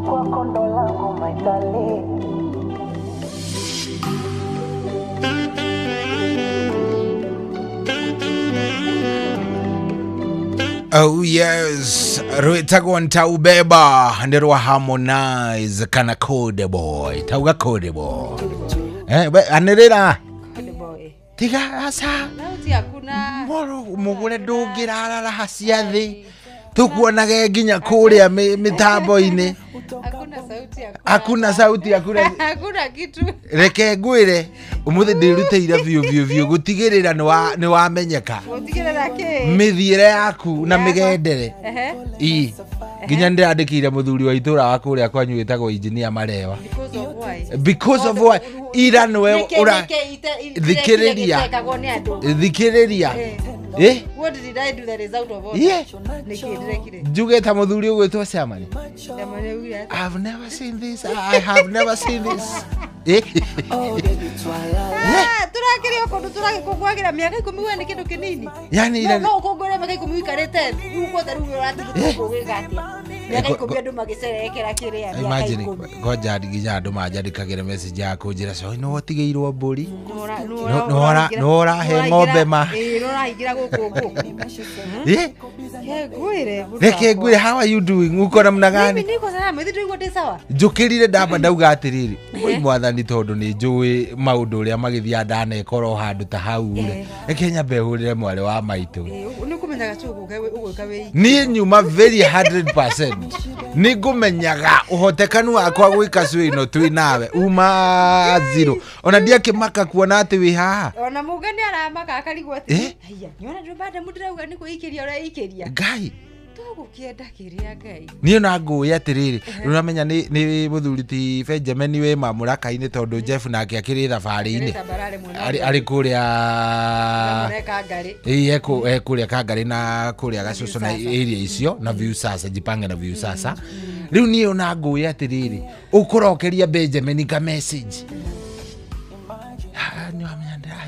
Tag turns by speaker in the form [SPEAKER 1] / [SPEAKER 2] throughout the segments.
[SPEAKER 1] Kwako ndo langu my darling.
[SPEAKER 2] Oh yes, rwitagwo Ntaubeba nĩ rwa Harmonize kana Code Boy. Tauga Code Boy. Anĩrĩra.
[SPEAKER 3] Code Boy.
[SPEAKER 2] Tiga asa.
[SPEAKER 3] Sauti hakuna.
[SPEAKER 2] Moro mugure ndũngĩrarara hacia thĩ. Tukuonage nginya kũrĩa mĩtambo-inĩ.
[SPEAKER 3] Hakuna sauti hakuna.
[SPEAKER 2] Hakuna sauti hakuna.
[SPEAKER 3] Hakuna kitu.
[SPEAKER 2] Reke ngwĩre ũmũthĩ ndĩrutĩire biũ biũ biũ gũtigĩrĩra nĩ wamenyeka.
[SPEAKER 3] Gũtigĩrĩra kĩ?
[SPEAKER 2] Mĩthiĩre yaku na mĩgendere. Ii. Nginya ndĩrandĩkĩire mũthuri wa itũra wa kũrĩa kwanyu wĩtagwo Engineer Marewa.
[SPEAKER 3] Because of why?
[SPEAKER 2] Because of why? Ira nĩwe ũra thikĩrĩria. Thikĩrĩria. Eh?
[SPEAKER 3] What did I do that is out of order?
[SPEAKER 2] Yeah. Njuge ta mũthuri ũgwĩtwo Chairman. I've never seen this. I have never seen this.
[SPEAKER 3] Tũrakĩrĩ kũndũ tũragĩkũngũagĩra mĩaka 10 we nĩ kĩndũ kĩnini.
[SPEAKER 2] Yani
[SPEAKER 3] no ũkũngũĩre mĩaka 10 ũikarĩte rĩu kwothe rĩu ũrathiĩ atĩa? Mĩaka 10 andũ magĩcerekera kĩrĩa mĩaka
[SPEAKER 2] Imagine
[SPEAKER 3] 10.
[SPEAKER 2] ngoja nginya andũ manjandĩkagĩre message ya kũnjĩra so no watigĩirwo mbũri. No ũrahe ng'ombe ma.
[SPEAKER 3] Ĩĩ no ũraingĩra gũkũ gũkũ.
[SPEAKER 2] Eh?
[SPEAKER 3] Ngwĩre.
[SPEAKER 2] Reke ngwĩre how are you doing? Uko namna gani?
[SPEAKER 3] Mimi niko salama, ithuĩ tũigua ndĩ sawa.
[SPEAKER 2] Njũkĩrire ndamba ndauga atĩrĩrĩ, oi mwathani tondũ nĩ njũĩ maũndũ ũrĩa magĩthiaga ndanekorwo handũ ta hau rĩ. Reke nyambe hũrĩre mwarĩ wa maitũ.
[SPEAKER 3] Nĩ ũkũmenyaga ũgũka wĩ.
[SPEAKER 2] Niĩ nyuma very 100%. Nĩ ngũmenyaga ũhotekanu wakwa gwĩka show ĩno twĩ nawe uma zero. Ona ndiakĩmaka kuona atĩ wĩ haha.
[SPEAKER 3] Ona mũge nĩ aramaka akarigwo atĩ haiya nĩona ndũ madam ndĩrauga nĩ kwĩikĩria ũreikĩria.
[SPEAKER 2] Ngai.
[SPEAKER 3] Tũgũkĩenda kĩrĩa Ngai.
[SPEAKER 2] Niĩ na ngũĩ atĩrĩrĩ, ũramenya nĩ mũthuri ti Benjamin wĩ mamũraka-inĩ tondũ Jeff nake akĩrĩ thabarĩ-inĩ. Arĩ kũrĩa Ĩĩ kũrĩa Kangarĩ na kũrĩa Gacũcũ na area icio na view sasa jipange na view sasa. Rĩu niĩ ona ngũĩ atĩrĩrĩ, ũkũrokeria Benjamin ka message.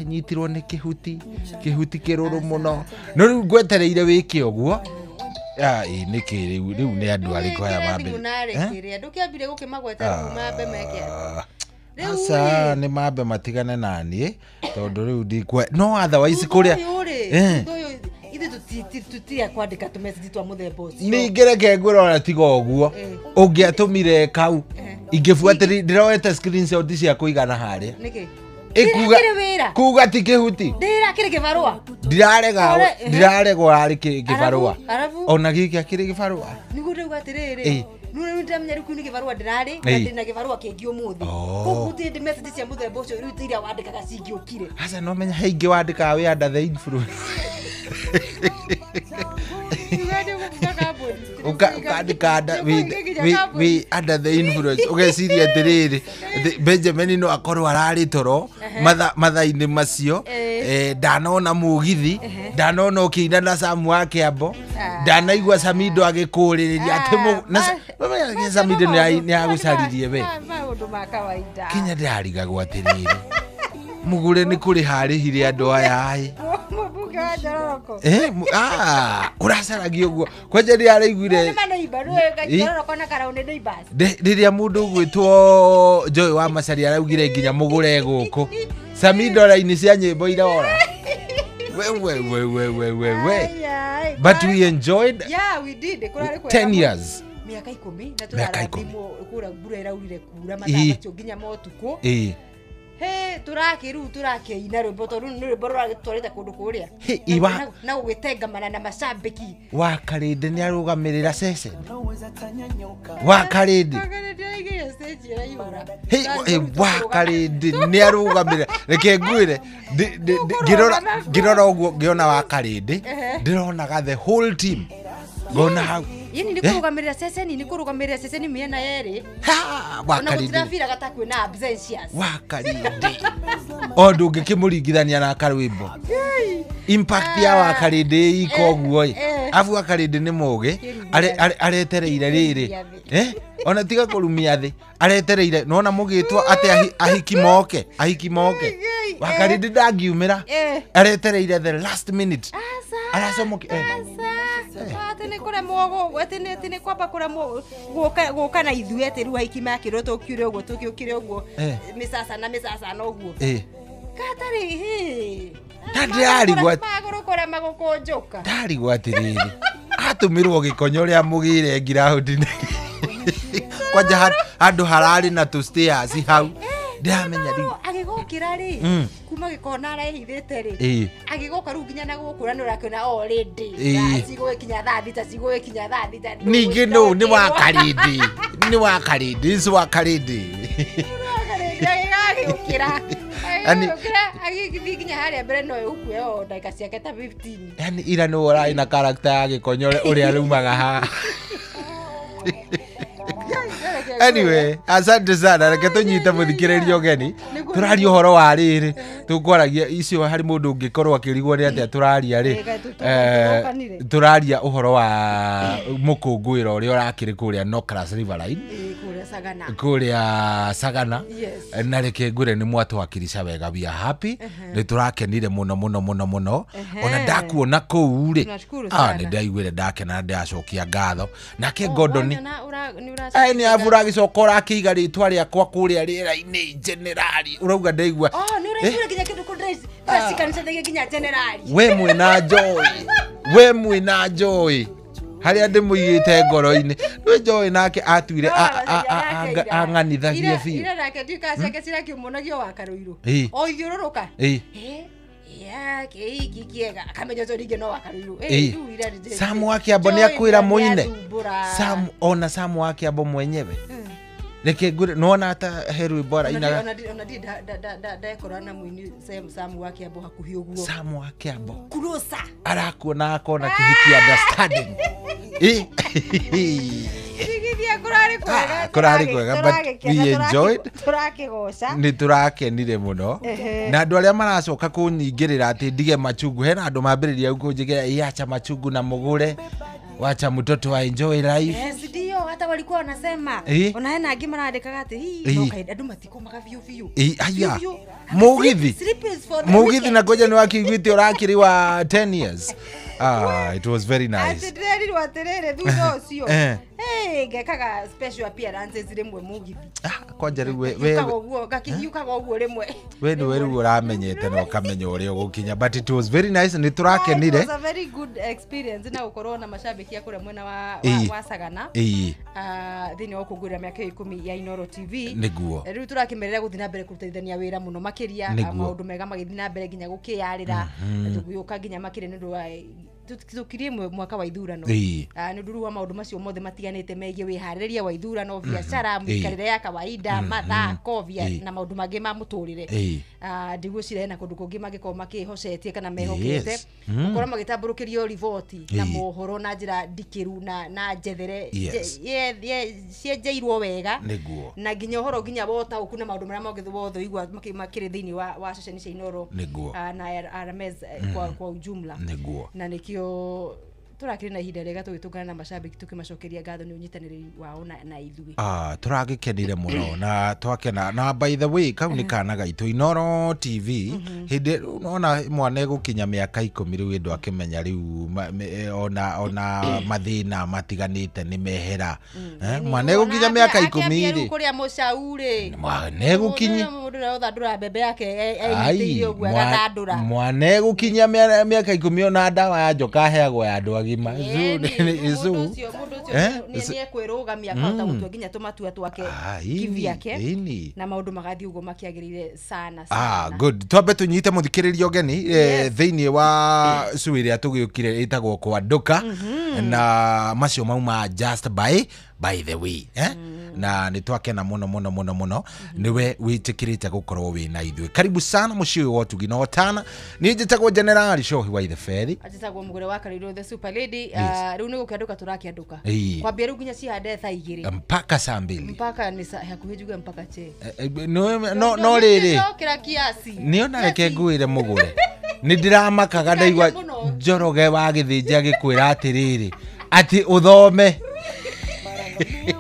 [SPEAKER 2] Nyitirwo nĩ kĩhuti, kĩhuti kĩrũrũ mũno. No rĩu ngwetereire wĩke ũguo. Nĩkĩ rĩu nĩ andũ arĩkũ aya mambe.
[SPEAKER 3] Ndũkĩambire gũkĩmagweta rĩu mambe meke.
[SPEAKER 2] Aca nĩ mambe matigane na niĩ tondũ rĩu ndikwe. No otherwise kũrĩa
[SPEAKER 3] ithuĩ tũtirĩa kwandĩka tũmessage twa mũthemba ũcio.
[SPEAKER 2] Ningĩ reke ngwĩre ona tiga ũguo ũngĩatũmire kau ingĩbuatĩrĩria ndĩroete screenshot cia kũigana harĩa.
[SPEAKER 3] Nĩkĩ?
[SPEAKER 2] Ikuga kuga ti kĩhuti.
[SPEAKER 3] Ndĩrakĩrĩ kĩbarũa.
[SPEAKER 2] Ndirarega ndirarega ũrarĩ kĩbarũa. Ona gĩkĩ akĩrĩ kĩbarũa.
[SPEAKER 3] Nĩguo ndauga atĩrĩrĩ. Nĩ ndĩramenya rĩu nĩ kĩbarũa ndĩrarĩ na ndĩna kĩbarũa kĩngĩ ũmũthĩ. Koguo gũtirĩ ndĩ message cia mũthemba ũcio rĩu iria wandĩkaga cingĩũkire.
[SPEAKER 2] Aca no menya he ingĩ wandĩkaga wĩ under the influence. Ũkandĩka wĩ under the influence ũgeciria atĩrĩrĩ Benjamin no akorwo ararĩ toro mathaa-inĩ macio ndanona mũgithi ndanona ũkĩina na Sam wa Kĩambo ndanaigua Samido agĩkũrĩrĩria atĩ Samido nĩ agũcaririe we.
[SPEAKER 3] Maũndũ ma kawaida.
[SPEAKER 2] Kinya ndĩrarigagwo atĩrĩrĩ mũgũre nĩ kũrĩha arĩhire andũ aya ĩ.
[SPEAKER 3] Mũmbunge wa Njororoko.
[SPEAKER 2] Ũracaragia ũguo kwanja ndĩraiguire rĩrĩa mũndũ ũgwĩtwo Joy wa Macharia araugire nginya mũgũre gũkũ Samido raini cia nyĩmbo irora. We. But we enjoyed.
[SPEAKER 3] Yeah, we did.
[SPEAKER 2] 10 years.
[SPEAKER 3] Mĩaka 10 na tũrarathimwo kũra mbura ĩraurire kura mathaa macio nginya motukũ. He tũrakĩ rĩu tũrakĩina rwĩmbo tondũ nĩ rwĩmbo rũragĩtwarĩte kũndũ kũrĩa na gũgĩtengamana na macambĩki.
[SPEAKER 2] Wakarĩndĩ nĩ arũgamĩrĩra ceceni. Wakarĩndĩ. Wakarĩndĩ nĩ arũgamĩrĩra. Reke ngwĩre ngĩrora ũguo ngĩona Wakarĩndĩ ndĩronaga the whole team ngona hau.
[SPEAKER 3] Yini nĩ kũrũgamĩrĩra ceceni nĩ kũrũgamĩrĩra ceceni mĩena yerĩ.
[SPEAKER 2] Wakarĩndĩ.
[SPEAKER 3] Ona gũtirabira gata kwĩna absentias.
[SPEAKER 2] Wakarĩndĩ. O ndũngĩkĩmũringithania na karwĩmbo. Impact ya Wakarĩndĩ iko ũguo ĩ. Abu Wakarĩndĩ nĩ mũgĩ aretereire rĩrĩ. Ona tiga kũrumia thĩ aretereire nona mũgĩtwo atĩ ahiki moke ahiki moke. Wakarĩndĩ ndangiumĩra aretereire the last minute. Aracomoke.
[SPEAKER 3] Ate nĩ kũremwo atĩ nĩ kwamba kũremwo gũka na ithuĩ atĩ rĩu haiki makĩrwo tũkiure ũguo tũkĩũkire ũguo mĩcaca na mĩcaca na ũguo katarĩ hĩ
[SPEAKER 2] ndarigwo
[SPEAKER 3] magũrũ kũrema gũkũnjũka
[SPEAKER 2] ndarigwo atĩrĩrĩ atũmĩrwo gĩkonyo ũrĩa mũgĩre ngiraũndi kwanja handũ hararĩ na tũ stairs hau ndamenya rĩu
[SPEAKER 3] agĩgũkĩra rĩ kuma gĩkona arehithĩte rĩ agĩgũka rĩu nginya na gũkũra nĩ ũrakĩona already cigũgĩkinya thaa thita cigũgĩkinya thaa thita
[SPEAKER 2] ningĩ nũ nĩ wa karĩndĩ nĩ wa karĩndĩ ici wa karĩndĩ
[SPEAKER 3] agĩgũkĩra agĩgũkĩra agĩgĩthiĩ nginya harĩa mbere no ĩgũkue o ndagĩka ciake ta 15
[SPEAKER 2] yani ira nĩ ũrarĩ na character ya gĩkonyo ũrĩa rumaga haha. Anyway, asante sana reke tunyite muthikiririo ũgeni tũraria ũhoro wa rĩrĩ tũkwaragia icio harĩ mũndũ ũngĩkorwo akĩrigwo nĩ atĩa tũraria rĩ tũraria ũhoro wa mũkũngũĩro ũrĩa ũrakĩrĩ kũrĩa Nocras Riverine kũrĩa Sagana na reke ngwĩre nĩ mwatwakirisha wega we are happy nĩ tũrakenire mũno mũno mũno mũno ona ndakuona kũu rĩ nĩ ndaiguire ndakena ndacokia ngatho nake Gordon nĩ abura agĩcoka ũrakĩiga rĩtwa rĩakwa kũrĩa rĩera-inĩ generali ũrauga ndaigua
[SPEAKER 3] nĩ ũraigua nginya kĩndũ kũndĩracikanĩcagia nginya generali
[SPEAKER 2] we mwĩna joy we mwĩna joy harĩa ndĩmũigĩte ngoro-inĩ nĩ joy nake atuire ang'anithagie biũ
[SPEAKER 3] ira nake ndiũĩ ciake cirakiumonagio wa Karũirũ o ithiũrũrũka kĩiki kĩega akamenya ũcio rĩngĩ no wa Karũirũ
[SPEAKER 2] Samu wa Kĩambo nĩ akwĩra mũine Samu ona Samu wa Kĩambo mwenyewe reke ngwĩre nĩwona ta he rwĩmbo arainaga
[SPEAKER 3] ona ndirĩ ndekora na mũini Samu wa Kĩambo hakuhĩ ũguo
[SPEAKER 2] Samu wa Kĩambo
[SPEAKER 3] kurosa
[SPEAKER 2] arakuona akona kĩhiki understanding kũrarĩ kwega but we enjoyed
[SPEAKER 3] tũrakĩgoca
[SPEAKER 2] nĩ tũrakenire mũno na andũ arĩa maracoka kũnyingĩrĩra atĩ ndige machungu hena andũ mambĩrĩria kũnjĩkĩra iacha machungu na mũgũre wacha mtoto wa enjoy life.
[SPEAKER 3] Yes, ndio hata walikuwa wanasema ona hena angĩ marandĩkaga atĩ hii andũ matikomaga biũ biũ
[SPEAKER 2] aya mũgithi mũgithi na ngoja nĩ wakĩiguĩte ũrakĩrĩ wa 10 years. It was very nice.
[SPEAKER 3] Ati ndĩrerirwo atĩrĩrĩ thutha ũcio ngekaga special appearances rĩmwe mũgithi
[SPEAKER 2] kwanja rĩu we
[SPEAKER 3] ngakihiũkaga ũguo rĩmwe
[SPEAKER 2] we nĩwe rĩu ũramenyete na ũkamenya ũrĩa ũgũkinya but it was very nice nĩ tũrakenire.
[SPEAKER 3] It was a very good experience na gũkorwo na mashabiki a kũrĩa mwena wa Sagana thĩinĩ wa gũkũngũĩra mĩaka 10 ya Inooro TV
[SPEAKER 2] nĩguo
[SPEAKER 3] rĩu tũrakĩmerera gũthiĩ na mbere kũrutithania wĩra mũno makĩria maũndũ mega magĩthiĩ na mbere nginya gũkĩyarĩra tũgĩũka nginya makĩria nĩ ũndũ wa tukirie mwaka wa ithurano nĩ ũndũ wa maũndũ macio mothe matiganĩte megiĩ wĩharĩrĩria wa ithurano biacara mĩikarĩre ya kawaida mathako na maũndũ mangĩ ma mũtũrĩre ndigwĩciria hena kũndũ kũngĩ mangĩkorwo makĩhocetie kana mehokete gũkorwo magĩtambũrũkĩrio riboti na mohoro na njĩra ndikĩru na njethere cienjeirwo wega na nginya ũhoro nginya wa ũtaũku na maũndũ marĩa mothe wothe ũigua makĩrĩ thĩinĩ wa ceceni cia Inooro na RMS kwa ujumla na nĩkĩo tũrakĩrĩ na ihinda rĩega tũgĩtũngana na mashabiki tũkĩmacokeria ngatho nĩ ũnyitanĩri wao na ithuĩ
[SPEAKER 2] tũragĩkenire mũno na twakena na by the way kau nĩ kana gaitũ Inooro TV hĩndĩ nona mwana egũkinya mĩaka 10 rĩu ĩndũ akĩmenya rĩu ona mathĩna matiganĩte nĩ mehera mwana egũkinya mĩaka 10 rĩ
[SPEAKER 3] kũrĩa mũcaurĩ
[SPEAKER 2] mwana egũkinya
[SPEAKER 3] mũndũ ũrĩa ũthandũra mbembe yake enyitĩire ũguo agathandũra
[SPEAKER 2] mwana egũkinya mĩaka 10 ona ndawa ya njoka aheagwo ya andũ agima
[SPEAKER 3] mũndũ ũcio nĩ ekwĩrũgamia akahota gũtua nginya tũmatua twake kivyake na maũndũ magathiĩ ũguo makĩagĩrĩire sana sana.
[SPEAKER 2] Good twambe tũnyite mũthikĩrĩria ũgeni thĩinĩ wa cu ĩrĩa tũgĩũkire ĩtagwo Kwanduka na macio mauma just by the way na nĩ twakena mũno mũno mũno mũno nĩwe wĩtĩkĩrĩte gũkorwo wĩ na ithuĩ. Karibu sana mũciĩ ũyũ wa ũtugi na ũtana. Niĩ njĩtagwo General Shohi wa Itheberi,
[SPEAKER 3] njĩtagwo Mũgũre wa Karũirũ the super lady. Rĩu nĩ gũkĩandũka tũrakĩandũka kwambia rĩu nginya cihande thaa 2
[SPEAKER 2] mpaka saa 2
[SPEAKER 3] mpaka nĩ hakuhĩ njuge mpaka che
[SPEAKER 2] no rĩrĩ
[SPEAKER 3] kiasi
[SPEAKER 2] nĩ ona reke ngwĩre Mũgũre nĩ ndĩramakaga ndaigua Njoroge wa Gĩthĩnji agĩkwĩra atĩrĩrĩ atĩ ũthome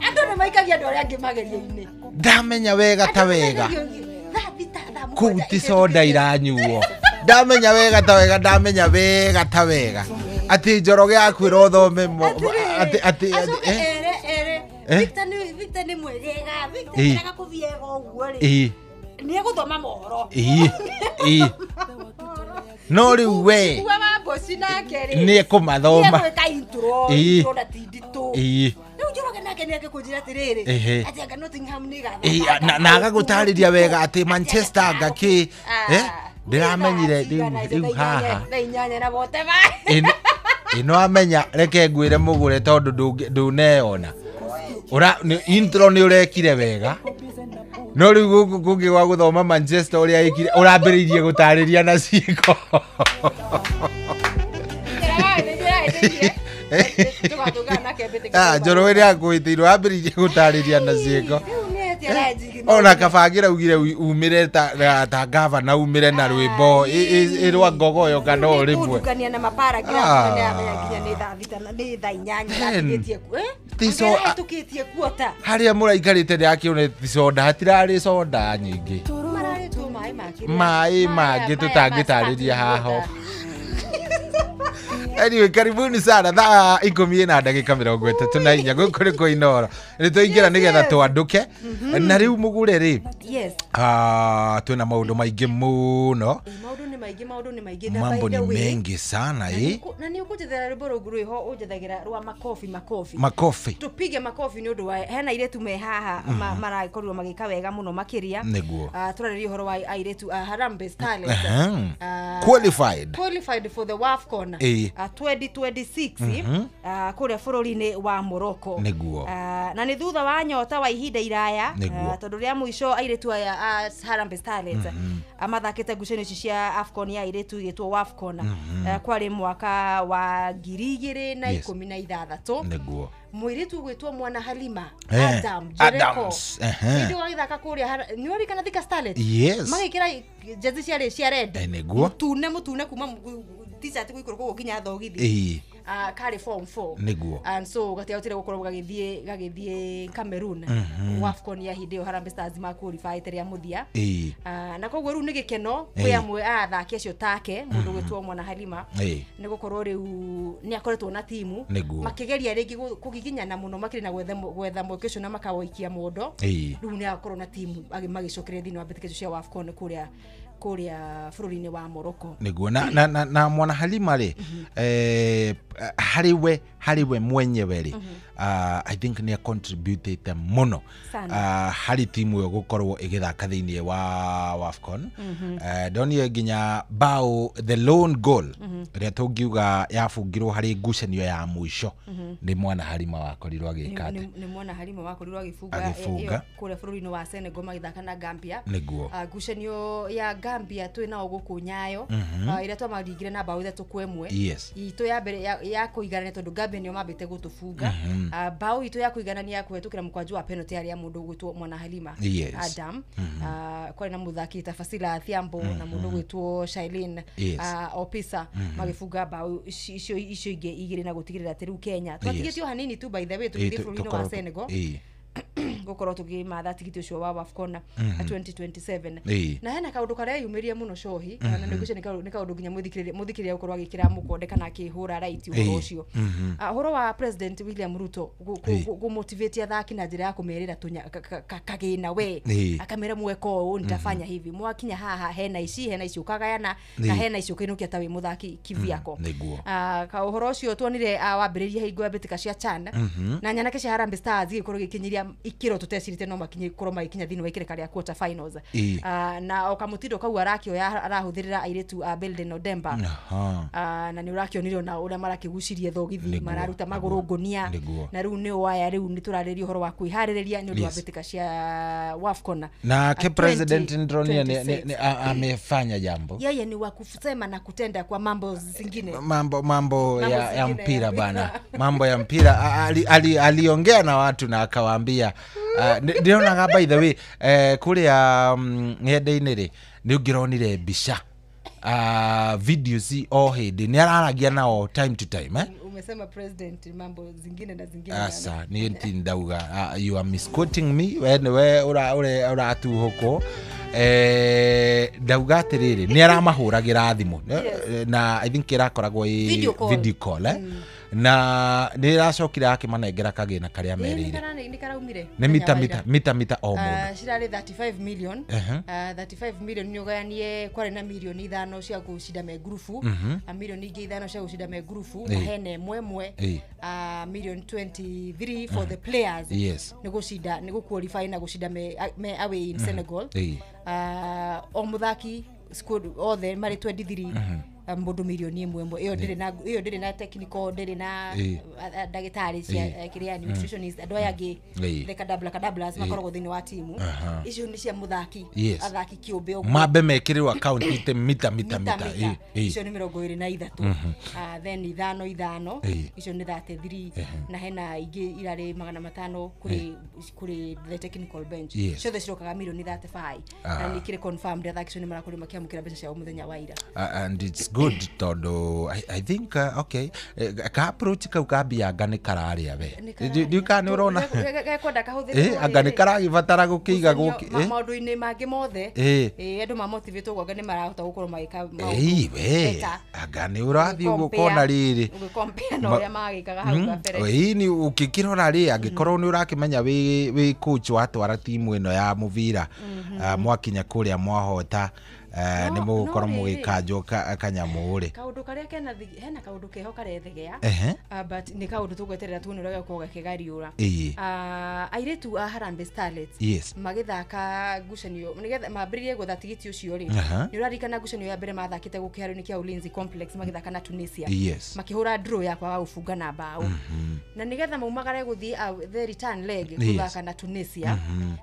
[SPEAKER 3] andũ nĩ maikagia andũ arĩa angĩ magerio-inĩ
[SPEAKER 2] ndamenya wega ta wega kũu ti soda iranyuo ndamenya wega ta wega ndamenya wega ta wega Atĩ Njoroge akwĩra ũthome atĩ atĩ
[SPEAKER 3] ere Victor nĩ Victor nĩ mwegega Victor ndaga kũthiega ũguo rĩ nĩ egũthoma mohoro
[SPEAKER 2] no rĩu we nĩ ekũmathoma
[SPEAKER 3] nĩ intro intro na ti nditũ rĩu Njoroge nake nĩ akĩkũnjĩra atĩrĩrĩ atĩ anga Nottingham nĩ ĩgathaka
[SPEAKER 2] na agagũtarĩria wega atĩ Manchester anga kĩ ndĩramenyire rĩu haha ĩno amenya reke ngwĩre mũgũre tondũ ndũneyona ura intro nĩ ũrekire wega no rĩu gũkũ kũngĩ gwa gũthoma Manchester ũrĩa ĩkire ũrambĩrĩirie gũtarĩria na ciĩko Njoroge nĩ akũhĩtĩirwo ambĩrĩirie gũtarĩria na ciĩko ona Kabangira ugire umire ta gavana umire na rwĩmbo ĩrwa ngogoyo kana o rĩmwe
[SPEAKER 3] kũndukania na maparagraph nĩ amenya nginya nĩ thaa thita na nĩ thaa inyanya gatĩtie kuota
[SPEAKER 2] harĩa mũraikarĩte ndĩrakĩone ti soda hatirarĩ soda nyingĩ maĩ mangĩ tũtangĩtarĩria haho. Anyway, karibuni sana thaa 10:34 gũkũ nĩ Koinoro nĩ twaingĩra nĩgetha twandũke na rĩu mũgũre rĩ twĩna maũndũ maingĩ mũno
[SPEAKER 3] maũndũ nĩ maingĩ maũndũ nĩ maingĩ
[SPEAKER 2] mambo ni mengi sana
[SPEAKER 3] na nĩ ũkũnjethera rwĩmbo rũngĩ rwĩho ũnjethagĩra rwa makofi makofi
[SPEAKER 2] makofi
[SPEAKER 3] tupige makofi nĩ ũndũ wa hena airĩtu me haha marakorirwo magĩka wega mũno makĩria tũrarĩria ũhoro wa airĩtu a Harambee Starlets qualified for the WAFCON 2026 kũrĩa bũrũri-inĩ wa Morocco na nĩ thutha wa nyota wa ihinda iraya tondũ rĩa mũico airĩtu aya a Harambee Starlets mathakĩte ngucanio ici cia AFCON ya airĩtu igĩtwo WAFCON kwarĩ mwaka wa 2016
[SPEAKER 2] nĩguo
[SPEAKER 3] mũirĩtu ũgwĩtwo Mwana Halima Adam Jereko hĩndĩ wagĩthaka kũrĩa nĩ ũririkana Thika Starlets magĩkĩra jezi ciarĩ cia red mũtune kuma t-shirt gũikũrũka ũguo nginya thogithi karĩ form 4
[SPEAKER 2] nĩguo
[SPEAKER 3] and so gatiahotire gũkorwo gagĩthiĩ Cameroon WAFCON ya hĩndĩ ĩyo Harambee Stars ma qualify rĩa mũthia na koguo rĩu nĩ gĩkeno kwĩ amwe a athaki acio take mũndũ ũgwĩtwo Mwana Halima nĩ gũkorwo rĩu nĩ akoretwo na timu makĩgeria rĩngĩ kũgiginyana mũno makĩria na gwetha mweke ũcio na makawoikia mũndũ rĩu nĩ akorwo na timu magĩcokereria thĩinĩ wa mbĩtĩka icio cia WAFCON kũrĩa bũrũri-inĩ wa Morocco
[SPEAKER 2] nĩguo na Mwana Halima rĩ harĩ we mwenyewe rĩ I think nĩ contributed mũno harĩ timu ĩyo gũkorwo ĩgĩthaka thĩinĩ wa WAFCON ndonire nginya bao the lone goal ĩrĩa tũngiuga yabungirwo harĩ ngucanio ya mũico nĩ Mwana Halima wakorirwo agĩka atĩ
[SPEAKER 3] nĩ Mwana Halima wakorirwo agĩbunga kũrĩa bũrũri-inĩ wa Senegal magĩthaka na Gambia
[SPEAKER 2] nĩguo
[SPEAKER 3] ngucanio ya Gambia twĩ nao gũkũ Nyayo ĩrĩa twamaringire na bao 3-1 itũ ya mbere ya kũiganania tondũ Gambia nĩo mambĩte gũtũbunga bao itũ ya kũiganania kũhetũkĩra mũkwanju wa penalty harĩa mũndũ ũgwĩtwo Mwana Halima Adam kwarĩ na mũthaki ta Fasila Thiambo na mũndũ ũgwĩtwo Shailene Opisa magĩbunga bao icio ingĩ igĩrĩ na gũtigĩrĩra atĩ rĩu Kenya twatigĩtio hanini tu by the way tũgĩthiĩ bũrũri-inĩ wa Senegal gũkorwo tũkĩmatha tigiti ũcio wa WAFCON 2027 na hena kaũndũ kareyumĩria mũno cohi na nĩngwĩciria nĩ kaũndũ nginya mũthikĩrĩria gũkorwo agĩkĩra mũkonde kana akĩhũra right ũhoro ũcio ũhoro wa President William Ruto kũmotivate athaki na njĩra ya kũmerĩra kagĩna we akamera mweka ũũ nitafanya hivi mwakinya haha hena ici ũkagayana na hena ici ũkainũkia ta wĩ mũthaki kivyako ka ũhoro ũcio tuonire wambĩrĩria hingo ya mbĩtĩka cia CHAN na nyanake cia Harambee Stars igĩkorwo igĩkinyiria ikĩro tũtecirĩte no makinye korwo magĩkinya thĩinĩ wa ikĩrĩka rĩa quarter finals na o kamũtindo kau arakĩoya arahũthĩrĩra airĩtu a Belden Odemba na nĩ ũrakĩonire ona ũrĩa marakĩgucirie thogithi mararuta magũrũ ngũnia na rĩu nĩ waya rĩu nĩ tũrarĩria ũhoro wa kwĩharĩrĩria nĩ ũndũ wa mbĩtĩka cia WAFCON
[SPEAKER 2] na President Ndronia amefanya jambo
[SPEAKER 3] yeye ni wa kusema na kutenda kwa mambo zingine
[SPEAKER 2] mambo ya mpira bana mambo ya mpira aliongea na watu na akawaambia ndĩronaga by the way kũrĩa ng'enda-inĩ rĩ nĩ ũngĩronire mbica videos o hĩndĩ nĩ araragia nao time to time
[SPEAKER 3] Umesema president mambo zingine na zingine
[SPEAKER 2] asa ni ndauga you are misquoting me we nĩwe ũratuhũkwo Ndauga atĩrĩrĩ nĩ aramahũragĩra thimũ na I think ĩrakoragwo ĩ video call na nĩ ĩracokire akĩmanengera kagĩna karĩa merĩire nĩ mita mita o mũndũ
[SPEAKER 3] cirarĩ 35 million 35 million nĩ ũgayanie kwarĩ na milioni 5 cia gũcinda me ngurubu milioni ingĩ 5 cia gũcinda me ngurubu na hena ĩmwe million 23 for the players nĩ gũcinda nĩ gũ-qualify na gũcinda me away in Senegal. O mũthaki squad othe marĩ 23 mũndũ milioni ĩmwe ĩyo ndĩrĩ na technical ndĩrĩ na ndagĩtarĩ cia kĩrĩa nutritionist andũ aya angĩ the kadabla makoragwo thĩinĩ wa timu icio nĩ cia mũthaki athaki kĩũmbe ũguo
[SPEAKER 2] mambe mekĩrĩrwo account ite mita
[SPEAKER 3] icio nĩ 23 then 5 icio nĩ 33 na hena ingĩ irarĩ 500 kũrĩ the technical bench ciothe cirokaga milioni 35 na nĩ kĩrĩ confirmed athaki acio nĩ marakorirwo makĩamũkĩra mbeca ciao mũthenya wa ira.
[SPEAKER 2] And it's good todo I think okay ka approach kau ka bianga nĩ kararĩa we ndiũ kana nĩ ũrona
[SPEAKER 3] gekwenda kahũthĩrwo
[SPEAKER 2] anga nĩ karagĩbatara gũkĩiga gũkĩ
[SPEAKER 3] maũndũ-inĩ mangĩ mothe andũ ma motivate ũguo anga nĩ marahota gũkorwo magĩka
[SPEAKER 2] maũndũ we anga nĩ ũrathiĩ ũguo ũkona rĩrĩ
[SPEAKER 3] ũgĩkompea na ũrĩa magĩkaga hau kabere
[SPEAKER 2] ĩĩ ũkĩkĩrora rĩ angĩkorwo nĩ ũrakĩmenya wĩ coach watwara timu ĩno ya mũbira mwakinya kũrĩa mwahota nĩ mũgũkorwo mũgĩkanjwo kanyamũ rĩ
[SPEAKER 3] kaũndũ karĩa kena hena kaũndũ keho karethegea but nĩ kaũndũ tũgweterera tuone ũrĩa gũkorwo gakĩgariũra airĩtu a Harambee Starlets magĩthaka ngucanio nĩgetha mambĩrĩrie gwetha tigiti ũcio rĩ nĩ ũraririkana ngucanio ya mbere mathakĩte gũkũ kĩharo-inĩ kĩa Ulinzi Complex magĩthaka na Tunisia makĩhũra draw ya kwaga gũbunga na mbaũ na nĩgetha maumagare gũthiĩ the return leg gũthaka na Tunisia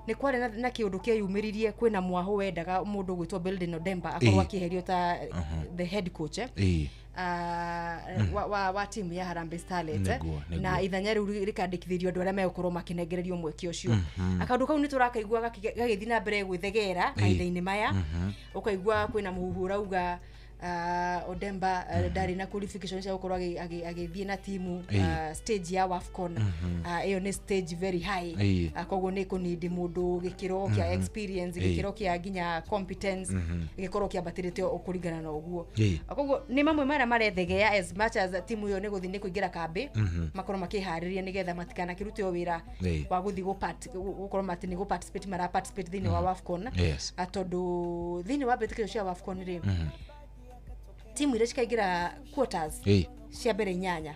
[SPEAKER 3] nĩ kwarĩ na kĩũndũ kĩeyumĩririe kwĩna mwahũ wendaga mũndũ ũgwĩtwo Beldin Odemba akorwo akĩeherio ta the head coach wa timu ya Harambee Starlets na ithanya rĩu rĩkandĩkithĩrio andũ arĩa megũkorwo makĩnengererio mweke ũcio akaũndũ kau nĩ tũrakaigua gagĩthiĩ na mbere gwĩthegera mahinda-inĩ maya ũkaigua kwĩna mũhuhu ũrauga Odemba ndarĩ na qualification cia gũkorwo agĩthiĩ na timu stage ya WAFCON ĩyo nĩ stage very high koguo nĩ kũnindi mũndũ gĩkĩro kĩa experience gĩkĩro kĩa nginya competence gĩkorwo kĩambatĩrĩte kũringana na ũguo koguo nĩ mamwe marĩa marethegea as much as timu ĩyo nĩ gũthiĩ nĩ kũingĩra kambĩ makorwo makĩharĩria nĩgetha matikanakĩrute wĩra wa gũthiĩ gũkorwo matĩ nĩ gũ-participate mara participate thĩinĩ wa WAFCON tondũ thĩinĩ wa mbĩtĩkĩro cia WAFCON rĩ timu iria cikaingĩra quarters cia mbere 8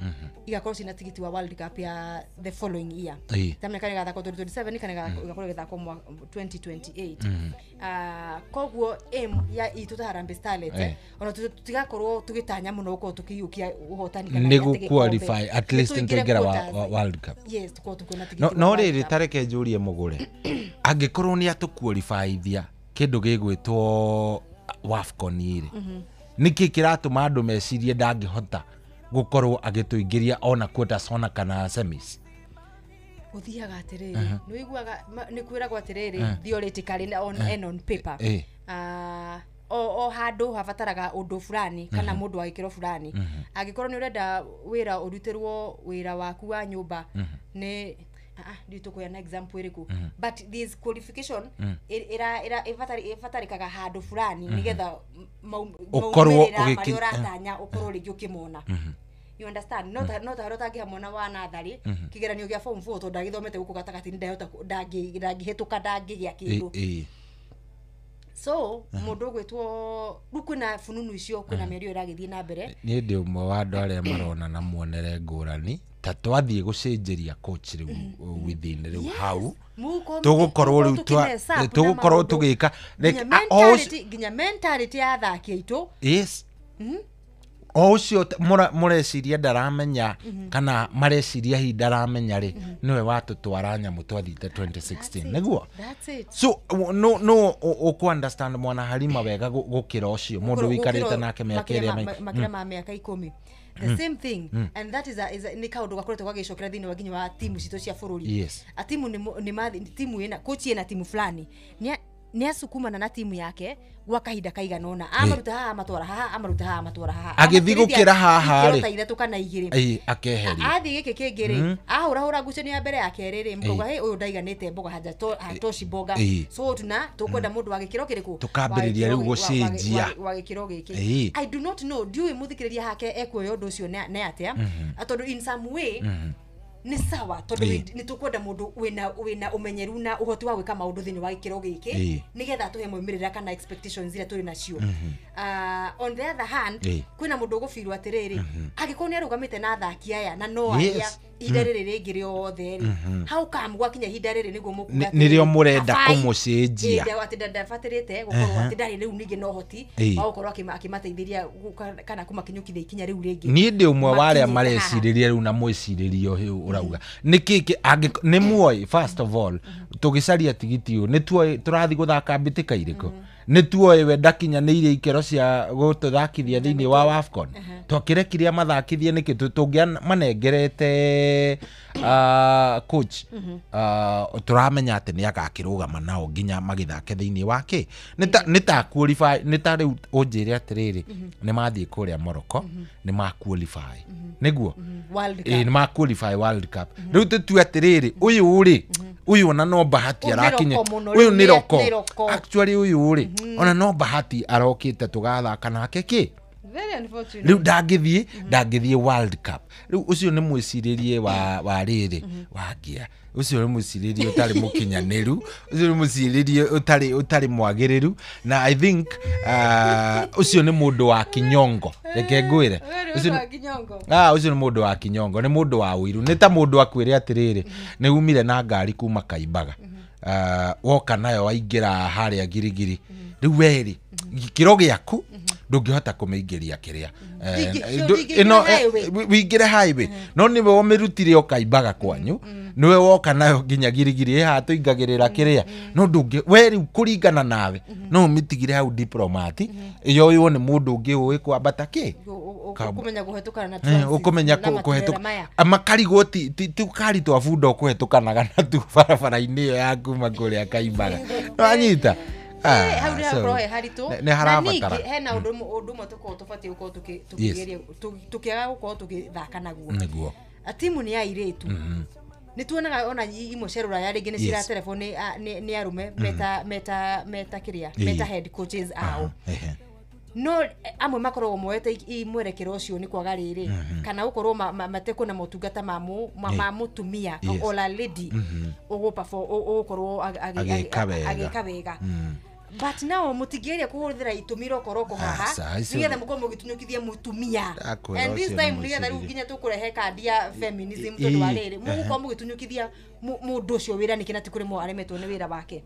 [SPEAKER 3] igakorwo cina tigiti wa World Cup ya the following year tamenya kana ĩgathakwo 2027 kana ĩgakorwo ĩgĩthakwo 2028 koguo aim ya itũ ta Harambee Starlets ona tũtigakorwo tũgĩtanya mũno gũkorwo tũkĩiyũkia ũhotani kana
[SPEAKER 2] nĩ gũ-qualify at least nĩtwaingĩra World Cup
[SPEAKER 3] yes tũkorwo tũkĩona tigiti
[SPEAKER 2] no rĩrĩ tareke njũrie mũgũre angĩkorwo nĩ atũqualifyithia kĩndũ gĩgwĩtwo WAFCON rĩ nĩkĩ kĩratũma andũ mecirie ndangĩhota gũkorwo agĩtũingĩria ona quarters ona kana semis
[SPEAKER 3] gũthiaga atĩrĩrĩ nĩ ũiguaga nĩ kwĩragwo atĩrĩrĩ theoretically on and on paper o handũ habataraga ũndũ fulani kana mũndũ wa gĩkĩro fulani angĩkorwo nĩ ũrenda wĩra ũrutĩrwo wĩra waku wa nyũmba nĩ nditũkũheana example ĩrĩkũ but this qualification ĩbatarĩkaga handũ fulani nĩgetha
[SPEAKER 2] ũkorwo
[SPEAKER 3] marĩa ũratanya ũkorwo rĩngĩ ũkĩmona you understand no ta harĩa ũtangĩha mwana wa natharĩ kĩgeranio gĩa form 4 tondũ ndagĩthomete gũkũ gatagatĩ ndahota ndangĩhĩtũka ndangĩgĩa kĩndũ so mũndũ ũgwĩtwo rĩu kwĩna fununu icio kwĩna mĩario ĩragĩthiĩ na mbere
[SPEAKER 2] niĩ ndĩ ũmwe wa andũ arĩa marona na muonere ngũrani ta twathiĩ gũcenjeria coach rĩu within rĩu hau tũgũkorwo rĩu tũgũkorwo tũgĩka
[SPEAKER 3] nginya mentality ya athaki aitũ
[SPEAKER 2] yes o ũcio mũreciria ndaramenya kana mareciria hihi ndaramenya rĩ nĩwe watũtwara nyamũ twathiĩte 2016 nĩguo so no ũkũ understand mwana Halima wega gũkĩra ũcio mũndũ wĩikarĩte nake mĩaka ĩrĩa
[SPEAKER 3] makĩria ma mĩaka 10 the same thing and that is a nĩ kaũndũ gakoretwo gagĩcokera thĩinĩ wa nginya wa timu citũ cia bũrũri a timu nĩ timu ĩna coach ĩna timu fulani Nĩ asukumana na timu yake gwa kahinda kaigana ũna, amaruta haha amatwara haha, amaruta haha amatwara haha,
[SPEAKER 2] agĩthiĩ gũkĩra haha
[SPEAKER 3] rĩ ikĩro ta 3 kana 2,
[SPEAKER 2] akeheria
[SPEAKER 3] athiĩ gĩkĩ kĩngĩ rĩ, ahũrahũra ngucanio ya mbere ya kerĩ rĩ, mkauga hey, ũyũ ndaiganĩte mboga hatoshi mboga, so tuna tũkwenda mũndũ wa gĩkĩro kĩrĩkũ,
[SPEAKER 2] tũkambĩrĩria rĩu gũcenjia
[SPEAKER 3] wa gĩkĩro gĩkĩ. I do not know, ndiũĩ mũthikĩrĩria hake ekuoya ũndũ ũcio nĩ atĩa, tondũ in some way nĩ sawa, tondũ nĩ tũkwenda mũndũ wĩna ũmenyeru na ũhoti wa gwĩka maũndũ thĩinĩ wa gĩkĩro gĩkĩ, nĩgetha tũhe moimĩrĩra kana expectations iria tũrĩ nacio. On the other hand, kwĩna mũndũ ũgũbirwo atĩrĩrĩ, angĩkorwo nĩ arũgamĩte na athaki aya na no arĩa ihinda rĩrĩ rĩngĩ rĩothe rĩ, how come gwakinya ihinda rĩrĩ nĩguo mũkuga
[SPEAKER 2] nĩrĩo mũrenda kũmũcenjia,
[SPEAKER 3] atĩ ndabatarĩte gũkorwo atĩ ndarĩ rĩu ningĩ na ũhoti wa gũkorwo akĩmateithĩria kana kũmakinyũkithia ikinya rĩu rĩngĩ.
[SPEAKER 2] Niĩ ndĩ ũmwe wa arĩa marecirĩria rĩu na mwĩcirĩrio ũyũ ũrauga nĩkĩ nĩ muoĩ. First of all, tũgĩcaria tigiti ũyũ nĩ tuoĩ tũrathiĩ gũthaka mbĩtĩka irĩkũ, nĩ tuoĩ we ndakinyanĩirie ikĩro cia gũtũthakithia thĩinĩ wa WAFCON, twakĩrekirie amathakithie nĩkĩ tũngĩamanengerete coach tũramenya atĩ nĩ agakĩrũgama nao nginya magĩthake thĩinĩ wa kĩ, nĩ ta qualify, nĩ ta rĩu ũnjĩre atĩrĩrĩ, nĩ mathiĩ kũrĩa Morocco, nĩ ma qualify nĩguo nĩ ma qualify World Cup. Rĩu tũtue atĩrĩrĩ, ũyũ rĩ, ũyũ ona no bahati arakinya, ũyũ nĩ roko actually, ũyũ rĩ ona no bahati arokĩte tũgathaka nake kĩ, rĩu ndangĩthiĩ World Cup. Rĩu ũcio nĩ mwĩcirĩrie wa rĩrĩ wa ngia, ũcio nĩ mwĩcirĩrie ũtarĩ mũkinyanĩru, ũcio nĩ mwĩcirĩrie ũtarĩ mwagĩrĩru, na I think ũcio nĩ mũndũ wa kinyongo, reke ngwĩre ũcio nĩ mũndũ wa kinyongo, nĩ mũndũ wa ũiru, nĩ ta mũndũ akwĩre atĩrĩrĩ, nĩ umire na ngari kuma Kaimbaga, woka nayo waingĩra harĩa Girigiri, rĩu werĩ gĩkĩro gĩaku ndũngĩhota kũmĩingĩria kĩrĩa ĩno wĩingĩre highway, no nĩwe ũmĩrutire o Kaimbaga kwanyu, nĩwe woka nayo nginya Girigiri, ĩ haha tũingagĩrĩra kĩrĩa, no ndũngĩ we rĩu kũringana nawe no ũmĩtigire hau diplomat yoywo nĩ mũndũ ũngĩ ũĩ kwambata kĩ,
[SPEAKER 3] ũkũmenya kũhetũkana na transit,
[SPEAKER 2] ũkũmenya kũhetũka makarigwo ti tũkari twa bunda ũkũhetũkanaga natuo barabara-inĩ ĩyo ya kuma kũrĩa Kaimbaga, nĩwanyita?
[SPEAKER 3] Hau nĩ hakorwo he haritũ, na ningĩ hena ũndũ ũmwe tũkoragwo tũbatiĩ gũkorwo tũkĩgeria tũkĩaga gũkorwo tũgĩthaka naguo,
[SPEAKER 2] nĩguo
[SPEAKER 3] timu nĩ ya airĩtu. Nĩ tuonaga ona imwe cia rũraya rĩngĩ nĩ ciraterebo nĩ arũme meta kĩrĩa meta head coaches ao, no amwe makoragwo moete mwerekero ũcio nĩ kwaga rĩrĩ, kana gũkorwo matekwo na motungata ma mũtumia or a lady ũgũkorwo agĩka wega. But now mũtingĩgeria kũhũthĩra itũmi rokoroko haha nĩgetha mũkorwo mũgĩtunyũkithia mũtumia, and this time nĩgetha rĩu nginya tũkũrehe kandi ya feminism tondũ wa rĩrĩ mũgũkorwo mũgĩtunyũkithia mũndũ ũcio wĩra nĩkĩ na ti kũremwo aremetwo nĩ wĩra wake.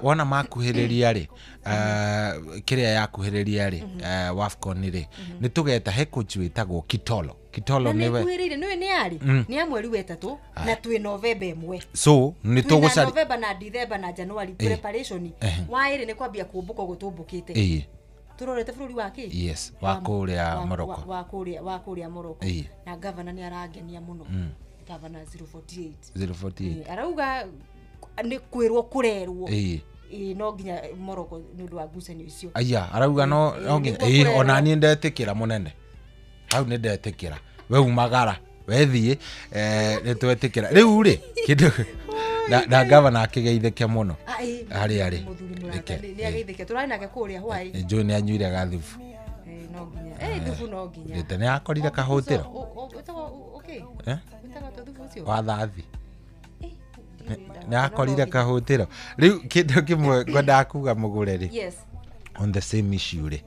[SPEAKER 2] Wona makuhĩrĩria rĩ, kĩrĩa yakuhĩrĩria rĩ, WAFCON rĩ, nĩ tũgeta he coach wĩtagwo Kitolo. Kitolo nĩwe
[SPEAKER 3] nĩkuhĩrĩirie, nĩwe nĩ arĩ nĩ ya mweri wa 3 na twĩ November 1,
[SPEAKER 2] so nĩ tũgũcaria
[SPEAKER 3] November na December na January preparation wa ĩrĩ nĩ kwambia kũmbũka ũguo tũmbũkĩte, tũrorete bũrũri wa kĩ,
[SPEAKER 2] yes, wa kũrĩa Morocco,
[SPEAKER 3] wa kũrĩa Morocco, na governor nĩ arangenia mũno, governor 048 arauga nĩ kwĩrwo kũrerwo no nginya Morocco nĩ ũndũ wa ngucanio icio.
[SPEAKER 2] Aya arauga no nginya ona niĩ ndetĩkĩra mũnene hau nĩ ndetĩkĩra, we umagara we thiĩ nĩ twetĩkĩra rĩu rĩ kĩndũ na gavana akĩgeithĩke mũno harĩa arĩ,
[SPEAKER 3] nĩ ageithĩke, tũrarĩ nake kũrĩa Hawaii,
[SPEAKER 2] njũĩ nĩ anyuire gathubu,
[SPEAKER 3] no nginya thubu no nginya
[SPEAKER 2] nĩ akorire kahũtĩro wa thathi, nĩ akorire kahũtĩro. Rĩu kĩndũ kĩmwe ngwendaga kuga mũgũre rĩ, on the same issue rĩ,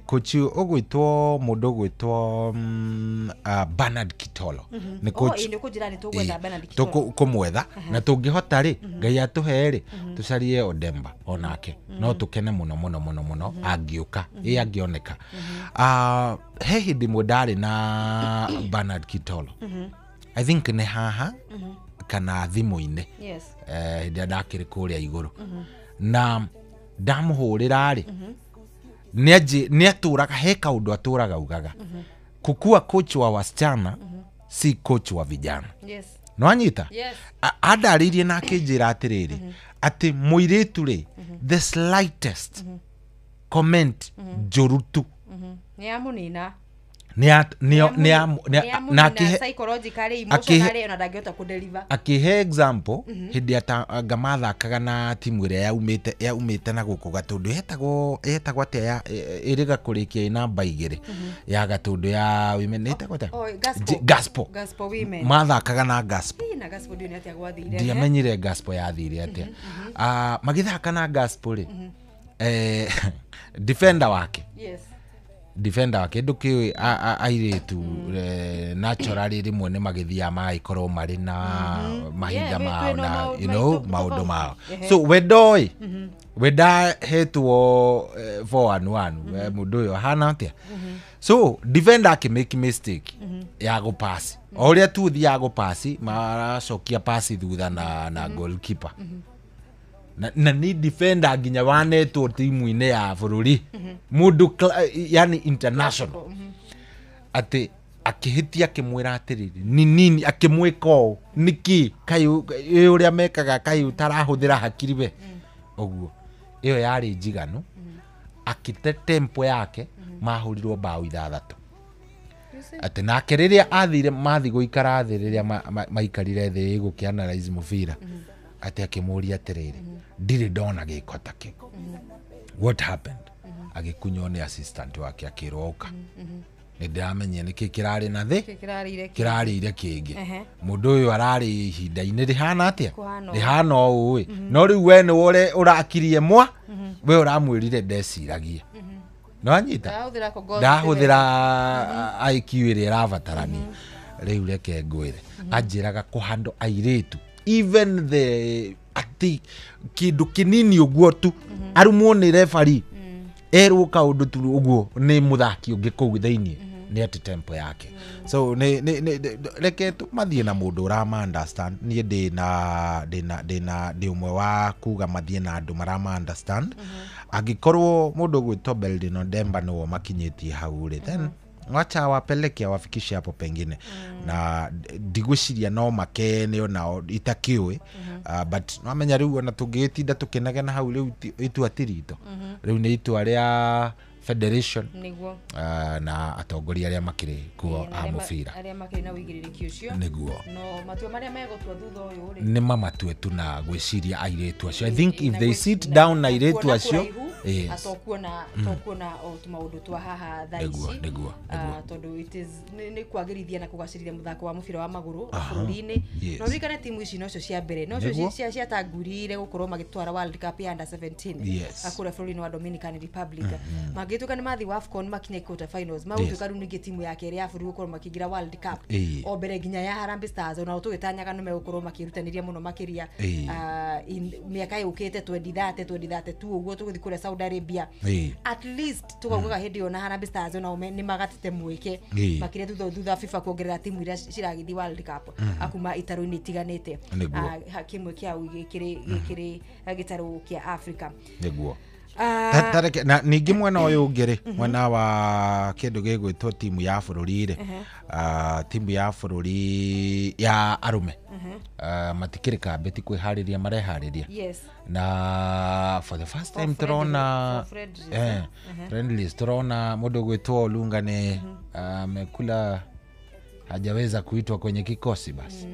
[SPEAKER 2] coach ũgwĩtwo mũndũ ũgwĩtwo Bernard Kitolo nĩ coach, tũkũmwetha na tũngĩhota rĩ, Ngai atũhe rĩ, tũcarie Odemba onake no tũkene mũno mũno mũno mũno angĩũka, ĩ angĩoneka. He hĩndĩ ĩmwe ndarĩ na Bernard Kitolo, I think nĩ haha kana thimũ-inĩ, hĩndĩ ĩrĩa ndakĩrĩ kũrĩa igũrũ, na ndamũhũrĩra rĩ, nĩ atũraga he kaũndũ atũraga ugaga, kukua coach wa wasichana si coach wa vijana. Yes. Nwanyita?
[SPEAKER 3] Yes.
[SPEAKER 2] Andarĩirie na akĩnjĩra atĩrĩrĩ, Atĩ mũirĩtu rĩ, the slightest comment njũru tu
[SPEAKER 3] nĩ yamũnina.
[SPEAKER 2] Nĩ
[SPEAKER 3] Psychologically, emotionally, ona ndangĩhota kũdeliver.
[SPEAKER 2] Akĩhe example hĩndĩ ya anga mathakaga na timu ĩrĩa yaumĩte na gũkũ Gatũndũ, ĩhetagwo atĩa ya ĩrĩga kũrĩkia ĩ namba 2 ya Gatũndũ ya women, ĩtagwo atĩa?
[SPEAKER 3] Oh, Gaspo.
[SPEAKER 2] Gaspo.
[SPEAKER 3] Gaspo women.
[SPEAKER 2] Mathakaga na Gaspo.
[SPEAKER 3] Ĩ, na Gaspo ndiũĩ nĩ atĩa gwathire.
[SPEAKER 2] Ndiamenyire Gaspo yathire atĩa. Magĩthaka na Gaspo rĩ, defender wake.
[SPEAKER 3] Yes.
[SPEAKER 2] Defender wake ndũkĩũĩ airĩtu naturally rĩmwe nĩ magĩthiaga magagĩkorwo marĩ na mahinda mao na you know maũndũ mao. So we ndoĩ, we ndahetwo 4-1-1 mũndũ ũyũ ahana atĩa. So defender akĩmake mistake ya gũpasi, o ũrĩa tu ũthiaga gũpasi maracokia pasi thutha na goalkeeper. Na ni defender nginya wanetwo timu-inĩ ya bũrũri, mũndũ yani international. Atĩ akĩhĩtia akĩmwĩra atĩrĩrĩ, ni nini akĩmwĩka ũũ nĩkĩ, kaĩ ũrĩa mekaga kaĩ ũtarahũthĩra hakiri we. Ũguo ĩyo yarĩ njiganu. Akĩte tempo yake, mahũrirwo mbaũ 6. Atĩ nake rĩrĩa athire mathi gũikara thĩ, rĩrĩa maikarire thĩ gũkĩanalyze mũbira, atĩ akĩmũria atĩrĩrĩ, ndirĩ ndona gĩko ta kĩu, what happened? Agĩkunywo nĩ assistant wake akĩrwo ũka, nĩ ndĩramenyire nĩkĩ kĩrarĩ na thĩ, kĩrarĩire kĩngĩ. Mũndũ ũyũ ararĩ ihinda-inĩ rĩhana atĩa, rĩhana ũũ ĩ, no rĩu we nĩwe ũrakirie mwa, we ũramwĩrire ndeciragia. Nĩwanyita? Ndahũthĩra IQ ĩrĩa ĩrabatarania. Rĩu reke ngwĩre, anjĩraga kũhandwo airĩtu even the ati kĩndũ kĩnini ũguo tu arumwo nĩ referee, erwo kaũndũ tu ũguo nĩ mũthaki ũngĩ kũu thĩinĩ, nĩ atĩ tempo yake. So nĩ reke tu mathiĩ na mũndũ ũrama understand. Niĩ ndĩ ũmwe wa kuga mathiĩ na andũ marama understand. Angĩkorwo mũndũ ũgwĩtwo Beldino Demba nĩwe makinyĩtie hau rĩ, then wacha wapeleke wafikishe hapo pengine. Na ndigwĩciria no makene onao itakĩũĩ, but nwamenya rĩu ona tũngĩgĩtinda tũkĩnegena hau rĩu itua ti ritũ, rĩu nĩ itua rĩa federation
[SPEAKER 3] nĩguo,
[SPEAKER 2] na atongoria arĩa makĩrĩ kuo a mũbira,
[SPEAKER 3] arĩa makĩrĩ na ũigĩrĩrĩki ũcio
[SPEAKER 2] nĩguo.
[SPEAKER 3] No matua marĩa megũtua thutha ũyũ rĩ,
[SPEAKER 2] nĩ mamatue tu na gwĩciria airĩtu acio. I think if they sit down na airĩtu acio, yes,
[SPEAKER 3] atokuona o tũmaũndũ twa haha thaa ici,
[SPEAKER 2] nĩguo
[SPEAKER 3] tondũ it is nĩ kwagĩrithia na kũgacĩrithia mũthako wa mũbira wa magũrũ bũrũri-inĩ. No ririkane timu ici nocio cia mbere, nocio ciatangurire gũkorwo magĩtwara World Cup ya under 17 kũrĩa bũrũri-inĩ wa Dominican Republic. Magĩtuĩka nĩ mathiĩ WAFCON makinye quarter finals, magũtuĩka rĩu ningĩ timu ya kerĩ ya bũrũri gũkorwo makĩingĩra World Cup o mbere nginya ya Harambee Stars. Ona tũgĩtanyaga nĩ megũkorwo makĩrutanĩria mũno makĩria mĩaka yũkĩte 2030 2032 ũguo tũgũthiĩ kũrĩa Saudi Arabia. At least tũkaugaga hĩndĩ ĩyo na Harambee Stars onao nĩ magatĩte mweke makĩria thutha FIFA kuongerera timu iria ciragĩthiĩ World Cup akuma itarũ-inĩ itiganĩte, kĩmwe kĩao gĩkĩrĩ gĩtarũ kĩa Africa.
[SPEAKER 2] Nĩguo. Tareke na ningĩ mwena ũyũ ũngĩ rĩ, mwena wa kĩndũ gĩgwĩtwo timu ya bũrũri rĩ, timu ya bũrũri ya arũme matikĩrĩ kambĩ, ti kwĩharĩria mareharĩria.
[SPEAKER 3] Yes.
[SPEAKER 2] Na for the first time tũrona friendlies, tũrona mũndũ ũgwĩtwo Olunga nĩ amekula, hajaweza kuitwa kwenye kikosi basi.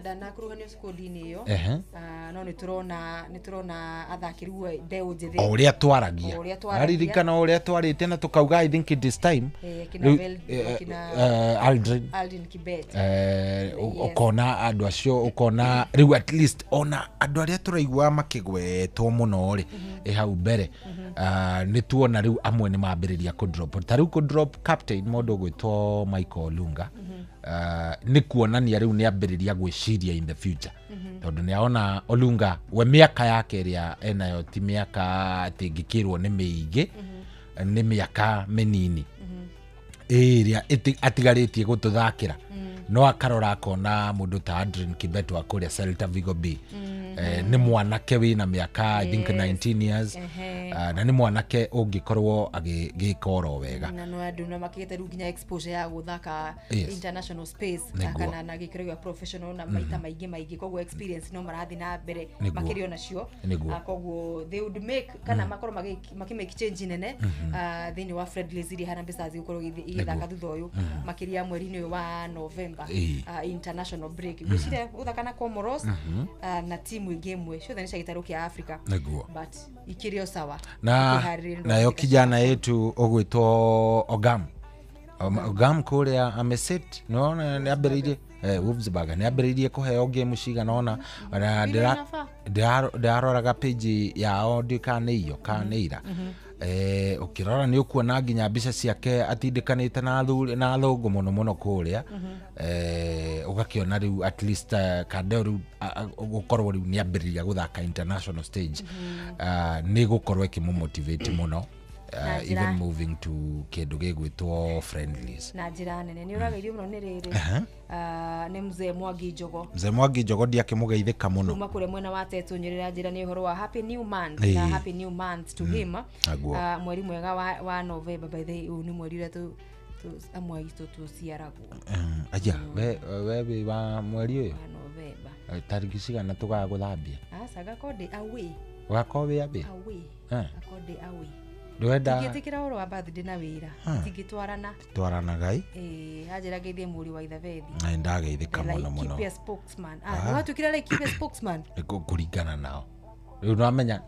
[SPEAKER 3] Ndanakuruhanio squad-inĩ ĩyo. No nĩ tũrona athaki rĩu mbeũ njĩthĩ,
[SPEAKER 2] o ũrĩa twaragia, aririkana o ũrĩa twarĩte na tũkauga I think it is time Aldrin
[SPEAKER 3] Kibet,
[SPEAKER 2] ũkona andũ acio, ũkona rĩu at least ona andũ arĩa tũraigua makĩgwetwo mũno rĩ ĩ hau mbere, nĩ tuona rĩu amwe nĩ mambĩrĩria kũ drop. Ta rĩu kũ drop captain mũndũ ũgwĩtwo Michael Olunga, nĩ kuonania rĩu nĩ ambĩrĩria gwĩciria in the future, tondũ nĩ aona Olunga we mĩaka yake ĩrĩa enayo ti mĩaka atĩ ĩngĩkĩrwo nĩ mĩingĩ, nĩ mĩaka mĩnini ĩrĩa atigarĩtie gũtũthakĩra. No akarora akona mũndũ ta Adrian Kibet wa kũrĩa Celta Vigo B, nĩ mwanake wĩna mĩaka I think 19 years, Na nĩ mwanake ũngĩkorwo agĩgĩka oro wega.
[SPEAKER 3] Na no andũ na makĩgĩte rĩu nginya exposure ya gũthaka international space kana na gĩkĩro gĩa professional na maita maingĩ maingĩ, koguo experience no marathiĩ na mbere makĩria nacio. Koguo they would make kana makorwo makĩ make change nene thĩinĩ wa friendlies iria Harambee Stars igũkorwo igĩthaka thutha ũyũ, makĩria mweri-inĩ ũyũ wa November, international break. Ngwĩciria gũthaka na Comoros na timu ĩngĩ ĩmwe ciothe nĩ cia gĩtarũ kĩa Africa, but ikĩrĩ o sawa.
[SPEAKER 2] Na nayo kijana yetu ũgwĩtwo Ogam Ogam kũrĩa amesit nĩwona nĩambĩrĩirie Wolfsburg nĩambĩrĩirie kũheo game cigana ũna, na ndĩraroraga page yao ndiũĩ kana nĩ iyo kana nĩ ira. Ũkĩrora nĩ ũkuona nginya mbica ciake atindĩkanĩte na athũngũ mũno mũno kũrĩa. Ũgakĩona rĩu at least Kandeo rĩu gũkorwo rĩu nĩambĩrĩria gũthaka international stage, nĩ gũkorwo ĩkĩmũmotivate mũno, even moving to kĩndũ gĩgwĩtwo friendlies.
[SPEAKER 3] Na njĩra nene nĩ ũrageithio mũno nĩ rĩrĩ nĩ Mzee Mwangi Njogo.
[SPEAKER 2] Mzee Mwangi Njogo ndiakĩmũgeithĩka mũno
[SPEAKER 3] kuma kũrĩa mwena wa Tetu Nyerere. Njĩra nĩ ũhoro wa happy new month na happy new month to him. Mweri mwega wa November, by the way ũyũ nĩ mweri ũrĩa amwe aitũ tũciaragwo.
[SPEAKER 2] Aja we wĩ wa mweri ũyũ
[SPEAKER 3] wa November
[SPEAKER 2] tarĩki cigana tũgaga gũthambia?
[SPEAKER 3] Aca ngakorwo ndĩ away.
[SPEAKER 2] Ũgakorwo wĩ away?
[SPEAKER 3] Away. Ngakorwo ndĩ away.
[SPEAKER 2] Ndwenda
[SPEAKER 3] tingĩtĩkĩra ũhoro wa birthday na wĩra, tingĩtwarana.
[SPEAKER 2] Twaranagai.
[SPEAKER 3] Anjĩra ngeithie mũriũ wa Ithabethi.
[SPEAKER 2] Na ndageithĩka mũno mũno.
[SPEAKER 3] Laikipia spokesman. Watuĩkire Laikipia spokesman?
[SPEAKER 2] Kũringana nao rĩu nĩwamenya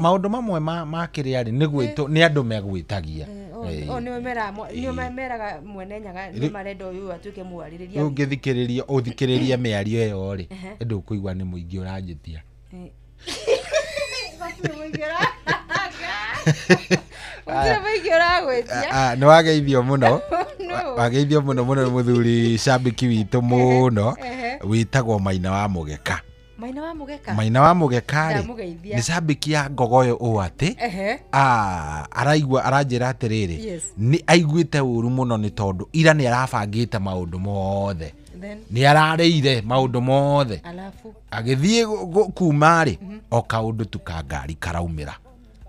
[SPEAKER 2] maũndũ mamwe ma kĩrĩa rĩ nĩ gwĩtwo nĩ andũ megwĩtagia.
[SPEAKER 3] Nĩo meraga mwene Nyaga nĩ marenda ũyũ atuĩke mwarĩrĩria.
[SPEAKER 2] Rĩu ũngĩthikĩrĩria ũthikĩrĩrie mĩario ĩyo rĩ, ndũkũigua nĩ mũingĩ ũranjĩtia. Nĩ wageithio mũno, wageithio mũno mũno nĩ mũthuri cambĩki witũ mũno wĩtagwo Maina wa Mũgeka.
[SPEAKER 3] Maina wa Mũgeka?
[SPEAKER 2] Maina wa Mũgeka rĩ nĩ cambĩki ya Ngogoyo ũũ atĩ araigua aranjĩra atĩrĩrĩ, nĩ aiguĩte ũru mũno nĩ tondũ ira nĩ arabangĩte maũndũ mothe, nĩ ararĩire maũndũ mothe, agĩthiĩ kuma rĩ o kaũndũ tu ka ngari karaumĩra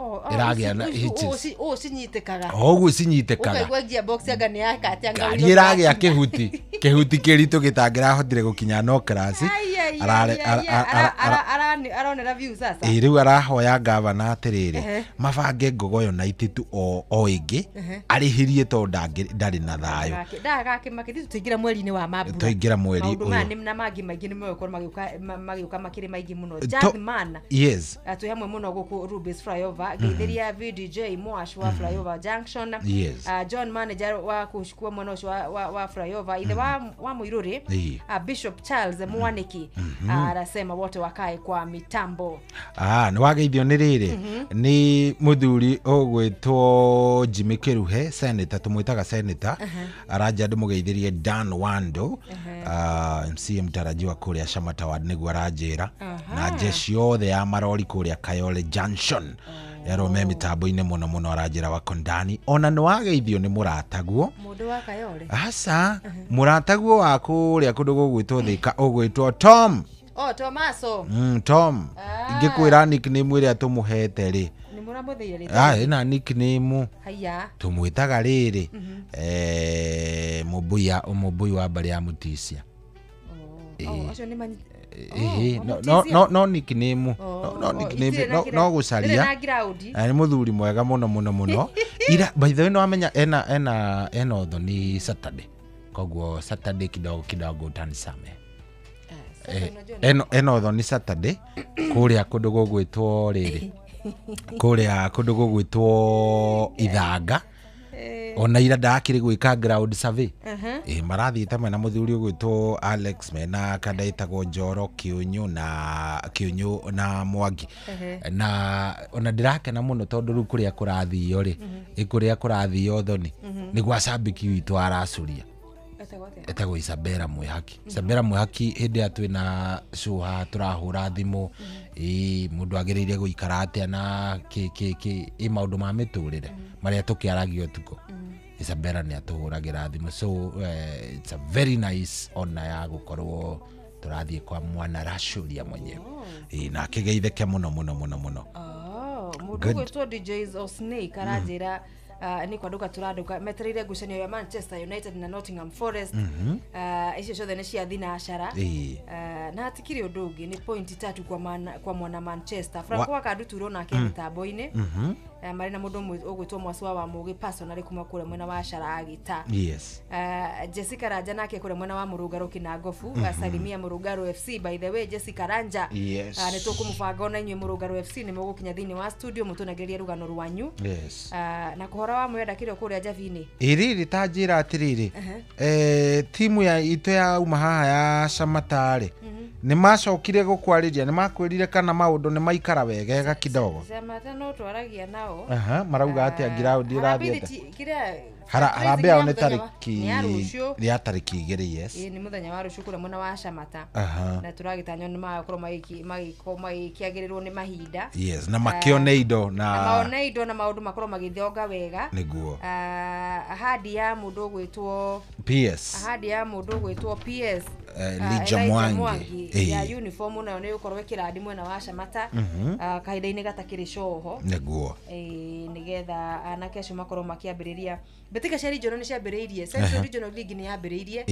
[SPEAKER 2] ĩragĩa na hitches.
[SPEAKER 3] Ũũ cinyitĩkaga.
[SPEAKER 2] Ũguo cinyitĩkaga.
[SPEAKER 3] Ũkaigua gearbox anga nĩ yakate anga
[SPEAKER 2] ngari ĩragĩa kĩhuti kĩhuti kĩritũ gĩtangĩrahotire gũkinya no class.
[SPEAKER 3] Aronera view sasa.
[SPEAKER 2] Rĩu arahoya gavana atĩrĩrĩ mabange Ngogoyo 92 o ĩngĩ arĩhĩrie tondũ ndarĩ na thayũ.
[SPEAKER 3] Ndagakĩmakĩthi tũingĩra mweri-inĩ wa mambura.
[SPEAKER 2] Tũingĩra mweri ũyũ.
[SPEAKER 3] Maũndũ maya na mangĩ maingĩ nĩ megũkorwo magĩũka makĩrĩ maingĩ mũno. Jackman.
[SPEAKER 2] Yes.
[SPEAKER 3] Twĩ hamwe mũno gũkũ Rubis Flyover. Ngeithĩria VDJ Mwash wa Flyover Junction.
[SPEAKER 2] Yes.
[SPEAKER 3] John manager wa kuchukua mwena ũcio wa Flyover. Ithe wa Mũirũrĩ, Bishop Charles Mwaniki anasema wote wakae kwa mitambo.
[SPEAKER 2] Nĩ wageithio nĩ rĩrĩ nĩ mũthuri ũgwĩtwo Jimmy Kĩruhe, senator, tũmwĩtaga senator. Aranja ndĩmũgeithĩrie Dan Wando, MCA mtarajiwa kũrĩa Shamata Ward nĩguo aranjĩra, na jeshi yothe ya marori kũrĩa Kayole Junction yarome mitambo-inĩ mũno mũno aranjĩra wako ndani. Ona nĩ wageithio nĩ mũrataguo
[SPEAKER 3] mũndũ wa Kayole.
[SPEAKER 2] Aca mũrataguo wa kũrĩa kũndũ gũgwĩtwo Thika ũgwĩtwo Tom.
[SPEAKER 3] Oh, Tomaso.
[SPEAKER 2] Tom. Ingĩkwĩra nickname ĩrĩa tũmũhete rĩ.
[SPEAKER 3] Nĩ mũramũthĩire rĩ?
[SPEAKER 2] Ĩna nickname.
[SPEAKER 3] Haiya.
[SPEAKER 2] Tũmwĩtaga rĩrĩ mũmbui wa mbarĩ ya Mũtisia.
[SPEAKER 3] Acio nĩ
[SPEAKER 2] no nickname. No nickname no gũcaria. Nĩ mũthuri mwega mũno mũno mũno. Ira by the way no amenya ena ũthoni Saturday. Koguo Saturday kidogo kidogo utanisame. Eno ũthoni Saturday kũrĩa kũndũ gũgwĩtwo rĩrĩ kũrĩa kũndũ gũgwĩtwo Ithanga. Ona ira ndakĩrĩ gwĩka ground survey. Marathiĩte mena mũthuri ũgwĩtwo Alex mena kanda ĩtagwo Njoro Kĩũnyũ na Kĩũnyũ na Mwangi. Na ona ndĩrakena mũno tondũ rĩu kũrĩa kũrathio rĩ, kũrĩa kũrathio ũthoni nĩ gwa cambĩki witũ aracũria. Etagwo Isabella Mwihaki. Isabella Mwihaki hĩndĩ ĩrĩa twĩna show haha tũrahũra thimũ, mũndũ agĩrĩire gũikara atĩa na kĩ maũndũ ma mĩtũrĩre marĩa tũkĩaragia ũtukũ. Isabella nĩ atũhũragĩra thimũ, so it's a very nice honor ya gũkorwo tũrathiĩ kwa mwana racũria mwenyewe. Na akĩgeithĩke mũno mũno mũno mũno.
[SPEAKER 3] Mũndũ ũgwĩtwo DJs o Snake aranjĩra nĩ kwanduka tũranduka metereire ngucanio ya Manchester United na Nottingham Forest. Icio ciothe nĩ cia thinacara. Na hatikĩrĩ ũndũ ũngĩ, nĩ point 3 kwa mwana Manchester. Franco Wakanduturo nake mĩtambo-inĩ. Marĩ na mũndũ ũmwe ũgwĩtwo Mwaswa wa Mũgĩ personally kuma kũrĩa mwena wa Caragita.
[SPEAKER 2] Yes.
[SPEAKER 3] Jessica Ranja nake kũrĩa mwena wa Mũrũngarũ Kĩnangobu. Salimia Mũrũngarũ FC, by the way Jessica Ranja.
[SPEAKER 2] Yes.
[SPEAKER 3] Nĩ tũkũmũbanga ona inyuĩ Mũrũngarũ FC nĩ mũgũkinya thĩinĩ wa studio mũtũnengererie rũgano rwanyu.
[SPEAKER 2] Yes.
[SPEAKER 3] Na kũhora wa mwenda kĩrĩa kũrĩa Njabini.
[SPEAKER 2] Ĩrĩrĩ ta njĩra atĩrĩrĩ, timu ya itũ ya uma haha ya Samatarĩ nĩ macokire gũkwarĩria, nĩ makwĩrire kana maũndũ nĩ maikara wegega kidogo.
[SPEAKER 3] Samata no twaragia nao.
[SPEAKER 2] Marauga atĩa ground ĩrathiĩ
[SPEAKER 3] kĩrĩa
[SPEAKER 2] harambee yao nĩ tarĩki ya tarĩki 2. Yes.
[SPEAKER 3] Nĩ mũthenya wa rũciũ kũrĩa mwena wa Shamata. Na tũragĩtanywo nĩ magakorwo magĩkĩagĩrĩrwo nĩ mahinda.
[SPEAKER 2] Yes, na makĩone indo na
[SPEAKER 3] maone indo na maũndũ makorwo magĩthonga wega.
[SPEAKER 2] Nĩguo.
[SPEAKER 3] Ahadi ya mũndũ ũgwĩtwo
[SPEAKER 2] PS.
[SPEAKER 3] Ahadi ya mũndũ ũgwĩtwo PS
[SPEAKER 2] Elijah Mwangi
[SPEAKER 3] ya uniform nayo nĩ ũkorwo ĩkĩrandi mwena wa Shamata kahinda-inĩ gatakĩrĩ coho.
[SPEAKER 2] Nĩguo.
[SPEAKER 3] Nĩgetha anake acio makorwo makĩambĩrĩria mbĩtĩka cia regional nĩ ciambĩrĩirie. Central Regional League nĩ yambĩrĩirie.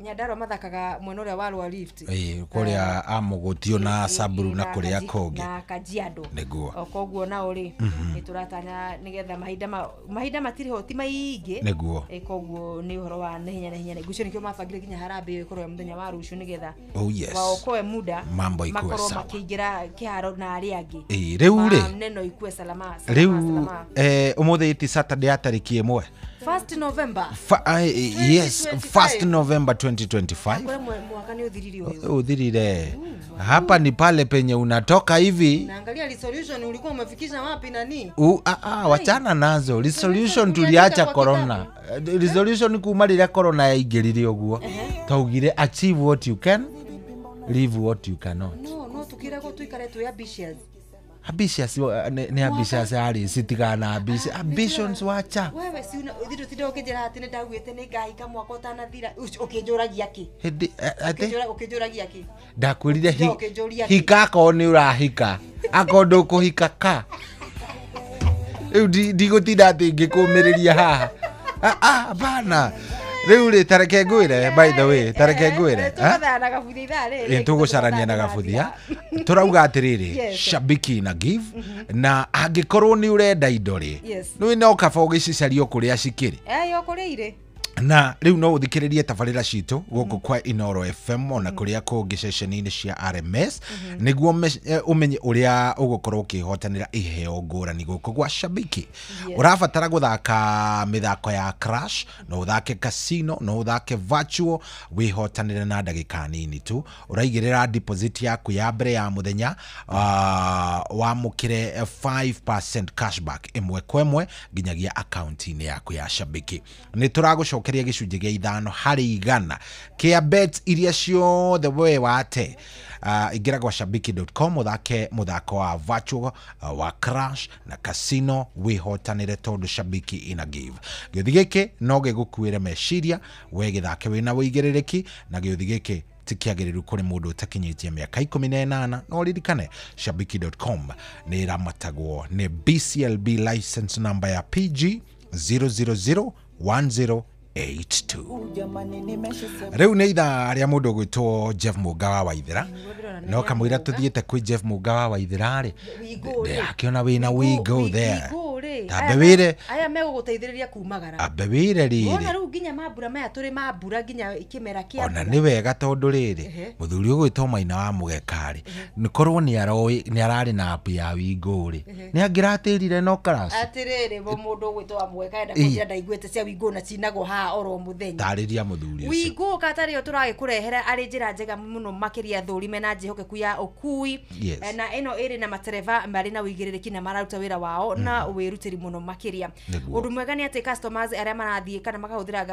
[SPEAKER 3] Nyandarua mathakaga mwena ũrĩa wa Lower Rift.
[SPEAKER 2] Kũrĩa Amũgũtio na Samburu na kũrĩa kũngĩ
[SPEAKER 3] na Kajiado.
[SPEAKER 2] Nĩguo.
[SPEAKER 3] Koguo nao rĩ nĩ tũratanya nĩgetha mahinda matirĩ ho ti maingĩ.
[SPEAKER 2] Nĩguo.
[SPEAKER 3] Koguo nĩ ũhoro wa naihenya naihenya. Ngucio nĩkĩo mabangire nginya harambee ĩkorwo ya mũthenya wa rũciũ nĩgetha waokoe muda
[SPEAKER 2] mambo ikuwe
[SPEAKER 3] makorwo
[SPEAKER 2] sawa
[SPEAKER 3] makĩingĩra kĩharo na arĩa angĩ.
[SPEAKER 2] Rĩu rĩ
[SPEAKER 3] neno ikuwe salama.
[SPEAKER 2] Rĩu ũmũthĩ ti Saturday ya tarĩki 1.
[SPEAKER 3] 1st November.
[SPEAKER 2] Yes, 1st November 2025.
[SPEAKER 3] Mwaka ni uthirire uyu.
[SPEAKER 2] Uthirire. Hapa ni pale penye unatoka hivi.
[SPEAKER 3] Naangalia resolution ulikuwa umefikisha wapi nani?
[SPEAKER 2] Wachana nazo. Resolution tuliacha corona. Resolution kuma rĩrĩa corona yaingĩrire ũguo. Taugire achieve what you can, leave what you cannot.
[SPEAKER 3] No, tukiragwo tuikare tu ambitious.
[SPEAKER 2] Ambitious ni ambitious ari citigana ambitions wacha.
[SPEAKER 3] Wewe si una thiro tinda ũkĩnjĩra atĩ nĩ ndaugĩte nĩ ngahika mwaka ũtanathira ũkĩnjũragia kĩ?
[SPEAKER 2] Hĩndĩ atĩ
[SPEAKER 3] ũkĩnjũragia kĩ?
[SPEAKER 2] Ndakwĩrire hika akorwo nĩ ũrahika, akorwo ndũkũhika ka. Rĩu ndigũtinda atĩ ngĩkũmĩrĩria haha. Bana. Rĩu rĩ tareke ngwĩre, by the way, tareke ngwĩre. Tũgũcarania na gabuthia. Tũrauga atĩrĩrĩ, Shabiki na give na angĩkorwo nĩ ũrenda indo rĩ, nĩ no kaba ũgĩcicario kũrĩa cikĩrĩ.
[SPEAKER 3] Yo kũrĩa irĩ.
[SPEAKER 2] Na rĩu no ũthikĩrĩrie tabarĩra citũ gũkũ kwa Inoro FM ona kũrĩa kũngĩ ceceni-inĩ cia RMS nĩguo ũmenye ũrĩa ũgũkorwo ũkĩhotanĩra iheo ngũrani gũkũ gwa Shabiki. Ũrabatara gũthaka mĩthako ya Crash, no ũthake casino, no ũthake virtual, wĩhotanĩre na ndagĩka nini tu. Ũraigĩrĩra deposit yaku ya mbere ya mũthenya, wamũkĩre 5% cashback ĩmwe kwa ĩmwe nginyagia akaunti-inĩ yaku ya Shabiki. Nĩ tũragũcokeria gĩcunjĩ gĩa 5 harĩ 100 kĩa bet iria ciothe we wate. Ingĩra gwa shabiki.com ũthake mũthako wa virtual, wa Crash na casino wĩhotanĩre tondũ Shabiki ina give. Gĩũthi gĩkĩ no gĩgũkuĩre meciria, we gĩthake wĩna wĩigĩrĩrĩki, na gĩũthi gĩkĩ ti kĩagĩrĩru kũrĩ mũndũ ũtakinyĩtie mĩaka 18. No ririkane shabiki.com nĩ ĩramatagwo nĩ BCLB license number ya PG 0001082. Rĩu nĩ ithaa rĩa mũndũ ũgwĩtwo Jeff Mũnga wa Waithĩra. No kamũira tũthiĩte kwĩ Jeff Mũnga wa Waithĩra rĩ, ndĩrakĩona wĩna we go there. Ambe wĩre
[SPEAKER 3] aya megũgũteithĩrĩria kumagara.
[SPEAKER 2] Ambe wĩre rĩrĩ.
[SPEAKER 3] Wona rĩu nginya mambura maya tũrĩ mambura nginya kĩmera kĩa
[SPEAKER 2] ona nĩ wega tondũ rĩrĩ mũthuri ũgwĩtwo Maina wa Mũgeka rĩ, nĩ korwo nĩ ararĩ na app ya Wingo rĩ, nĩ angĩratĩrire no Crash.
[SPEAKER 3] Atĩrĩrĩ mũndũ ũgwĩtwo wa Mũgeka enda kũnjĩra ndaiguĩte cia Wingo na cinagwo haha oro mũthenya.
[SPEAKER 2] Tarĩria mũthuri ũcio.
[SPEAKER 3] Wingo katarĩ yo tũragĩkũrehera arĩ njĩra njega mũno makĩria thũri mena njĩhokeku ya ũkui. Na ĩno ĩrĩ na matereba marĩ na ũigĩrĩrĩki na mararuta wĩra wao na wĩrutĩri mũno makĩria. Ũndũ mwega nĩ atĩ customers arĩa marathiĩ kana makahũthĩra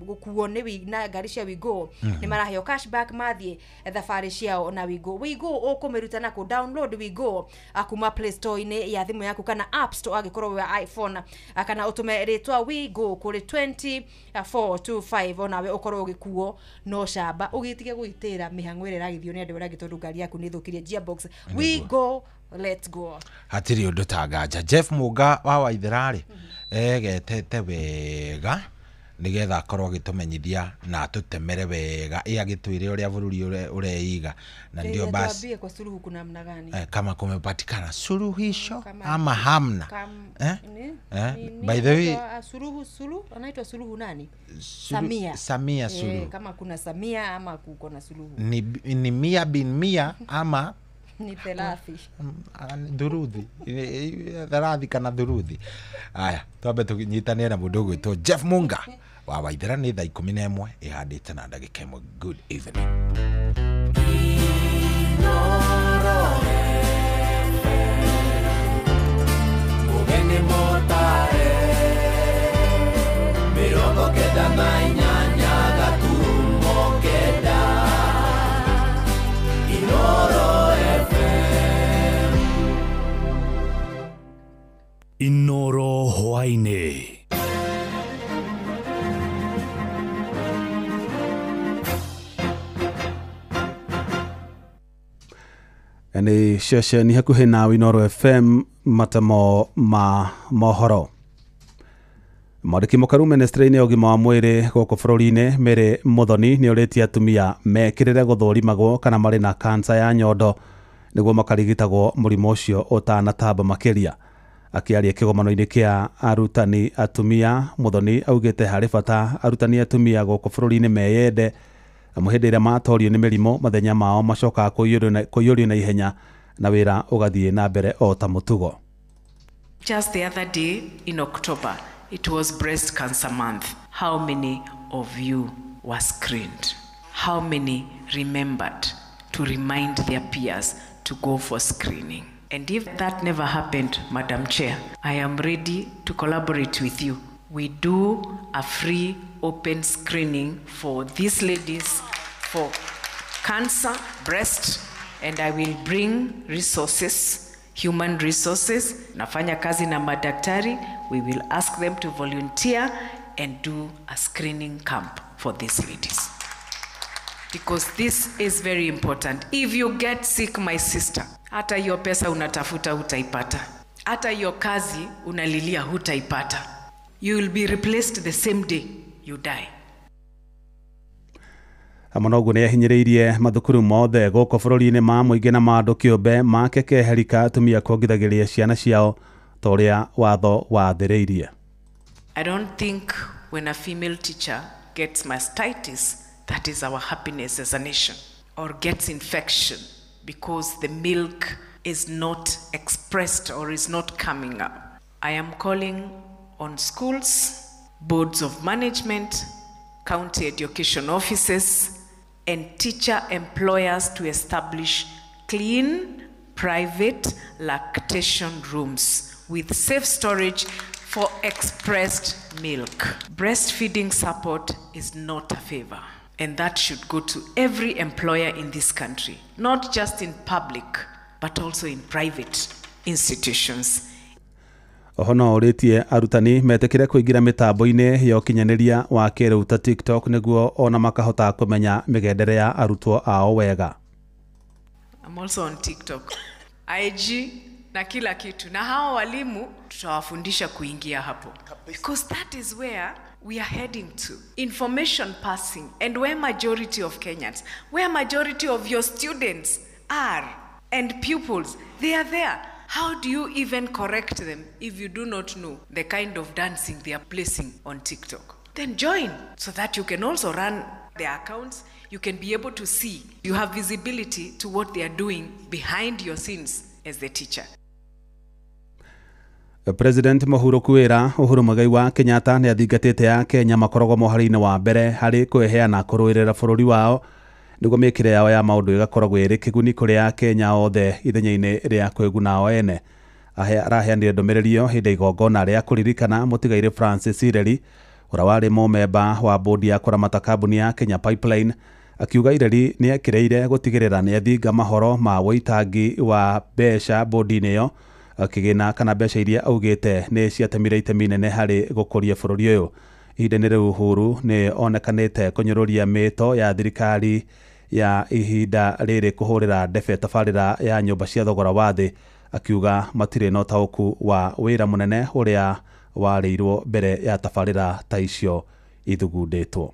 [SPEAKER 3] gũkuo nĩ na ngari cia Wingo nĩ maraheo cashback mathiĩ thabarĩ ciao na Wingo. Wingo ũkũmĩruta na kũ download Wingo kuma Play Store-inĩ ya thimũ yaku kana App Store angĩkorwo wĩ iPhone, kana ũtũme rĩtwa Wingo kũrĩ 2425 onawe ũkorwo ũgĩkuo no camba ũgĩtige gwĩtĩra mĩhang'o ĩrĩa ĩragĩthio nĩ andũ arĩa angĩ tondũ ngari yaku nĩ ĩthũkirie gearbox. We go Let's go.
[SPEAKER 2] Hatirĩ ũndũ ta nganja. Jeff Muga wa Waithera rĩ, egetete wega nigetha akorwo agĩtũmenyithia na atũtemere wega, ĩ agĩtwĩre ũrĩa bũrũri ũreiga. Na ndio basi
[SPEAKER 3] tuambie kwa suluhu kuna namna gani,
[SPEAKER 2] kama kumepatikana suluhisho ama hamna. By the way,
[SPEAKER 3] suluhu anaitwa suluhu nani? Samia.
[SPEAKER 2] Samia Suluhu.
[SPEAKER 3] Kama kuna Samia ama kuko na suluhu.
[SPEAKER 2] Ni mia bin mia ama
[SPEAKER 3] ni thelathi.
[SPEAKER 2] Dhuruthi. Thelathi kana dhuruthi. Aya, twambe tũnyitanĩre na mũndũ ũgwĩtwo Jeff Munga wa Waithera. Nĩ thaa 11 ĩhandĩte na ndagĩka 1. Good evening.
[SPEAKER 4] Ugeni motare 98 gaturumo kenda Inoro FM.
[SPEAKER 5] Inoro hwaĩ-inĩ.
[SPEAKER 6] Nĩ ceceni hakuhĩ na Inoro FM, matemo ma mohoro. Mwandĩki mũkaru ministry-inĩ ya ũgima wa mwĩrĩ gũkũ bũrũri-inĩ Mary Muthoni nĩ ũrĩtie atumia mekĩrĩre gũthũrimagwo kana marĩ na kansa ya nyondo nĩguo makarigitagwo mũrimũ ũcio ũtanatamba makĩria. Akĩaria kĩgomano-inĩ kĩa arutani atumia, Muthoni augĩte harĩ bata arutani atumia gũkũ bũrũri-inĩ meyende, amu hĩndĩ ĩrĩa matorio nĩ mĩrimũ mathenya mao macokaga kũiyũrio na ihenya na wĩra ũgathiĩ na mbere o ta mũtugo.
[SPEAKER 7] Just the other day in October, it was breast cancer month. How many of you were screened? How many remembered to remind their peers to go for screening? And if that never happened, Madam Chair, I am ready to collaborate with you. We do a free open screening for these ladies for cancer, breast, and I will bring resources, human resources. Nafanya kazi na madaktari. We will ask them to volunteer and do a screening camp for these ladies. Because this is very important. If you get sick, my sister, hata hiyo pesa unatafuta hutaipata. Hata hiyo kazi unalilia hutaipata. You will be replaced the same day you die.
[SPEAKER 6] Hamwe na ũguo nĩ ahinyĩrĩirie mathukuru mothe gũkũ bũrũri-inĩ ma mũingĩ na ma andũ kĩũmbe make keherika atumia kuongithagĩria ciana ciao ta ũrĩa watho wathĩrĩirie.
[SPEAKER 7] I don't think when a female teacher gets mastitis, that is our happiness as a nation, or gets infection because the milk is not expressed or is not coming up. I am calling on schools, boards of management, county education offices, and teacher employers to establish clean, private lactation rooms with safe storage for expressed milk. Breastfeeding support is not a favor, and that should go to every employer in this country, not just in public, but also in private institutions.
[SPEAKER 6] Oho no ũrĩtie arutani metĩkĩre kũingĩra mĩtambo-inĩ ya ũkinyanĩria wa kĩrĩu ta TikTok nĩguo ona makahota kũmenya mĩgendere ya arutwo ao wega.
[SPEAKER 7] I'm also on TikTok, IG na kila kitu, na hao walimu tutawafundisha kuingia hapo, because that is where we are heading to. Information passing, and where majority of Kenyans, where majority of your students are and pupils, they are there. How do you even correct them if you do not know the kind of dancing they are placing on TikTok? Then join so that you can also run their accounts. You can be able to see. You have visibility to what they are doing behind your scenes as the teacher.
[SPEAKER 6] President Mũhuro kwĩra Uhuru Muigai wa Kenyatta nĩ athingatĩte ya Kenya makoragwo mũhari-inĩ wa mbere harĩ kwĩheana kũrũĩrĩra bũrũri wao nĩguo mĩkĩre yao ya maũndũ ĩgakoragwo ĩrĩ kĩguni kũrĩ Akenya othe ithenya-inĩ rĩa kwĩguna o ene. Araheanire ndũmĩrĩri ĩyo hĩndĩ ya igongona rĩa kũririkana mũtigairĩ Francis Ireri ũrĩa warĩ mũmemba wa bodi ya kũramata kambuni ya Kenya Pipeline, akiuga Ireri nĩ ekĩrĩire gũtigĩrĩra nĩ athinga mahoro ma wũitangi wa mbeca bodi-inĩ ĩyo, akĩgĩna kana mbeca iria augĩte nĩ ciatemire itemi nene harĩ gũkũria bũrũri ũyũ. Ihinda-inĩ rĩu Uhuru nĩ onekanĩte kũnyũrũria mĩto ya thirikari ya ihinda rĩrĩ kũhũrĩra ndebe tabarĩra ya nyũmba cia thogora wa thĩ, Akiuga matirĩ na ũtaũku wa wĩra mũnene ũrĩa warĩirwo mbere ya tabarĩra ta icio ithugundĩtwo.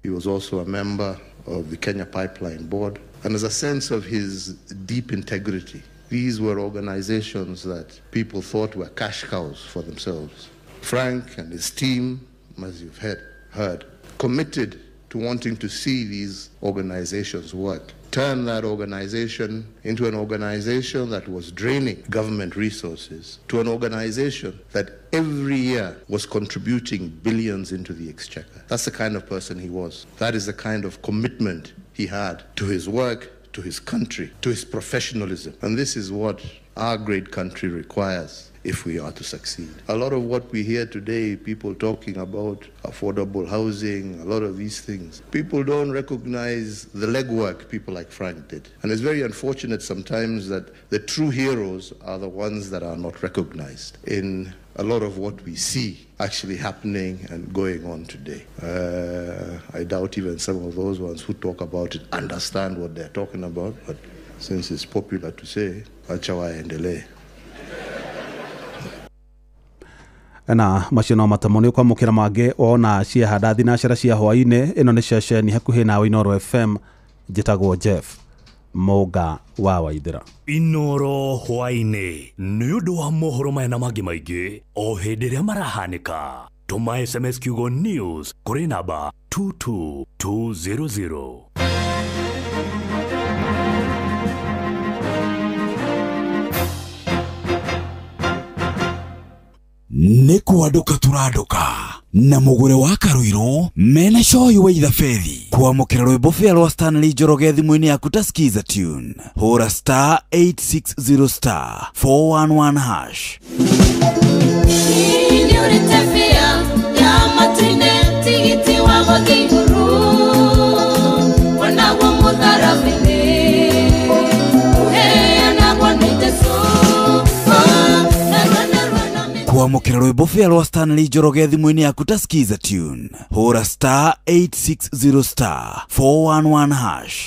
[SPEAKER 8] He was also a member of the Kenya Pipeline Board, and there's a sense of his deep integrity. These were organizations that people thought were cash cows for themselves. Frank and his team, as you've heard, committed to wanting to see these organizations work. Turn that organization into an organization that was draining government resources to an organization that every year was contributing billions into the exchequer. That's the kind of person he was. That is the kind of commitment he had to his work, to his country, to his professionalism. And this is what our great country requires if we are to succeed. A lot of what we hear today, people talking about affordable housing, a lot of these things, people don't recognize the legwork people like Frank did. And it's very unfortunate sometimes that the true heroes are the ones that are not recognized in a lot of what we see actually happening and going on today. I doubt even some of those ones who talk about it understand what they're talking about, but since it's popular to say, acha waendelee.
[SPEAKER 6] Na macio no matamo nĩ ũkwamũkĩra mangĩ ona ciahanda thinacara cia hwaĩ-inĩ. Ĩno nĩ ceceni hakuhĩ nawe Inooro FM. Njĩtagwo Jeff Mũnga wa Waithĩra.
[SPEAKER 5] Inooro hwaĩ-inĩ nĩ ũndũ wa mohoro maya na mangĩ maingĩ o hĩndĩ ĩrĩa marahanĩka. Tũma SMS kiugo news kũrĩ namba 22200.
[SPEAKER 9] Nĩ kwandũka tũrandũka na mũgũre wa Karuiru mena coyi wa ithabethi. Kwamũkĩra rwĩmbo bĩa rwa Stanley Njoroge thimũ-inĩ yaku ta Skiza Tune. Hũra star 860 star 411 hash. Kwamũkĩra rwĩmbo bĩa rwa Stanley Njoroge thimũ-inĩ yaku ta Skiza Tune. Hũra star 860 star 411 hash.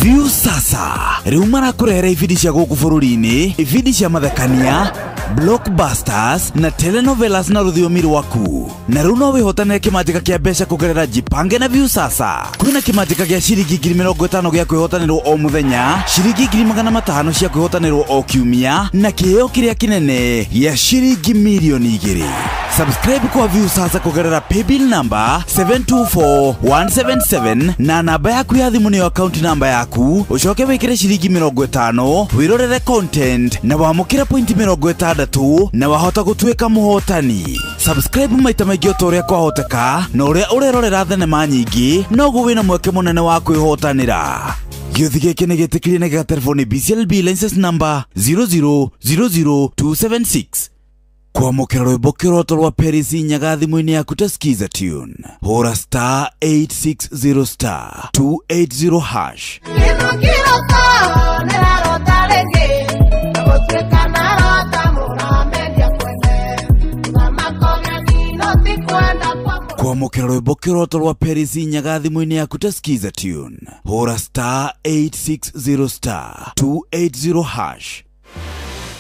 [SPEAKER 9] View sasa rĩu marakũrehera ibindi cia gũkũ bũrũri-inĩ, ibindi cia mathekania, blockbusters na telenovelas na rũthiomi rwaku. Na rĩu no wĩhotanĩre kĩmanjĩka kĩa mbeca kũgerera Jipange na View sasa. Kwĩna kĩmanjĩka gĩa ciringi 50,000 gĩa kwĩhotanĩrwo o mũthenya, ciringi 500 cia kwĩhotanĩrwo o kiumia, na kĩheo kĩrĩa kĩnene gĩa ciringi 2,000,000. Subscribe kwa View sasa kũgerera paybill number 724177 na namba yaku ya thimũ nĩyo account number yaku, ũcoke wĩkĩre ciringi 50 wĩrorere content na wamũkĩre point 60 na wahota gũtuĩka mũhotani. Subscribe maita maingĩ o ta ũrĩa kwahoteka, na ũrĩa ũrerorera thenema nyingĩ noguo wĩna mweke mũnene wa kwĩhotanĩra. Gĩũthi gĩkĩ nĩ gĩtĩkĩrie na gĩgaterefo nĩ BCLB license number 0000276. Kwamũkĩra rwĩmbo kĩroto rwa Paris Nyaga thimũ-inĩ yaku ta Skiza Tune. Hũra star 860 star 280 hash. Kwamũkĩra rwĩmbo kĩroto rwa Paris Nyaga thimũ-inĩ yaku ta Skiza Tune. Hũra star 860 star 280 hash.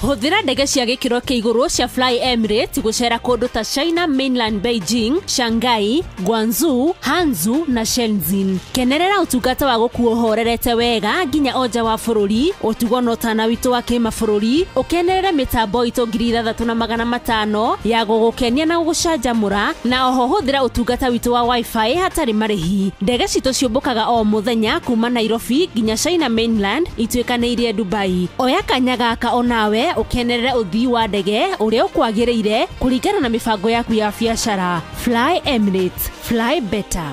[SPEAKER 10] Hũthĩra ndege cia gĩkĩro kĩa igũrũ cia Fly Emirates gũcera kũndũ ta China Mainland, Beijing, Shanghai, Guangzhou, Hangzhou na Shenzhen. Kenerera ũtungata wa gũkuo ũhorerete wega nginya o nja wa bũrũri, ũtugo na ũtana witũ wa kĩmabũrũri, ũkenerere mĩtambo itũ 6500 ya gũgũkenia na gũgũcanjamũra, na oho hũthĩra ũtungata witũ wa Wi-Fi hatarĩ marĩhi. Ndege citũ ciũmbũkaga o mũthenya kuma Nairobi nginya China Mainland ituĩkanĩirie Dubai. Oya kanya gaka onawe ũkenerere ũthii wa ndege ũrĩa ũkwagĩrĩire kũringana na mĩbango yaku ya biacara. Fly Emirates, fly better.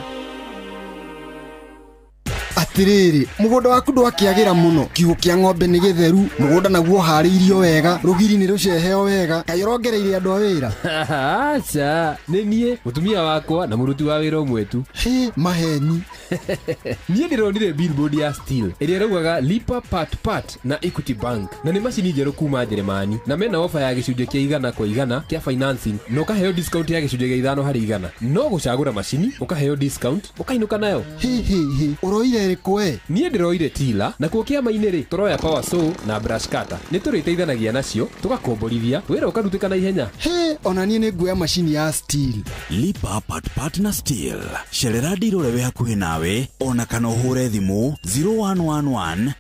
[SPEAKER 11] Atiriri, mũgũnda waku ndwakiagĩra mũno, kiugũ kĩa ng'ombe nĩ gĩtheru, mũgũnda naguo harĩirio wega, rũgiri nĩ rũceheo wega, kaĩ ũrongereire andũ a wĩra?
[SPEAKER 12] Aca, nĩ niĩ, mũtumia wakwa na mũruti wa wĩra ũmwe tu.
[SPEAKER 11] Hĩ, maheni.
[SPEAKER 12] Niĩ ndĩronire billboard ya Steel ĩrĩa ĩraugaga lipa part part na Equity Bank, na nĩ macini njerũ kuma Njeremani, na mena ofa ya gĩcunjĩ kĩa 100 kwa 100 kĩa financing, na ũkaheo discount ya gĩcunjĩ kĩa 5 harĩ 100. No gũcagũra macini, ũkaheo discount, ũkainũka nayo.
[SPEAKER 11] Hĩ hĩ hĩ, ũroire ĩrĩkũ? ĩrĩkũ we?
[SPEAKER 12] Niĩ ndĩroire tila nakuo kĩama-inĩ rĩ tũroya power saw na brush cutter. Nĩ tũrĩteithanagia nacio tũgakomborithia wĩra ũkarutĩka na ihenya.
[SPEAKER 11] He, ona niĩ nĩ nguoya macini ya Stihl.
[SPEAKER 9] Lipa part part na Stihl. Cerera ndiro ũrĩa wĩ hakuhĩ nawe ona kana ũhũre thimũ 0111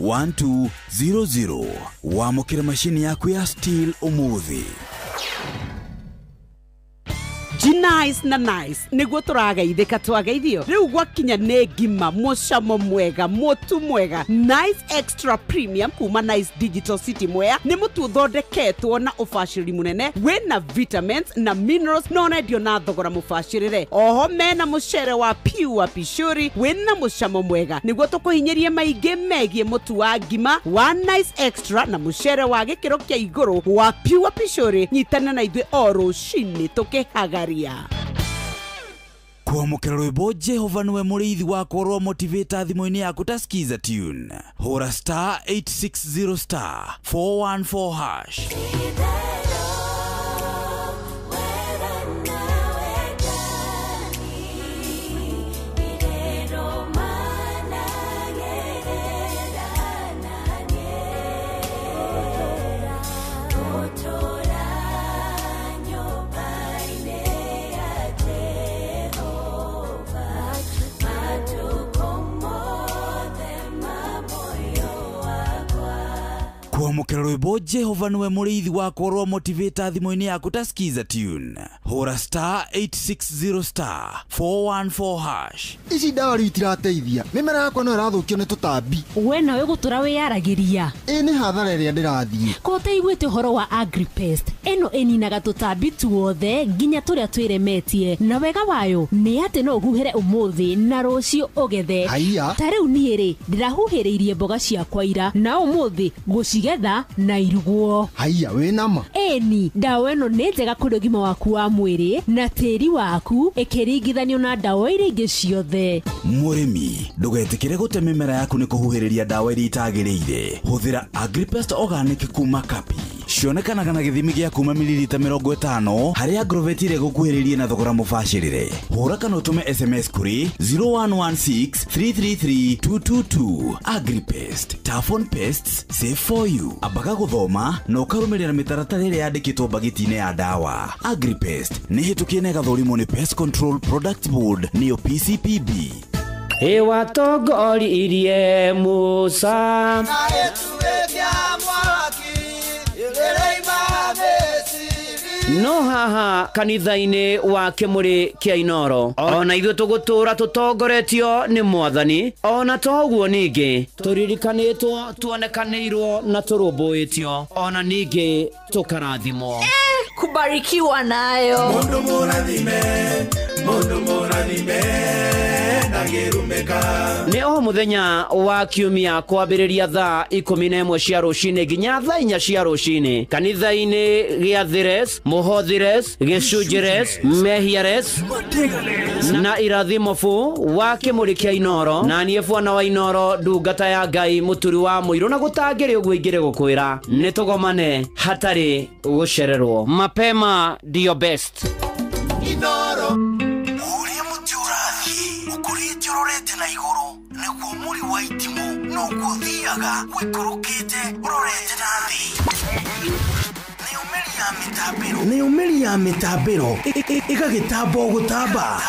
[SPEAKER 9] 041200. Wamũkĩre macini yaku ya Stihl ũmũthĩ.
[SPEAKER 13] Nice na nice niguo tũrageithĩka twageithio rĩu gwakinya nĩ ngima mũcamo mwega mũtu mwega. Nice Extra Premium kuma Nice Digital City Mwea nĩ mũtu ũthondeketwo na ũbacĩrĩri mũnene wĩna vitamins na minerals na ũrendio na thogora mũbacĩrĩre. Oho mena mũcere wa pure pishuri wĩna mũcamo mwega nĩguo tũkũhinyĩrie maingĩ megiĩ mũtu wa ngima wa Nice Extra na mũcere wa gĩkĩro kĩa igũrũ wa pure pishuri. Nyitana na ithuĩ o rũcinĩ tũkĩhagaria.
[SPEAKER 9] Kwamũkĩra rwĩmbo Jehova nĩwe mũrĩithi wakwa rwa motivator thimũ-inĩ yaku ta skiza tune. Hũra star 860 star 414 hash. Kwamũkĩra rwĩmbo Jehova nĩwe mũrĩithi wakwa rwa motivator thimũ-inĩ yaku ta skiza tune. Hũra star 860 star 414 hash.
[SPEAKER 11] Ici ndawa rĩu itirateithia. Mĩmera yakwa no ĩrathũkio nĩ tũtambi.
[SPEAKER 10] We nawe gũtũra wĩyaragĩria.
[SPEAKER 11] Ĩ nĩ hathara ĩrĩa ndĩrathiĩ.
[SPEAKER 10] Ko ũtaiguĩte ũhoro wa Agripest? Ĩno ĩninaga tũtambi tuothe nginya tũrĩa twĩremetie. Na wega wayo nĩ atĩ no ũhuhĩre ũmũthĩ na rũciũ ũgethe.
[SPEAKER 11] Haiya.
[SPEAKER 10] Ta rĩu niĩ rĩ ndĩrahuhĩrĩirie mboga ciakwa ira na ũmũthĩ gũcigetha na irugwo.
[SPEAKER 11] Haiya wĩna ma?
[SPEAKER 10] Ĩni, ndawa ĩno nĩ njega kũrĩ ũgima waku wa mwĩrĩ na tĩri waku ĩkĩringithanio na ndawa iria ingĩ ciothe.
[SPEAKER 9] Mũrĩmi ndũgetĩkĩre gũte mĩmera yaku nĩ kũhuhĩrĩria ndawa iria itagĩrĩire. Hũthĩra Agripest Organic kuma Kapi. Cionekanaga na gĩthimi gĩa kuma mililita 50 harĩa Agrovet ĩrĩa ĩgũkuhĩrĩirie na thogora mũbacĩrĩre. Hũra kana ũtũme SMS kũrĩ 0116 333 222. Agripest, tough on pests, safe for you. Ambaga gũthoma na ũkarũmĩrĩra mĩtaratara ĩrĩa yandĩkĩtwo mbagiti-inĩ ya ndawa. Agripest nĩ hĩtũkie na ĩgathũrimwo nĩ Pest Control Products Board nĩyo PCPB.
[SPEAKER 14] Ĩwatongoririe Musa no haha kanitha-inĩ wa Kĩmũrĩ kĩa Inoro ona ithuĩ tũgũtũra tũtongoretio nĩ Mwathani ona to ũguo ningĩ tũririkanĩtwo tuonekanĩirwo na tũrũmbũĩtio ona ningĩ tũkarathimwo.
[SPEAKER 15] Kubarikiwa nayo.
[SPEAKER 4] Mundu mũrathime, mundu mũrathime
[SPEAKER 14] Nĩ o mũthenya wa kiumia kwambĩrĩria thaa 11 cia rũcinĩ nginya thaa 4 cia rũcinĩ kanitha-inĩ gĩa Thires, Mũhothires, Gĩcunjĩres, Mehiares na Irathimo fu wa Kĩmũrĩ kĩa Inoro na niĩ bwana wa Inoro ndungata ya Ngai mũturi wa mũirũ na gũtangĩrĩ ũguo ingĩrĩ gũkwĩra nĩ tũgomane hatarĩ gũcererwo. Mapema ndio best.
[SPEAKER 4] Inoro.
[SPEAKER 9] Na igũrũ nĩguo mũri wa itimũ noguo ũthiaga wĩikũrũkĩte ũrorete na thĩ. Nĩyo mĩri ya mĩtambĩro ĩgagĩtamba o gũtamba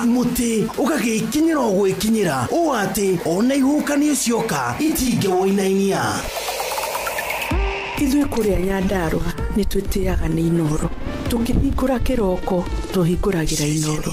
[SPEAKER 9] mũtĩ ũgagĩkinyĩra o gwĩkinyĩra ũũ atĩ ona ihuhũkanio cioka itingĩwũinainia.
[SPEAKER 7] Ithuĩ kũrĩa Nyandarũa nĩ twĩtĩaga nĩ Inoro. Tũkĩhingũra kĩroko tũhingũragĩra Inoro.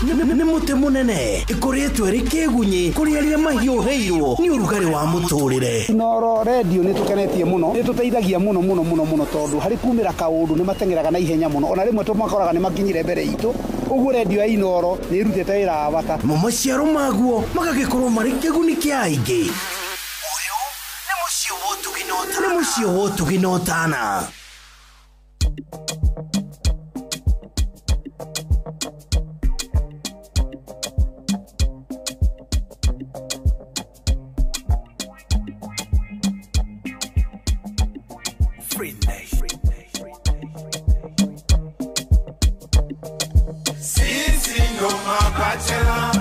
[SPEAKER 9] Nĩ mũtĩ mũnene ĩkoretwo ĩrĩ kĩgunyĩ kũrĩ arĩa mahiũhĩirwo nĩ ũrugarĩ wa mũtũrĩre.
[SPEAKER 16] Inoro radio nĩ tũkenetie mũno, nĩ tũteithagia mũno mũno mũno mũno tondũ harĩ kumĩra kaũndũ nĩ mateng'eraga na ihenya mũno ona rĩmwe tũmakoraga nĩ makinyire mbere itũ. Ũguo radio ya Inoro nĩ ĩrutĩte wĩra wa bata.
[SPEAKER 9] Mo maciaro maguo magagĩkorwo marĩ kĩguni kĩa aingĩ. Ũyũ nĩ mũciĩ wa ũtugi na ũtana. Nĩ mũciĩ wa ũtugi na ũtana.
[SPEAKER 4] Sisi ndo mabachela,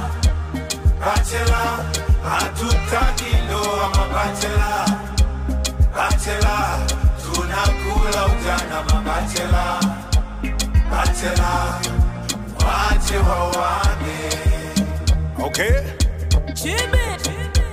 [SPEAKER 4] Bachelor, hatutaki ndoa mabachela. Bachelor, tunakula ujana mabachela. Bachelor, wache wawane.
[SPEAKER 17] Okay?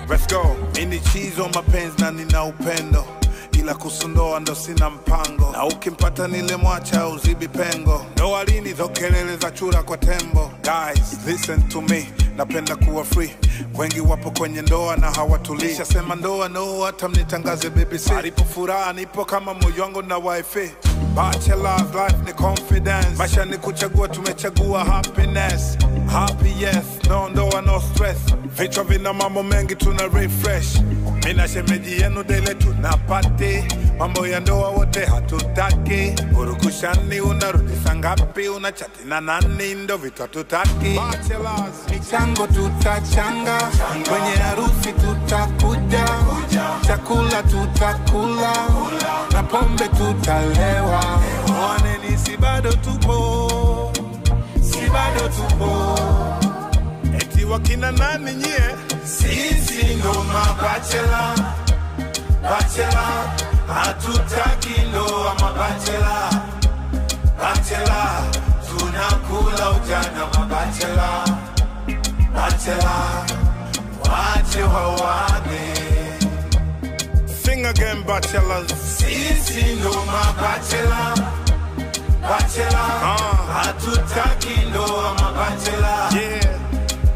[SPEAKER 17] Let's go. Mini cheese on mapenzi na nina upendo, ila kusundoa ndo sina mpango. Na ukimpata nile mwacha uzibi pengo. Ndoa lini zo kelele za chura kwa tembo. Guys, listen to me, napenda kuwa free. Wengi wapo kwenye ndoa na hawatulii. Sema ndoa no, hata mnitangaze BBC. Alipo furaha nipo kama moyo wangu na wifi. Bachelor's life ni confidence. Maisha ni kuchagua, tumechagua happiness. Happy yes, no ndoa no stress. Vichwa vina mambo mengi tuna refresh. Mina shemeji yenu daily tunapati. Mambo ya ndoa wote hatutaki. Urukushani unarudi saa ngapi? Unachati na nani? Ndo vitu hatutaki. Bachelors,
[SPEAKER 4] michango tutachanga, kwenye harusi tutakuja, chakula tutakula, na pombe tutalewa.
[SPEAKER 17] Waneni si bado tupo, si bado tupo. Eti wakina nani nyie?
[SPEAKER 4] Sisi ndo mabachela. Bachelor, hatutaki ndoa mabachela. Bachelor, tunakula ujana mabachela. Bachelor, wache wawane.
[SPEAKER 17] Sing again, bachelors.
[SPEAKER 4] Sisi ndo mabachela. Bachelor, hatutaki ndoa mabachela.
[SPEAKER 17] Yeah.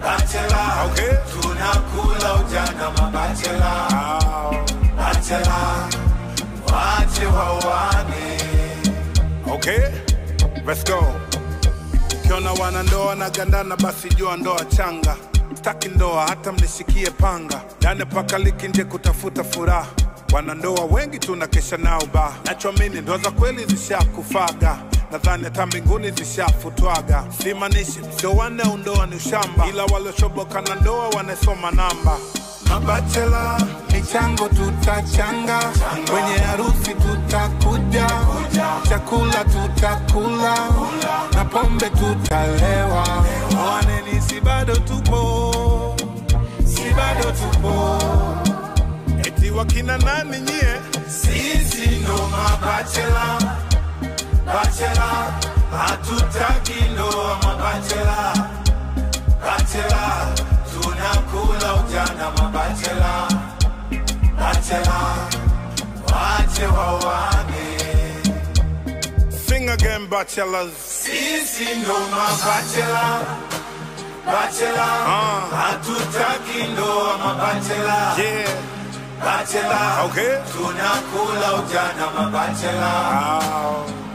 [SPEAKER 4] Bachelor,
[SPEAKER 17] okay.
[SPEAKER 4] Tunakula ujana mabachela. Bachelor, wache wawane.
[SPEAKER 17] Okay, let's go. Ukiona wanandoa na gandana basi jua ndoa changa. Staki ndoa hata mnishikie panga. Ndani pakaliki nje kutafuta furaha. Wanandoa wengi tunakesha nao ba. Nachoamini ndoa za kweli zishakufaga. Nadhani hata mbinguni zishafutwaga. Simaanishi sio wane undoa ni ushamba, ila waliochoboka na ndoa wanasoma namba.
[SPEAKER 4] Mabachela, michango tutachanga, kwenye harusi tutakuja, chakula tutakula, na pombe tutalewa.
[SPEAKER 17] Waneni si bado tupo, si bado tupo. Eti wakina nani nyie?
[SPEAKER 4] Sisi ndo mabachela. Bachelor, hatutaki ndoa mabachela. Bachelor, tunakula ujana mabachela. Bachelor, wache wawane.
[SPEAKER 17] Sing again, bachelors.
[SPEAKER 4] Sisi ndo mabachela. Bachelor, hatutaki ndoa mabachela.
[SPEAKER 17] Yeah.
[SPEAKER 4] Bachelor,
[SPEAKER 17] okay.
[SPEAKER 4] Tunakula ujana mabachela.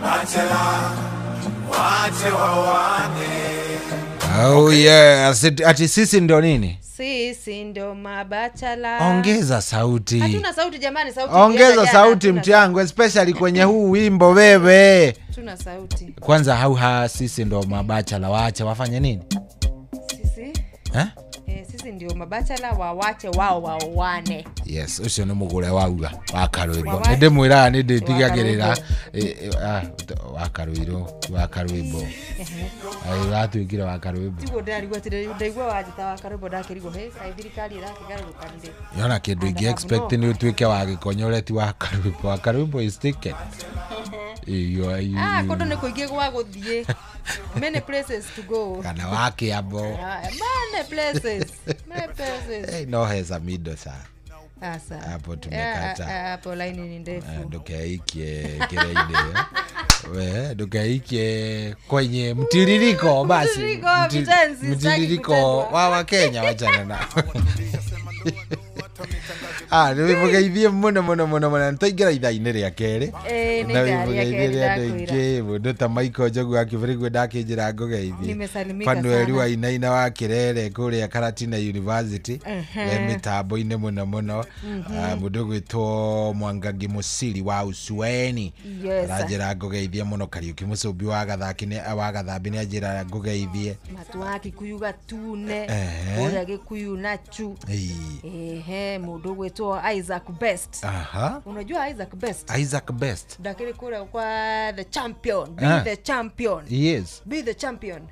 [SPEAKER 4] Bachelor, wache wawane.
[SPEAKER 2] Oh yeah, ati sisi ndo nini?
[SPEAKER 3] Sisi ndo mabachelor.
[SPEAKER 2] Ongeza sauti.
[SPEAKER 3] Hatuna sauti jamani, sauti.
[SPEAKER 2] Ongeza sauti mtu yangu, especially kwenye huu wimbo wewe.
[SPEAKER 3] Tuna sauti.
[SPEAKER 2] Kwanza hauha sisi ndo mabachelor, waache wafanye nini?
[SPEAKER 3] Sisi?
[SPEAKER 2] Eh?
[SPEAKER 3] Sisi ndio mabachelor wawache wao waoane.
[SPEAKER 2] Yes, ucio ni mugure wauga wa karwimbo. Ni ndimwira ni nditigagerera wa karwiro wa karwimbo. Ai ratuikire wa karwimbo.
[SPEAKER 3] Tiguo ndarigwo atire ndaigua wanjita wa karwimbo ndakirigwo he kai thirikari irakigarũrũkanire.
[SPEAKER 2] Yona kindu ingi expect ni utuike wa gikonyoreti wa karwimbo. Wa karwimbo is ticket. Iyo
[SPEAKER 3] kundu ni kuingi gwa guthie. Many places to go.
[SPEAKER 2] Kana wake abo.
[SPEAKER 3] Many places. Many places.
[SPEAKER 2] Hey, no heza mido sa.
[SPEAKER 3] Asa.
[SPEAKER 2] Hapo tumekata.
[SPEAKER 3] Hapo line ni ndefu.
[SPEAKER 2] Ndukeikie kireine. We, ndukeikie kwenye mtiririko basi. Mtiririko wa Kenya wachana na. Ni mugeithie muno muno muno muno ntaingĩra ithaa-inĩ rĩa kerĩ.
[SPEAKER 3] Na
[SPEAKER 2] mugeithie andũ aingĩ mũndũ ta Michael Njogu wa Kĩbĩrĩgwe ndakĩnjĩra ngũgeithie. Fanueli wa Inaina wa Kĩrere kũrĩa Karatina University e mĩtambo-inĩ mũno mũno. Mũndũ gwĩtwo Mwangangi Mũciri wa Usueni aranjĩra ngũgeithie mũno. Kariũki Mũcũmbi wa Gathaki wa Gathambi nĩ anjĩra ngũgeithie.
[SPEAKER 3] Matu wa Kikuyu Gatune kũrĩa Gĩkuyu nachu. Ehe, mũndũ gwĩtwo Isaac Best.
[SPEAKER 2] Aha.
[SPEAKER 3] Unajua Isaac Best?
[SPEAKER 2] Isaac Best.
[SPEAKER 3] Ndakiri kule kwa the champion. Be the champion.
[SPEAKER 2] Yes.
[SPEAKER 3] Be the champion.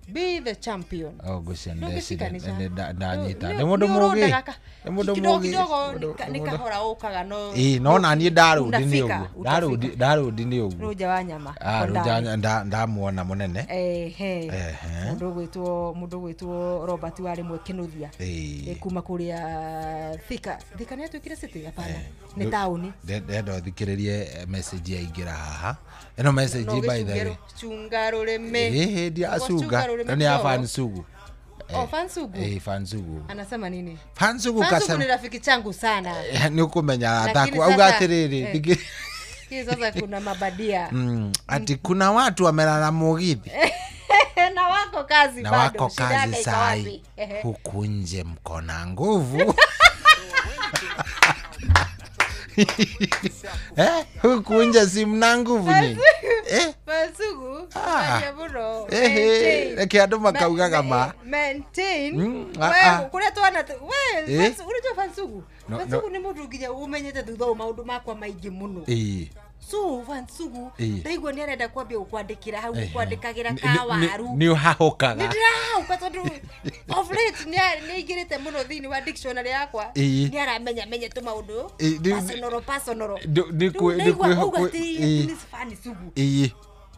[SPEAKER 3] Be the champion.
[SPEAKER 2] Oh, ngwĩciria
[SPEAKER 3] Ndũngĩcikanisha.
[SPEAKER 2] Ndanyita.
[SPEAKER 3] Nĩ-
[SPEAKER 2] Nĩ mũndũ
[SPEAKER 3] nĩ
[SPEAKER 2] mũgĩ.
[SPEAKER 3] ũrũndaga
[SPEAKER 2] Nĩ mũndũ
[SPEAKER 3] kidogo
[SPEAKER 2] mũgĩ.
[SPEAKER 3] kidogo nĩ kahora ũkaga no
[SPEAKER 2] Ĩĩ, no na niĩ ndarũndi nĩ
[SPEAKER 3] Unafika,
[SPEAKER 2] ũguo. Ndarũndi nĩ ũguo.
[SPEAKER 3] Rũnja wa nyama.
[SPEAKER 2] Ah,
[SPEAKER 3] Kondani.
[SPEAKER 2] Rũnja ndamuona mũnene.
[SPEAKER 3] Ehe.
[SPEAKER 2] Ehe.
[SPEAKER 3] Mũndũ ũgwĩtwo Robert warĩ mwe Kĩnuthia.
[SPEAKER 2] Ĩĩ.
[SPEAKER 3] Kuma kũrĩa Thika. Thika nĩ atuĩkire city? Hapana. Nĩ taũni.
[SPEAKER 2] Ndenda ũthikĩrĩrie message yaingĩra haha. Ĩno message by the way.
[SPEAKER 3] Chunga rũrĩmĩ.
[SPEAKER 2] Ĩĩ, ndiacunga.
[SPEAKER 3] Rũrĩmĩ
[SPEAKER 2] Ĩno nĩ ya
[SPEAKER 3] kidogo.
[SPEAKER 2] Fansugu.
[SPEAKER 3] Oh, Fansugu.
[SPEAKER 2] Ĩĩ, Fansugu.
[SPEAKER 3] Anasema nini?
[SPEAKER 2] Fansugu
[SPEAKER 3] Fansugu
[SPEAKER 2] kasema
[SPEAKER 3] ni rafiki changu sana.
[SPEAKER 2] Nĩ ũkũmenya
[SPEAKER 3] Lakini
[SPEAKER 2] ataku auga
[SPEAKER 3] sasa-
[SPEAKER 2] atĩrĩrĩ
[SPEAKER 3] Lakini sasa kuna mabadia.
[SPEAKER 2] Ati kuna watu wamelala mugithi
[SPEAKER 3] Na wako kazi
[SPEAKER 2] na
[SPEAKER 3] bado.
[SPEAKER 2] wako
[SPEAKER 3] Shida
[SPEAKER 2] kazi
[SPEAKER 3] yake iko
[SPEAKER 2] sai
[SPEAKER 3] wapi? Ehe.
[SPEAKER 2] huku nje mko na nguvu. Huku nje si mna nguvu nyinyi.
[SPEAKER 3] Fansugu.
[SPEAKER 2] Ah.
[SPEAKER 3] Aria mũno.
[SPEAKER 2] Ehe,
[SPEAKER 3] Maintain.
[SPEAKER 2] reke andũ makaugaga ma.
[SPEAKER 3] Maintain.
[SPEAKER 2] Ah,
[SPEAKER 3] We,
[SPEAKER 2] ah.
[SPEAKER 3] kũrĩa twana we, unajua Fansugu?
[SPEAKER 2] No,
[SPEAKER 3] Fansugu
[SPEAKER 2] no.
[SPEAKER 3] nĩ mũndũ nginya ũmenyete thutha ũyũ maũndũ makwa maingĩ mũno.
[SPEAKER 2] Ĩĩ.
[SPEAKER 3] So Fansugu
[SPEAKER 2] Ĩĩ.
[SPEAKER 3] ndaigua nĩ arenda kwambia gũkwandĩkĩra hau gũkwandĩkagĩra
[SPEAKER 2] Nĩ-
[SPEAKER 3] kawaru.
[SPEAKER 2] Nĩ ũhahũkaga.
[SPEAKER 3] Nĩ ndĩrahauka tondũ of late nĩ aingĩrĩte mũno thĩinĩ wa dictionary yakwa.
[SPEAKER 2] Ĩĩ.
[SPEAKER 3] Nĩ aramenya menye tũmaũndũ
[SPEAKER 2] Ĩĩ,
[SPEAKER 3] personal personal.
[SPEAKER 2] Nĩ
[SPEAKER 3] Rĩu ndaigua auga atĩ nĩ Fansugu.
[SPEAKER 2] Ĩĩ.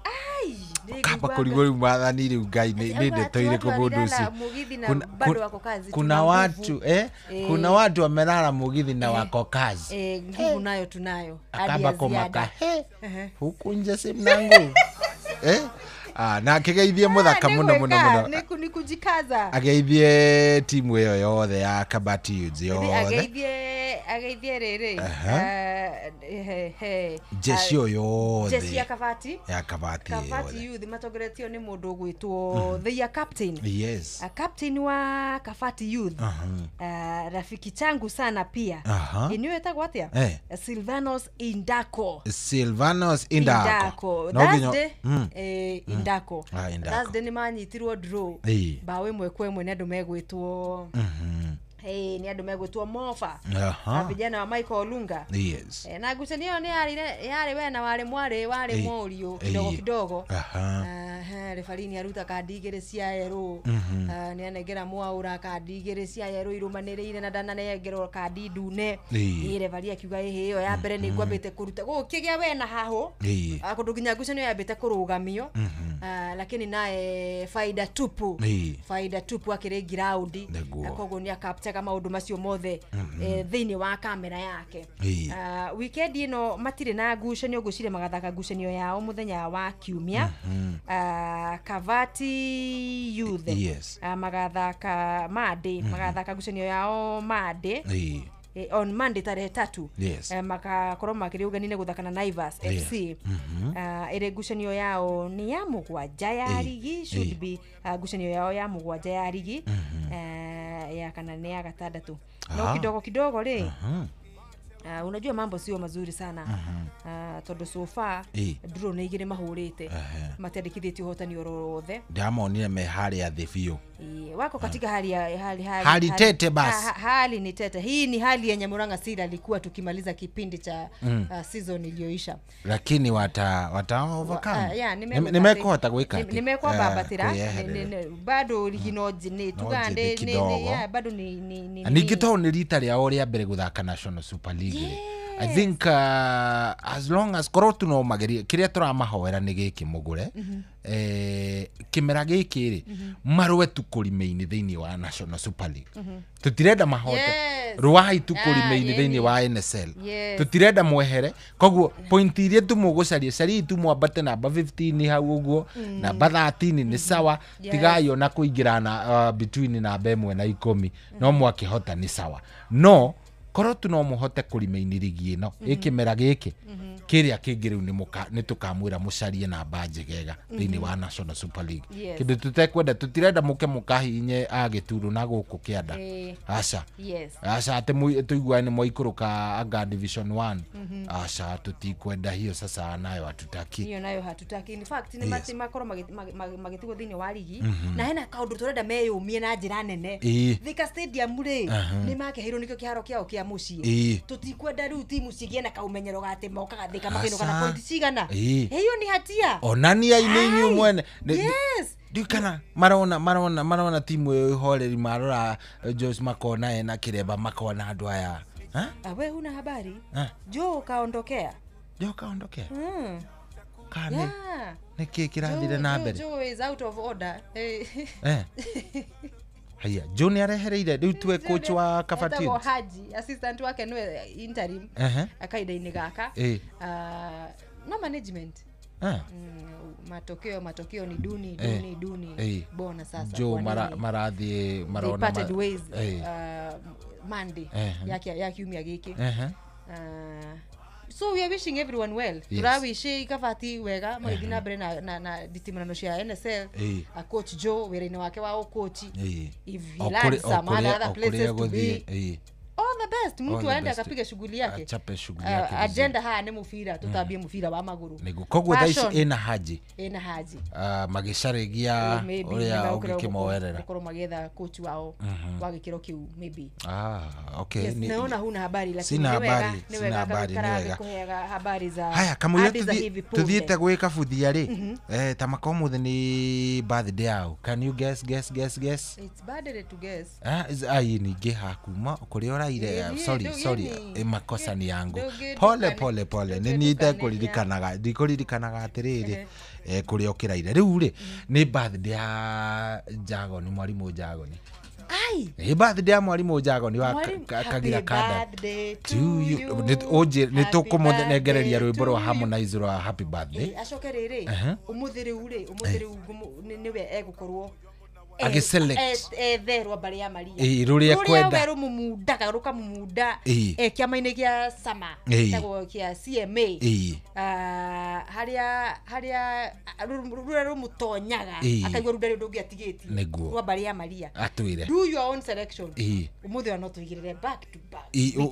[SPEAKER 3] Ai, nĩ
[SPEAKER 2] Kamba
[SPEAKER 3] ngũigua
[SPEAKER 2] kũrigwo rĩu maathani rĩu Ngai nĩ
[SPEAKER 3] Auga
[SPEAKER 2] ndeto
[SPEAKER 3] ati
[SPEAKER 2] irĩkũ
[SPEAKER 3] watu
[SPEAKER 2] mũndũ
[SPEAKER 3] walilala
[SPEAKER 2] ũcio.
[SPEAKER 3] mugithi na bado wako kazi,
[SPEAKER 2] Kuna
[SPEAKER 3] tuna
[SPEAKER 2] watu
[SPEAKER 3] nguvu.
[SPEAKER 2] kuna watu wamelala mugithi na wako kazi.
[SPEAKER 3] Nguvu nayo tunayo. Hadi
[SPEAKER 2] Akamba
[SPEAKER 3] ya
[SPEAKER 2] kũmaka
[SPEAKER 3] ziada.
[SPEAKER 2] he
[SPEAKER 3] Ehe.
[SPEAKER 2] huku nje si mna nguvu. Na akĩgeithie mũthaka
[SPEAKER 3] Nĩ
[SPEAKER 2] mũno mũno
[SPEAKER 3] gwĩka,
[SPEAKER 2] mũno.
[SPEAKER 3] nĩ kujikaza.
[SPEAKER 2] Ageithie timu ĩyo yothe ya Kabati Youths yothe.
[SPEAKER 3] Ageithie rĩrĩ.
[SPEAKER 2] Jeshi ĩyo yothe.
[SPEAKER 3] Jeshi ya Kabati.
[SPEAKER 2] Ya Kabati
[SPEAKER 3] Kabati
[SPEAKER 2] yothe.
[SPEAKER 3] Youth matongoretio nĩ mũndũ ũgwĩtwo their captain.
[SPEAKER 2] Yes.
[SPEAKER 3] Captain wa Kabati Youth. Rafiki changu sana pia. Ĩnĩ wetagwo atĩa? Silvanos Indako.
[SPEAKER 2] Silvanos Indako. No
[SPEAKER 3] Thursday, Indako.
[SPEAKER 2] Ah, Indako.
[SPEAKER 3] Thursday nĩ manyitirwo draw.
[SPEAKER 2] Ĩĩ.
[SPEAKER 3] Mbaũ 1-1 nĩ andũ megwĩtwo nĩ andũ megwĩtwo Mofa. Vijana wa Michael Olunga.
[SPEAKER 2] Yes.
[SPEAKER 3] Na ngucanio ĩyo nĩ yarĩ wena warĩ mwarĩ warĩ mũriũ kidogo kidogo. Referee nĩ aruta kandi 2 cia yerũ. Nĩ anengera Mwaũra kandi 2 cia yerũ irũmanĩrĩire na ndananengerwo kandi ndune. Referee akiuga ĩhĩ ĩyo ya mbere nĩ ngwambĩte kũruta. Gũkĩgĩa wena hahũ. Kũndũ nginya ngucanio yambĩte kũrũgamio. Lakini naye faida tupu. Faida tupu akĩrĩ ground. Koguo nĩ akapchaga maũndũ macio mothe thĩinĩ wa kamera yake. Weekend ĩno matirĩ na ngucanio, ngwĩciria magathaka ngucanio yao mũthenya wa kiumia. Kabati Youth.
[SPEAKER 2] Yes.
[SPEAKER 3] Magathaka Monday, magathaka ngucanio yao Monday. On Monday tarehe 3.
[SPEAKER 2] Yes.
[SPEAKER 3] Makakorwo makĩrĩ ũgeni-inĩ gũthaka na Naivas FC. Ĩrĩ ngucanio yao nĩ ya mũgwanja ya rigi, should be ngucanio yao ya mũgwanja ya rigi. Ya kana nĩ ya gatandatũ. No kidogo kidogo rĩ. Unajua mambo sio mazuri sana. Tondũ so far draw nĩ igĩrĩ mahũrĩte. Matiandĩkithĩtie ũhotani oro wothe.
[SPEAKER 2] Ndamonire me harĩa thĩ biũ.
[SPEAKER 3] Wako katika hali ya
[SPEAKER 2] hali tete basi.
[SPEAKER 3] Hali ni tete. Hii ni hali yenye Murang'a Seal alikuwa tukimaliza kipindi cha season iliyoisha.
[SPEAKER 2] Lakini wata overcome. Nimekuhota gwĩka.
[SPEAKER 3] Nimekwa babatira bado ligi no ni tugande ni bado ni
[SPEAKER 2] ningĩ tondũ nĩ rita rĩao rĩa mbere gũthaka National Super League. I think as long as korwo tu no magerie kĩrĩa tũramahoera nĩ gĩkĩ mũgũre kĩmera gĩkĩ rĩ marũe tu kũrime-inĩ thĩinĩ wa National Super League. Tũtirenda mahote rũai tu kũrime-inĩ thĩinĩ wa NSL. Tũtirenda mwehere koguo point iria tu mũgũcaria cariai tu mwambate namba 15 hau ũguo namba 13 nĩ sawa tigai ona kũingĩra na between namba 1 na 10 no mwakĩhota nĩ sawa no korwo tu no mũhote kũrime-inĩ rigi ĩno ĩkĩmera gĩkĩ kĩrĩa kĩngĩ rĩu nĩ tũkamwĩra mũcarie namba njegega thĩinĩ wa National Super League. Kĩndũ tũtekwenda tũtirenda mũke mũkahinye agĩturu na gũkũ kĩanda. Aca. Aca atĩ tũiguane nĩ mwaikũrũka anga Division 1. Aca tũtikwenda hiyo sasa nayo hatutaki.
[SPEAKER 3] Hiyo nayo hatutaki. In fact nĩ makorwo magĩtigwo thĩinĩ wa rigi na hena kaũndũ tũrenda meyũmie na njĩra nene. Thika Stadium rĩ nĩ makeheirwo nĩkĩo kĩharo kĩao kĩa cia muciĩ tutikwenda rĩu timu cigĩe na kaumenyero ga atĩ mokaga Thika makĩinũka na point cigana. Hiyo ni hatia.
[SPEAKER 2] Onania-inĩ inyuĩ mwene.
[SPEAKER 3] Yes.
[SPEAKER 2] Ndiũĩ kana marona timu ĩyo ihoreri, marora Joyce makona ena kĩremba, makona andũ aya.
[SPEAKER 3] We huna habari? Joe kaondokea.
[SPEAKER 2] Joe kaondokea? Kane. Nĩkĩ kĩrathire na mbere?
[SPEAKER 3] Joe is out of order.
[SPEAKER 2] Haya, Joe nĩ arehereire rĩu tuwe coach wa Kabatina.
[SPEAKER 3] Etagwo Haji, assistant wake nĩwe interim. Akaida-inĩ gaka. No management. Matokeo ni duni duni. Bona sasa.
[SPEAKER 2] Joe marathiĩ marona
[SPEAKER 3] parted ways Monday ya kiumia gĩkĩ. So we are wishing everyone well. Turawishi Kabati wega magĩthiĩ na mbere na nditimanano cia NSL. A coach Joe wĩra-inĩ wake wa ũkochi. If he lands some other places to be. All the best. Mtu aende akapiga shughuli yake.
[SPEAKER 2] Achape shughuli yake.
[SPEAKER 3] Agenda haya ni mufira, tutambie mufira wa maguru.
[SPEAKER 2] Nĩguo. Koguo thaa ici ĩna Haji.
[SPEAKER 3] Ĩna Haji.
[SPEAKER 2] Magĩcaragia ũrĩa ũngĩkĩmoerera.
[SPEAKER 3] Gũkorwo magĩetha coach wao wa gĩkĩro kĩu maybe.
[SPEAKER 2] Okay.
[SPEAKER 3] Yes, naona huna habari lakini
[SPEAKER 2] sina habari, sina habari, ni wega.
[SPEAKER 3] Kuheaga habari za.
[SPEAKER 2] Haya, kamũira tuthiĩte gwĩ Kabuthia rĩ. Ta makorwo ũmũthĩ nĩ birthday yao. Can you guess?
[SPEAKER 3] It's birthday to guess.
[SPEAKER 2] Ai ningĩ hakuma kũrĩa ũraire. Sorry, makosa ni yangu. Pole pole pole. Nĩ niĩ ndekũririkanaga, ndikũririkanaga atĩrĩrĩ kũrĩa ũkĩraire. Rĩu rĩ nĩ birthday ya Jagoni, mwarimũ Jagoni.
[SPEAKER 3] Ai.
[SPEAKER 2] Nĩ birthday ya mwarimũ Jagoni wa Kagira Kanda. To you. Nĩ tũkũmũnengereria rwĩmbo rwa Harmonize rwa happy birthday.
[SPEAKER 3] Acoke rĩrĩ, ũmũthĩ rĩu rĩ, ũmũthĩ rĩu nĩwe egũkorwo
[SPEAKER 2] agiselect
[SPEAKER 3] etherwa mbare ya Maria
[SPEAKER 2] ruria kwenda
[SPEAKER 3] ruria rumumundaga rukamumunda kiama-inĩ gĩa Sama tagwo kia CMA haria ruria rumutonyaga akaigua runda rĩu ndũngĩatigĩtie rwa mbare ya Maria
[SPEAKER 2] atwire
[SPEAKER 3] do your own selection umuthi ona tuigirire back to back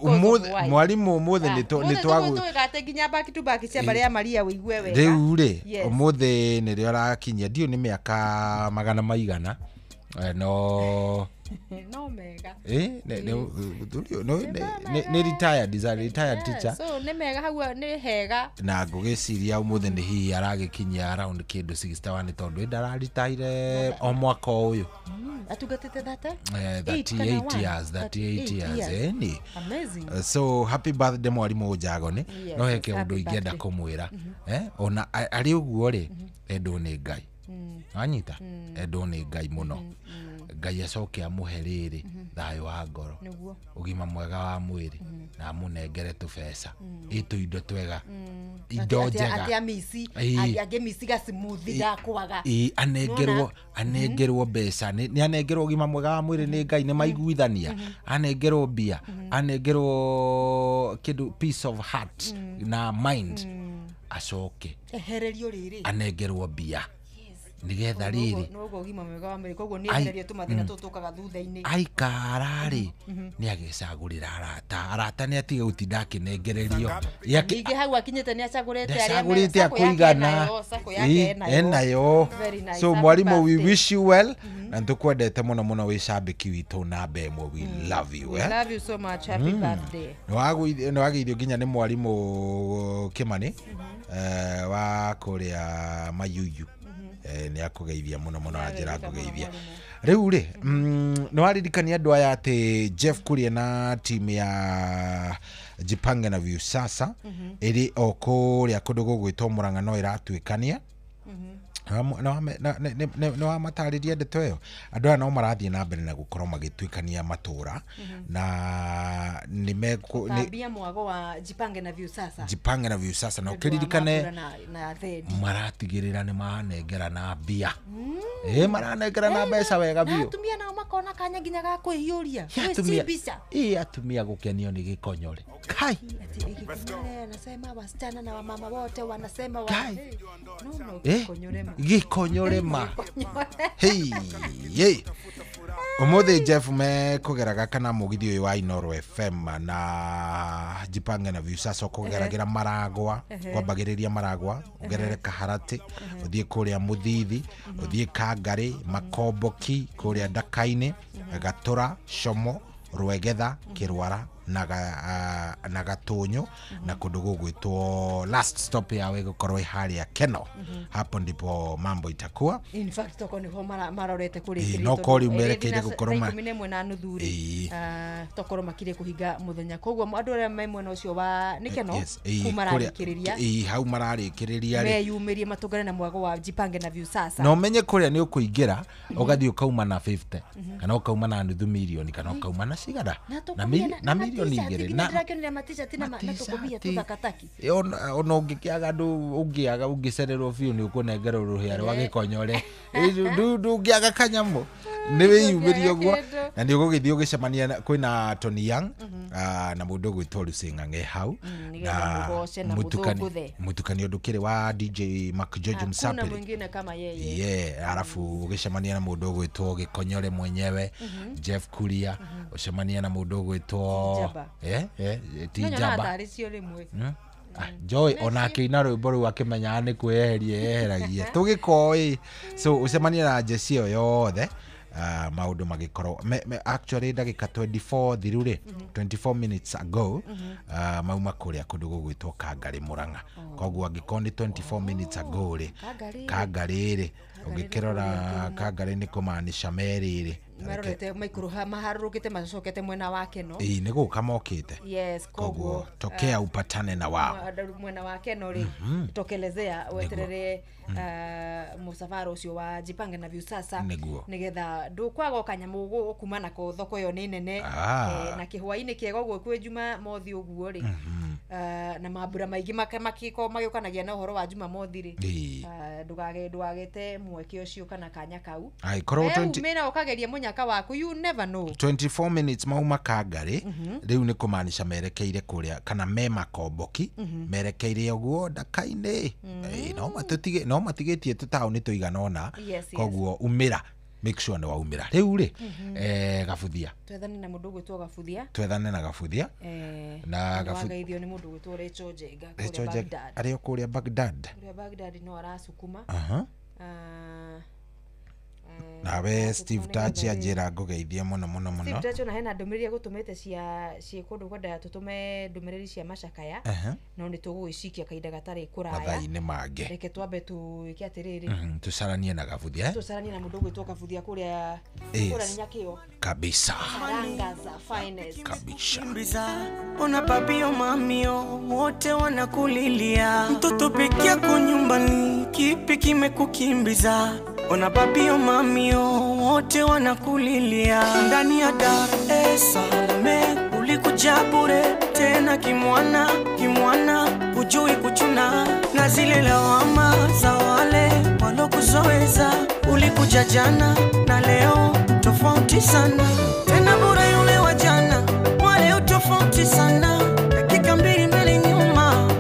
[SPEAKER 2] umuthi mwarimu umuthi ni twagu
[SPEAKER 3] twigate nginya back to back cia mbare ya Maria wigue wega
[SPEAKER 2] riu ri umuthi nirio arakinyia ndio ni miaka magana maigana no
[SPEAKER 3] no mega
[SPEAKER 2] ni retired is a retired teacher
[SPEAKER 3] so ni mega hau ni hega
[SPEAKER 2] na ngugiciria umuthi ni hihi aragikinyia around kindu 61 tondu ndararitaire o mwaka uyu
[SPEAKER 3] atugatite
[SPEAKER 2] 38 years 38 years ni
[SPEAKER 3] amazing.
[SPEAKER 2] So happy birthday mwarimu Jagoni no heke undu ingienda kumwira ona ari uguo ri endwo ni Ngai anyita endwo ni Ngai muno Ngai acoke amuhe riri thayo wa ngoro ugima mwega wa mwiri na amunengere tubeca itu indo twega indo njega
[SPEAKER 3] ati amisi angemisi gacimuthi ndakwaga
[SPEAKER 2] anengerwo mbeca ni anengerwo ugima mwega wa mwiri ni Ngai ni maiguithania anengerwo mbia anengerwo kindu peace of heart na mind acoke
[SPEAKER 3] ehererio riri
[SPEAKER 2] anengerwo mbia nigetha riri
[SPEAKER 3] noguo ugima mwega wa mwiri koguo ni ehererio tumathina tutukaga thutha-ini
[SPEAKER 2] aikara ri ni agecagurira arata ni atige gutinda akinengererio
[SPEAKER 3] ningĩ hau akinyĩte ni acagurite
[SPEAKER 2] aria acagurite akuigana enayo. So mwarimu we wish you well na ntukwendete muno muno wi cambiki witu namba ĩmwe we love you
[SPEAKER 3] we love you so much happy birthday.
[SPEAKER 2] Ni wageithio nginya ni mwarimu Kimani wa kuria Mayuyu ni akugeithia muno muno anjira akugeithia riu ri ni waririkania andu aya ati Jeff Kuria na team ya Jipange na Viusasa iri o kuria kundu gugwitwo Murang'a no iratuikania no wamataririe ndeto ĩyo andũ aya no marathiĩ na mbere na gũkorwo magĩtuĩkania matũra na nĩ
[SPEAKER 3] mekũtambia mwago wa Jipange na Viusasa
[SPEAKER 2] Jipange na Viusasa na ũkĩririkane maratigĩrĩra nĩ manengera na mbia maranengera na mbeca wega biũ
[SPEAKER 3] atumia nao makona kanya nginya ga kwĩhiũria gwĩcimbisha
[SPEAKER 2] atumia gũkenio nĩ gĩkonyore kai
[SPEAKER 3] anasema wasichana na wamama wote wanasema wa no gĩkonyorema
[SPEAKER 2] gikonyorema hey ye umuthi Jeff mekugeraga kana mugithi uyu wa Inoro FM na Jipange na Viusasa kugeragira Maragwa kwambagiriria Maragwa ugerere Kaharati uthie kuria Muthithi uthie Kangari Makomboki kuria Ndakaini Gatura Como Rwegetha Kirwara na Gatonyo na kundu gugwitwo last stop yawe gukorwo haria Keno. Hapo ndipo mambo itakuwa.
[SPEAKER 3] In fact toko niho marorete kuri
[SPEAKER 2] no kori merekeire gukorwo ma
[SPEAKER 3] 11:30 ri tokorwo makire kuhinga muthenya koguo andu aria me mwena ucio wa ni Keno kumararikiriria
[SPEAKER 2] hau mararikiriria ri
[SPEAKER 3] meyumirie matungane na mwago wa Jipange na Viusasa
[SPEAKER 2] no menye kuria ni ukuingira ugathii ukauma na 50 kana ukauma na nuthu milioni kana ukauma na cigana na milioni igiri
[SPEAKER 3] na ndirakenera matishati na tukubia tuthakataki
[SPEAKER 2] ona ungikiaga ndu ungiaga ungicererwo biu ni ukunengerwo ruhia rwa gikonyore ndungiaga kanyamu ni wiyumirie uguo na ni ugugithii ugicemania kwina Tony Young na mundu ugwitwo Lucy Ng'ang'e hau
[SPEAKER 3] na
[SPEAKER 2] mutukani ndukiri wa DJ Mark George Msapiri
[SPEAKER 3] hakuna mwingine kama yeye
[SPEAKER 2] yeah alafu ugicemania na mundu ugwitwo Gikonyore mwenyewe Jeff Kuria ucemania na mundu ugwitwo Tijaba Joy onake ina rwimbo rũu akĩmenyaga nĩ kwĩyeheria yeheragia tũgĩkoĩ so ũcemanie na Jesse ĩyo yothe maũndũ magĩkorwo actually ndagĩka 24 thiru rĩ 24 minutes ago mauma kũrĩa kũndũ gũgwĩtwo Kangarĩ Mũrang'a koguo angĩkorwo nĩ 24 minutes ago rĩ Kangarĩ rĩ ũngĩkĩrora Kangarĩ nĩ kũmaanisha merĩ rĩ
[SPEAKER 3] marorete maikũrũha maharũrũkĩte macokete mwena wa Keno
[SPEAKER 2] ĩĩ nĩ gũka mokĩte
[SPEAKER 3] yes koguo
[SPEAKER 2] tokea upatane na wao
[SPEAKER 3] mwena wa Keno rĩ tokelezea weterere musafara ũcio wa Jipange na Viusasa nigetha ndũkwaga kanyamũ gũkuma nako thoko ĩyo nĩ nene na kĩhwainĩ kĩega ũguo kwĩ Jumamothi ũguo rĩ na mambura maingĩ makiko magĩũkanagia na ũhoro wa Jumamothi rĩ ndũgagete mweke ũcio kana kanya kau mena ũkageria mũnyaka waku you never know
[SPEAKER 2] 24 minutes mauma Kangarĩ rĩu nĩ kũmaanisha merekeire kũrĩa kana me Makomboki merekeire ũguo Ndaka-inĩ no matigĩtie tũtaũni tũigana ũna koguo umĩra make sure nĩ waumĩra rĩu rĩ Gabuthia
[SPEAKER 3] twethane na mũndũ ũgwĩtwo Gabuthia
[SPEAKER 2] twethane na Gabuthia
[SPEAKER 3] na Gabuthia nĩ mũndũ ũgwĩtwo Rachel Njenga kũrĩa Baghdad
[SPEAKER 2] arĩ o kũrĩa Baghdad
[SPEAKER 3] kũrĩa Baghdad no arasukuma
[SPEAKER 2] nawe Steve Tachi anjĩra ngũgeithie mũno mũno mũno
[SPEAKER 3] Steve Tachi ona hena ndũmĩrĩri egũtũmĩte cia ciĩ kũndũ kwendaga tũtũme ndũmĩrĩri cia macakaya no nĩ tũgũgĩcikia kahinda gatarĩ kũraya
[SPEAKER 2] mathaa-inĩ mangĩ
[SPEAKER 3] reke twambe tũĩke atĩrĩrĩ
[SPEAKER 2] tũcaranie na Gabuthia
[SPEAKER 3] tũcaranie na mũndũ ũgwĩtwo Gabuthia kũrĩa kũrĩa nĩ Nyakĩo
[SPEAKER 2] kabisa
[SPEAKER 3] Karanga za finest
[SPEAKER 2] kabisa
[SPEAKER 18] ona papio mamio wote wanakulilia mtoto peke yako nyumbani kipi kimekukimbiza ona papio mamio wote wanakulilia ndani ya Dar es Salaam ulikuja bure tena kimwana kimwana hujui kuchuna na zile lawama za wale walokuzoeza ulikuja jana na leo tofauti sana tena bure yule wa jana wale tofauti sana dakika mbili mbele nyuma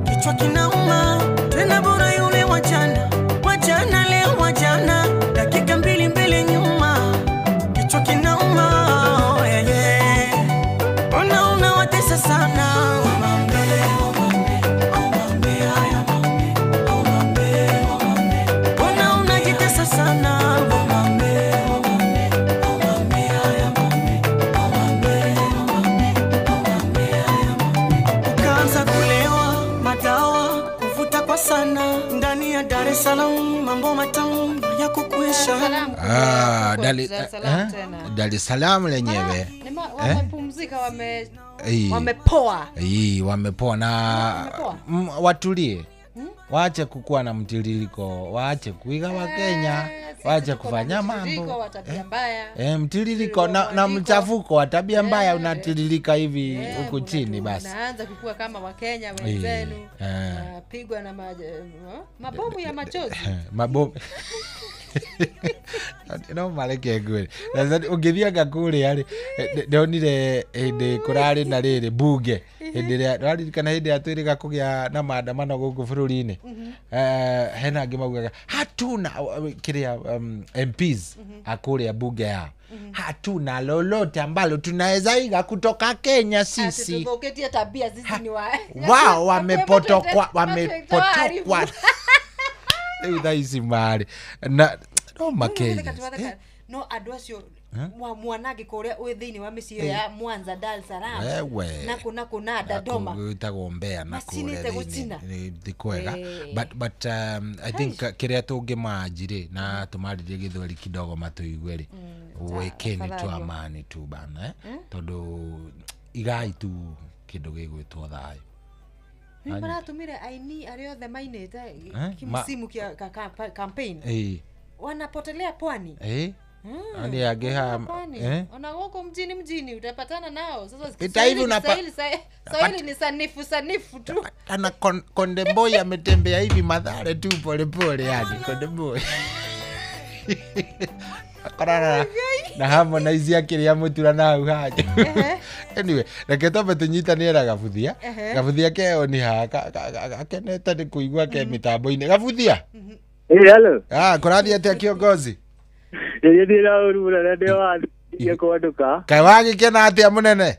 [SPEAKER 18] kichwa kinauma tena bure yule wa jana wa jana leo wa jana dakika mbili mbele nyuma kichwa kinauma oh, yeah, yeah. Ona unawatesa sana omambe omambe omambe haya omambe omambe omambe ona unajitesa sana omambe omambe omambe haya omambe omambe omambe omambe haya omambe ukaanza kulewa madawa kuvuta kwa sana ndani ya Dar es Salaam mambo matamu ya kukuisha.
[SPEAKER 2] Dar es Salaam lenyewe
[SPEAKER 3] wamepumzika wamepoa
[SPEAKER 2] wamepoa na watulie waache kukua na mtiririko waache kuiga wa Kenya waache kufanya mambo
[SPEAKER 3] wa tabia mbaya
[SPEAKER 2] mtiririko na mchafuko wa tabia mbaya unatiririka hivi huku chini basi
[SPEAKER 3] naanza kukua kama wa Kenya wenzenu pigwa na mabomu ya machozi
[SPEAKER 2] mabomu no mareke ngwire ũngĩthianga kũrĩa rĩ ndonire hĩndĩ kũrarĩ na rĩrĩ bunge hĩndĩ ĩrĩa ndwaririkana hĩndĩ ĩrĩa twĩrĩga kũgĩa na maandamano gũkũ bũrũri-inĩ hena angĩ maugaga hatuna kĩrĩa MPs akũrĩa bunge yao hatuna lolote ambalo tunaweza iga kutoka Kenya sisi
[SPEAKER 3] tuthũkĩtie tabia sisi ni
[SPEAKER 2] wao wamepotokwa rĩu thaa ici marĩ na no makenya
[SPEAKER 3] no andũ acio Mwanangĩko ũrĩa wĩ thĩinĩ wa mĩciĩ ya Mwanza, Dar es Salaam na kũ na kũ na Dodoma.
[SPEAKER 2] Gwĩtagwo Mbeya na
[SPEAKER 3] Macinĩte gũcina.
[SPEAKER 2] Ti kwega, but I think kĩrĩa tũngĩmanji rĩ na tũmarĩrie gĩthweri kidogo matũigue rĩ, wekeni tu amani tu bana, tondũ igai tu kĩndũ gĩgwĩtwo thayũ.
[SPEAKER 3] Nĩ maratũmire aini arĩa othe mainĩte kimsimu kia campaign wanapotelea pwani.
[SPEAKER 2] Ani ageha
[SPEAKER 3] ona huko mjini utapatana nao sasa. Swahili ni sanifu tu.
[SPEAKER 2] Ana Konde Boy ametembea hivi Mathare tu pole pole, yani Konde Boy akorana na Harmonize akiria mutura na hau haja. Anyway, reke twambe tunyitanĩre Gabuthia. Gabuthia keo ni ha akenete nĩ kũigua ke mĩtambo-inĩ. Gabuthia.
[SPEAKER 19] Hello.
[SPEAKER 2] Kũrathiĩ atĩa kiongozi?
[SPEAKER 19] Nĩ na ũru mũnene ndĩ wathiĩ kwanduka.
[SPEAKER 2] Kaĩ wagĩkena atĩa mũnene?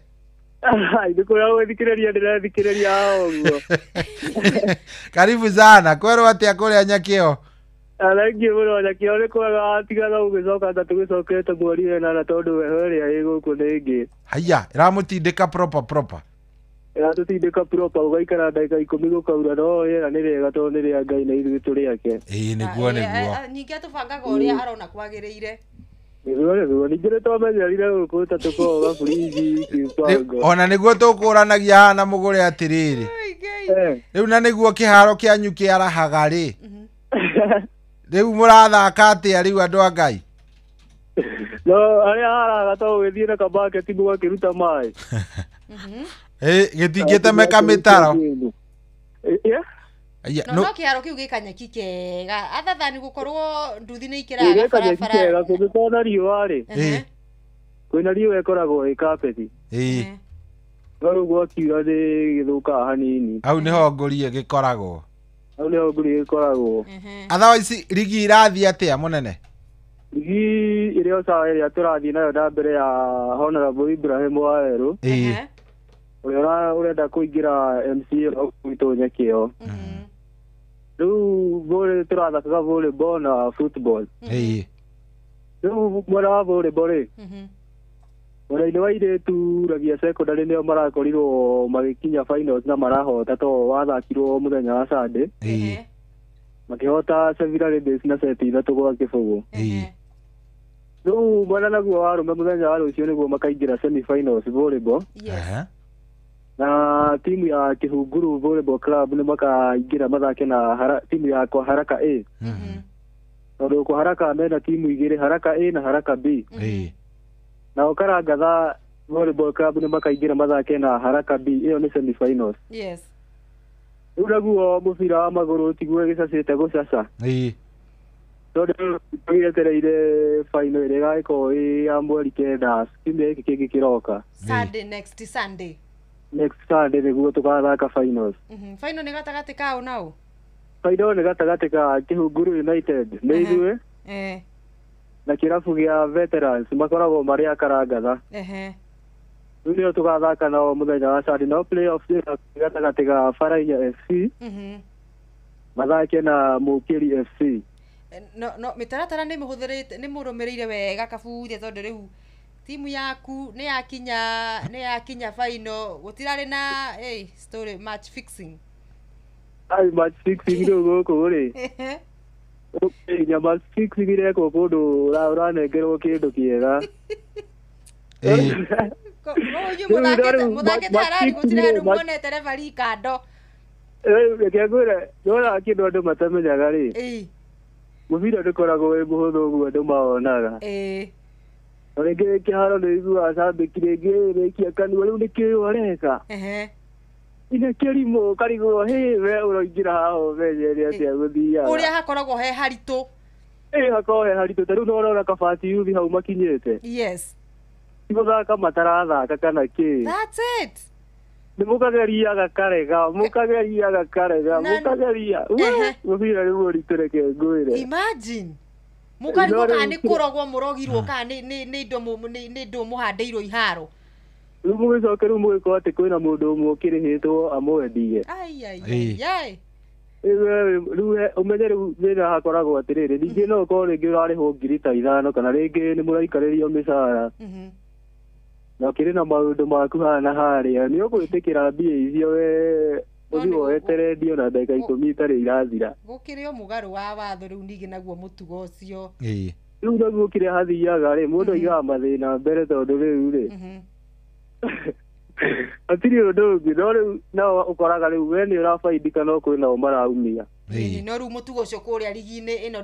[SPEAKER 19] Nĩ kũrĩa gũthikĩrĩria ndĩrathikĩrĩria haha ũguo.
[SPEAKER 2] Karibu sana. Kwerwo atĩa kũrĩa Nyakĩo?
[SPEAKER 19] Thengiũ mũno. Nyakĩo nĩ kwega, tigaga gũgĩcoka ta tũgĩcokete mweri wena tondũ heho ĩrĩa ĩ gũkũ nĩ ĩngĩ.
[SPEAKER 2] Haiya, ĩramũtindĩka proper.
[SPEAKER 19] Ĩratũtindĩka proper, ũgaikara ndagĩka 10 gũkaura, no rĩera nĩ rĩega tondũ nĩ rĩa Ngai na ithuĩ tũrĩ ake.
[SPEAKER 2] Ĩĩ nĩguo nĩguo.
[SPEAKER 3] Ningĩ atũbangaga ũrĩa arona kwagĩrĩire.
[SPEAKER 19] Nĩguo ningĩ nĩtwamenyerire gũkũ ta tũkoragwo gaburinji kĩbango.
[SPEAKER 2] Ona nĩguo tũkũranagia haha na mũgũre atĩrĩrĩ. Rĩu na nĩguo kĩharo kĩanyu kĩarahaga rĩ. Rĩu mũrathaka atĩa rĩu andũ a Ngai?
[SPEAKER 19] No arĩa haraga to ũgĩthiĩ na kabaketi mũgakĩruta maĩ.
[SPEAKER 2] Gĩtingĩtemeka mĩtaro.
[SPEAKER 3] No kĩharo kĩu gĩkanyeki kega athathani gũkorwo nduthi nĩ ikĩraga barabara.
[SPEAKER 19] Kũngĩkorwo na riũa rĩ, kwĩna riũa ĩkoragwo ĩ kapeti. No rĩu gwakiura nĩ gĩthũkaga hanini.
[SPEAKER 2] Hau nĩho ngũrie gĩkoragwo.
[SPEAKER 19] Hau nĩho ngũrie gĩkoragwo.
[SPEAKER 2] Otherwise rigi irathiĩ atĩa mũnene?
[SPEAKER 19] Rigi ĩrĩa sawa ĩrĩa tũrathiĩ nayo na mbere ya Honorable Ibrahim Wawerũ. Ũrĩa ũrenda kũingĩra MCA gwitũ Nyakĩo. Rĩu volley tũrathakaga volleyball na football. Rĩu mwena wa volleyball rĩ, mwena-inĩ wa airĩtu Ragia Secondary nĩo marakorirwo magĩkinya finals na marahota tondũ wathakirwo mũthenya wa Sunday. Makĩhota Sevilla Ladies na seti 3-0. Rĩu mwena naguo wa arũme mũthenya wa rũciũ nĩguo makaingĩra semi-finals volleyball. Na timu ya Kihunguru Volleyball Club nĩ makaingĩra mathake na timu ya kwa Haraka A. Tondũ kwa Haraka mena timu igĩrĩ, Haraka A na Haraka B. Nao Karangatha Volleyball Club nĩ makaingĩra mathake na Haraka B, ĩyo nĩ semi-finals.
[SPEAKER 3] Yes.
[SPEAKER 19] Rĩu naguo mũbira wa magũrũ tiguo gĩcacĩte gũcaca. Tondũ tũgĩetereire final ĩrĩa ĩgagĩkorwo ĩ ya mweri 9 kiumia gĩkĩ kĩngĩ kĩroka.
[SPEAKER 3] Sunday, next Sunday.
[SPEAKER 19] Next Sunday nĩguo tũgathaka finals.
[SPEAKER 3] Final nĩ gatagatĩ ka ũ na ũ?
[SPEAKER 19] Final nĩ gatagatĩ ka Kihunguru United nĩ ithuĩ na kĩrabu gĩa Veterans makoragwo marĩ a Karangatha. Rĩu nĩo tũgathaka nao mũthenya wa Sunday. Nao playoffs nĩ gatagatĩ ga Farainya FC mathake na Mũkĩri FC.
[SPEAKER 3] No mĩtaratara nĩ mũhũthĩrĩte, nĩ mũrũmĩrĩire wega Kabuthia, tondũ rĩu timu yaku nĩ yakinya final, gũtirarĩ na story match fixing.
[SPEAKER 19] Ai match fixing rĩu gũkũ rĩ, nginya match fixing irekwo kũndũ ũranengerwo kĩndũ kĩega.
[SPEAKER 3] Mũthakĩte harari gũtirĩ handũ muonete referee kando.
[SPEAKER 19] Reke ngwĩre, nĩwona kĩndũ andũ matamenyaga rĩ, mũbira ndũkoragwo wĩ mũhũthũ ũguo andũ mawonaga. Na rĩngĩ kĩharo nĩ ũiguaga cambĩki rĩngĩ rĩkia kanua rĩu nĩ kĩĩ ũreka. Ine kĩrimũ ũkarigwo hĩ we ũroingĩra haha ũmenye nĩ atĩa gũthiaga.
[SPEAKER 3] Ũrĩa hakoragwo he haritũ.
[SPEAKER 19] Hakoragwo he haritũ ta rĩu nĩ ũrona Kabati Youth hau makinyĩte.
[SPEAKER 3] Yes.
[SPEAKER 19] Ti gũthaka matarathaka kana kĩ.
[SPEAKER 3] That's it.
[SPEAKER 19] Nĩ mũkageria gakarega, mũkageria gakarega, mũkageria. Mũbira nĩ mũritũ reke ngwĩre.
[SPEAKER 3] Imagine. Mũkarigwo kana nĩ kũrogwo mũrogirwo kana nĩ indo mũhandĩirwo iharo.
[SPEAKER 19] Rĩu mũgĩcoke rĩu mũgĩkorwo atĩ kwĩna mũndũ ũmwe ũkĩrĩhĩtwo amwendie.
[SPEAKER 3] Ai ai ai.
[SPEAKER 19] Rĩu ũmenye rĩu thĩna hakoragwo atĩrĩrĩ, ningĩ no ũkorwo rĩngĩ ũrarĩhwo 5,000 kana rĩngĩ nĩ mũraikarĩrio mĩcara na ũkĩrĩ na maũndũ maku haha na harĩa, nĩ ũgwĩtĩkĩra mbia icio we ũthiĩ woete rendio na ndagĩka 10 itarĩ irathira.
[SPEAKER 3] Gũkĩrĩ o mũgarũ wa watho rĩu ningĩ naguo mũtugo ũcio.
[SPEAKER 19] Rĩu naguo kĩrĩa hathiaga rĩ, mũndũ aigaga mathĩna mbere tondũ rĩu rĩ hatirĩ ũndũ ũngĩ, no rĩu nao ũkoraga rĩu we nĩ ũrabaidika no kwĩ nao maraumia.
[SPEAKER 3] No rĩu mũtugo ũcio kũrĩa rigi-inĩ ĩno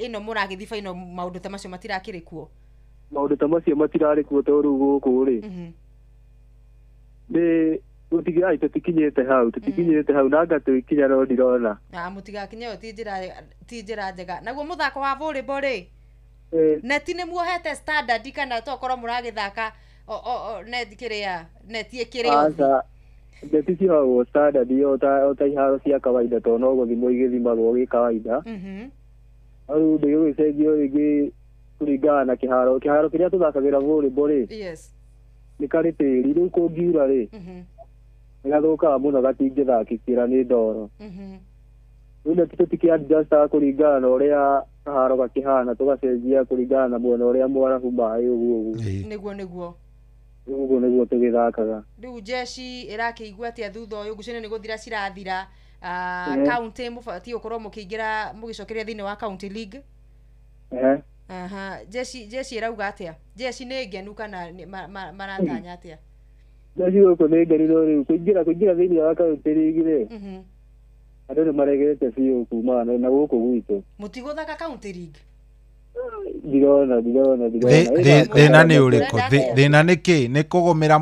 [SPEAKER 3] ĩno mũragĩthiĩ final, maũndũ ta macio matirakĩrĩ kuo.
[SPEAKER 19] Maũndũ ta macio matirarĩ kuo tondũ rĩu gũkũ rĩ nĩ gũtigai, tũtikinyĩte hau na anga tũikinya no ndirona.
[SPEAKER 3] Mũtigakinye ĩyo ti njĩra njega. Naguo mũthako wa volleyball rĩ, neti nĩ muohete standard kana tokorwo mũragĩthaka neti kĩrĩa neti ĩkĩrĩ
[SPEAKER 19] othe? Neti ciohagwo standard o ta iharo cia kawaida tondũ no gũthimwo igĩthimagwo gĩ kawaida. Rĩu ndĩgũgĩcenjio rĩngĩ kũringana na kĩharo kĩrĩa tũthakagĩra volleyball rĩ, nĩ karĩ tĩri, rĩu kũngiura rĩ nĩ gathũkaga mũno gatingĩthakĩkĩra nĩ ndoro. Rĩu neti tũtikĩ-adjustaga kũringana na ũrĩa kaharo gakĩhana, tũgacenjia kũringana na mwena ũrĩa mwarahu maĩ ũguo ũguo.
[SPEAKER 3] Nĩguo
[SPEAKER 19] ũguo nĩguo tũgĩthakaga.
[SPEAKER 3] Rĩu jeshi ĩrakĩigua atĩa thutha ũyũ ngucanio nĩ gũthira cirathira? County mũbatiĩ gũkorwo mũkĩingĩra mũgĩcokeria thĩinĩ wa county league. Jeshi ĩrauga atĩa? Jeshi nĩ ngenu kana maratanya atĩa?
[SPEAKER 19] Jeshi gũkũ nĩ ngenu, no rĩu kũingĩra thĩinĩ wa county league rĩ, andũ nĩ maregete biũ kuma na gũkũ gwitũ.
[SPEAKER 3] Mũtigũthaka county league?
[SPEAKER 19] Ndirona.
[SPEAKER 2] Thĩna nĩ ũrĩkũ? Thĩna nĩ kĩ? Nĩ kũgũmĩra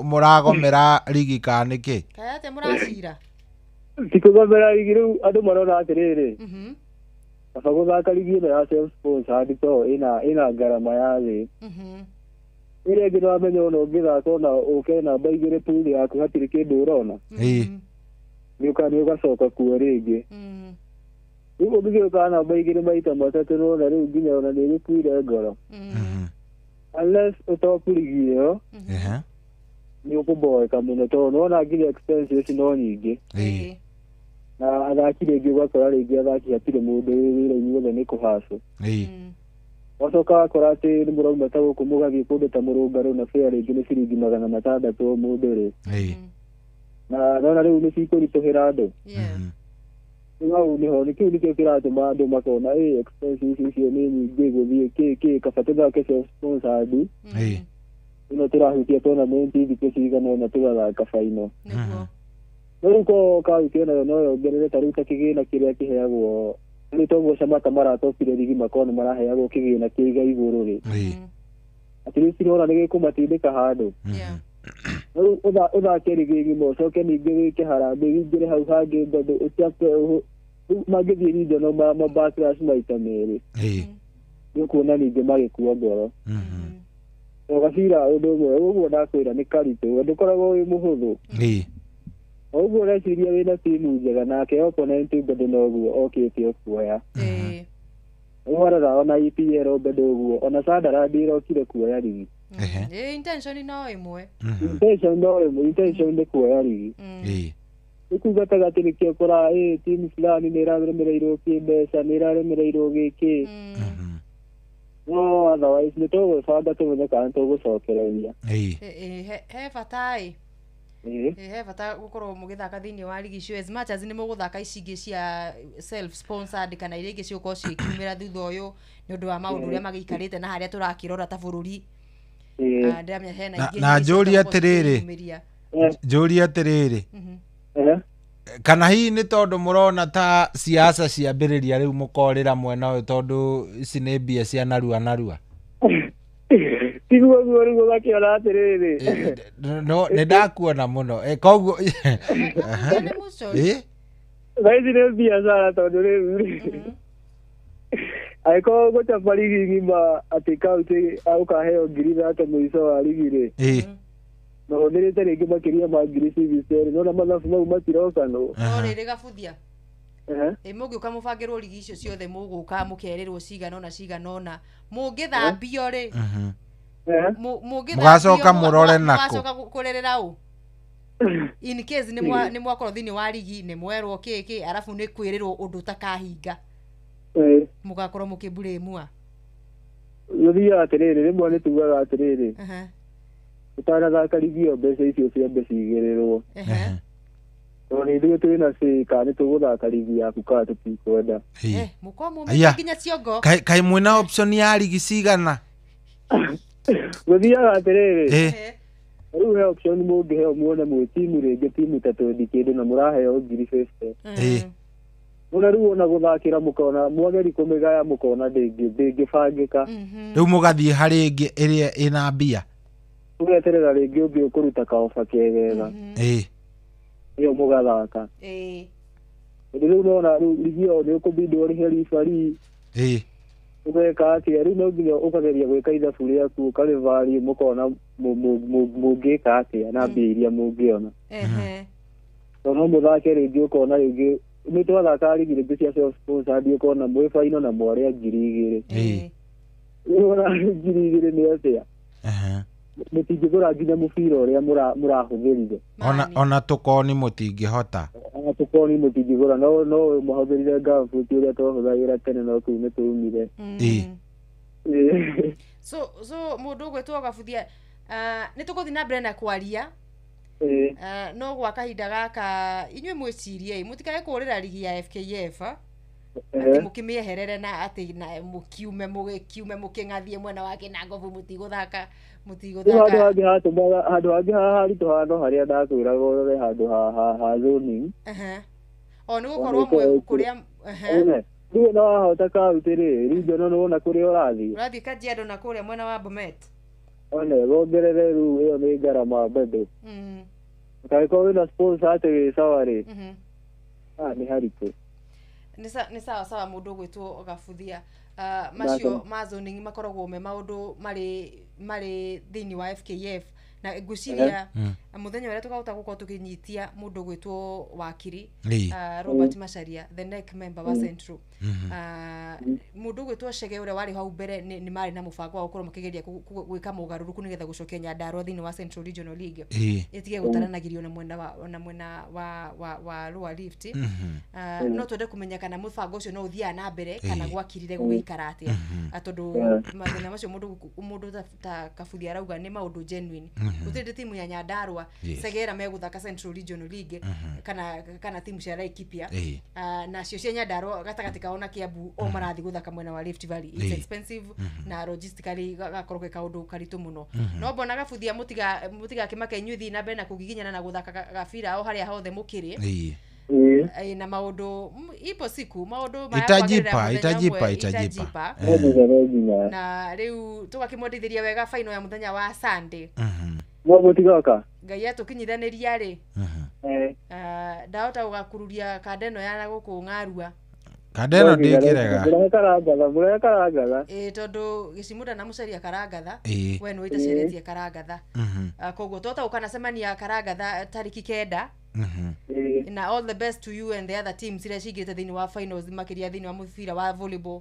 [SPEAKER 2] mũragomera rigi kana nĩ kĩ?
[SPEAKER 3] Kana atĩa mũracira?
[SPEAKER 19] Ti kũgomera rigi, rĩu andũ marona atĩrĩrĩ, kaba gũthaka rigi ĩno ya self sponsored tondũ ĩna ngarama ya thĩ. Ĩrĩa ĩngĩ nĩwamenya ona ũngĩthaka ona ũke namba 2 pool yaku hatirĩ kĩndũ ũrona. Nĩ ũgacoka kuo rĩngĩ. Rĩu ũngĩgĩũka namba 2 maita 3 nĩwona rĩu nginya ona nĩ ĩgĩkuire ngoro. Unless ũtopu rigi ĩyo nĩ ũkũboeka mũno tondũ nĩwona nginya expenses no nyingĩ. Na athaki rĩngĩ ũgakora rĩngĩ athaki hatirĩ mũndũ wĩ wĩra inyuothe nĩ kũhacwo. Wacoka wakora atĩ nĩ mũrauma ta gũkũ mũgathiĩ kũndũ ta mũrũngarũ na fare rĩngĩ nĩ ciringi 600 o mũndũ rĩ. Na nona rĩu nĩ cikũritũhĩra andũ. Rĩu hau nĩho kĩu nĩkĩo kĩratũma andũ makona expenses icio nĩ nyingĩ gũthiĩ kĩ kaba tũthake self sponsored. Ĩno tũrahutia tournament thikũ cigana ũna tũgathaka final. No rĩu korwo kaunti onayo no yongerere ta rĩu ta kĩgĩna kĩrĩa kĩheagwo, rĩu toguo Shamata maratopire rigi makorwo nĩ maraheagwo kĩgĩna kĩiga igũrũ rĩ, at least nĩwona nĩ gĩkũmatindĩka handũ. Rĩu ũthake rigi ng'ima ũcoke ningĩ wĩke harambee wĩingĩre hau hangĩ bado ũcape, rĩu mangĩthiĩ regional ma backlash maita 2 nĩ ũkuona ningĩ magĩkua ngoro. Gacira ũndũ ũmwe ũguo ndakwĩra nĩ karitũ, ndũkoragwo wĩ mũhũthũ. Ũguo ũreciria wĩna timu njega nake opponent bado noguo okĩte o kuoya. Warora ona EPL bado ũguo, ona Sunderland ĩrokire kuoya rigi.
[SPEAKER 3] Intention no ĩmwe.
[SPEAKER 19] Intention no ĩmwe, intention nĩ kuoya rigi. Nĩ kuga gatagatĩ nĩkĩo ũkoraga timu fulani nĩ ĩraremereirwo kĩmbeca, nĩ ĩraremereirwo gĩkĩ. No otherwise nĩ tũgwĩbanga tũmenye kana tũgũcokereria.
[SPEAKER 3] He bata ĩ. He bata gũkorwo mũgĩthaka thĩinĩ wa rigi icio as much as nĩ mũgũthaka ici ingĩ cia self sponsored kana iria ingĩ cigũkorwo cikiumĩra thutha ũyũ nĩ ũndũ wa maũndũ ũrĩa magĩikarĩte na harĩa tũrakĩrora ta bũrũri. Ndĩramenya hena ingĩ.
[SPEAKER 2] Na njũrie atĩrĩrĩ, kana hihi nĩ tondũ mũrona ta siasa ciambĩrĩria rĩu mũkorĩra mwena ũyũ tondũ ici nĩ mbia cia narua narua?
[SPEAKER 19] Tiguo guo rĩu ũgakĩona atĩrĩrĩ.
[SPEAKER 2] No nĩ ndakuona mũno. Koguo
[SPEAKER 19] thaa ici nĩ biacara tondũ rĩu rĩ angĩkorwo gũcaba rigi ng'ima atĩ kaunti ũkaheo 30,000 mũico wa rigi rĩ, na ũhũthĩrĩte rĩngĩ makĩria ma 60,000, nona mathabu mau matirokanwo.
[SPEAKER 3] No rĩrĩ Gabuthia, mũngĩũka mũbangĩrwo rigi icio ciothe mũgũka mũkerĩrwo cigana ũna cigana ũna, mũngĩthambio rĩ,
[SPEAKER 2] mũgacoka mũrore nakũ?
[SPEAKER 3] Mũgacoka kũrerera ũ? In case nĩ mwakorwo thĩinĩ wa rigi nĩ mwerwo kĩ arabu nĩ kwĩrĩrwo ũndũ ũtakahinga. Mũgakorwo mũkĩmburĩmua.
[SPEAKER 19] Gũthiaga atĩrĩrĩ, rĩmwe nĩ tugaga atĩrĩrĩ, ũtanathaka rigi ĩyo mbeca icio ciambe cigĩrĩrwo. Tondũ nĩ ithuĩ twĩna say kana nĩ tũgũthaka rigi yaku kana tũtikwenda.
[SPEAKER 3] Mũkorwo mumĩte nginya ciongo.
[SPEAKER 2] Kaĩ mwĩna option ya rigi cigana?
[SPEAKER 19] Gũthiaga atĩrĩrĩ, rĩu he option mũngĩheo muone mwĩ timu rĩngĩ timu ta 20 kĩndũ na mũraheo 50,000. Mũna rĩu ona gũthakĩra mũkona mwageri kũmĩgaya mũkona ndĩngĩbangĩka.
[SPEAKER 2] Rĩu mũgathiĩ harĩ ĩngĩ ĩrĩa ĩna mbia.
[SPEAKER 19] Ũgeterera rĩngĩ ũngĩ ũkũruta kaoba kegega. Ĩyo mũgathaka. Tondũ rĩu nona rĩu rigi ĩyo nĩ ũkũbindwo ũrĩhe referee. Ũgeka atĩa rĩu no nginya ũkageria gwĩka ithabu rĩaku ũkarĩvalue mũkona mũngĩka atĩa na mbia iria mũngĩona. Tondũ no mũthake rĩngĩ ũkona rĩngĩ nĩ twathakaga rigi rĩngĩ cia self sponsored ũkona mwĩ final na mwarĩa 2,000. Rĩu ona 2,000 nĩ atĩa? Mũtingĩgũra nginya mũbira ũrĩa mũrahũthĩrire.
[SPEAKER 2] Ona tũkoni mũtingĩhota.
[SPEAKER 19] Ona tũkoni mũtingĩgũra no mũhũthĩrire ngabuti ũrĩa twahũthagĩra tene no kũu nĩ tũumire.
[SPEAKER 3] So mũndũ ũgwĩtwo Gabuthia, nĩ tũgũthiĩ na mbere na kwaria. No gwa kahinda gaka inyuĩ mwĩcirie mũtikae kũrĩra rigi ya FKF atĩ mũkĩmĩeherere na atĩ mũkiume mũkĩng'athie mwena wa Kĩnangobu mũtigũthaka.
[SPEAKER 19] Handũ hangĩ haritũ hano harĩa ndakwĩraga ũrore handũ ha zoning.
[SPEAKER 3] O nĩ gũkorwo mwĩ kũrĩa.
[SPEAKER 19] Rĩu no wahota kaũntĩ rĩ, region no wona kũrĩa ũrathiĩ.
[SPEAKER 3] Ũrathiĩ Kajiado na kũrĩa mwena wa Bomet.
[SPEAKER 19] One wongerere rĩu ĩyo nĩ ngarama bado. Ũkangĩkorwo wĩna sponsor atĩ wĩ sawa rĩ, nĩ haritũ.
[SPEAKER 3] Nĩ sawa sawa mũndũ ũgwĩtwo Gabuthia. Macio ma zoning makoragwo me maũndũ marĩ thĩinĩ wa FKF na ngwĩciria mũthenya ũrĩa tũkahota gũkorwo tũkĩnyitia mũndũ ũgwĩtwo wakiri Robert Macharia, the NEC member wa Central. Mũndũ ũgwĩtwo Chege ũrĩa warĩ hau mbere nĩ marĩ na mũbango wa gũkorwo makĩgeria gwĩka mogarũrũku nĩgetha gũcokia Nyandarua thĩinĩ wa Central Regional League ĩtige gũtaranagĩrio na mwena wa Lower Rift. No twende kũmenya kana mũbango ũcio no ũthiaga na mbere kana gwakirire gũgĩikara atĩa, tondũ mathĩna macio mũndũ ta Kabuthia arauga nĩ maũndũ genuine. Gũtirĩ timu ya Nyandarua Segera megũthaka Central Regional League kana timu cia Laikipia nacio cia Nyandarua gatagatĩ kao na Kiambu o marathiĩ gũthaka mwena wa Rift Valley. It's expensive na logistically gakorwo ke kaũndũ karitũ mũno. No mbona Gabuthia mũtigakĩmake inyuĩ thiĩ na mbere na kũgiginyana na gũthaka gabira o harĩa hothe mũkĩrĩ. Na maũndũ ipo siku maũndũ
[SPEAKER 2] itajipa.
[SPEAKER 3] Na rĩu tũgakĩmwendithĩria wega final ya mũthenya wa Sunday.
[SPEAKER 19] No mũtigoka
[SPEAKER 3] Ngai atũkinyithanĩria rĩ, ndahota gũgakururia kanda ĩno ya gũkũ ng'arua.
[SPEAKER 2] Kanda ĩno ndĩngĩrega.
[SPEAKER 19] Mũrehe karangatha.
[SPEAKER 3] Tondũ Gĩcimũnda na Mũcaria karangatha, we nĩwe itaceretie karangatha. Koguo twahota gũkanacemania karangatha tarĩki 9. Na all the best to you and the other teams iria cingĩte thĩinĩ wa finals makĩria thĩinĩ wa mũbira wa volleyball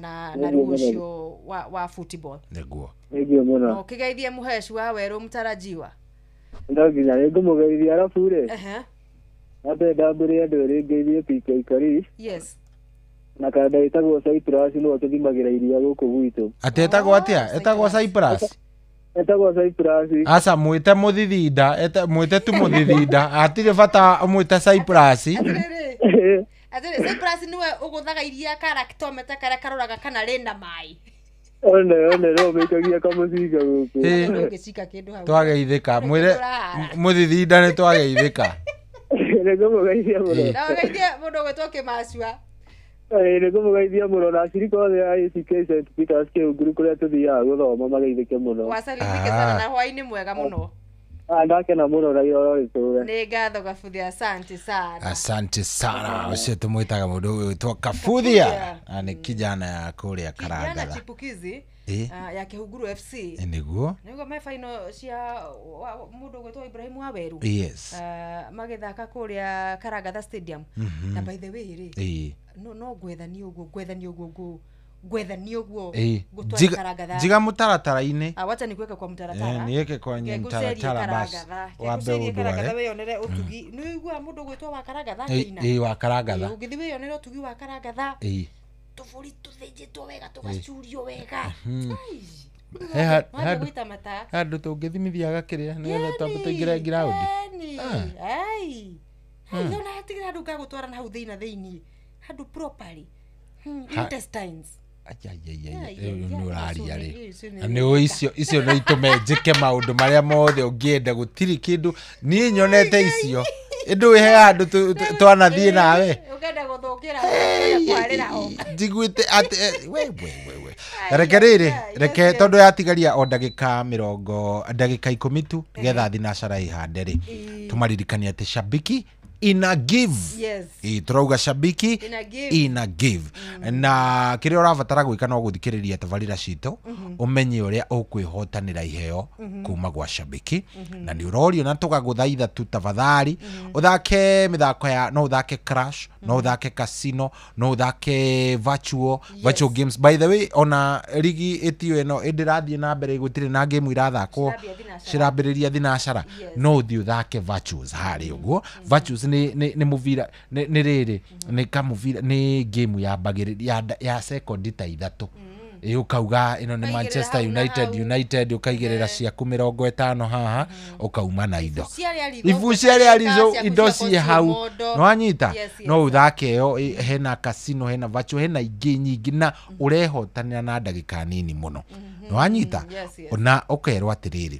[SPEAKER 3] na rĩu ũcio wa football.
[SPEAKER 2] Nĩguo.
[SPEAKER 19] Nĩguo mũno.
[SPEAKER 3] Ũkĩgeithie mũheci wa werũ mũtarajiwa.
[SPEAKER 19] No nginya nĩngũmũgeithia arabu rĩ. Ambe ndambĩrĩrie andũ erĩ ngeithie PK Karish.
[SPEAKER 3] Yes.
[SPEAKER 19] Na kanda ĩtagwo Cyprus nĩwe tũthimagĩra iria gũkũ gwitũ.
[SPEAKER 2] Atĩ ĩtagwo atĩa? Ĩtagwo Cyprus?
[SPEAKER 19] Etagwo Cyprus.
[SPEAKER 2] Aca mwĩte mũthithinda, mwĩte tu mũthithinda. Hatirĩ bata mwĩte Cyprus.
[SPEAKER 3] Atĩrĩ Cyprus nĩwe ũgũthaga iria karaktometa karĩa karoraga kana rĩna maĩ.
[SPEAKER 19] One no mĩikagia kamũcinga gũkũ.
[SPEAKER 3] Ndũngĩcika kĩndũ hau.
[SPEAKER 2] Twageithĩka. Mwĩre mũthithinda nĩ twageithĩka.
[SPEAKER 19] Nĩngũmũgeithia mũno.
[SPEAKER 3] Ndũgeithie mũndũ ũgwĩtwo Kĩmacua.
[SPEAKER 19] Nĩngũmũgeithia mũno na acirika othe a ACK St Peters Kĩhunguru kũrĩa tũthiaga gũthoma mageithĩke mũno.
[SPEAKER 3] Wasalimike sana na hwaĩ-inĩ mwega mũno.
[SPEAKER 19] Ndakena mũno na iroro rĩtũre.
[SPEAKER 3] Nĩ ngatho Gabuthia, asante sana.
[SPEAKER 2] Asante sana. Ũcio tũmwĩtaga mũndũ ũgwĩtwo Kabuthia. Na nĩ kijana ya kũrĩa Karangatha.
[SPEAKER 3] Kijana chipukizi ya Kĩhunguru FC.
[SPEAKER 2] Nĩguo.
[SPEAKER 3] Nĩguo me final cia mũndũ ũgwĩtwo Ibrahim Waweru.
[SPEAKER 2] Yes.
[SPEAKER 3] Magĩthaka kũrĩa Karangatha Stadium. Na by the way rĩ, no gwethani ũguo Gwethania ũguo
[SPEAKER 2] ngũtware
[SPEAKER 3] Karangatha.
[SPEAKER 2] Njiga mũtaratara-inĩ.
[SPEAKER 3] Wacha nikuweke kwa mtaratara.
[SPEAKER 2] Niweke kwenye mtaratara basi. Wambe
[SPEAKER 3] Ngũcerie Karangatha
[SPEAKER 2] ũndware.
[SPEAKER 3] wĩyonere ũtugi. Nĩ ũiguaga mũndũ ũgwĩtwo wa Karangatha akĩina?
[SPEAKER 2] Ĩĩ, wa Karangatha.
[SPEAKER 3] Ũngĩthiĩ wĩyonere ũtugi wa Karangatha. Tũbũri tũthĩnjĩtwo wega tũgacurio wega. Ai. Gwĩta mata.
[SPEAKER 2] Handũ tũngĩthimithia gakĩrĩa nĩgetha twambe tũingĩre ngiraundi.
[SPEAKER 3] Ai. Ai, ona hatirĩ handũ ngagũtwara na hau thĩinĩ thĩinĩ. Handũ properly. Intestines.
[SPEAKER 2] Nĩ ũraria rĩ. Nĩ icio icio no itũme njĩke maũndũ marĩa mothe ũngĩenda gũtirĩ kĩndũ niĩ nyonete icio. Ĩndũ wĩhe handũ twanathiĩ nawe.
[SPEAKER 3] Ũkenda gũthũkĩra kwarĩra ho.
[SPEAKER 2] Njiguĩte atĩ we we we we. Reke rĩrĩ, reke tondũ yatigaria o ndagĩka mĩrongo ndagĩka 10 tu nĩgetha thinacara ĩhande rĩ. Tũmaririkanie atĩ Shabiki ina give.
[SPEAKER 3] Yes.
[SPEAKER 2] Tũrauga Shabiki
[SPEAKER 3] ina give.
[SPEAKER 2] Ina give. Na kĩrĩa ũrabatara gwĩka no gũthikĩrĩria tabarĩra citũ ũmenye ũrĩa ũkwĩhotanĩra iheo kuma gwa Shabiki. Na nĩ ũrorio na tũgagũthaitha tu tafadhali ũthake mĩthako ya no ũthake crash, no ũthake casino, no ũthake virtual virtual games. By the way, ona rigi ĩtio ĩno ĩndĩrathiĩ na mbere gũtirĩ na game irathakwo cirambĩrĩria thinacara no ũthiĩ ũthake virtuals harĩa ũguo. Virtuals nĩ mũbira nĩ rĩrĩ nĩ kamũbira nĩ game ya mbagĩrĩria ya sekondi ta 3. Ũkauga ĩno nĩ Manchester United ũkaigĩrĩra ciaku 50 haha ũkauma na indo ibu cia realizo indo ciĩ hau nĩwanyita no ũthake ĩyo hena casino hena virtual hena ingĩ nyingĩ na ũrehotanĩra na ndagĩka nini mũno nĩwanyita na ũkerwo atĩrĩrĩ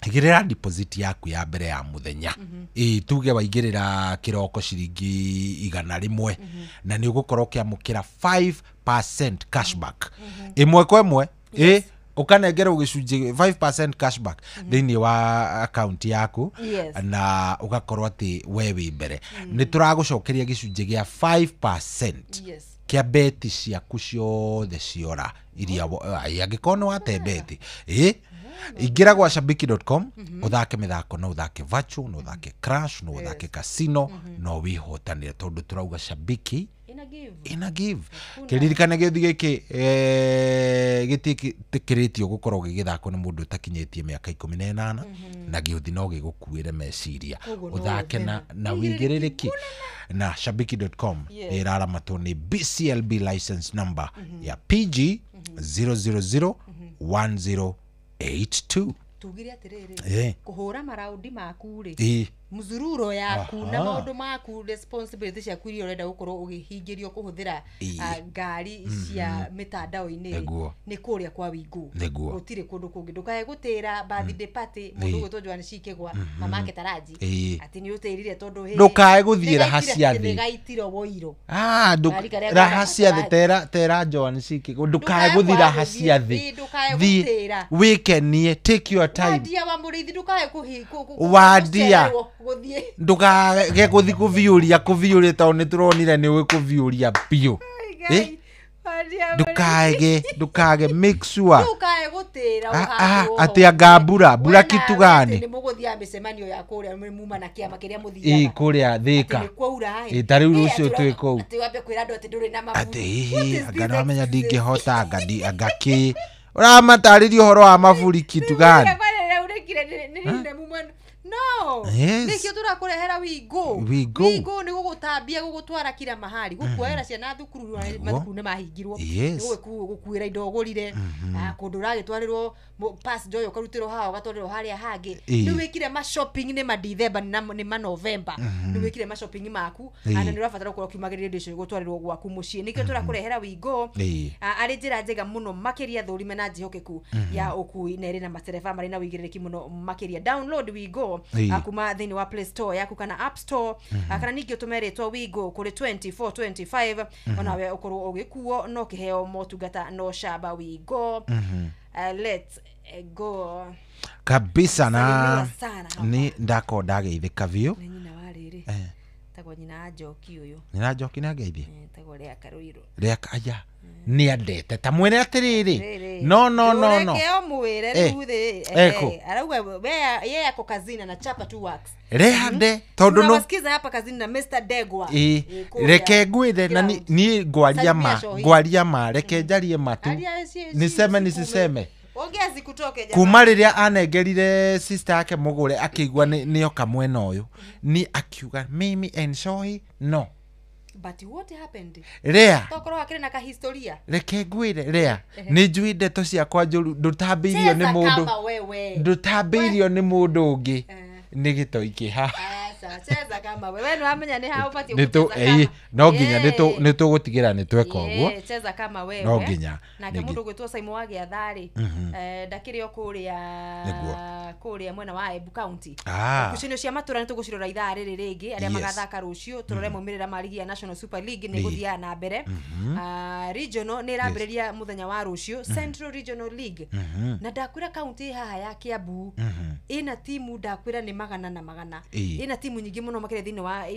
[SPEAKER 2] igĩrĩra deposit yaku ya mbere ya mũthenya. Tuge waigĩrĩra kĩroko ciringi 100 na nĩ ũgũkorwo ũkĩamũkĩra 5% cashback ĩmwe kwa ĩmwe. Ũkanengerwo gĩcunjĩ 5% cashback thĩinĩ wa account yaku na ũgakorwo atĩ we wĩ mbere. Nĩ tũragũcokeria gĩcunjĩ gĩa 5% kĩa beti ciaku ciothe ciora iria angĩkorwo nĩ wate beti. Ingĩra gwa shabiki.com ũthake mĩthako no ũthake virtual no ũthake crash no ũthake casino no wĩhotanĩre tondũ tũrauga Shabiki ina give. Kĩririkane gĩũthi gĩkĩ gĩtiĩtĩkĩrĩtio gũkorwo gĩgĩthakwo nĩ mũndũ ũtakinyĩtie mĩaka 18 na gĩũthi no gĩgũkuĩre meciria ũthake na wĩigĩrĩrĩki. Na shabiki.com ĩraramatwo nĩ BCLB license number ya PG 0001082.
[SPEAKER 3] Tugire atiriri kuhura maraundi maku ri mzururo yaku na maundu maku responsibility ciaku iria urenda gukorwo ugihingirio kuhuthira ngari cia mitandao-ini ni kuria kwa Wingu gutire kundu kungi ndukae gutira birthday party mundu gwitwo Joan Cikigwa mamake Taraji ati ni utirire tondu he
[SPEAKER 2] ndukae guthie raha cia thi
[SPEAKER 3] nigaitiro woiro
[SPEAKER 2] raha cia thi tera Joan Cikigwa ndukae guthie raha cia thi
[SPEAKER 3] thi
[SPEAKER 2] wikenie take your time
[SPEAKER 3] wadia wa murithi ndukae
[SPEAKER 2] wadia ndukage guthi kuviuria kuviuria tondu ni turonire ni wi kuviuria biu ndukage ndukage make sure
[SPEAKER 3] ndukae gutira uhandwo
[SPEAKER 2] ati anga mbura mbura kitu gani
[SPEAKER 3] ni muguthia micemanio ya kuria muma na kiama kiria muthiaga
[SPEAKER 2] kuria thika ta riu rucio twi kuu
[SPEAKER 3] ati wambe kwira andu ati nduri na mabu
[SPEAKER 2] ati anga no ndingihota anga ki uramatarĩria ũhoro wa maburi kitu gani
[SPEAKER 3] no nikio turakurehera Wingu Wingu ni gugutambia gugutwara kila mahali gukuoera ciana thukuru mathukuru ni mahingirwo gukuira indo ugurire kundu uragitwarirwo pass joy ukarutirwo haha ugatwarirwo haria hangi ni wikire ma shopping ni ma December ni ma November ni wikire ma shopping maku ana ni urabatara gukorwo ukiumagĩrĩria indo icio gutwarirwo gwaku muciĩ nikio turakurehera Wingu arĩ njĩra njega mũno makĩria thũrime na njĩhokeku ya ũkui na ĩrĩ na matereba marĩ na wĩigĩrĩrĩki mũno makĩria download Wingu kuma thĩinĩ wa Play Store yaku kana App Store kana ningĩ ũtũme rĩtwa Wingu kũrĩ 2425 onawe ũkorwo ũgĩkuo no kĩheo motungata no shaba Wingu. Let's go
[SPEAKER 2] kabisa na ni ndako ndageithĩka biũ
[SPEAKER 3] nyina wa rĩrĩ Tagwo nyina Njoki ũyũ.
[SPEAKER 2] Nyina Njoki nĩ angeithie?
[SPEAKER 3] Tagwo Lea Karuiru.
[SPEAKER 2] Lea aya nĩ andete ta mwĩre atĩrĩrĩ. No no no no.
[SPEAKER 3] Reke omwĩre rĩu thĩ. Arauga yeye ako kazini na chapa tu works.
[SPEAKER 2] Rehande tondu no
[SPEAKER 3] tunawasikiza hapa kazini na Mr Degwa.
[SPEAKER 2] Reke ngwire na ni ngwaria ma reke njarie matu. Niseme nisiseme.
[SPEAKER 3] Ongea zikutoke jamaa.
[SPEAKER 2] Kuma riria anengerire sister yake mugure akigwa ni oka mwena uyu ni akiuga mimi and Shohi no.
[SPEAKER 3] But what happened?
[SPEAKER 2] Lea.
[SPEAKER 3] Tokorwo hakire na kahistoria.
[SPEAKER 2] Reke ngwire Lea ni njui ndeto ciakwa njuru ndutambĩirio nĩ mũndũ. Ndutambĩirio nĩ mũndũ ũngĩ. Nĩ gĩtoi kĩha.
[SPEAKER 3] Cheza kama wewe no amenya ni ha ubatie gucheza.
[SPEAKER 2] No nginya nĩ tũgũtigĩra nĩ tweka ũguo.
[SPEAKER 3] Cheza kama wewe.
[SPEAKER 2] No nginya.
[SPEAKER 3] Nake mũndũ gwĩtwo Simon wa Gĩatharĩ ndakĩrĩ o kũrĩa mwena wa Embu County. Ngucanio cia matũra nĩ tũgũcirora ithaa rĩrĩ rĩngĩ arĩa magathaka rũciũ tũrore maumĩrĩra ma ligi ya National Super League nĩ gũthiaga na mbere. Regional nĩ ĩrambĩrĩria mũthenya wa rũciũ Central Regional League. Na ndakwĩra county haha ya Kiambu ĩna timu ndakwĩra nĩ magana na magana. Ĩna timu nyingĩ mũno makĩria thĩinĩ wa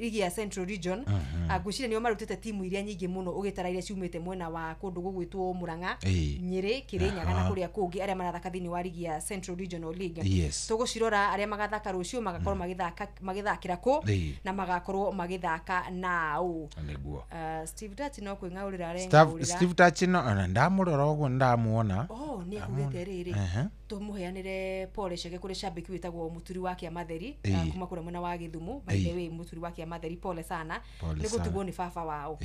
[SPEAKER 3] ligi ya Central Region. Ngwĩciria nĩo marutĩte timu iria nyingĩ mũno ũgĩtara iria ciumĩte mwena wa kũndũ gũgwĩtwo Murang'a, Nyĩrĩ, Kĩrĩnyaga na kũrĩa kũngĩ arĩa marathaka thĩinĩ wa ligi ya Central Regional League. Tũgũcirora arĩa magathaka rũciũ magakorwo magĩthakĩra kũ na magakorwo magĩthaka nao. Steve Dutch no kwĩng'aũrĩra areng'aũrĩra.
[SPEAKER 2] Steve Dutch no ndamũrora ũguo ndamuona.
[SPEAKER 3] Oh, nĩ akugĩte rĩrĩ tũmũheanĩre pole ciake kũrĩ shabiki wĩtagwo Mũturi wa Kĩamatheri kuma kũrĩa mwena wa Gĩthumo. By the way, Mũturi wa Kĩamatheri pole sana nĩ gũtigwo nĩ baba wao.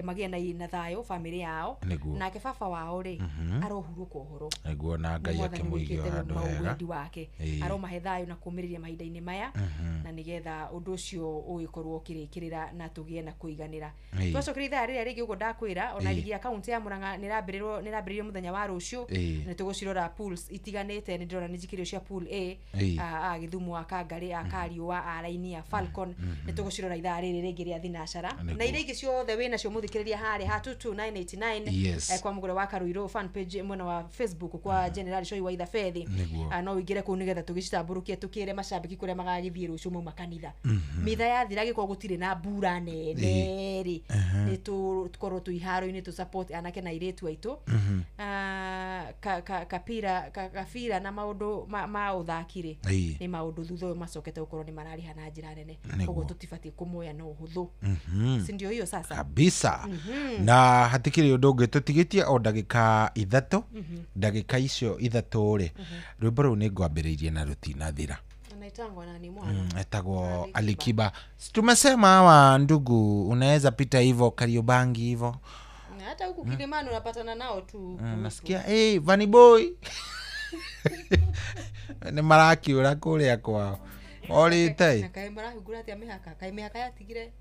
[SPEAKER 3] Magĩe na thayũ family yao. Nake baba wao rĩ arohurũka ũhoro.
[SPEAKER 2] Nĩguo na Ngai akĩmũige handũ hega.
[SPEAKER 3] Wendi wake aromahe thayũ na kũmĩrĩria mahinda-inĩ maya na nĩgetha ũndũ ũcio ũgĩkorwo ũkĩrĩkĩrĩra na tũgĩe na kũiganĩra. Twacokeria ithaa rĩrĩa rĩngĩ ũguo ndakwĩra ona ligi ya kaunti ya Murang'a nĩrambĩrĩrio mũthenya wa rũciũ nĩ tũgũcirora pools itiganĩte. Nĩ ndĩrona nĩ njikĩrio cia pool A a Gĩthumo a Kangarĩ a Kariũa a Raini a Falcon nĩ tũgũcirora ithaa rĩrĩ rĩngĩ rĩa thinacara na iria ingĩ ciothe wĩ nacio mũthikĩrĩria harĩa ha 22989 kwa Mũgũre wa Karuirũ fan page mwena wa Facebook kwa General Shohi wa Ithabethi. No ũingĩre kũu nĩgetha tũgĩcitambũrũkie tũkĩre macambĩki kũrĩa magagĩthiĩ rũciũ mauma kanitha. Mitha yathira gĩkorwo gũtirĩ na mbura nene rĩ nĩ tũkorwo twĩ iharo-inĩ tũ support anake na airĩtu aitũ. Kapira kabira na maũndũ ma ũthaki rĩ nĩ maũndũ thutha ũyũ macokete gũkorwo nĩ mararĩha na njĩra nene koguo tũtibatiĩ kũmoya na ũhũthũ. Si ndio hiyo sasa
[SPEAKER 2] kabisa. Na hatikĩrĩ ũndũ ũngĩ tũtigĩtie o ndagĩka ithatũ. Ndagĩka icio ithatũ rĩ rwĩmbo rũu nĩ ngwambĩrĩirie na rũtinathira.
[SPEAKER 3] Anaitangwa nani mwana?
[SPEAKER 2] Etagwo Alikiba. Tumesema hawa ndugu unaweza pita hivyo Kariobangi hivyo.
[SPEAKER 3] Na hata huku Kilimani unapatana nao tu.
[SPEAKER 2] Nasikia hey Vanny Boy. Nĩ marakiũra kũrĩa kwao. Orĩte.
[SPEAKER 3] Na kaĩ marahingũra atĩa mĩhaka? Kaĩ mĩhaka yatigire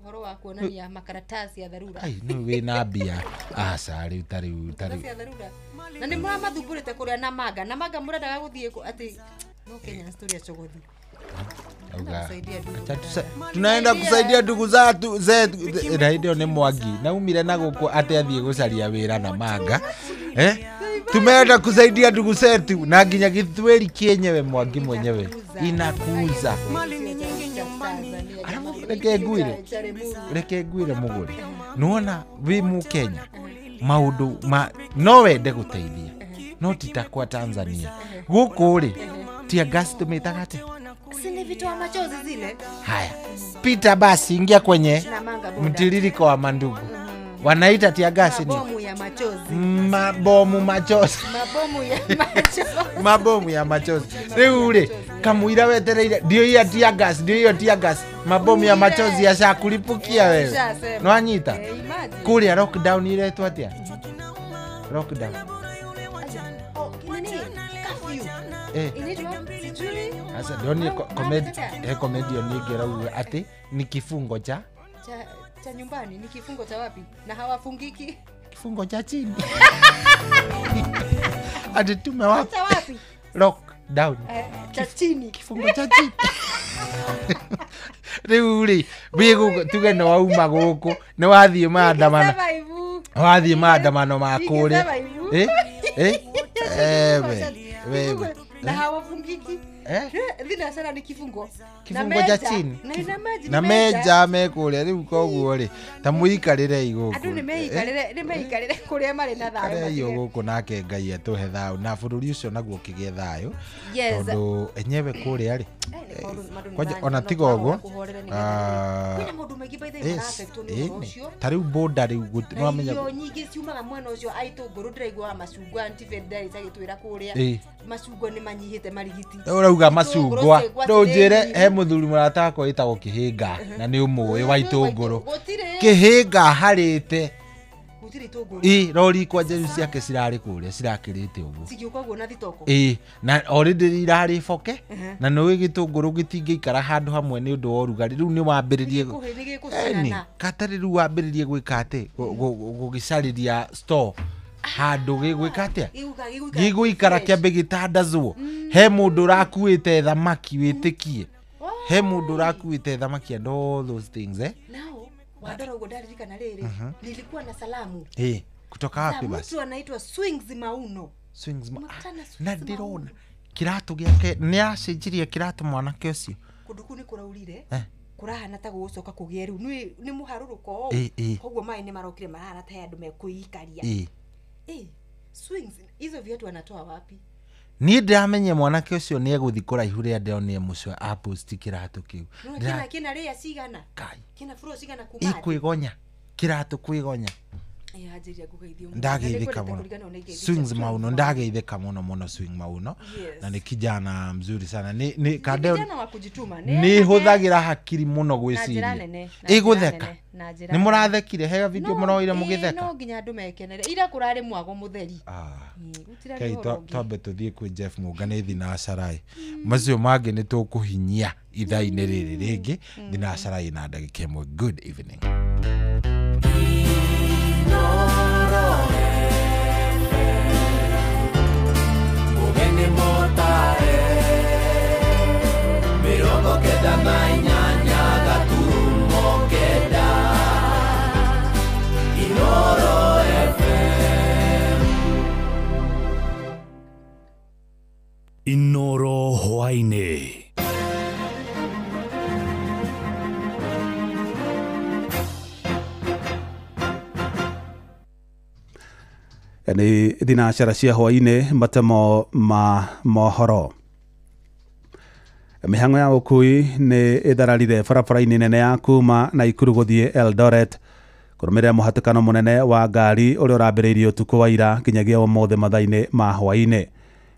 [SPEAKER 3] ũhoro wa kuonania makaratasi ya dharura.
[SPEAKER 2] Ai nĩ wĩna mbia. Aca rĩu tarĩu tarĩu.
[SPEAKER 3] Ya dharura. Na nĩ mũramathumbũrĩte kũrĩa Namanga. Namanga mũrendaga gũthiĩ atĩ no Kenya story ya chogothi.
[SPEAKER 2] Tunaenda kusaidia ndugu zetu zetu. Na ndio ni Mwangi. Na umire na gũkũ atĩ athiĩ gũcaria wĩra Namanga. Tumeenda kusaidia ndugu zetu na nginya gĩthweri kĩenyewe Mwangi mwenyewe inakuza. Alafu reke ngwire mũgũri. Nĩwona wĩ Mũkenya maũndũ ma no wende gũteithia no ti ta kwa Tanzania. Gũkũ rĩ tia gas tumetaga atĩa?
[SPEAKER 3] Si ni vitoa machozi zile.
[SPEAKER 2] Haya, pita basi ingia kwenye mtiririko wa mandugu. Wanaita tia gas ni
[SPEAKER 3] mabomu ya machozi.
[SPEAKER 2] Mabomu machozi.
[SPEAKER 3] Mabomu ya machozi.
[SPEAKER 2] Mabomu ya machozi. Rĩu rĩ kamũira wetereire ndio hiyo tia gas, ndio hiyo tia gas. Mabomu ya machozi yashakulipukia wewe. Nwanyita. Kũrĩa lockdown iretwo atĩa? Lockdown.
[SPEAKER 3] Oh, nini? Curfew. Inaitwa sijui.
[SPEAKER 2] Sasa ndio ni comedian nigera ati ni kifungo cha
[SPEAKER 3] nyumbani, ni kifungo cha wapi? Na hawafungiki.
[SPEAKER 2] Kifungo cha chini. Ati tumewapi?
[SPEAKER 3] Cha wapi?
[SPEAKER 2] Lockdown.
[SPEAKER 3] Cha chini.
[SPEAKER 2] Kifungo cha chini. Rĩu rĩ wĩ gũkũ tuge nĩ wauma gũkũ nĩ wathiĩ maandamano. Wathiĩ maandamano ma kũrĩa. Wewe.
[SPEAKER 3] Na hawafungiki. Thinacara nĩ kifungo.
[SPEAKER 2] Kifungo ja chini.
[SPEAKER 3] Na ina maji.
[SPEAKER 2] Na meja me kũrĩa rĩu koguo rĩ ta mũikarĩre igũkũ.
[SPEAKER 3] Andũ nĩ meikarĩre kũrĩa marĩ na thayũ.
[SPEAKER 2] Karĩa gũkũ nake Ngai atũhe thayũ na bũrũri ũcio naguo ũkĩgĩe thayũ. Tondũ enyewe kũrĩa rĩ kwanja ona tiga ũguo
[SPEAKER 3] kwĩna maũndũ maingĩ by the way maraffectwo nĩ ũhoro ũcio.
[SPEAKER 2] Ta rĩu boda rĩu
[SPEAKER 3] nĩwamenya irio nyingĩ ciumaga mwena ũcio aitũngũrũ ndĩraigua macungwa anti-Federis agĩtwĩra kũrĩa macungwa nĩ manyihĩte marigiti.
[SPEAKER 2] Ũrauga macungwa ndũnjĩre he mũthuri mũrata wakwa wĩtagwo Kĩhĩnga na nĩ ũmũĩ wa itũngũrũ. Kĩhĩnga harĩte ĩ rori kwanja rĩu ciake cirarĩ kũrĩa cirakĩrĩte ũguo
[SPEAKER 3] cigĩũka ũguo na thitoko
[SPEAKER 2] ĩ na already irarĩ boke na nĩ gĩtũngũrũ gĩtingĩikara handũ hamwe nĩ ũndũ wa ũrugarĩ rĩu nĩ wambĩrĩrie katarĩ rĩu wambĩrĩrie gwĩka atĩ gũgĩcarĩria store handũ gĩgwĩka atĩa gĩgũikara kĩambe gĩtandazwo he mũndũ ũrakuĩte thamaki wĩtĩkie he mũndũ ũrakuĩte thamaki and all those things
[SPEAKER 3] Wadora ugo ndaririkana rĩrĩ nilikuwa na salamu
[SPEAKER 2] kutoka wapi basi
[SPEAKER 3] mtu anaitwa Swings Mauno.
[SPEAKER 2] Swings na ndirona kiratu gĩake nĩ acenjirie kiratu mwanake ũcio
[SPEAKER 3] kũndũ kũu nĩ kũraurire kũrahana ta gũgũcoka kũgĩe rĩu nĩ mũharũrũko koguo maĩ nĩ marokire marahana ta andũ mekwĩikaria. Swings hizo viatu anatoa wapi?
[SPEAKER 2] Niĩ ndĩramenye mwanake ũcio nĩ egũthiĩ kũraihu rĩrĩa ndĩronire mũcio aposti kĩratũ kĩu.
[SPEAKER 3] Kĩna rĩa cigana? Kĩna bro cigana kuma?
[SPEAKER 2] Ĩkwĩgonya kĩratũ kwĩgonya. Ndageithĩka mũno Swings Mauno, ndageithĩka mũno mũno Swing Mauno. Na nĩ kijana mzuri sana nĩ
[SPEAKER 3] kandeo wa kujituma
[SPEAKER 2] nĩ hũthagĩra hakiri mũno gwĩciria ĩgũtheka nĩ mũrathekire hega video mũroire mũgĩtheka
[SPEAKER 3] no nginya andũ mekenere ira kũrarĩ mwago mũtheri.
[SPEAKER 2] Kai twambe tũthiĩ kwĩ Jeff Mũnga thinacarai macio mangĩ nĩ tũkũhinyia ithaa-inĩ rĩrĩ rĩngĩ thinacarai na ndagĩka ĩmwe. Good evening.
[SPEAKER 5] Inoro hwaini.
[SPEAKER 6] Nĩ thinacara cia hwaini matemo ma mohoro. Mĩhang'o ya ũkui nĩ ĩthararire barabara-inĩ nene ya kuma Naikuru gũthiĩ Eldoret kũrũmĩrĩra mũhatĩkano mũnene wa ngari ũrĩa ũrambĩrĩirie ũtukũ wa ira nginyagia ũmũthĩ mathaa-inĩ ma hwainĩ.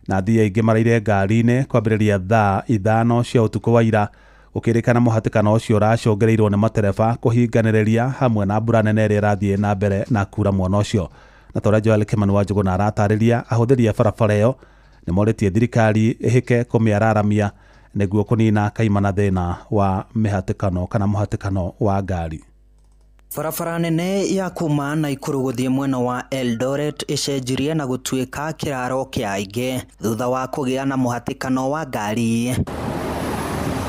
[SPEAKER 6] Na athii aingĩ maraire ngari-inĩ kwambĩrĩria thaa 5 cia ũtukũ wa ira gũkĩrĩkana mũhatĩkano ũcio ũracũngĩrĩirwo nĩ matereba kũhinganĩrĩria hamwe na mbura nene ĩrĩa ĩrathiĩ na mbere na kura mwena ũcio. Na ta ũrĩa Joel Kimani wa Njũgũna aratarĩria ahũthĩri a barabara ĩyo nĩ morĩtie thirikari ĩhĩke kũmĩararamia nĩguo kũnina kaimana thĩna wa mĩhatĩkano kana mũhatĩkano wa ngari.
[SPEAKER 20] Barabara nene ya kuma Naikuru gũthiĩ mwena wa Eldoret ĩcenjirie na gũtuĩka kĩraro kĩa aingĩ thutha wa kũgĩa na mũhatĩkano wa ngari.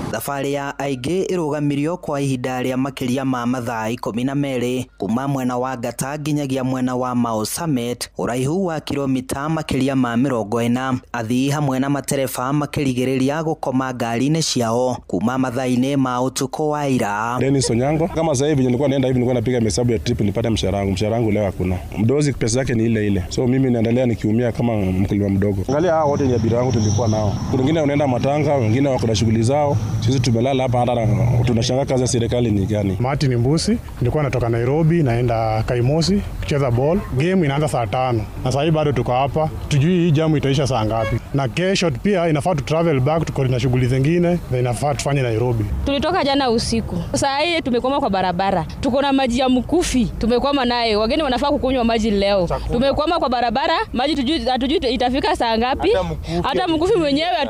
[SPEAKER 20] Thabarĩ ya aingĩ ĩrũgamirio kwa ihinda rĩa makĩria ma mathaa 12 kuma mwena wa Ngata nginyagia mwena wa Mau Summit, ũraihu wa kilomita makĩria ma 40. Athii hamwe na matereba makĩrigĩrĩria gũkoma ngari-inĩ ciao kuma mathaa-inĩ ma ũtukũ wa ira.
[SPEAKER 21] Dennis Onyango, kama sasa hivi nilikuwa naenda hivi, nilikuwa napiga hesabu ya trip nipate mshahara wangu. Mshahara wangu leo hakuna. Mdozi pesa yake ni ile ile. So mimi naendelea nikiumia kama mkulima mdogo. Angalia hao wote ni abiria wangu tulikuwa nao. Kuna wengine wanaenda matanga, wengine wako na shughuli zao. Sisi tumelala hapa hata tunashangaa kazi ya serikali ni gani.
[SPEAKER 22] Martin Mbusi, nilikuwa natoka Nairobi naenda Kaimosi kucheza ball. Game inaanza saa 5. Na sasa bado tuko hapa. Tujui hii jamu itaisha saa ngapi. Na kesho pia inafaa tu travel back, tuko na shughuli zingine na inafaa tufanye Nairobi.
[SPEAKER 23] Tulitoka jana usiku. Saa hii tumekwama kwa barabara. Tuko na maji ya mkufi. Tumekwama naye. Wageni wanafaa kukunywa maji leo. Tumekwama kwa barabara, maji hatujui itafika saa ngapi. Hata mkufi mwenyewe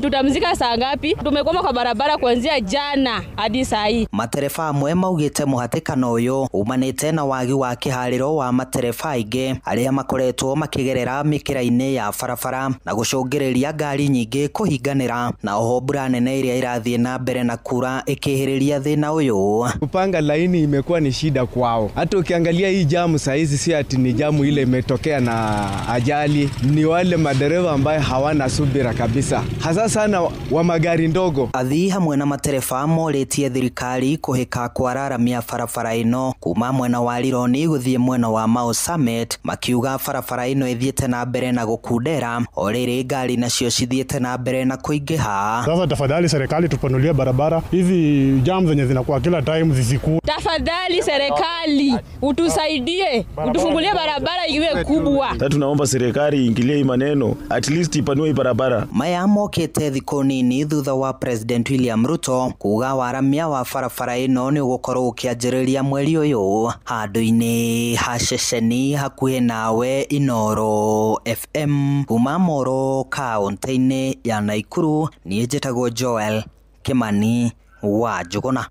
[SPEAKER 23] tutamzika saa ngapi. Tumekwama kwa barabara kuanzia jana hadi saa hii.
[SPEAKER 20] Matereba amwe maugite muhatikano uyu umanite na wagi wa kihariro wa matereba aingi aria makoretwo makigerera mikira-ini ya barabara na gucungiriria ngari nyingi kuhinganira na oho mbura nene iria irathie na mbere na kura ikihiriria thina uyu.
[SPEAKER 1] Kupanga laini imekuwa ni shida kwao. Hata ukiangalia hii jamu saa hizi si ati ni jamu ile imetokea na ajali, ni wale madereva ambaye hawana subira kabisa, hasa sana wa magari ndogo.
[SPEAKER 20] Athii hamwe na matereba moritie thirikari kuhika kwararamia barabara ino kuma mwena wa Rironi guthie mwena wa Mau Summit, makiuga barabara ino ithiete na mbere na gukundera o riri ngari nacio cithiete na mbere na kuingiha.
[SPEAKER 22] Sasa tafadhali serikali tupanulie barabara, hizi jam zenye zinakuwa kila time zisiku.
[SPEAKER 23] Tafadhali serikali utusaidie, utufungulie barabara iwe kubwa.
[SPEAKER 8] Sasa tunaomba serikali ingilie hii maneno, at least ipanue barabara.
[SPEAKER 20] Maya mokete thikũ nini thutha wa President William Ruto kuga waramia wa barabara ino ni ugukorwo ukianjĩrĩria mweri ũyũ. Handũ-inĩ ha ceceni hakuhĩ nawe Inooro FM kuma Moro kaunti-inĩ ya Naikuru, niĩ njĩtagwo Joel Kimani wa Njuguna.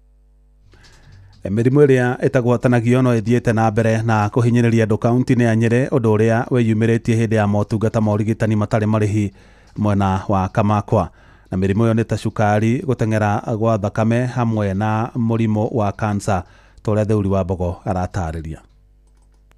[SPEAKER 6] Mĩrimũ ĩrĩa ĩtagwatanagio no ĩthiĩte na mbere na kũhinyĩrĩria andũ kaunti-inĩ ya Nyĩrĩ, ũndũ ũrĩa wĩyumĩrĩtie hĩndĩ ya motungata ma ũrigitani matarĩ marĩhi mwena wa Kamakwa. Na mĩrimũ ĩyo nĩ ta cukari, gũteng'era gwa thakame hamwe na mũrimũ wa kansa, ta ũrĩa Theuri wa Mbogo aratarĩria.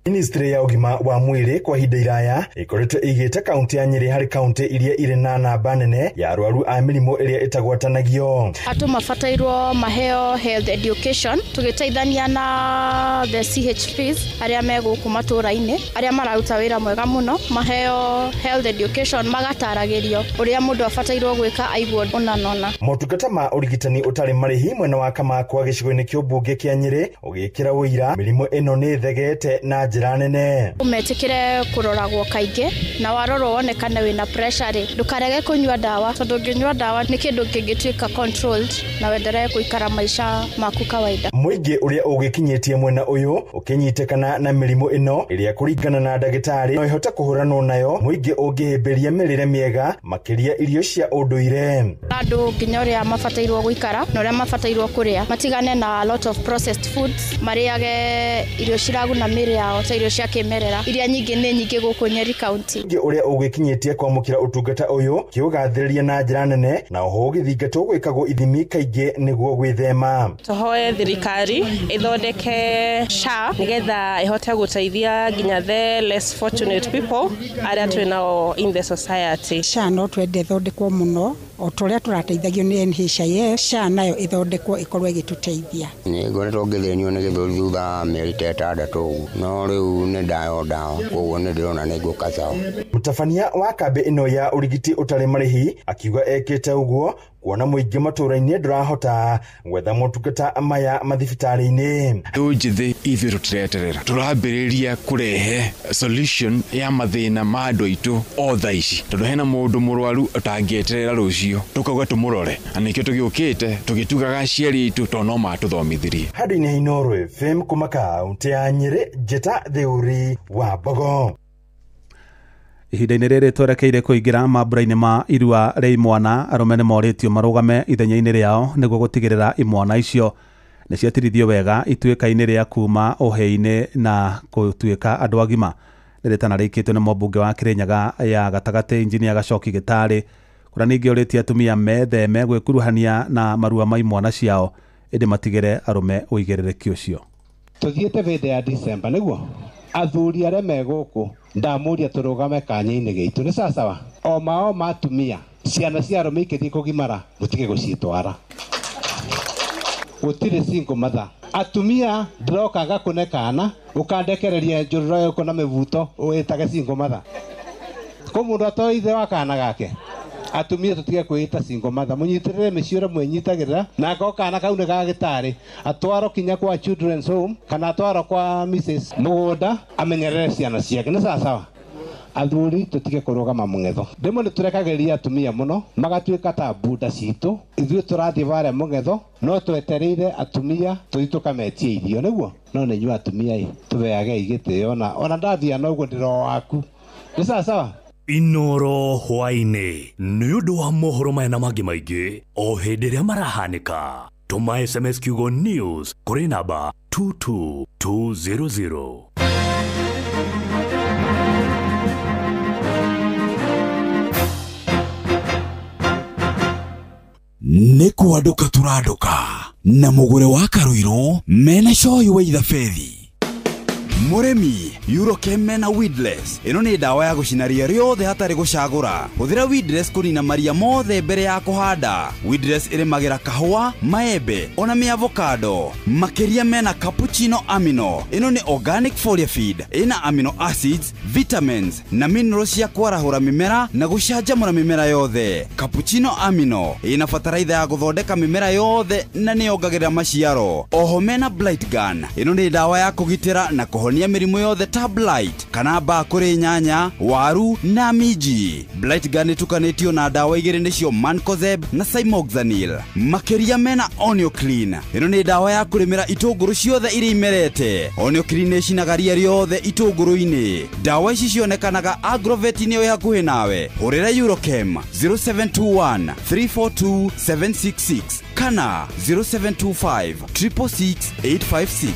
[SPEAKER 12] Ministry ya ũgima wa mwĩrĩ kwa ihinda iraya ĩkoretwo ĩigĩte kaunti ya Nyĩrĩ harĩ kaunti iria irĩ na namba nene ya arwaru a mĩrimũ ĩrĩa ĩtagwatanagio.
[SPEAKER 24] Andũ mabatairwo maheo health education tũgĩteithania na the CHPs arĩa me gũkũ matũra-inĩ arĩa mararuta wĩra mwega mũno, maheo health education magataragĩrio ũrĩa mũndũ abatairwo gwĩka aigua ũna nona.
[SPEAKER 12] Motungata ma ũrigitani ũtarĩ marĩhi mwena wa Kamakwa gĩcigo-inĩ kĩa ũmbunge kĩa Nyĩrĩ ũgĩkĩra ũira mĩrimũ ĩno nĩ ĩthegete na njĩra nene.
[SPEAKER 24] Ũmetĩkĩre kũroragwo kaingĩ na warorwo wonekane wĩna pressure rĩ, ndũkarege kũnyua ndawa tondũ ũngĩnyua ndawa nĩ kĩndũ kĩngĩtuĩka controlled na wenderee gũikara maica maku kawaida.
[SPEAKER 12] Mũingĩ ũrĩa ũgĩkinyĩtie mwena ũyũ ũkĩnyitĩkana na mĩrimũ ĩno ĩrĩa kũringana na ndagĩtarĩ no ĩhote kũhũranwo nayo, mũingĩ ũngĩhĩmbĩria mĩrĩre mĩega makĩria irio cia ũndũire.
[SPEAKER 24] Andũ nginya ũrĩa mabatairwo gũikara na ũrĩa mabatairwo kũrĩa, matigane na a lot of processed foods, marĩage irio ciraguna mĩrĩ yao ta irio cia kĩmerera iria nyingĩ nĩ nyingĩ gũkũ Nyeri County.
[SPEAKER 12] Mũingĩ ũrĩa ũgĩkinyĩtie kwamũkĩra ũtungata ũyũ kĩũgathĩrĩria na njĩra nene na oho ũgĩthingatwo gwĩkagwo ithimi kaingĩ nĩguo gwĩthema.
[SPEAKER 25] Tũhoe thirikari ĩthondeke SHA nĩgetha ĩhote gũteithia nginya the less fortunate people arĩa twĩ nao in the society.
[SPEAKER 26] SHA no twende ĩthondekwo mũno o ta ũrĩa tũrateithagio nĩ NHIF, SHA nayo ĩthondekwo ĩkorwo ĩgĩtũteithia.
[SPEAKER 27] Nĩ ngoretwo ngĩthĩnio nĩ gĩthũri thutha wa mĩeri ta ĩtandatũ ũguo, no rĩu nĩ ndayo ndawa koguo nĩ ndĩrona nĩ ngũka sawa.
[SPEAKER 12] Mũtabania wa kambĩ ĩno ya ũrigiti ũtarĩ marĩhi akiuga ekĩte ũguo kuona mũingĩ matũra-inĩ ndũrahota gwetha motungata maya mathibitarĩ-inĩ.
[SPEAKER 28] Mbeũ njĩthĩ ithuĩ tũtireterera, tũrambĩrĩria kũrehe solution ya mathĩna ma andũ aitũ o thaa ici, tondũ hena mũndũ mũrwaru ũtangĩeterera rũciũ tũkauga tũmũrore, na nĩkĩo tũgĩũkĩte tũgĩtugaga aciari aitũ tondũ no matũthomithirie.
[SPEAKER 12] Handũ-inĩ ha Inooro FM kuma kaunti ya Nyĩrĩ, Njĩta Theuri wa Mbogo.
[SPEAKER 6] Ihinda-inĩ rĩrĩ twerekeire kũingĩra mambura-inĩ ma irua rĩa imwana, arũme nĩ morĩtio marũgame ithenya-inĩ rĩao nĩguo gũtigĩrĩra imwana icio nĩ ciatirithio wega ituĩka-inĩ rĩa kuma ũhĩĩ-inĩ na gũtuĩka andũ agima. Nĩ rĩtana rĩikĩtio nĩ mũmbunge wa Kĩrĩnyaga ya gatagatĩ Injinia Gacoki Gĩtarĩ, kũrĩa ningĩ ũrĩtie atumia metheme gwĩkuruhania na marua ma imwana ciao ĩndĩ matigĩre arũme ũigĩrĩrĩki ũcio.
[SPEAKER 29] Tũthiĩte hĩndĩ ya December nĩguo athuri arĩa me gũkũ ndamũria tũrũgame kanya-inĩ gĩitũ nĩ sawasawa. O mao ma atumia ciana cia arũme ikĩthiĩ kũgimara mũtige gũcitwara, gũtirĩ single mother. Atumia ndĩroka ngakũne kana ũkandekereria njũrũro yũkũ na mĩbuto ũĩtage single mother. Kũ mũndũ atoĩ ithe wa kana gake. Atumia tũtige kwĩĩta single mother, mũnyitĩrĩre mĩciĩ ũrĩa mwĩnyitagĩrĩra, na akorwo kana kau nĩ ga gĩtarĩ atwarwo kinya kwa children's home kana atwarwo kwa Mrs Mũgũnda amenyerere ciana ciake nĩ sawasawa. Athuri tũtige kũrũgama mũng'etho, rĩmwe nĩ tũrekagĩrĩria atumia mũno magatuĩka ta bunda citũ, ithuĩ tũrathiĩ varĩa mũng'etho no twetereire atumia tũthiĩ tũkametie irio nĩguo, no nĩ inyuĩ atumia ĩ tũbeagei gĩtĩo ona ndathiĩ na ũguo ndĩro waku nĩ sawasawa.
[SPEAKER 5] Inoro hwaĩ-inĩ nĩ ũndũ wa mohoro maya na mangĩ maingĩ o hĩndĩ ĩrĩa marahanĩka. Tũma SMS kiugo news kũrĩ namba 22200.
[SPEAKER 7] Nĩ kwandũka tũrandũka na mũgũre wa Karũirũ mena cohi wa ithabethi. Mũrĩmi Eurochem mena weedless. Ĩno nĩ ndawa ya gũcina ria rĩothe hatarĩ gũcagũra. Hũthĩra weedless kũnina maria mothe mbere ya kũhanda. Weedless ĩrĩmagĩra kahũa, maembe ona mĩavocado. Makĩria mena cappuccino amino. Ĩno nĩ organic foliar feed. Ĩna amino acids, vitamins na minerals cia kwarahũra mĩmera na gũcanjamũra mĩmera yothe. Cappuccino amino ĩna bataraitha ya gũthondeka mĩmera yothe na nĩyongagĩrĩra maciaro. Oho mena blight gun. Ĩno nĩ ndawa ya kũgitĩra na kũhonia mĩrimũ yothe ta blight kana mbaa kũrĩ nyanya, waru na minji. Blight gun ĩtukanĩtio na ndawa igĩrĩ nĩcio Mancozeb na Cymoxanil. Makĩria mena Onioclean. Ĩno nĩ ndawa ya kũrĩmĩra itũngũrũ ciothe iria imerete. Onioclean ĩcinaga ria rĩothe itũngũrũ-inĩ. Ndawa ici cionekanaga agrovet-inĩ ĩ hakuhĩ nawe. Hũrĩra Eurochem 0721 342 766 kana 0725 666 856.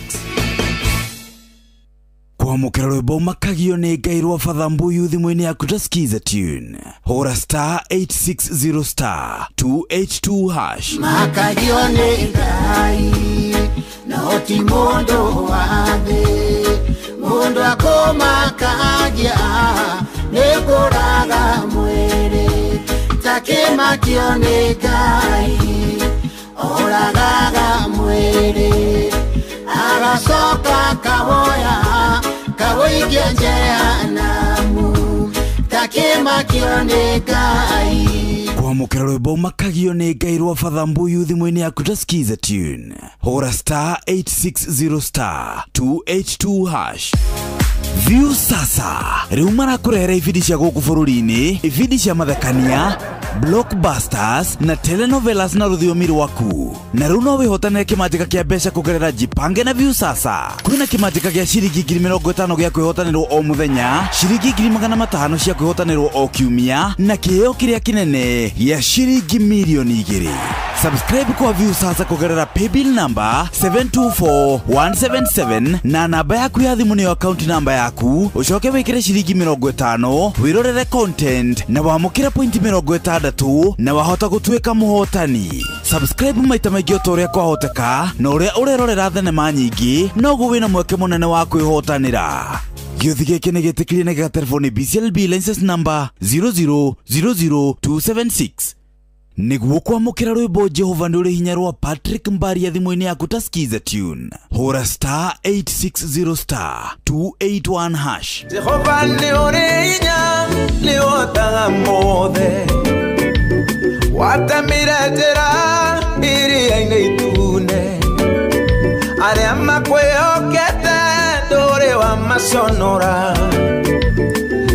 [SPEAKER 7] Kwamũkĩra rwĩmbo makagio nĩ Ngai rwa Father Mbuyu thimũ-inĩ yaku ta skiza tune. Hũra star 860 star 282 hash.
[SPEAKER 9] Makagio nĩ Ngai no ti mũndũ wa thĩ, mũndũ akũmakagia nĩ kũraga mwĩrĩ, takĩmakio nĩ Ngai oragaga mwĩrĩ, agacoka kawoya kawoikia jehanamu, takĩmakio nĩ Ngai.
[SPEAKER 7] Kwamũkĩra rwĩmbo makagio nĩ Ngai rwa Father Mbuyu thimũ-inĩ yaku ta skiza tune. Hũra star 860 star 282 hash. View sasa rĩu marakũrehera ibindi cia gũkũ bũrũri-inĩ, ibindi cia mathekania, blockbusters na telenovelas na rũthiomi rwaku. Na rĩu no wĩhotanĩre kĩmanjĩka kĩa mbeca kũgerera Jipange na View sasa. Kwĩna kĩmanjĩka gĩa ciringi 50,000 gĩa kwĩhotanĩrwo o mũthenya, ciringi 500,000 cia kwĩhotanĩrwo o kiumia, na kĩheo kĩrĩa kĩnene gĩa ciringi 2,000,000. Subscribe kwa View sasa kũgerera paybill number 724177 na namba yaku ya thimũ nĩyo account number yaku, ũcoke wĩkĩre ciringi 50 wĩrorere content na wamũkĩre point 60 na wahota gũtuĩka mũhotani. Subscribe maita maingĩ o ta ũrĩa kwahoteka, na ũrĩa ũrerorera thenema nyingĩ noguo wĩna mweke mũnene wa kwĩhotanĩra. Gĩũthi gĩkĩ nĩ gĩtĩkĩrie na gĩgaterefo nĩ BCLB license number 0000276. Nĩguo kwamũkĩra rwĩmbo Jehova nĩ ũrĩ hinya rwa Patrick Mbaria thimũ-inĩ yaku ta skiza tune. Hũra star 860 star 281 hash.
[SPEAKER 10] Jehova nĩ ũrĩ hinya, nĩ ũhotaga mothe, watemire njĩra iria-inĩ itune, arĩa makwĩhokete ndũrĩ wamaconora,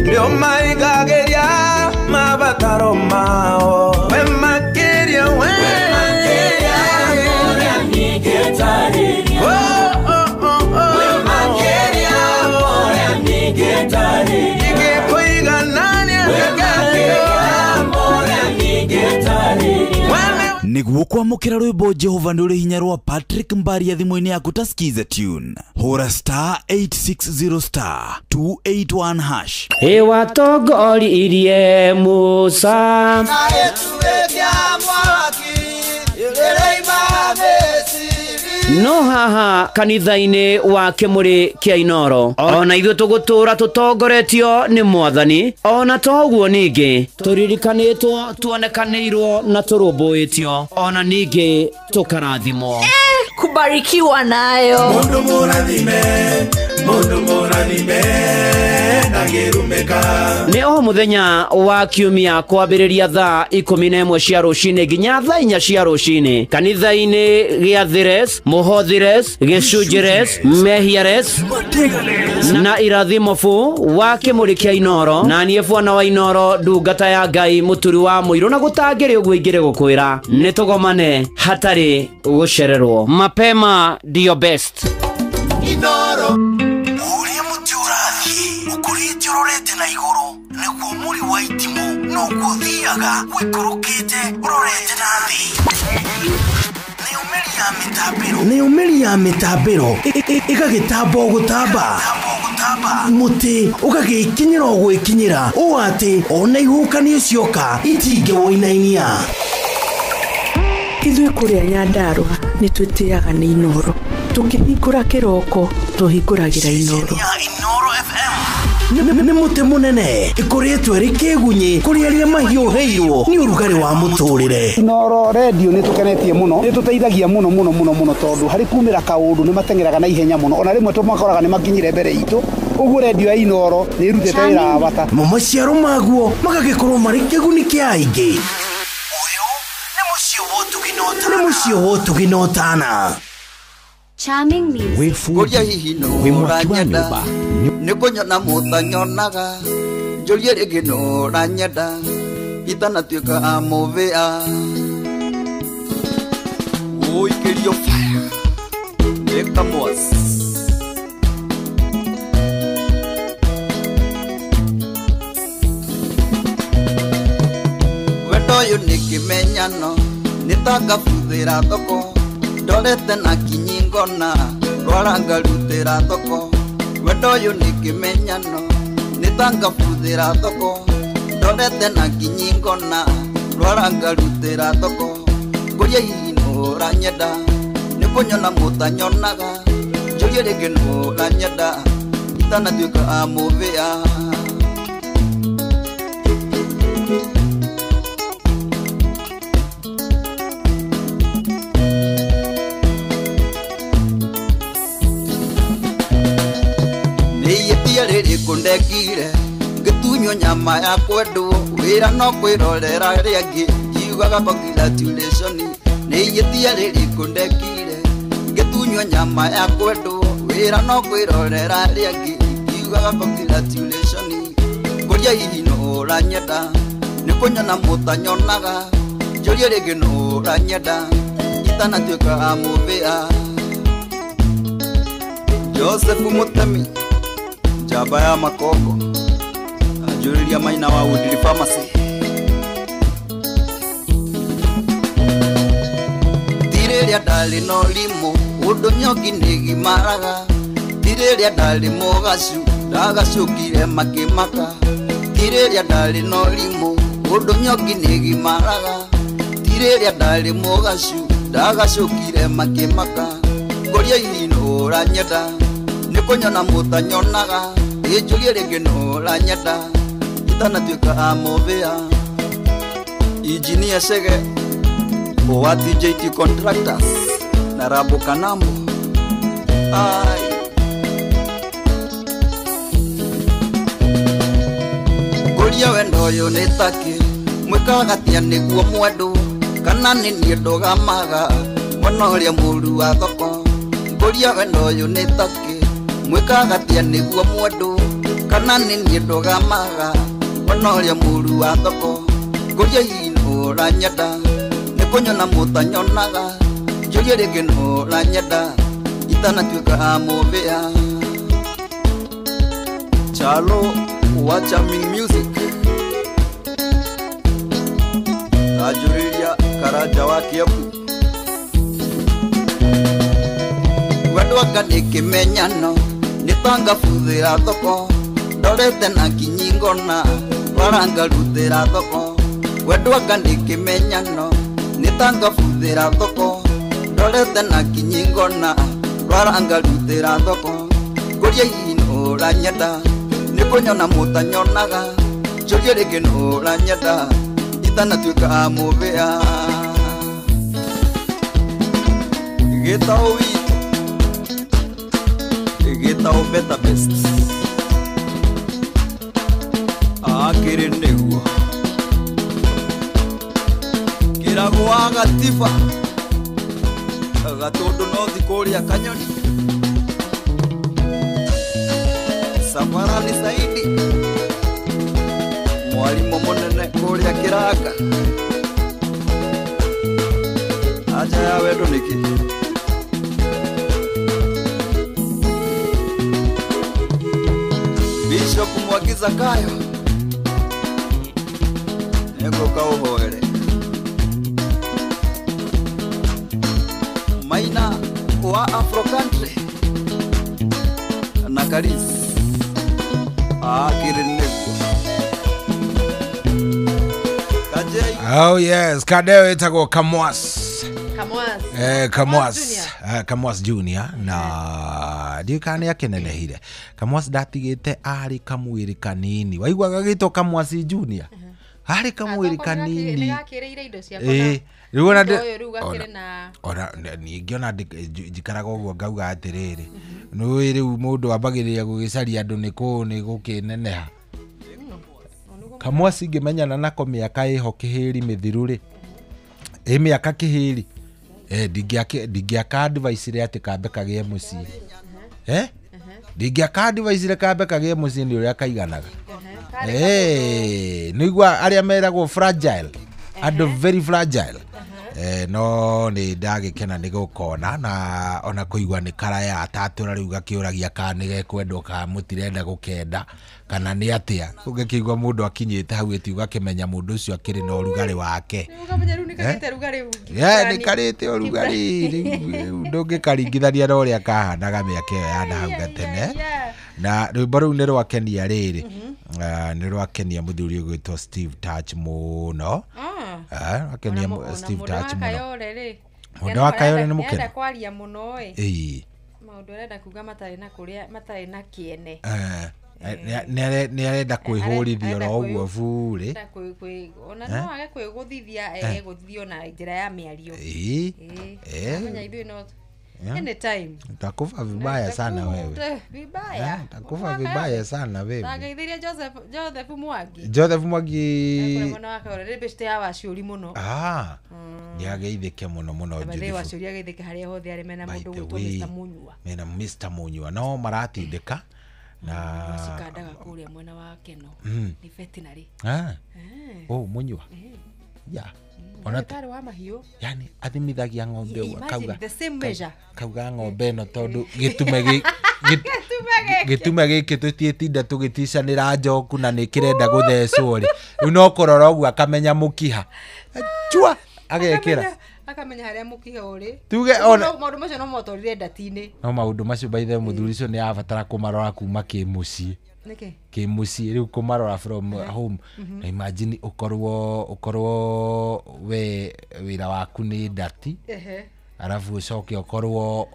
[SPEAKER 10] nĩũmaigagĩria mabataro mao. We makĩria, we makĩria ũrĩa ningĩtarĩria. Oh, oh, oh, oh. We makĩria ũrĩa ningĩtarĩria. Ingĩkũiganania We makĩria ũrĩa ningĩtarĩria.
[SPEAKER 7] Nĩguo kwamũkĩra rwĩmbo Jehova nĩ ũrĩ hinya rwa Patrick Mbaria thimũ-inĩ yaku ta skiza tune. Hũra star 860 star 281 hash.
[SPEAKER 11] Ĩwatongoririe Musa
[SPEAKER 10] na ĩtuĩkia mwaki ĩrĩima Misiri.
[SPEAKER 11] No haha kanitha-inĩ wa Kĩmũrĩ kĩa Inoro ona ithuĩ tũgũtũra tũtongoretio nĩ Mwathani, ona toguo ningĩ tũririkanĩtwo, tuonekanĩirwo na tũrũmbũĩtio, ona ningĩ tũkarathimwo.
[SPEAKER 13] Kubarikiwa nayo.
[SPEAKER 4] Mundu mũrathime, mundu mũrathime ndangĩrumĩka.
[SPEAKER 11] Nĩ o mũthenya wa kiumia kwambĩrĩria thaa 11 cia rũcinĩ nginya thaa 4 cia rũcinĩ kanitha-inĩ gĩa Thires, Mũhothires, Gĩcunjĩres, Mehiares na Irathimo fu wa Kĩmũrĩ kĩa Inoro. Na niĩ bwana wa Inoro, ndungata ya Ngai, mũturi wa mũirũ, na gũtangĩrĩ ũguo ingĩrĩ gũkwĩra nĩ tũgomane hatarĩ gũcererwo. Mapema ndio best.
[SPEAKER 4] Inoro
[SPEAKER 7] ũrĩa mũtĩ ũrathiĩ ũkũrĩte ũrorete na igũrũ.
[SPEAKER 2] Naguo mũri wa itimũ noguo ũthiaga ũikũrũkĩte ũrorete na thĩ. Nayo mĩri ya mĩtambĩro ĩgagĩtamba o gũtamba, mũtĩ ũgagĩkinyĩra o gwĩkinyĩra ũũ atĩ ona ihuhũkanio cioka itingĩwũinainia.
[SPEAKER 3] Ithuĩ kũrĩa Nyandarũa nĩ twĩtĩaga nĩ Inooro. Tũkĩhingũra kĩroko tũhingũragĩra Inooro.
[SPEAKER 2] Nĩ mũtĩ mũnene ĩkoretwo ĩrĩ kĩgunyĩ kũrĩ arĩa mahiũhĩirwo nĩ ũrugarĩ wa mũtũrĩre.
[SPEAKER 14] Inooro redio nĩ tũkenetie mũno, nĩ tũteithagia mũno mũno mũno mũno tondũ harĩ kumĩra kaũndũ nĩ mateng'eraga na ihenya mũno, ona rĩmwe tũmakoraga nĩ makinyire mbere itũ. Ũguo redio ya Inooro nĩ ĩrutĩte wĩra wa bata.
[SPEAKER 2] Mo maciaro maguo magagĩkorwo marĩ kĩguni kĩa aingĩ. Ũyũ nĩ mũciĩ wa ũtugi na ũtana.
[SPEAKER 15] Charming music.
[SPEAKER 7] Kũria hihi nũ ũranyenda, nĩ kũnyona mũtanyonaga, njũrie rĩngĩ nũ ũranyenda, itanatuĩka amũvĩa. Ũikĩrio fire, nĩ kamwas. Wendo ũyũ nĩ kĩmenyano, nĩ ta ngabuthĩra thoko, ndorete na kinyi ngona, rwara ngarutĩra thoko. Wendo ũyũ nĩ kĩmenyano, nĩ ta ngabuthĩra thoko, ndorete na kinyi ngona, rwara ngarutĩra thoko. Ngũria hihi nũ ũranyenda, nĩ kũnyona mũtanyonaga, njũrie rĩngĩ nũ ũranyenda, itanatuĩka amũvĩa. Rĩrĩ kũndekire ngĩtunywo nyama ya kwendwo, wĩra no kwĩrorera rĩangĩ ngiugaga congratulation. Nĩ ihĩtia rĩrĩ kũndekire ngĩtunywo nyama ya kwendwo, wĩra no kwĩrorera rĩangĩ ngiugaga congratulation. Ngũria hihi nũ ũranyenda, nĩ kũnyona mũtanyonaga, njũrie rĩngĩ nũ ũranyenda, itanatuĩka amũvĩa. Joseph Mutemi njamba ya makongo, anjũrĩria maina wa Woodley Pharmacy. Ti rĩrĩa ndarĩ na ũrimũ, ũndũ nyongi nĩgimaraga, ti rĩrĩa ndarĩ mũgacu, ndagacũkire makĩmaka. Ti rĩrĩa ndarĩ na ũrimũ, ũndũ nyongi nĩgimaraga, ti rĩrĩa ndarĩ mũgacu, ndagacũkire makĩmaka. Ngũria hihi nũ ũranyenda, nĩ kũnyona mũtanyonaga, ĩnjũrie rĩngĩ nũ ũranyenda, itanatuĩka amũvĩa. Injinia Chege wa TJT Contractors na Rabo Kanambo. Ai. Ngũria wendo ũyũ nĩ takĩ, mwĩkaga atĩa nĩguo mwendwo, kana nĩ niĩ ndũgamaga, mwana ũrĩa mũru wa thoko. Ngũria wendo ũyũ nĩ takĩ, mwĩkaga atĩa nĩguo mwendwo, kana nĩ niĩ ndũgamaga, mwana ũrĩa mũru wa thoko. Ngũria hihi nũ ũranyenda, nĩ kũnyona mũtanyonaga, njũrie rĩngĩ nũ ũranyenda, itanatuĩka amũvĩa. Chalo wa Charming Music, anjũrĩria Karanja wa Kiambu. Wendo anga nĩ kĩmenyano, nĩ ta ngabuthĩra thoko, ndorete na kinyi ngona, rwara ngarutĩra thoko. Wendo anga nĩ kĩmenyano, nĩ ta ngabuthĩra thoko, ndorete na kinyi ngona, rwara ngarutĩra thoko. Ngũria hihi nũ ũranyenda, nĩ kũnyona mũtanyonaga, njũrie rĩngĩ nũ ũranyenda, itanatuĩka amũvĩa. Gĩtaũ witũ, gĩtaũ better best, akĩrĩ nĩguo kĩragũ wa gatiba, gatũndũ nothi kũrĩa kanyoni. Safarani Saidi mwarimũ mũnene kũrĩa kĩranga. Aja ya wendo nĩkĩ? Bishop Mwangi Zakayo
[SPEAKER 1] Nĩngũka ũhoere. Maina wa Afro Country na Karis akĩrĩ nĩguo.
[SPEAKER 8] Oh yes, kadeo etagwo Kamwas.
[SPEAKER 16] Kamwas.
[SPEAKER 8] Kamwas. Kamwas Junior na ndikane akenenehire. Kamwas ndatigite ari kamwiri kanini. Waiguaga gitwo Kamwas Junior. Ari kamwiri kanini.
[SPEAKER 16] Nĩgakĩrĩire indo ciakwa.
[SPEAKER 8] Rĩu ona
[SPEAKER 16] ona
[SPEAKER 8] ningĩ ona njikaraga ũguo ngauga atĩrĩrĩ. Nĩũĩ rĩu mũndũ ambagĩrĩria gũgĩcaria andũ nĩ kũũ nĩ gũkĩneneha. Kamwas ingĩmenyana nako mĩaka ĩho kĩhĩri mĩthiru rĩ. Ĩ mĩaka kĩhĩri. Ndingĩaka advice rĩ atĩ kambe kagĩe mũciĩ. Ndingĩaka advice rĩ kambe kagĩe mũciĩ nĩ ũrĩa kaiganaga. Nĩigua arĩa meragwo fragile. Andũ very fragile. No nĩ ndagĩkena nĩ gũkona na ona kũigua nĩ karaya atatũra rĩu gakĩũragia kana nĩ gekwendwo kana mũtirenda gũkenda kana nĩ atĩa. Ũngĩkĩigua mũndũ akinyĩte hau ĩti ũgakĩmenya mũndũ ũcio akĩrĩ na ũrugarĩ wake.
[SPEAKER 16] Ũkamenya rĩu nĩ karĩte ũrugarĩ.
[SPEAKER 8] Nĩ karĩte ũrugarĩ rĩu ndũngĩkaringithania na ũrĩa kahanaga mĩaka ĩyo ya nahau gatene. Na rwĩmbo rũu nĩ rwakenia rĩrĩ. Nĩ rwakenia mũthuri ũgwĩtwo Steve Touch mũno. Rwakenia Steve Touch mũno. Mũndũ wa Kayore nĩ mũkenu.
[SPEAKER 16] Nĩenda kwaria mũno ĩ. Maũndũ arenda kuga matarĩ na kũrĩa matarĩ na kĩene.
[SPEAKER 8] Nĩ arenda kwĩhũrithia oro ũguo burĩ.
[SPEAKER 16] Ona no age kwĩgũthithia egũthithio na njĩra ya mĩario. Amenya ithuĩ no anytime.
[SPEAKER 8] Utakufa vibaya sana wewe.
[SPEAKER 16] Vibaya.
[SPEAKER 8] Utakufa vibaya sana wewe.
[SPEAKER 16] Ndageithirie Joseph Mwangi.
[SPEAKER 8] Joseph Mwangi.
[SPEAKER 16] Mwana wa Kayore nĩ beshte ya Waciũri mũno.
[SPEAKER 8] Nĩ ageithĩke mũno mũno
[SPEAKER 16] Joseph. Waciũri ageithĩke harĩa hothe arĩ mena mũndũ ũgwĩtwo Mr Munyua.
[SPEAKER 8] Mena Mr Munyua no maratindĩka na
[SPEAKER 16] macikandaga kũrĩa mwena wa Keno. Nĩ veterinary.
[SPEAKER 8] Oh Munyua. Yeah. Ona
[SPEAKER 16] tarĩ wa mahiũ.
[SPEAKER 8] Yani athimithagia ng'ombe ũguo akauga
[SPEAKER 16] the same measure.
[SPEAKER 8] Kauga ng'ombe ĩno tondũ gĩtume gĩkĩ tũtiĩtinda tũgĩticanĩra njoku na nĩ kĩrenda gũthecwo rĩ. Rĩu no kũrora ũguo akamenya mũkiha. Chua agekĩra.
[SPEAKER 16] Akamenya harĩa mũkiha ũrĩ.
[SPEAKER 8] Tuge ona
[SPEAKER 16] maũndũ macio no motwarire ndati-inĩ.
[SPEAKER 8] No maũndũ macio by the mũthuri ũcio nĩ abatara kũmarora kuma kĩmũciĩ.
[SPEAKER 16] Nĩkĩ?
[SPEAKER 8] Kĩmũciĩ rĩu kũmarora from home. Na imagine ũkorwo we wĩra waku nĩ ndati. Arabu ũcoke ũkorwo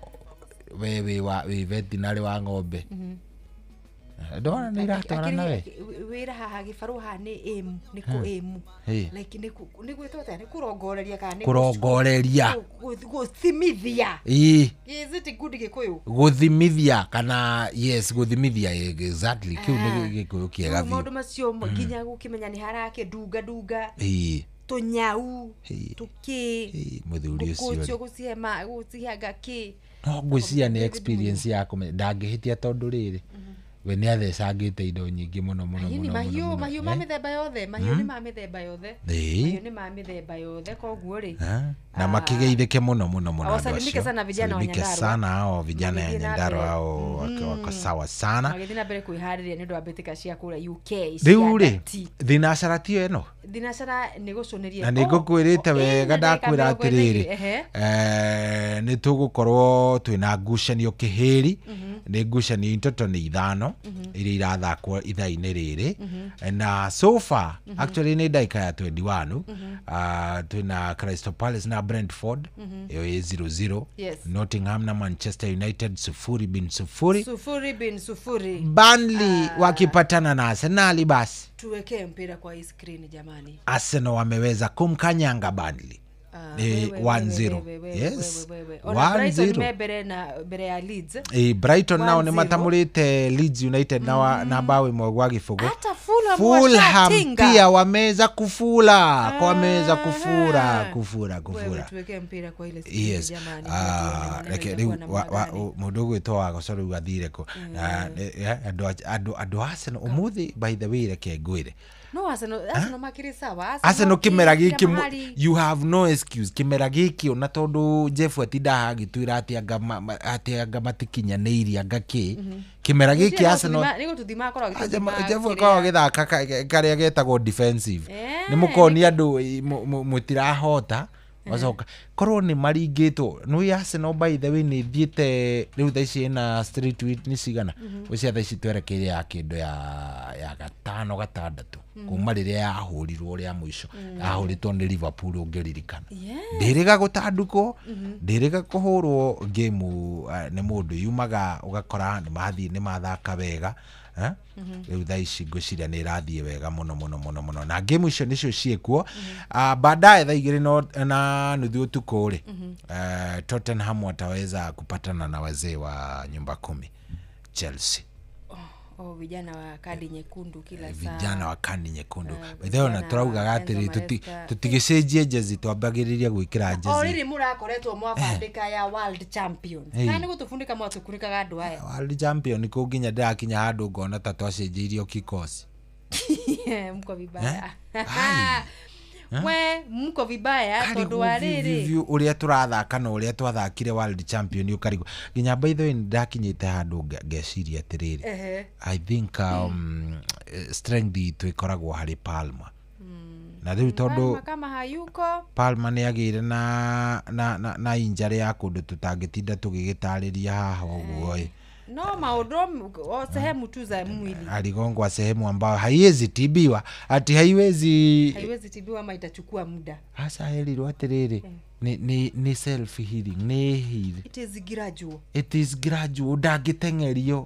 [SPEAKER 8] we wĩ veterinary wa ng'ombe. Ndona nĩ iratwarana nawe.
[SPEAKER 16] Wĩra haha gĩbarũa haha nĩ aim, nĩ kũ aim. Like nĩ gwĩtwo atĩa? Nĩ kũrongoreria kana nĩ
[SPEAKER 8] kũrongoreria.
[SPEAKER 16] Gũthimithia. Is it good Gĩkũyũ?
[SPEAKER 8] Gũthimithia kana yes gũthimithia exactly kĩu nĩ Gĩkũyũ kĩega biũ.
[SPEAKER 16] Maũndũ macio nginya gũkĩmenya nĩ harakĩndunga ndunga. Tũnyau tũkĩ.
[SPEAKER 8] Mũthuri ũcio.
[SPEAKER 16] Gũcihe gũcihe kĩ.
[SPEAKER 8] No ngwĩciria nĩ experience ya kũmenya ndangĩhĩtia tondũ rĩrĩ. We nĩ athecangĩte indo nyingĩ mũno mũno mũno.
[SPEAKER 16] Mahiũ ma mĩthemba yothe, mahiũ nĩ ma mĩthemba yothe. Mahiũ nĩ ma mĩthemba yothe koguo rĩ.
[SPEAKER 8] Na makĩgeithĩke mũno mũno mũno andũ acio.
[SPEAKER 16] Wasalimike sana vijana wa Nyandarua.
[SPEAKER 8] Sana hao vijana ya Nyandarua hao wako sawa sana.
[SPEAKER 16] Magĩthiĩ na mbere kwĩharĩria nĩ ũndũ wa mbĩtĩka cia kũrĩa UK.
[SPEAKER 8] Rĩu rĩ, thinacara tiyo ĩno.
[SPEAKER 16] Thinacara nĩ gũcũnĩria.
[SPEAKER 8] Na nĩ ngũkwĩrĩte wega ndakwĩra atĩrĩrĩ. Nĩ tũgũkorwo twĩna ngucanio kĩhĩri. Nĩ ngucanio itoto nĩ ithano iria irathakwo ithaa-inĩ rĩrĩ. Na so far actually nĩ ndagĩka ya 21 twĩna Crystal Palace na Brentford ĩyo ĩ 0-0. Nottingham na Manchester United 0-0.
[SPEAKER 16] 0-0.
[SPEAKER 8] Burnley wakipatana na Arsenal basi.
[SPEAKER 16] Tuwekee mpira kwa hii screen jamani.
[SPEAKER 8] Arsenal wameweza kumkanyanga Burnley. 1-0. Yes.
[SPEAKER 16] 1-0. Mbere na mbere ya Leeds.
[SPEAKER 8] Brighton nao nĩ matamũrĩte Leeds United na bao ĩmwe gwa gĩbũgũ.
[SPEAKER 16] Hata Fulham
[SPEAKER 8] pia wameweza kufula. Kwa wameweza kufura.
[SPEAKER 16] Tuweke mpira kwa ile
[SPEAKER 8] yes.
[SPEAKER 16] Jamani.
[SPEAKER 8] Reke rĩu mũndũ ũgwĩtwo wa Gocoro rĩu athire kũ. Andũ Arsenal ũmũthĩ by the way reke ngwĩre.
[SPEAKER 16] No Arsenal makĩrĩ sawa.
[SPEAKER 8] Arsenal kĩmera gĩkĩ you have no excuse kĩmera gĩkĩ ona tondũ Jeff atinda agĩtwĩra atĩ anga matikinyanĩirie anga kĩ Kĩmera gĩkĩ Arsenal
[SPEAKER 16] nĩ gũtũthima akoragwo agĩtũthima
[SPEAKER 8] Jeff
[SPEAKER 16] kĩrĩa-
[SPEAKER 8] akoragwo agĩthaka karĩa getagwo defensive. Nĩ mũkonia andũ mũtirahota macoka korwo nĩ maringĩtwo nĩ Arsenal by the way nĩ thiĩte rĩu thaa ici ĩna street win nĩ cigana ũcia thaa ici twerekeire ya kĩndũ ya gatano gatandatũ kuma rĩrĩa yahũrirwo rĩa mũico yahũrĩtwo nĩ Liverpool ũngĩririkana ndĩrĩga gũtandũkwo ndĩrĩga kũhũrwo game nĩ mũndũ yumaga ũgakora nĩ mathiĩ nĩ mathaka wega rĩu thaa ici ngwĩciria nĩ ĩrathiĩ wega mũno mũno mũno mũno na game icio nĩcio ciĩkuo. Baadaye thaa igĩrĩ na nuthu ũtukũ rĩ Tottenham wataweza kupatana na wazee wa nyumba 10 Chelsea.
[SPEAKER 16] Oh, vijana wa kadi nyekundu kila saa.
[SPEAKER 8] Vijana wa kadi nyekundu. By the way na turaugaga atĩrĩ tũtigĩcenjie jezi twambagĩrĩria gwĩkĩra jezi.
[SPEAKER 16] O rĩrĩ mũrakoretwo mwabandĩka ya World Champion. Kana nĩ gũtũbundĩka mwatũkunĩkaga andũ aya.
[SPEAKER 8] World Champion kũ nginya ndĩrakinya handũ ngona ta twacenjeirio kikosi.
[SPEAKER 16] Mko vibaya. We mko vibaya tondũ wa rĩrĩ
[SPEAKER 8] ũrĩa tũrathaka na ũrĩa twathakire World Champion ũkarigwo nginya by the way ndakinyĩte handũ ngeciria atĩrĩrĩ I think strength itũ ĩkoragwo harĩ Palmer na rĩu tondũ
[SPEAKER 16] kama hayuko
[SPEAKER 8] Palmer nĩ agĩire na injury ya kũndũ tũtangĩtinda tũgĩgĩtarĩria haha ũguo ĩ
[SPEAKER 16] no maũndũ sehemu tu za mwili
[SPEAKER 8] aligongwa sehemu ambayo haiwezi tibiwa ati haiwezi
[SPEAKER 16] tibiwa ama itachukua muda
[SPEAKER 8] hasa herirwo atĩrĩrĩ ni self healing ni heal
[SPEAKER 16] it is gradual,
[SPEAKER 8] it is gradual ndangĩteng'erio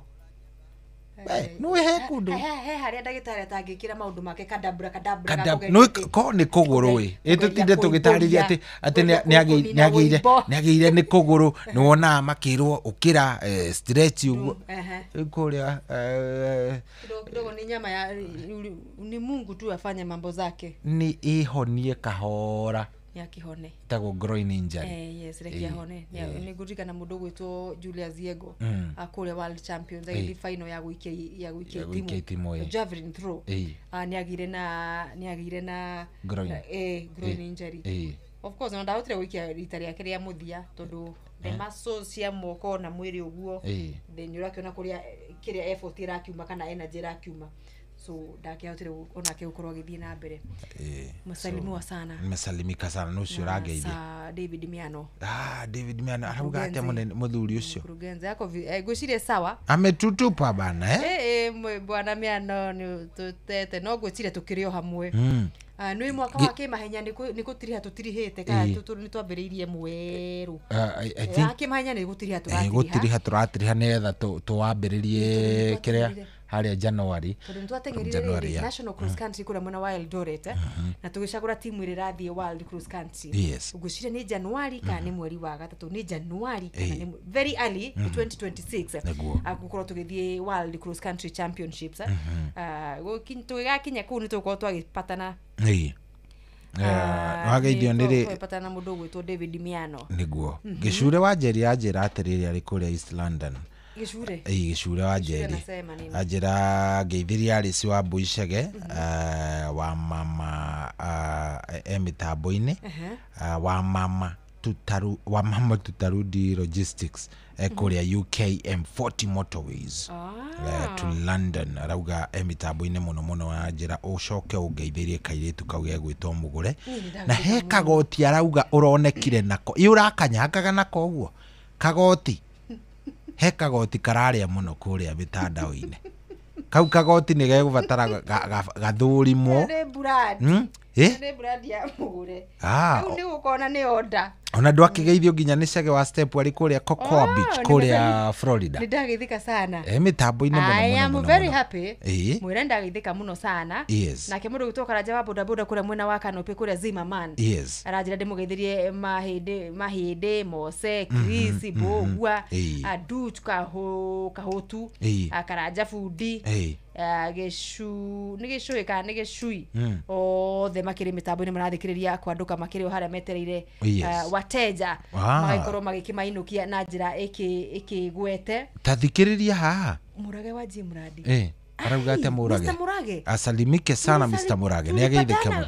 [SPEAKER 8] no he kundu
[SPEAKER 16] he haria ndagĩtarĩ atangĩkĩra maũndũ make kadabra kadabra
[SPEAKER 8] no ko nĩ kũgũrũ ĩ ĩtũtinde tũgĩtarĩria atĩ nĩ agĩire nĩ kũgũrũ nĩ wonaga makĩrwo ũkĩra stretch ũguo rĩu kũrĩa
[SPEAKER 16] kidogo ni nyama ya ni Mungu tu afanye mambo zake
[SPEAKER 8] ni ihonie kahora
[SPEAKER 16] yakihone
[SPEAKER 8] itagwo groin injury.
[SPEAKER 16] Yes reke ahone nĩ ngũririkana mũndũ ũgwĩtwo Julius Yego akũrĩa World Champions agĩthiĩ final ya gũikia itimũ javelin throw nĩ agĩire na groin injury. Of course na ndahotire gũikia rita rĩake rĩa mũthia tondũ the muscles cia moko na mwĩrĩ ũguo then ũrakĩona kũrĩa kĩrĩa effort ĩrakiuma kana energy ĩrakiuma so ndakĩahotire onake gũkorwo agĩthiĩ na mbere. Msalimiwa sana,
[SPEAKER 8] nimesalimika sana no ũcio ũrangeithia
[SPEAKER 16] David Miano.
[SPEAKER 8] David Miano arauga atĩa mũnene mũthuri ũcio
[SPEAKER 16] mkurugenzi yako ngwĩciria sawa
[SPEAKER 8] ametutupa bana
[SPEAKER 16] bwana Miano nĩ tũtete no ngwĩciria tũkĩrĩ o hamwe. Nĩ mwaka wa kĩmahenya nĩ gũtiriha tũtirihĩte kana nĩ twambĩrĩirie mwerũ kĩmahenya nĩ gũtiriha tũratiriha
[SPEAKER 8] gũtiriha tũratiriha nĩgetha tũwambĩrĩrie kĩrĩa harĩa January
[SPEAKER 16] tondũ nĩ twateng'erire National Cross Country kũrĩa mwena wa Eldoret na tũgĩcagũra timu ĩrĩa ĩrathiĩ World Cross Country. Ngwĩciria nĩ January kana nĩ mweri wa gatatũ nĩ January kana nĩ very early 2026 gũkorwo tũgĩthiĩ World Cross Country Championships. Tũgĩgakinya kũu nĩ tũgũkorwo twagĩpatana
[SPEAKER 8] wageithio nĩ rĩ
[SPEAKER 16] twagĩpatana mũndũ ũgwĩtwo David Miano
[SPEAKER 8] nĩguo Gĩcure wa Njeri anjĩra atĩrĩrĩ arĩ kũrĩa East London
[SPEAKER 16] Gĩcure
[SPEAKER 8] Gĩcure wa Njeri anjĩra ngeithĩria Alice wa Mbuicege wa mama e mĩtambo-inĩ wa mama Tutarudi Logistics kũrĩa UK M40 Motorways to London arauga e mĩtambo-inĩ mũno mũno anjĩra ũcoke ũngeithĩrie kairĩtu kau gegwĩtwo Mũgũre na he kagoti arauga ũronekire nako ĩ ũrakanyangaga nako ũguo kagoti he kagoti kararĩa mũno kũrĩa mĩtandao-inĩ kau kagoti nĩ gegũbatara gathũrimwo
[SPEAKER 16] nĩ brand ya Mũgũre kau nĩ gũkona nĩ order
[SPEAKER 8] ona ndwakĩgeithio nginya nĩ Cege wa Step arĩ kũrĩa Cocoa Beach kũrĩa Florida
[SPEAKER 16] nĩ ndagĩthika sana
[SPEAKER 8] mĩtambo-inĩ mũno
[SPEAKER 16] I am very happy mwĩre ndagĩthika mũno sana nake mũndũ ũgwĩtwo Karanja wa bodaboda kũrĩa mwena wa Kanopy kũrĩa Zimmerman aranjĩra ndĩmũgeithirie Mahĩndĩ Mose Chris Mbũgua Aduch Kahotu Karanja Bundi Gĩcu nĩ gĩcũĩ kana nĩ gĩcui othe makĩrĩ mĩtambo-inĩ marathikĩrĩria kwandũka makĩrĩ o harĩa metereire wateja magĩkorwo magĩkĩmainũkia na njĩra ĩkĩgwete
[SPEAKER 8] ta thikĩrĩria haha
[SPEAKER 16] Mũrage wa Jim Muradi
[SPEAKER 8] arauga atĩa Mũrage
[SPEAKER 16] Mr. Mũrage
[SPEAKER 8] asalimike sana Mr. Mũrage nĩ ageithĩke mũno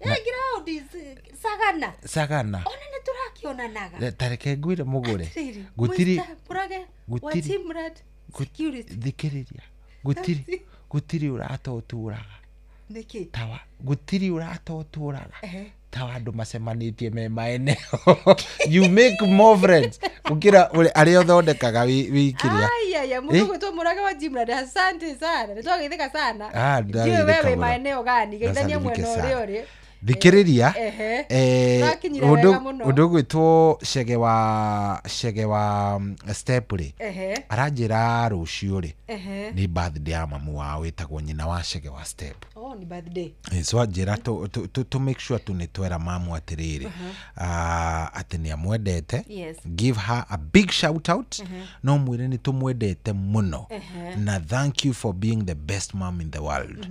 [SPEAKER 16] Ground sagana
[SPEAKER 8] sagana
[SPEAKER 16] ona nĩ tũrakĩonanaga
[SPEAKER 8] tareke ngwĩre mũgũre gũtirĩ
[SPEAKER 16] gũtirĩ security
[SPEAKER 8] thikĩrĩria gũtirĩ ũrata ũtũraga
[SPEAKER 16] nĩkĩ
[SPEAKER 8] tawa gũtirĩ ũrata ũtũraga tawa andũ macemanĩtie me maeneo you make more friends gũkĩra arĩa ũthondekaga wĩ kĩrĩa
[SPEAKER 16] aya mũndũ gwĩtwo Mũrage wa Jimrad asante sana nĩ twageithĩka sana ndiũĩ we wĩ maeneo gani geithania mwena ũrĩa ũrĩ
[SPEAKER 8] thikĩrĩria ũndũ ũgwĩtwo Chege wa step rĩ aranjĩra rũciũ rĩ nĩ birthday ya mamu wao wĩtagwo nyina wa Chege wa step.
[SPEAKER 16] Oh, ni birthday.
[SPEAKER 8] So anjĩra to make sure tu nĩ twera mamu atĩrĩrĩ atĩ nĩ amwendete. Give her a big shout out. No mwĩre nĩ tũmwendete mũno na thank you for being the best mom in the world.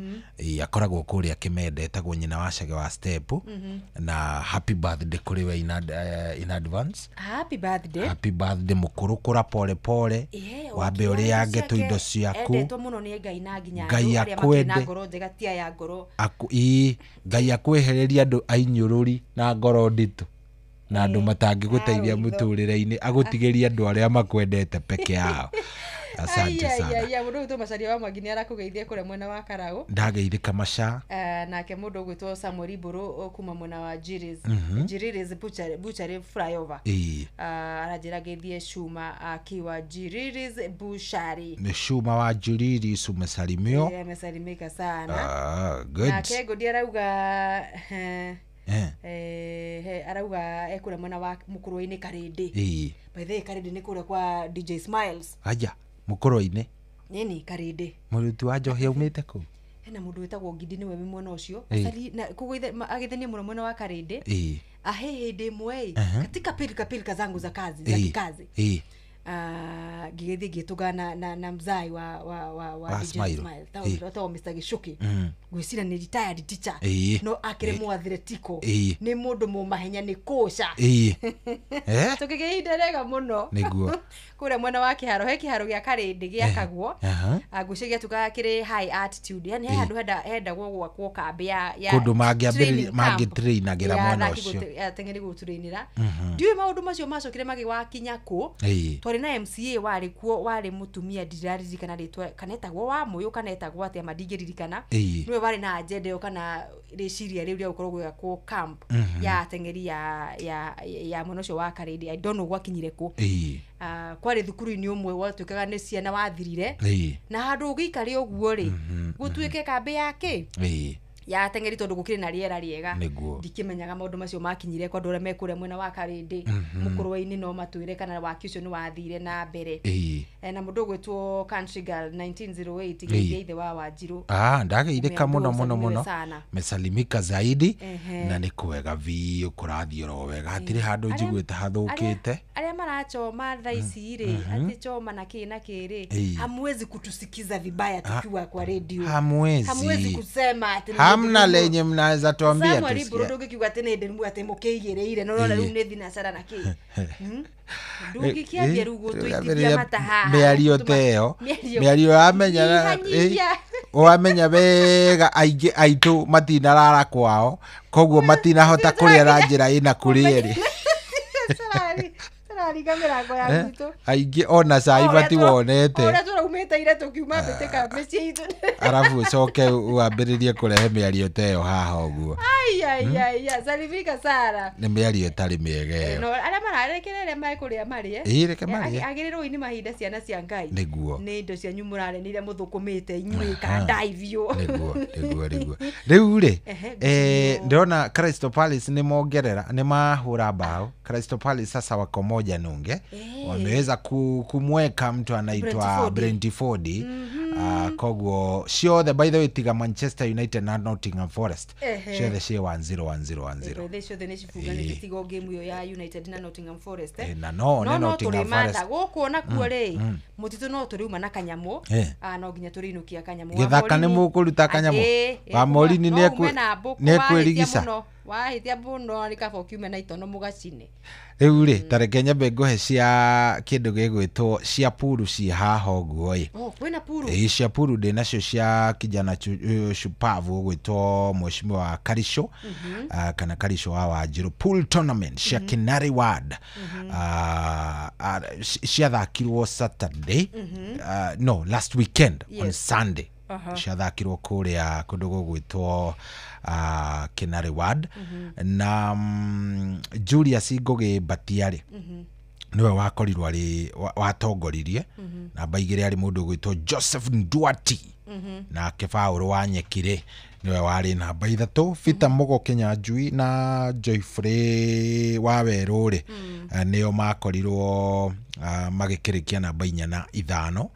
[SPEAKER 8] Akoragwo kũrĩa Kĩmende etagwo nyina wa Chege wa step. Na happy birthday kũrĩ we in advance.
[SPEAKER 16] Happy birthday.
[SPEAKER 8] Happy birthday mũkũrũkũra pole pole. Wambe ũrĩange tũindo ciaku.
[SPEAKER 16] Endetwo mũno nĩ Ngai na nginya andũ arĩa makĩrĩ na ngoro njega tia ya ngoro.
[SPEAKER 8] Ngai akwehereria andũ ainyũrũri na ngoro nditũ na andũ matangĩgũteithia mũtũrĩre-inĩ agũtigĩrie andũ arĩa makwendete peke yao. Asante sana.
[SPEAKER 16] Aya mũndũ ũgwĩtwo Macaria wa Mwangi nĩ arakũgeithia kũrĩa mwena wa Karau.
[SPEAKER 8] Ndageithĩka Maca.
[SPEAKER 16] Nake mũndũ ũgwĩtwo Samuel Mbũrũ kuma mwena wa Jiris. Jiris Butchery flyover. Aranjĩra ngeithie Shuma akiwa Jiris Butchery.
[SPEAKER 8] Ni Shuma wa Jiris umesalimio.
[SPEAKER 16] Amesalimika sana.
[SPEAKER 8] Good.
[SPEAKER 16] Nake Ngũndi arauga arauga ekũrĩa mwena wa Mũkũrwe-inĩ Karĩndĩ. By the way Karĩndĩ nĩ kũrĩa kwa DJ Smiles.
[SPEAKER 8] Aja Mũkũrwe-inĩ
[SPEAKER 16] nini Karĩndĩ
[SPEAKER 8] mũruti wa njohi aumĩte kũu
[SPEAKER 16] hena mũndũ wĩtagwo Ngindi nĩwe wĩ mwena ũcio agĩthenie mũno mwena wa Karĩndĩ ahe hĩndĩ ĩmwe katika pilika pilika zangu za kazi za kikazi ngĩgĩthiĩ ngĩtũngana na mzai wa DJ Smile tao Mr. Gichuki ngwĩciria nĩ retired teacher no akĩrĩ mũathletiko nĩ mũndũ mũmahenya nĩ kũca tũkĩgĩa ihinda rĩega mũno
[SPEAKER 8] nĩguo
[SPEAKER 16] kũrĩa mwena wa kĩharo he kĩharo gĩa Karĩndĩ gĩakagwo ngwĩciria gĩatuĩkaga kĩrĩ high altitude yani he handũ hendagwo gwakwo kambĩ ya
[SPEAKER 8] kũndũ mangĩambĩrĩria mangĩtrainagĩra mwena ũcio
[SPEAKER 16] ateng'eri gũtrainĩra ndiũĩ maũndũ macio macokire magĩwakinya kũ twarĩ na MCA warĩ kuo warĩ mũtumia ndiraririkana rĩtwa kana etagwo wa Mũyũ kana etagwo atĩa ma ndingĩririkana nĩwe warĩ na agenda ĩyo kana rĩciria rĩu rĩa gũkorwo gwĩakwo camp ya ateng'eri ya mwena ũcio wa Karĩndĩ. I don't know gwakinyire kũ. Kwarĩ thukuru-inĩ ũmwe watuĩkaga nĩ ciana wathirire na handũ ũgĩikare ũguo rĩ gũtuĩke kambĩ ya kĩ ya ateng'eri tondũ gũkĩrĩ na rĩera rĩega ndikĩmenyaga maũndũ macio makinyire kwa andũ arĩa me kũrĩa mwena wa Karĩndĩ Mũkũrwe-inĩ no matwĩre kana waki ũcio nĩ wathire na mbere. Na mũndũ ũgwĩtwo Country Girl 1908 geithia ithe wa Wanjirũ.
[SPEAKER 8] Ndageithĩka mũno mũno mũno mesalimika zaidi na nĩ kwega biũ kũrathiĩ oro wega hatirĩ handũ njiguĩte hathũkĩte.
[SPEAKER 16] Arĩa marachoma thaa ici rĩ atĩ choma na kĩ na kĩ rĩ hamwezi kutusikiza vibaya tukiwa kwa radio. Hamwezi kusema ati
[SPEAKER 8] hamna lenye mnaweza tuambia
[SPEAKER 16] tusikie. Samuel Mbũrũ ndũngĩkiuga atĩ nĩ ndĩmwe atĩ mũkĩigĩrĩire no ũrona rĩu nĩ thinacara na kĩ ndũngĩkĩambia rĩu gũtũitithia mata haha
[SPEAKER 8] mĩario ta ĩyo mĩario wamenya wamenya wega aingĩ aitũ matinarara kwao koguo matinahota kũrĩa na njĩra ĩna kũrĩ erĩ
[SPEAKER 16] tũraringa mĩrango ya gwitũ
[SPEAKER 8] aingĩ ona cai matiwonete
[SPEAKER 16] ũrĩa tũraumĩte ira tũkiuma mbĩtĩka mĩciĩ itũ
[SPEAKER 8] arabu ũcoke wambĩrĩrie kũrehe mĩario ta ĩyo haha ũguo
[SPEAKER 16] aiaiaia salimika Sara
[SPEAKER 8] nĩ mĩario ĩtarĩ mĩega ĩyo
[SPEAKER 16] no arĩa mararekerere mekũrĩa marĩe
[SPEAKER 8] ĩĩ reke marĩe
[SPEAKER 16] agĩrĩrwo nĩ mahinda ciana cia Ngai
[SPEAKER 8] nĩguo
[SPEAKER 16] nĩ indo cianyu mũrarenire mũthũkũmĩte inyuĩ kandai biũ
[SPEAKER 8] nĩguo nĩguo nĩguo rĩu rĩ ndĩrona Crystal Palace nĩ mongerera nĩ mahũra bao Crystal Palace sasa wako 1-0 wameweza kumweka mtu anaitwa Brentford. Koguo ciothe by the way tiga Manchester United na Nottingham Forest ciothe ciĩ 1-0 1-0 1-0
[SPEAKER 16] by the ciothe nĩ cifunganĩte tiga game ĩyo ya United na Nottingham Forest
[SPEAKER 8] na no nĩ Nottingham Forest
[SPEAKER 16] gũkũ ona kuo rĩ mũtitũ no tũrĩuma na kanyamũ no nginya tũrĩinũkia kanyamũ
[SPEAKER 8] gĩthaka nĩ mũkũruta kanyamũ wa Morini nĩ ekwĩrigica
[SPEAKER 16] Wahĩtia mũno nĩ kaba ũkiume na itono mũgacine.
[SPEAKER 8] Rĩu rĩ, ta reke nyambe ngũhe cia kĩndũ gĩgwĩtwo cia puru ci haha ũguo ĩ.
[SPEAKER 16] Oh, kwĩna puru?
[SPEAKER 8] Ĩ, cia puru ndĩ nacio cia kijana shupavu ũgwĩtwo mheshimiwa Karisho, kana Karisho wa Wanjiru pool tournament cia Kinari Ward. Ciathakirwo Saturday, no, last weekend on Sunday. Ciathakirwo kũrĩa kũndũ gũgwĩtwo Kinari Ward. Na Julius Ngũgĩ Mbatia rĩ, nĩwe wakorirwo arĩ watongoririe. Namba igĩrĩ arĩ mũndũ ũgwĩtwo Joseph Nduati, nake Paũlũ wa Nyeki rĩ nĩwe warĩ namba ithatũ. Peter Mũgo Kĩnyanjui na Joyfrey wa Werũ rĩ, nĩo makorirwo magĩkĩrĩkia namba 4 na 5.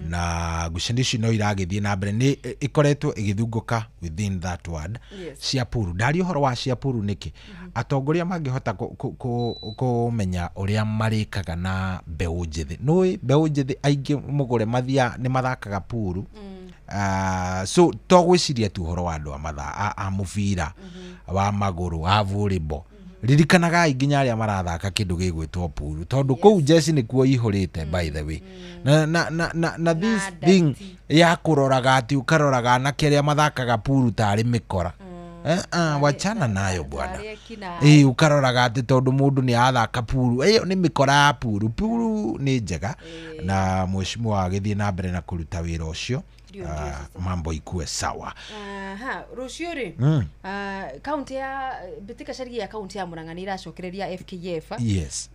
[SPEAKER 8] Na ngucanio ici no iragĩthiĩ na mbere, nĩ ĩkoretwo ĩgĩthungũka within that ward. Cia puru, ndaria ũhoro wa cia puru nĩkĩ? Atongoria mangĩhota kũmenya ũrĩa marĩkaga na mbeũ njĩthĩ. Nĩũĩ mbeũ njĩthĩ aingĩ mũgũre mathiaga nĩ mathakaga puru. So to gwĩciria tu ũhoro wa andũ a mathaa a mũbira wa magũrũ a volleyball, ririkanagai nginya arĩa marathaka kĩndũ gĩgwĩtwo puru, tondũ kũu jeci nĩkuo ihũrĩte by the way. Na na na na, na this thing ya kũroraga atĩ ũkaroraga anake arĩa mathakaga puru tarĩ mĩkora, wachana nayo bwana. Ũkaroraga atĩ tondũ mũndũ nĩ arathaka puru, ĩyo nĩ mĩkora ya puru. Puru nĩ njega, na mheshimiwa agĩthiĩ na mbere na kũruta wĩra ũcio, mambo ikue sawa.
[SPEAKER 16] Aha, rũciũ rĩ, kaunti ya mbĩtĩka cia rigi ya kaunti ya Murang'a nĩ iracokereria FKF.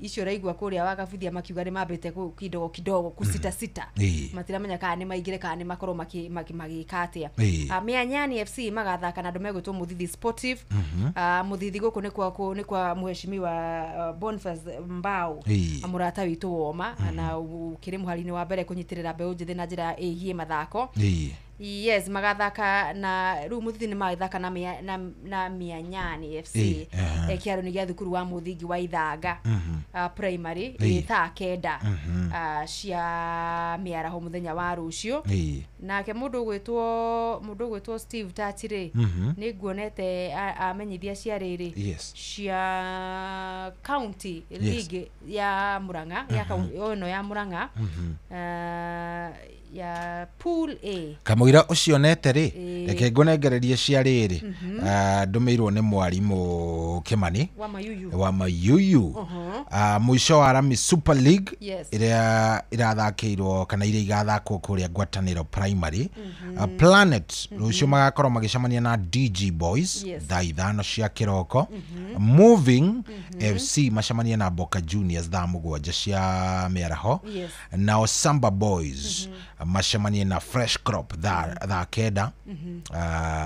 [SPEAKER 16] Icio ũraigua kũrĩa wagabuthia makiuga nĩ mambĩte kidogo kidogo kusita sita. Matiramenya kana nĩ maingĩre kana nĩ makorwo magĩka atĩa. Mĩanyani FC magathaka na andũ megwĩtwo Mũthithi Sportive. Mũthithi gũkũ nĩ kwa mheshimiwa Boniface Mbao, mũrata witũ woma, na ũkĩrĩ mũhari-inĩ wa mbere kũnyitĩrĩra mbeũ njĩthĩ na njĩra ĩgiĩ mathako. Yes, magathaka na rĩu Mũthithi nĩ magathaka na Mĩanyani FC kĩharo-inĩ gĩa thukuru wa mũthingi wa Ithanga primary thaa 9 cia mĩaraho mũthenya wa rũciũ. Nake mũndũ ũgwĩtwo Steve Tachi rĩ, nĩ nguonete amenyithia cia rĩrĩ cia county league ya Murang'a, ya ĩno ya Murang'a, ya pool A.
[SPEAKER 8] Kamũira ũcio nete rĩ, reke ngũnengererie cia rĩrĩ, ndũmĩirwo nĩ mwarimũ Kĩmani wa Mayuyu. Mũico wa Rami Super League ĩrĩa irathakĩirwo kana iria igathakwo kũrĩa Ngwatanĩro Primary. Planet rũciũ magakorwo magĩcemania na DG Boys thaa 5 cia kĩroko. Moving FC macemania na Boka Juniors thaa 7 cia mĩaraho. Nao Samba Boys macemanie na Fresh Crop thaa 9.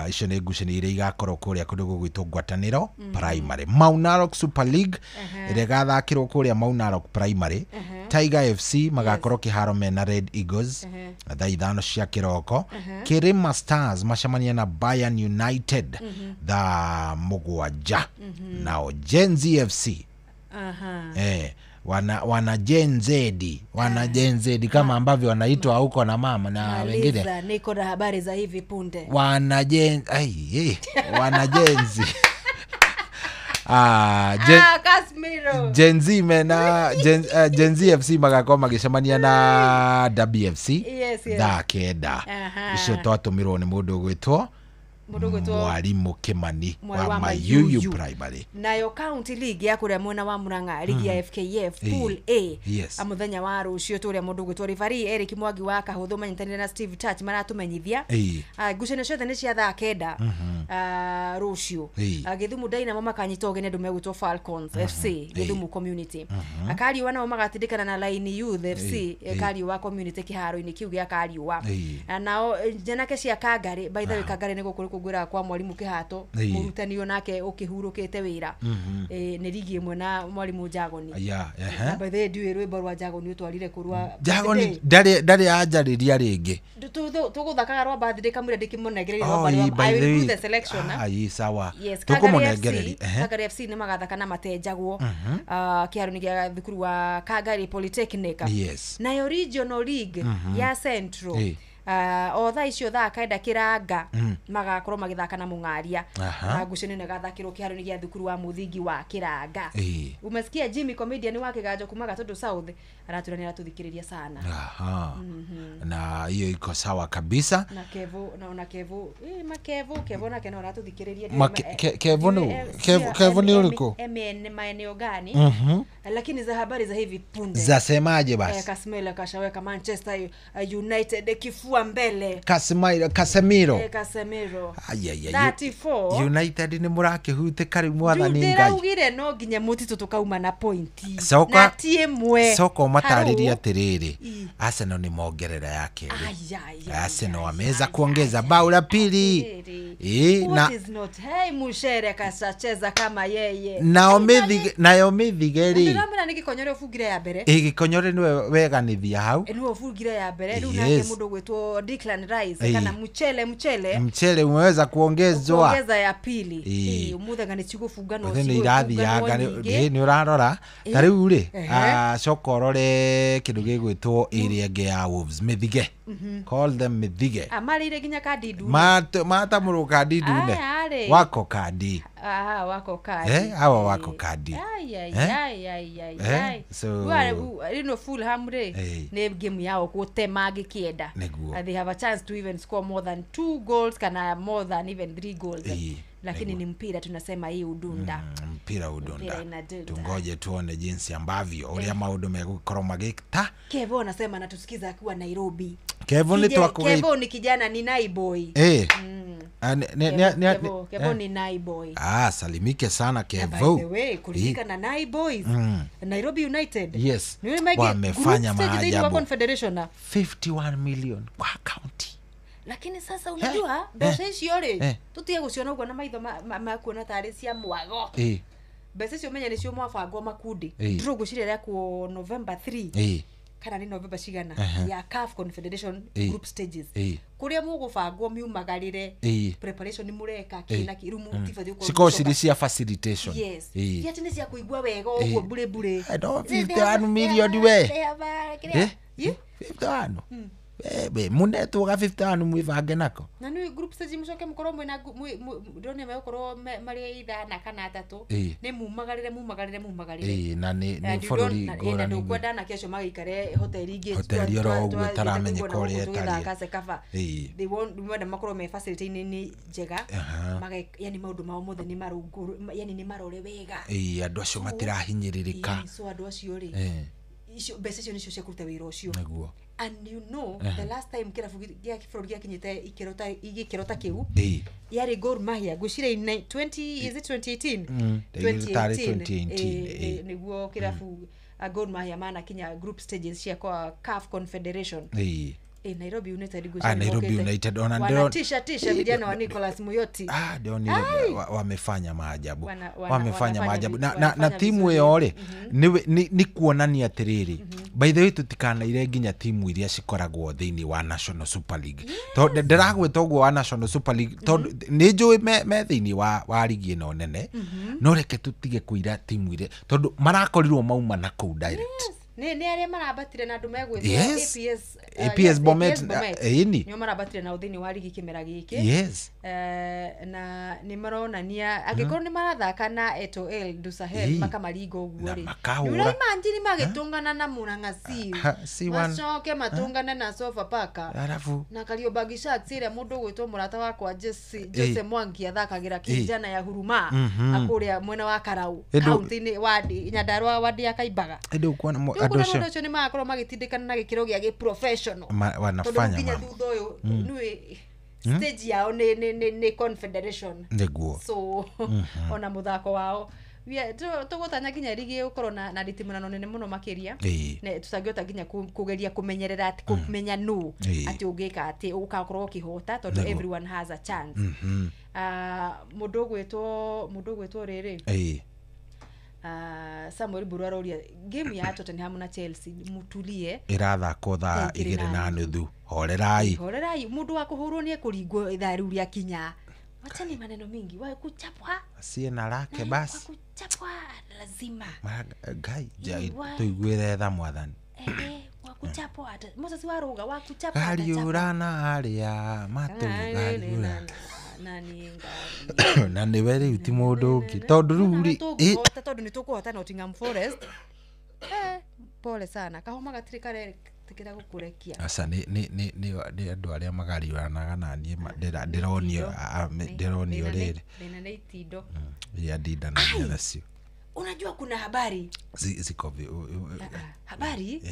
[SPEAKER 8] Icio nĩ ngucanio iria igakorwo kũrĩa kũndũ gũgwĩtwo Ngwatanĩro Primary. Mau Narok Super League ĩrĩa ĩgathakĩrwo kũrĩa Mau Narok Primary. Tiger FC magakorwo kĩharo mena Red Eagles thaa 5 cia kĩroko. Kirima Stars macemanie na Bayern United thaa 7. Nao Gen Z FC wana Gen Z, wana Gen Z kama ambavyo wanaitwa huko na mama na wengine.
[SPEAKER 16] Niko na habari za hivi punde.
[SPEAKER 8] Wana Gen wana Gen Z. Gen Z mena Gen Z FC magakorwo magĩcemania na WFC thaa 9. Icio twatũmirwo nĩ mũndũ ũgwĩtwo Mwalimu Kimani wa Mayuyu Primary.
[SPEAKER 16] Nayo county league ya kuria mwena wa Murang'a, ligi ya FKF pool A, muthenya wa rucio turia mundu gwitwo referee Eric Mwangi wa Kahuthu manyitanire na Steve Touch maratumenyithia ngucanio ciothe ni cia thaa 9 rucio. Githumu Dynamo makanyita ũgeni andu megwitwo Falcons FC Githumu Community. Akariũa nao magatindĩkana na Line Youth FC Kariũa Community kĩharo-inĩ kĩu gĩa Kariũa. Nao njanake cia Kangari, by the way Kangari nĩ gũkũ kũngwĩra kwa mwalimu Kihato mũrutani onake ũkĩhurũkĩte wĩra nĩ rigi ĩmwe na mwalimu Jagoni. Na by the way ndiũĩ rwĩmbo rwa Jagoni ũtwarire kũrwa
[SPEAKER 8] Jagoni ndarĩ anjarĩria rĩngĩ.
[SPEAKER 16] Tũgũthakaga rwa birthday kamũira ndĩkĩmũnengereria rwa birthday. I will do the selection.
[SPEAKER 8] Ai sawa. Tũkũmũnengereria.
[SPEAKER 16] Kangari FC nĩ magathaka na matenjagwo kĩharo-inĩ gĩa thukuru wa Kangari Polytechnic. Nayo regional league ya Central O thaa icio thaa 9 Kiranga magakorwo magithaka na Mung'aria. Na ngucanio nĩ gathakĩrwo kĩharo-inĩ gĩa thukuru wa mũthingi wa Kiranga. Umesikia Jimmy comedian wa Kiganjo kuma Gatundu South aratwĩra nĩ aratuthikĩrĩria sana.
[SPEAKER 8] Aha. Na hiyo iko sawa kabisa.
[SPEAKER 16] Na Kevo na Kevo makevo Kevo nake no aratuthikĩrĩria.
[SPEAKER 8] Kevo no Kevo ni uliko
[SPEAKER 16] MN maeneo gani? Lakini za habari za hivi punde
[SPEAKER 8] zasemaje basi?
[SPEAKER 16] Casemiro kashaweka Manchester United kifua mbele.
[SPEAKER 8] Casemiro.
[SPEAKER 16] Casemiro. 34.
[SPEAKER 8] United ni murakihutĩka rĩu mwathani Ngai.
[SPEAKER 16] Ndĩraugire no nginya mũtitũ tũkauma na pointi. Na ti ĩmwe.
[SPEAKER 8] Soka matarĩria atĩrĩrĩ. Arsenal ni mongerera ya kerĩ. Arsenal wameweza kuongeza bao la pili.
[SPEAKER 16] Na is not hey Mushere kasacheza kama yeye.
[SPEAKER 8] Nayo mithige rĩ.
[SPEAKER 16] Ndĩramwĩra nĩ Gĩkonyore ũbungire ya mbere.
[SPEAKER 8] Gĩkonyore niwe weganithia hau.
[SPEAKER 16] Niwe ũbungire ya mbere. Rĩu nake mũndũ gwĩtwo Declan Rice kana mchele
[SPEAKER 8] umeweza kuongezwa.
[SPEAKER 16] Kuongeza ya pili. Umuthanga nĩ cigũbunga no
[SPEAKER 8] cigũbunga. Nĩ irathianga nĩ ũrarora. Ta rĩu rĩ coka ũrore kĩndũ gĩgwĩtwo ĩrĩa ĩngĩ ya Wolves Mithige. Call them Mithige.
[SPEAKER 16] Amarĩire nginya kandi ndune.
[SPEAKER 8] Matamũrwo kandi ndune. Wako kandi.
[SPEAKER 16] Aha, wako kandi.
[SPEAKER 8] Hawa wako kandi.
[SPEAKER 16] Ai. So rino Fulham rĩ nĩ game yao gũtema ngĩkĩenda. They have a chance to even score more than 2 goals kana more than even 3 goals. Lakini ni mpira tunasema hii udunda.
[SPEAKER 8] Mpira udunda. Tungoje tuone jinsi ambavyo uria maundu megũkorwo magĩta.
[SPEAKER 16] Kevo anasema anatusikiza akiwa Nairobi.
[SPEAKER 8] Kevo ni twako.
[SPEAKER 16] Kevo ni kijana ni nai boy. Kevo ni nai boy.
[SPEAKER 8] Salimike sana Kevo.
[SPEAKER 16] By the way, kulifika na nai boys. Nairobi United.
[SPEAKER 8] Yes. Wamefanya maajabu.
[SPEAKER 16] Confederation
[SPEAKER 8] 51 million kwa county.
[SPEAKER 16] Lakini sasa unajua mbeca icio rĩ tutige guciona uguo na maitho ma kuona tarĩ cia mwago. Mbeca icio menya nĩcio mwabangwo makundi. Draw gucirĩa ku November 3. Kana ni November cigana ya CAF Confederation group stages. Kuria mugubangwo miumagarire preparation ni mureka kina kirumu tibathi ukorwo
[SPEAKER 8] cikorwo ciri cia facilitation.
[SPEAKER 16] Yes. Ti ati ni cia kuigua wega uguo bure bure.
[SPEAKER 8] 51 million we. 51. Munetwoga 51 mwibange nako.
[SPEAKER 16] Na nĩ group stage mucoke mukorwo mwina ndone megukorwo marĩ ithana kana atatu nĩ mumagarire.
[SPEAKER 8] Na nĩ bũrũri ngũrani.
[SPEAKER 16] Ndũkwenda anake acio magaikare hoteli ingĩ.
[SPEAKER 8] Hoteli oro ũguo ĩtaramenyeka ũrĩa ĩtariĩ.
[SPEAKER 16] They want mwenda makorwo me facility-inĩ nĩ njega. Yani maũndũ mao mothe nĩ marũngũrũ, yani nĩ marore wega.
[SPEAKER 8] Andũ acio matirahinyĩrĩrĩka.
[SPEAKER 16] So andũ acio rĩ icio mbeca icio nĩcio cia kũruta wĩra ũcio.
[SPEAKER 8] Nĩguo.
[SPEAKER 16] And you know the last time kĩrabu gĩa bũrũri gĩakinyĩte ikĩro ta kĩu yarĩ Gor Mahia ngwĩciria 20 is it 2018? 2018 nĩguo kĩrabu Gor Mahia manakinya group stages cia kwa CAF Confederation. Nairobi United
[SPEAKER 8] ngwĩciria Nairobi United ona ndio
[SPEAKER 16] tisha vijana wa Nicholas Muyoti.
[SPEAKER 8] Ndio ni wamefanya maajabu. Wamefanya maajabu na timu ĩyo rĩ ni kuonania atĩrĩrĩ. By the way tutikanaire nginya timu iria cikoragwo thĩinĩ wa National Super League. Tondũ ndĩragwĩta ũguo wa National Super League tondũ nĩ njũĩ me thĩinĩ wa ligi ĩno nene. No reke tutige kũira timu iria tondũ marakorirwo mauma na kũu direct.
[SPEAKER 16] Nĩ arĩa marabatire na andũ megwĩtwo APS
[SPEAKER 8] APS Bomet ĩni
[SPEAKER 16] nĩo marabatire nao thĩinĩ wa ligi kĩmera gĩkĩ.
[SPEAKER 8] Yes.
[SPEAKER 16] Na nĩ maronania angĩkorwo nĩ marathaka na Eto'o du Sahel makamaringa ũguo rĩ. Nĩ magĩtũngana na Murang'a C macoke matũngane na Sofapaka. Na Kariobangi Sharks ĩrĩa mũndũ ũgwĩtwo mũrata wakwa Jesse Mwangi athakagĩra kijana ya Huruma akũrĩa mwena wa Karau kaunti-inĩ wadi Nyandarua wadi ya Kaimbaga.
[SPEAKER 8] Andũ
[SPEAKER 16] acio nĩ magakorwo magĩtindĩkana na gĩkĩro gĩa gĩ-professional.
[SPEAKER 8] Wanafanya
[SPEAKER 16] nginya thutha ũyũ nĩ stage yao nĩ confederation.
[SPEAKER 8] Nĩguo.
[SPEAKER 16] So ona mũthako wao tũgũtanya nginya rigi ũkorwo na nditimũrano nene mũno makĩria. Tũtangĩhota nginya kũgeria kũmenyerera atĩ kũmenya nũ atĩ ũngĩka atĩ ũgakorwo ũkĩhota tondũ everyone has a chance. Mũndũ ũgwĩtwo rĩrĩ Samuel Mburu aroria game ya Tottenham na Chelsea mutulie
[SPEAKER 8] irathakwo thaa 2:30. Horerai
[SPEAKER 16] horerai mundu wa kuhurwo ni ekuringwo ithaa riu ria kinya. Wachani maneno mingi wa kuchapwa
[SPEAKER 8] sie na lake basi
[SPEAKER 16] kuchapwa lazima
[SPEAKER 8] Ngai tuiguire tha mwathani
[SPEAKER 16] wa Kuchapwo ata Moses Waruga wa kuchapwo
[SPEAKER 8] Gariũra na arĩa matũgariũra.
[SPEAKER 16] Na nĩ
[SPEAKER 8] Na nĩwe rĩu ti mũndũ ũngĩ tondũ rĩu rĩ
[SPEAKER 16] tondũ nĩ tũkũhota Nottingham Forest. Pole sana kahoma gatirĩ karetĩkĩra gũkũrekia.
[SPEAKER 8] Aca nĩ andũ arĩa magariũranaga na niĩ ndĩronio ndĩronio rĩrĩ
[SPEAKER 16] thĩna nĩ itindo
[SPEAKER 8] iria ndindanagia nacio.
[SPEAKER 16] Unajua kuna habari
[SPEAKER 8] ziko
[SPEAKER 16] habari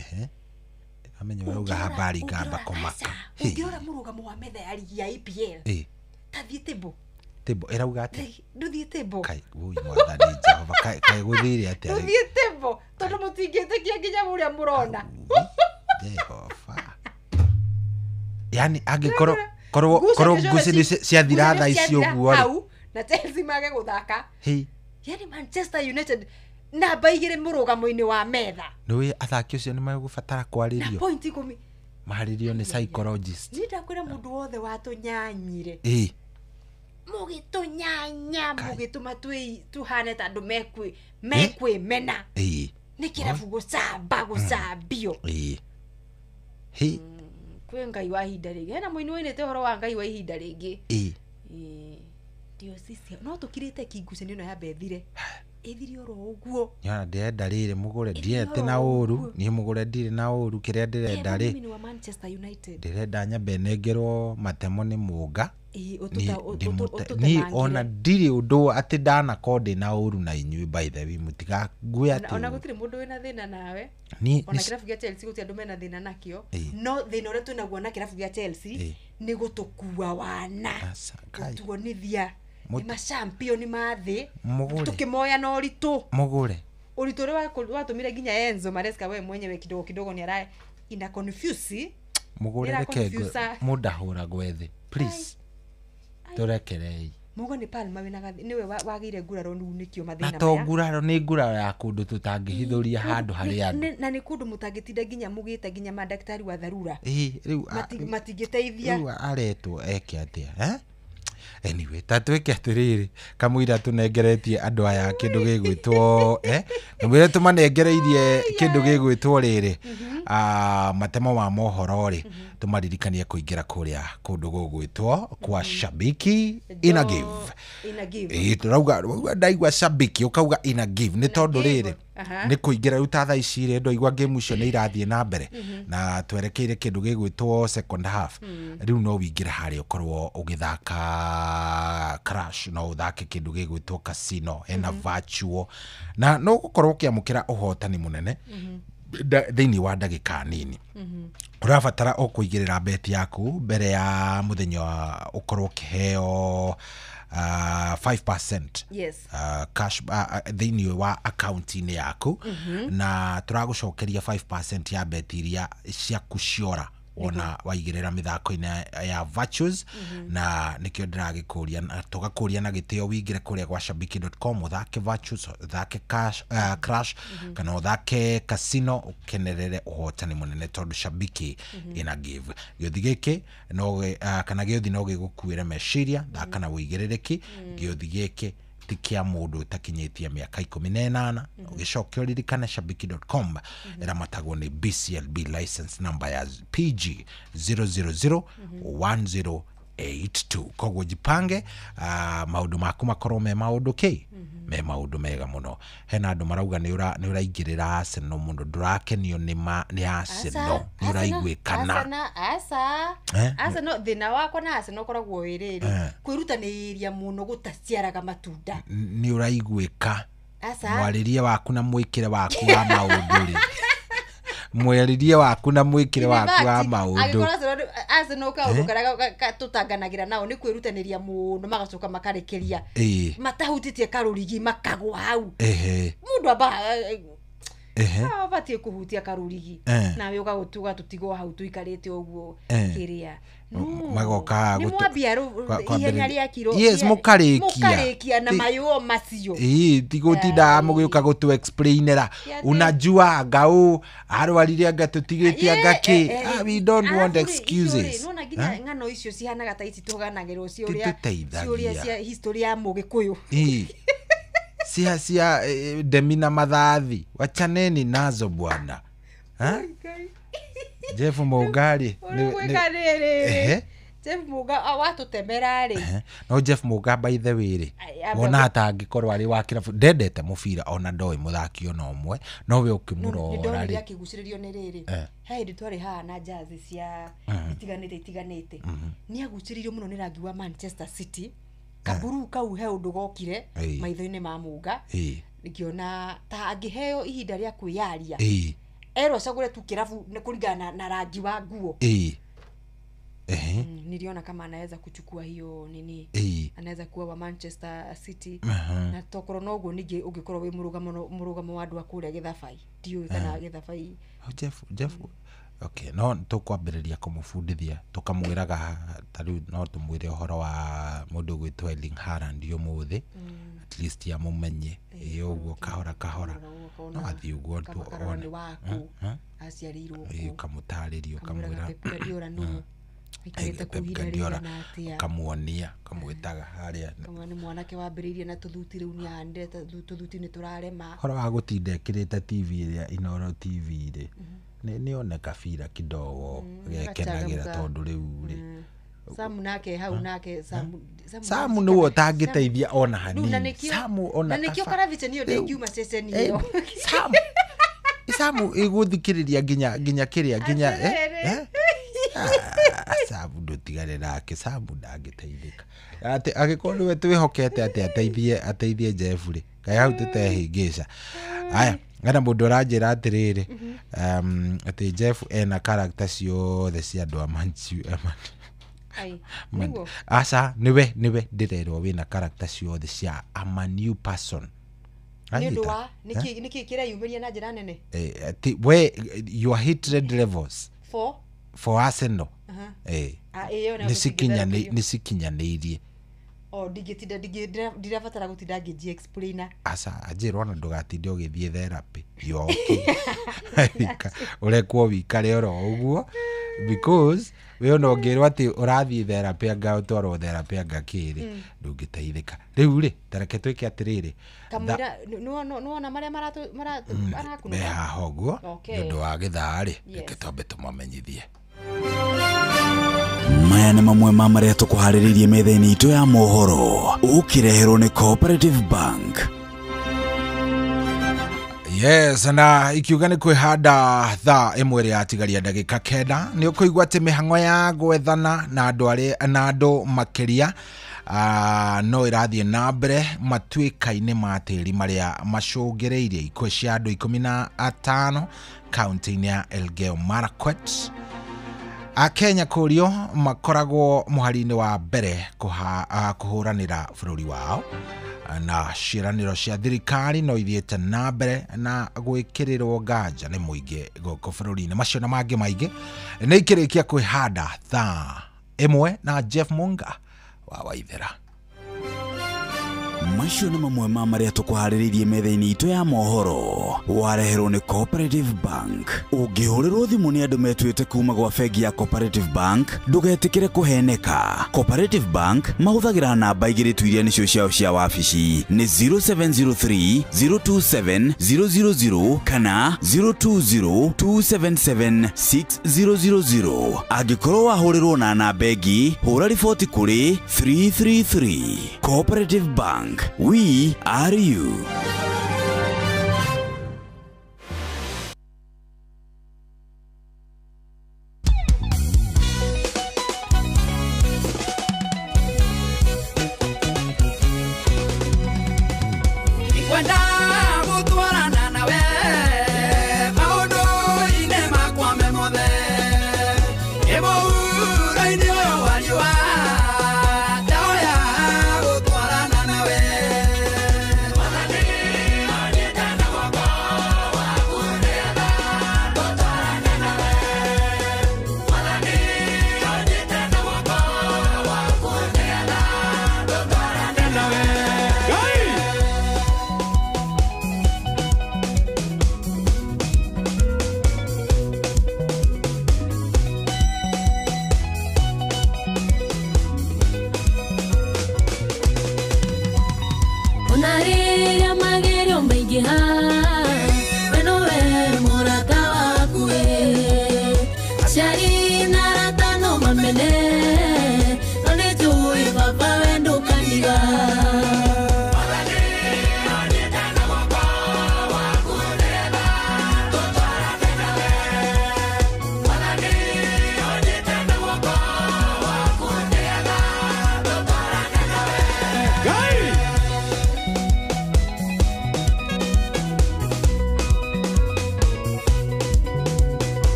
[SPEAKER 8] amenye wauga habari ngamba kũmaka.
[SPEAKER 16] Ũngĩrora mũrũgamo wa metha ya ligi ya EPL ta thiĩ table
[SPEAKER 8] table ĩrauga atĩa?
[SPEAKER 16] Ndũthiĩ table.
[SPEAKER 8] Kai woi mwathani Jehova kai gũthire atĩa?
[SPEAKER 16] Ndũthiĩ table tondũ mũtingĩtĩkia nginya ũrĩa mũrona.
[SPEAKER 8] Jehova. Yani angĩkorwo korwo ngucanio ciathira thaa ici ũguo
[SPEAKER 16] rĩ na Chelsea mage gũthaka. Yani Manchester United namba 2 mũrũgamo-inĩ wa metha.
[SPEAKER 8] Nĩũĩ athaki ũcio nĩ megũbatara kwarĩrio.
[SPEAKER 16] Na point 10.
[SPEAKER 8] Maharĩrio nĩ psychologist.
[SPEAKER 16] Nĩ ndakwĩra mũndũ wothe watũnyanyire. Mũgĩtũnyanya mũgĩtũma tuhane ta andũ mekwĩmena. Nĩ kĩrabu gũcamba gũcambio. Kwĩ Ngai wa ihinda rĩngĩ. Hena mũini ũinĩte ũhoro wa Ngai wa ihinda rĩngĩ. Diocese no tũkirĩte kingucanio ĩno ya bethire. Ĩthire oro ũguo.
[SPEAKER 8] Nyona ndĩrenda rĩrĩ mũgũre ndiete na ũru niĩ mũgũre ndirĩ na ũru kĩrĩa ndĩrenda rĩ.
[SPEAKER 16] Mimi ni wa Manchester United.
[SPEAKER 8] Ndĩrenda nyambe nengerwo matemo nĩ mũnga. Niĩ ona ndirĩ ũndũ atĩ ndanakorwo ndĩ na ũru na inyuĩ by the way mũtigangue atĩ
[SPEAKER 16] ona gũtirĩ mũndũ wĩna thĩna nawe. Ona kĩrabu gĩa Chelsea gũtirĩ andũ mena thĩna nakĩo. No thĩna ũrĩa twĩnaguo na kĩrabu gĩa Chelsea nĩ gũtũkua wana. Gũtuonithia nĩ macampioni ma thĩ tũkĩmoya na ũritũ.
[SPEAKER 8] Mũgũre
[SPEAKER 16] ũritũ ũrĩa watũmire nginya Enzo Maresca we mwenyewe kidogo kidogo nĩ ara ina confuse.
[SPEAKER 8] Mũgũre reke mũndahũragwo thĩ please. Tũrekerei.
[SPEAKER 16] Mugo nĩ Palmer wĩna gathi nĩwe wagĩire nguraro rĩu nĩkĩo mathĩna maya.
[SPEAKER 8] Na to nguraro nĩ nguraro ya kũndũ tũtangĩhithũria handũ harĩa andũ.
[SPEAKER 16] Na nĩ kũndũ mũtangĩtinda nginya mũgĩte nginya mandagĩtarĩ wa dharura.
[SPEAKER 8] Rĩu
[SPEAKER 16] matingĩteithia.
[SPEAKER 8] Rĩu aretwo eke atĩa? Anyway, ta twĩke atĩrĩrĩ kamũira tũnengeretie andũ aya kĩndũ gĩgwĩtwo kamũira tũmanengereirie kĩndũ gĩgwĩtwo rĩrĩ matemo ma mohoro rĩ tũmaririkanie kũingĩra kũrĩa kũndũ gũgwĩtwo kwa Shabiki Ina Give. Tũrauga ndaigua Shabiki ũkauga Ina Give nĩ tondũ rĩrĩ nĩ kũingĩra rĩu ta thaa ici rĩ ndaigua game icio nĩ irathiĩ na mbere na twerekeire kĩndũ gĩgwĩtwo second half rĩu no wĩingĩre harĩa ũkorwo ũgĩthaka crash no ũthake kĩndũ gĩgwĩtwo casino hena virtual na no ũgũkorwo ũkĩamũkĩra ũhotani mũnene thĩinĩ wa ndagĩka nini. Ũrabatara o kũigĩrĩra beti yaku mbere ya mũthenya ũkorwo ũkĩheo 5%
[SPEAKER 16] yes.
[SPEAKER 8] Cash thĩinĩ wa akaunti-inĩ yaku na tũragũcokeria 5% ya beti iria ciaku ciora ona waigĩrĩra mĩthako-inĩ ya virtues na nĩkĩo ndĩragĩkũria na tũgakũria na gĩtĩo wĩingĩre kũrĩa gwa shabiki.com ũthake virtues ũthake cash, crash kana ũthake casino ũkenerere ũhotani mũnene tondũ Shabiki ina give. Gĩũthi gĩkĩ no kana gĩũthi no gĩgũkuĩre meciria thaka na wĩigĩrĩrĩki. Gĩũthi gĩkĩ ti kĩa mũndũ ũtakinyĩtie mĩaka 18. Ũgĩcoke ũririkane shabiki.com ĩramatagwo nĩ BCLB license number ya PG 0001082. Koguo jipange maũndũ maku makorwo me maũndũ kĩ me maũndũ mega mũno. Hena andũ marauga nĩ ũraingĩrĩra Arsenal mũno ndũrakenio nĩ Arsenal nĩ ũraiguĩkana.
[SPEAKER 16] Arsenal thĩna wakwa na Arsenal ũkoragwo wĩ rĩrĩ kwĩrutanĩria mũno gũtaciaraga matunda.
[SPEAKER 8] Nĩ ũraiguĩka mwarĩrie waku na mwĩkĩre waku wa maũndũ rĩ mwarĩrie waku na mwĩkĩre waku wa maũndũ.
[SPEAKER 16] Angĩkorwo Arsenal kaũndũ karĩa tũtanganagira nao nĩ kwĩrutanĩria mũno magacoka makarekeria matahutĩtie karũrigi makagwa hau. Mũndũ amba abatiĩ kũhutia karũrigi nawe ũgagũtuga tũtigwo hau tũikarĩte ũguo kĩrĩa
[SPEAKER 8] magoka
[SPEAKER 16] nĩ mwambia ihenya rĩa kiro.
[SPEAKER 8] Yes, mũkarĩkia
[SPEAKER 16] na mayũo macio.
[SPEAKER 8] Ti gũtinda mũgĩũka gũtũ explainera unajua anga ũ arwarire anga tũtigĩte anga kĩ. We don't want excuses.
[SPEAKER 16] Nona nginya ng'ano icio cihanaga ta ici tũganagĩrwo ciũria cia history ya Mũgĩkũyũ.
[SPEAKER 8] Cia demi na mathathi wachaneni nazo bwana. Jeff Mũnga rĩ
[SPEAKER 16] Ũgwĩka rĩrĩ Jeff Mũnga watũtemera rĩ.
[SPEAKER 8] No Jeff Mũnga by the way rĩ wona atangĩkorwo arĩ wa kĩrabu ndendete mũbira ona ndoĩ mũthaki ona ũmwe no we ũkĩmũrora rĩ
[SPEAKER 16] akĩgucĩrĩrio nĩ rĩrĩ he hĩndĩ twarĩ haha na jazi cia itiganĩte nĩ agucĩrĩirio mũno nĩ rangi wa Manchester City kaburu kau he ũndũ gokire maitho-inĩ ma Mũnga ngĩona ta angĩheo ihinda rĩa kwĩyaria erwo acagũre tu kĩrabu nĩ kũringana na rangi wa nguo. Niliona kama anaweza kuchukua hiyo nini anaweza kuwa wa Manchester City na tokorwo no uguo ningi ungikorwo wi murugamo wa andu a kuria Githabai ndiũĩ kana Githabai.
[SPEAKER 8] Jeff okay no tukwambĩrĩria kũmũbundithia tũkamwĩraga ta rĩu no tũmwĩre ũhoro wa mũndũ ũgwĩtwo Erling Haaland ũmũthĩ at least amũmenye ĩ ũguo kahora kahora no athiĩ ũguo tu one
[SPEAKER 16] aciarĩirwo
[SPEAKER 8] kũ ũkamũtarĩria ũkamwĩra
[SPEAKER 16] Pep Guardiola nũ aikarĩte kũu ihinda rĩigana atĩa
[SPEAKER 8] ũkamuonia ũkamwĩtaga harĩa
[SPEAKER 16] kama nĩ mwanake wambĩrĩirie na tũthuti rĩu nĩ ahandire tũthuti nĩ tũrarema
[SPEAKER 8] ũhoro wa gũtinda ĩkĩrĩte TV ĩrĩa Inooro TV rĩ nĩ one kabira kidogo gekenagĩra tondũ rĩu rĩ
[SPEAKER 16] Samu nake hau nake Samu
[SPEAKER 8] nĩwe ũtangĩteithia ona hanini Samu ona
[SPEAKER 16] na nĩkĩo Karavicha nĩyo ndĩngiuma ceceni ĩyo
[SPEAKER 8] Samu ĩgũthikĩrĩria nginya kĩrĩa nginya Samu ndũtigane nake Samu ndangĩteithĩka atĩ angĩkorwo nĩwe twĩhokete atĩ ateithie Jeff rĩ kaĩ hau tũtehĩngĩca. Aya hena mũndũ ũranjĩra atĩrĩrĩ atĩ Jeff ena character ciothe cia andũ a aca nĩwe ndĩrerwo wĩna character ciothe cia I'm a new person.
[SPEAKER 16] Nĩ ũndũ wa nĩkĩ kĩreyumĩria na njĩra nene
[SPEAKER 8] we your hatred levels for Arsenal nĩ cikinyanĩirie
[SPEAKER 16] o ndingĩtinda ndirabatara gũtinda ngĩji explainer
[SPEAKER 8] aca anjĩrwo ona ndũgatinde ũgĩthiĩ therapy you are okay ũrekwo wĩikare oro ũguo because we ona ũngĩrwo atĩ ũrathiĩ therapy anga ũtwarwo therapy anga kĩrĩ ndũngĩteithĩka rĩu rĩ tareke twĩke atĩrĩrĩ
[SPEAKER 16] kamũira nĩwona marĩa marakunũka
[SPEAKER 8] me haha ũguo nĩ ũndũ wa gĩthaa rĩ reke twambe tũmamenyithie.
[SPEAKER 7] Maya nĩ mamwe ma marĩa tũkũharĩrĩirie metha-inĩ itũ ya mohoro ũkĩreherwo nĩ Cooperative Bank.
[SPEAKER 8] Yes, na ikiuga nĩ kwĩhanda thaa ĩmwe ĩrĩa yatigaria ndagĩka 9 nĩ ũkũigua atĩ mĩhang'o ya gwethana na andũ arĩa na andũ makĩria no ĩrathiĩ na mbere matuĩka-inĩ ma tĩri marĩa macũngĩrĩirie ikuũ cia andũ 15 kaunti-inĩ ya Elgeyo Marakwet. Akenya kũrio makoragwo mũhari-inĩ wa mbere kũhũranĩra bũrũri wao na ciĩranĩro cia thirikari no ithiĩte na mbere na gwĩkĩrĩrwo nganja nĩ mũingĩ gũkũ bũrũri-inĩ. Macio na mangĩ maingĩ nĩ ikĩrĩkia kwĩhanda thaa 1 na Jeff Munga wa Waithera.
[SPEAKER 7] Macio nĩ mamwe ma marĩa tũkũharĩrĩirie metha-inĩ itũ ya mohoro wareherwo nĩ Cooperative Bank. Ũngĩhũrĩrwo thimũ nĩ andũ metuĩte kuma gwa bengi ya Cooperative Bank ndũgetĩkĩre kũheneka. Cooperative Bank mahũthagĩra namba 2 tu iria nĩcio ciao cia wabici nĩ 0703 027 000 kana 020 277 6000. Angĩkorwo wahũrĩrwo na namba ĩngĩ hũra riboti kũrĩ 333. Cooperative Bank, we are you.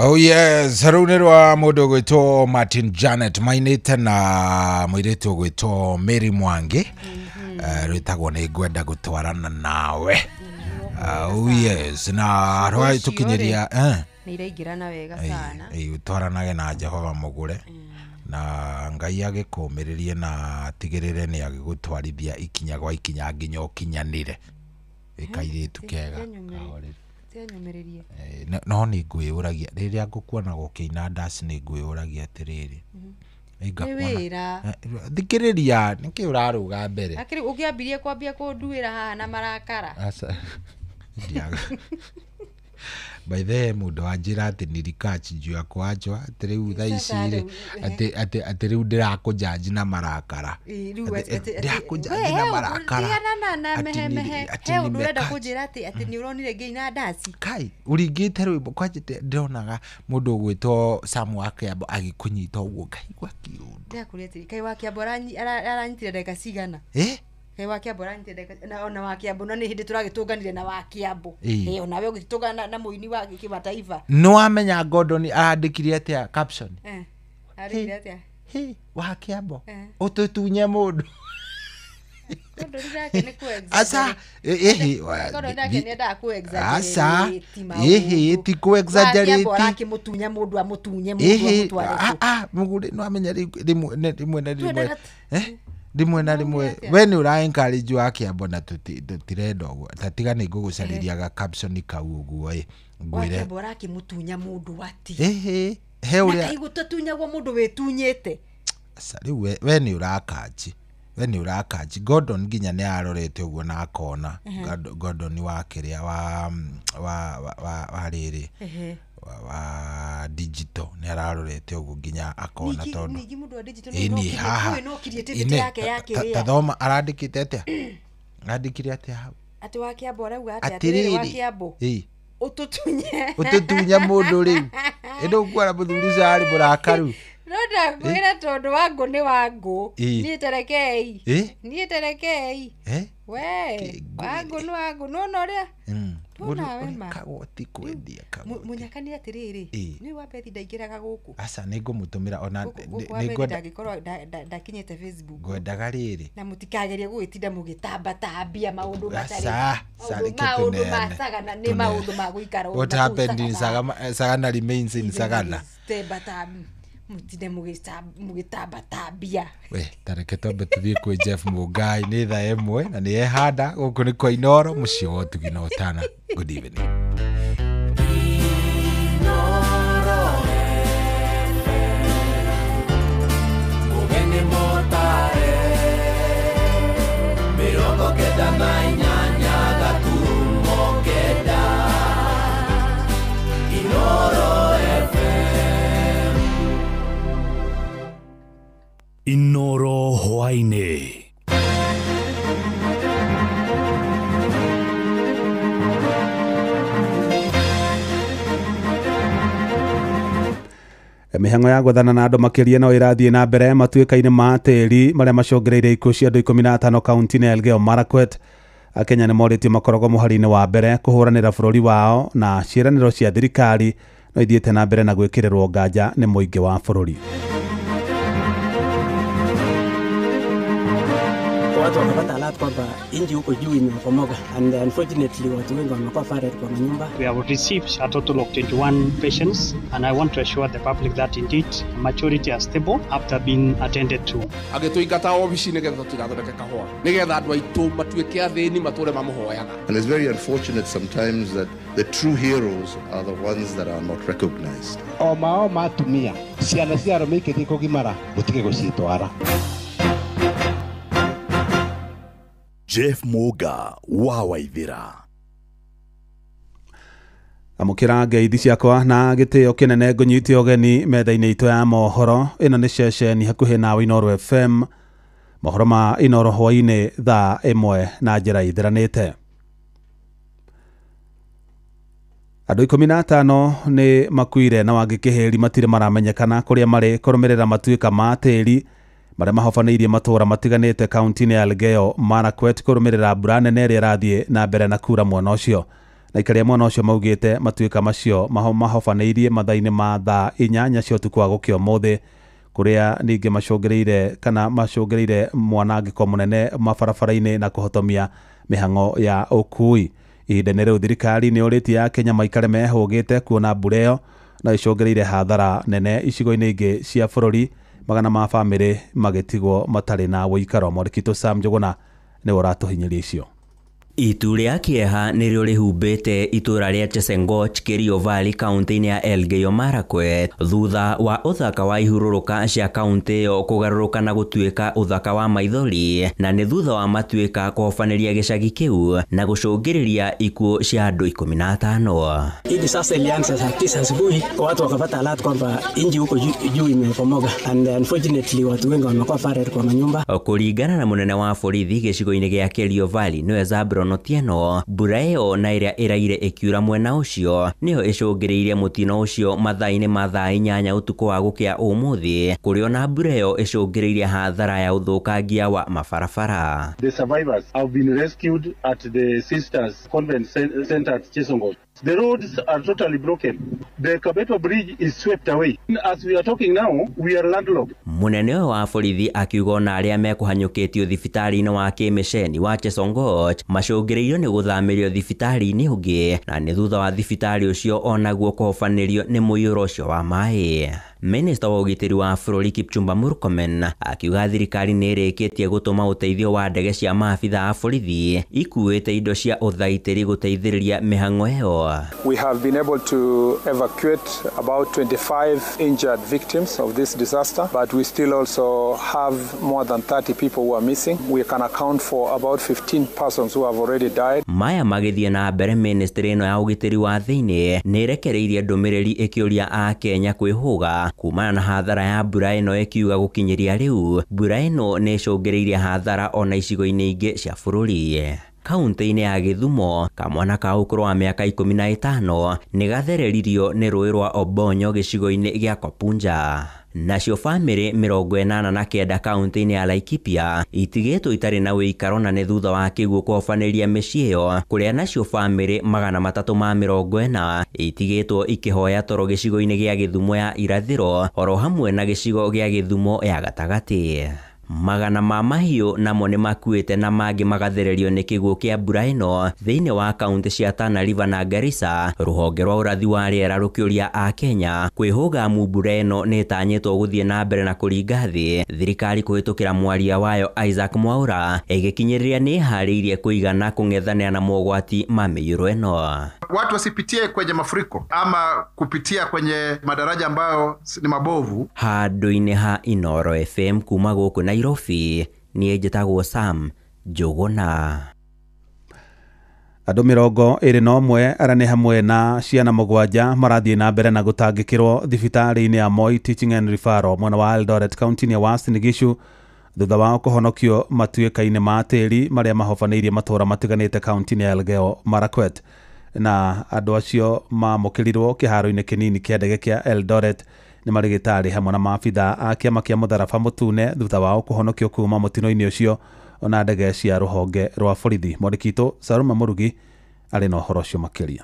[SPEAKER 8] Oh yes, rũu nĩ rwa mũndũ ũgwĩtwo Martin Janet mainĩte na mũirĩtu ũgwĩtwo Mary Mwangi. Rwĩtagwo nĩ ngwenda gũtwarana nawe. Oh yes, na rwa tũkinyĩria
[SPEAKER 16] nĩ iraingĩrana wega sana.
[SPEAKER 8] Ũtwaranage na Jehova mũgũre na Ngai agĩkũmĩrĩrie na atigĩrĩre nĩ agĩgũtwarithia ikinya gwa ikinya nginya ũkinyanĩre. Ĩkairĩtu kega kahoreri. No nĩ ngwĩyũragia rĩrĩa ngũkuona gũkĩina ndaci nĩ ngwĩyũragia atĩrĩrĩ, thikĩrĩria nĩkĩ ũrarũga mbere.
[SPEAKER 16] Akĩrĩ ũkĩambirie kwambia kũnduĩra haha na marakara.
[SPEAKER 8] Aca by the way mũndũ wanjĩra atĩ nilikachi juu ya kuachwa atĩ rĩu thaa ici rĩ atĩ rĩu ndĩrakũnjanji na marakara. Ndĩrakũnjanji na marakara.
[SPEAKER 16] He ũndũ ũrenda kũnjĩra atĩ nĩ ũronire ngĩina ndaci.
[SPEAKER 8] Kai ũringĩte rwĩmbo kwanja ndĩronaga mũndũ ũgwĩtwo Sam wa Kĩambo agĩkũnyita ũguo ngaigua kĩũndũ.
[SPEAKER 16] Ndĩrakũria atĩrĩ, Kai wa Kĩambo aranyitire ndagĩka cigana? Kai wa Kĩambo aranyitire na ona wa Kĩambo na nĩ hĩndĩ tũragĩtũnganire na wa Kĩambo. Ona we ũgĩtũngana na mũini wa kĩmataifa.
[SPEAKER 8] Nĩ wamenya Gordon arandĩkire atĩa caption?
[SPEAKER 16] Arandĩkire atĩa?
[SPEAKER 8] He wa Kĩambo ũtũtunye mũndũ.
[SPEAKER 16] Gordon nake nĩ ku
[SPEAKER 8] Aca
[SPEAKER 16] Gordon nake nĩ endaga ku
[SPEAKER 8] Aca ti ku exaggerate.
[SPEAKER 16] Wa Kĩambo arakĩmũtunya mũndũ amũtunye mũndũ amũtware
[SPEAKER 8] kũ. Mũgũre nĩ wamenya rĩmwe na rĩmwe rĩmwe na rĩmwe we nĩ ũra encourage wa Kĩambo na tũtirenda ũguo ta tiga nĩ ngũgũcarĩria ga caption kau ũguo ngwĩre
[SPEAKER 16] wa Kĩambo arakĩmũtunya mũndũ ati
[SPEAKER 8] he ũrĩa
[SPEAKER 16] na gũtatunyagwo mũndũ wĩtunyĩte.
[SPEAKER 8] Aca rĩu we nĩ ũrakanji we nĩ ũrakanji. Gordon nginya nĩ arorete ũguo na akona Gordon wa kĩrĩa wa wa wa rĩrĩ wa digital nĩ ararorete ũguo nginya akona tondũ
[SPEAKER 16] ningĩ mũndũ wa digital no creativity yake ya kĩrĩa
[SPEAKER 8] tathoma arandĩkĩte atĩa arandĩkire atĩa hau
[SPEAKER 16] atĩ wa Kĩambo arauga atĩa atĩrĩrĩ wa Kĩambo
[SPEAKER 8] ũtũtunye mũndũ rĩu ĩndĩ ũkuona mũthuri ũcio arĩ mũrakaru.
[SPEAKER 16] No ndakwĩra tondũ wangũ nĩ wangũ niĩ terekei niĩ terekei we wangũ nĩ wangũ nĩwona ũrĩa
[SPEAKER 8] kagoti kwendia kagoti
[SPEAKER 16] mũnyaka nĩ atĩrĩrĩ nĩ wa Bethi ndaingĩraga gũkũ.
[SPEAKER 8] Aca nĩ ngũmũtũmĩra ona
[SPEAKER 16] nĩ ngĩkorwo ndakinyĩte Facebook
[SPEAKER 8] ngwendaga rĩrĩ
[SPEAKER 16] na mũtikagerie gũgĩtinda mũgĩtambatambia maũndũ matarĩ maũndũ ma Sagana nĩ maũndũ ma gũikara.
[SPEAKER 8] What happened in Sagana remains in Sagana.
[SPEAKER 16] Mũtinde mũgĩtambatambia.
[SPEAKER 8] We tareke twambe tũthiĩ kwĩ Jeff Mũngai nĩ thaa 1 na nĩ ehanda gũkũ nĩ kwa Inooro mũciĩ wa ũtugi na ũtana. Good evening.
[SPEAKER 10] Mũgeni mũtare 98 gaturumo 9 Inooro FM.
[SPEAKER 5] Inooro hwaĩ-inĩ.
[SPEAKER 6] Mĩhang'o ya gwethana na andũ makĩria no ĩrathiĩ na mbere matuĩka-inĩ ma tĩri marĩa macũngĩrĩirie ikuũ cia andũ 15 kaunti-inĩ ya Elgeyo Marakwet. Akenya nĩ morĩtio makoragwo mũhari-inĩ wa mbere kũhũranĩra bũrũri wao na ciĩranĩro cia thirikari no ithiĩte na mbere na gwĩkĩrĩrwo nganja nĩ mũingĩ wa bũrũri.
[SPEAKER 17] Watu wakapata alert kwamba inji huko juu imeporomoka and unfortunately watu wengi wamekuwa farted kwa manyumba.
[SPEAKER 18] We have received a total of 21 patients and I want to assure the public that indeed majority are stable after being attended to.
[SPEAKER 19] Agĩtũingata obici nĩgetha tũtigathondeke kahũa nĩgetha andũ aitũ matuĩke athĩni matũre mamũhoyaga.
[SPEAKER 20] And it's very unfortunate sometimes that the true heroes are the ones that are not recognized.
[SPEAKER 29] O mao matumia ciana cia arũme ikĩthiĩ kũgimara mũtige gũcitwara.
[SPEAKER 5] Jeff Muga wa Waithira.
[SPEAKER 6] Amũkĩra ngeithi ciakwa na gĩtĩo kĩnene ngũnyite ũgeni metha-inĩ itũ ya mohoro. Ĩno nĩ ceceni hakuhĩ nawe Inooro FM. Mohoro ma Inooro hwaĩ-inĩ thaa 1 na njĩra ithiranĩte. Andũ 15 nĩ makuire na wangĩ kĩhĩri matirĩ maramenyekana kũrĩa marĩ kũrũmĩrĩra matuĩka ma tĩri marĩa mahobanĩirie matũũra matiganĩte kaunti-inĩ ya Elgeyo Marakwet kũrũmĩrĩra mbura nene ĩrĩa ĩrathiĩ na mbere na kura mwena ũcio. Na aikari a mwena ũcio maugĩte matuĩka macio mahobanĩirie mathaa-inĩ ma thaa 8 cia ũtukũ wa gũkĩa ũmũthĩ, kũrĩa ningĩ macũngĩrĩire kana macũngĩrĩire mwanangĩko mũnene mabarabara-inĩ na kũhotomia mĩhang'o ya ũkui. Ihinda-inĩ rĩu thirikari nĩ ũrĩtie ya Kenya maikare mehũgĩte kuona mbura ĩyo no ĩcũngĩrĩire hathara nene icigo-inĩ ingĩ cia bũrũri, magana ma bamĩrĩ magĩtigwo matarĩ na ũikaro. Mwandĩki Sam Njũgũna nĩwe ũratũhinyĩria icio.
[SPEAKER 12] Itu rĩa kĩeha nĩrĩo rĩhumbĩte itũra rĩa Chesengoch, Kerio Valley, kaunti-inĩ ya Elgeyo Marakwet, thutha wa ũthaka wa ihurũrũka cia kaunti ĩyo kũgarũrũka na gũtuĩka ũthaka wa maithori, na nĩ thutha wa matuĩka kũhobanĩria gĩcagi kĩu na gũcũngĩrĩria ikuũ cia andũ 15.
[SPEAKER 17] Hii disaster ilianza saa 9 asubuhi, watu wakapata alert kwamba inji huko juu imebomoka, and unfortunately watu wengi wamekuwa buried kwa manyumba.
[SPEAKER 12] Kũringana na mũnene wa borithi gĩcigo-inĩ gĩa Kerio Valley nĩwe Zabron Otieno, mbura ĩyo na ĩrĩa ĩraire ĩkiura mwena ũcio nĩyo ĩcũngĩrĩirie mũtino ũcio mathaa-inĩ ma thaa 8 ũtukũ wa gũkĩa ũmũthĩ, kũrĩa ona mbura ĩyo ĩcũngĩrĩirie hathara ya ũthũkangia wa mabarabara.
[SPEAKER 21] The survivors have been rescued at the Sisters Convent Center at Chesongoch. The roads are totally broken. The Kabeto Bridge is swept away. As we are talking now, we are landlocked.
[SPEAKER 12] Mũnene ũyũ wa borithi akiuga ona arĩa mekũhanyũkĩtio thibitarĩ-inĩ wa kĩmĩceni wa Chesongoch macũngĩrĩirio nĩ gũthamĩrio thibitarĩ-inĩ ũngĩ, na nĩ thutha wa thibitarĩ ũcio onaguo kũhobanĩrio nĩ mũiyũro ũcio wa maĩ. Minista wa ũgitĩri wa bũrũri Kipchumba Murkomen akiuga thirikari nĩ ĩrĩkĩtie gũtũma ũteithio wa ndege cia maabitha a borithi ikuĩte indo cia ũthaitĩri gũteithĩrĩria mĩhang'o ĩyo.
[SPEAKER 22] We have been able to evacuate about 25 injured victims of this disaster, but we still also have more than 30 people who are missing. We can account for about 15 persons who have already died.
[SPEAKER 12] Maya magĩthiĩ na mbere, ministry ĩno ya ũgitĩri wa thĩinĩ nĩ ĩrekereirie ndũmĩrĩri ĩkĩũria a Kenya kwĩhũga kumana na hathara ya mbura ĩno, ĩkiuga gũkinyĩria rĩu mbura ĩno nĩ ĩcũngĩrĩirie hathara ona icigo-inĩ ingĩ cia bũrũri. Kaunti-inĩ ya Gĩthumo, kamwana ka ũkũrũ wa mĩaka 15 nĩ gathereririo nĩ rũĩ rwa Obonyo gĩcigo-inĩ gĩa Kopunja. Nacio bamĩrĩ 89 kaunti-inĩ ya Laikipia itigĩtwo itarĩ na ũikaro na nĩ thutha wa kĩguũ kũhobanĩria mĩciĩ ĩyo, kũrĩa nacio bamĩrĩ 340 itigĩtwo ikĩhoya toro gĩcigo-inĩ gĩa Gĩthumo ya irathĩro oro hamwe na gĩcigo gĩa Gĩthumo ya gatagatĩ. Magana ma mahiũ namo nĩ makuĩte na mangĩ magathererio nĩ kĩguũ kĩa mbura ĩno thĩinĩ wa kaunti cia Tana River na Garissa. Rũhonge rwa ũrathi wa rĩera rũkĩũria a Kenya kwĩhũga amu mbura ĩno nĩ ĩtanyĩtwo gũthiĩ na mbere na kũringa thĩ. Thirikari kũhĩtũkĩra mwaria wayo Isaac Mwaura ĩgĩkinyĩrĩria nĩ ĩharĩirie kũigana kũng'ethanĩra na mogwati ma mĩiyũro ĩno.
[SPEAKER 20] Watu wasipitie kwenye mafuriko ama kupitia kwenye madaraja ambayo ni mabovu.
[SPEAKER 12] Handũ-inĩ ha Inoro FM kuma gũkũ Nairobi, niĩ njĩtagwo Sam Njũgũna.
[SPEAKER 6] Andũ 21 arĩa nĩ hamwe na ciana 7 marathiĩ na mbere na gũtangĩkĩrwo thibitarĩ-inĩ ya Moi Teaching and Referral mwena wa Eldoret kaunti-inĩ ya Uasin Gishu thutha wao kũhonokio matuĩka-inĩ ma tĩri marĩa mahobanĩirie matũũra matiganĩte kaunti-inĩ ya Elgeyo Marakwet. Na andũ acio mamũkĩrirwo kĩharo-inĩ kĩnini kĩa ndege kĩa Eldoret nĩ marĩgĩtarĩ hamwe na maabitha a kĩama kĩa mũtharaba mũtune thutha wao kũhonokio kuma mũtino-inĩ ũcio ona ndege cia rũhonge rwa borithi. Mwandĩki witũ Salma Mũrugi arĩ na ũhoro ũcio makĩria.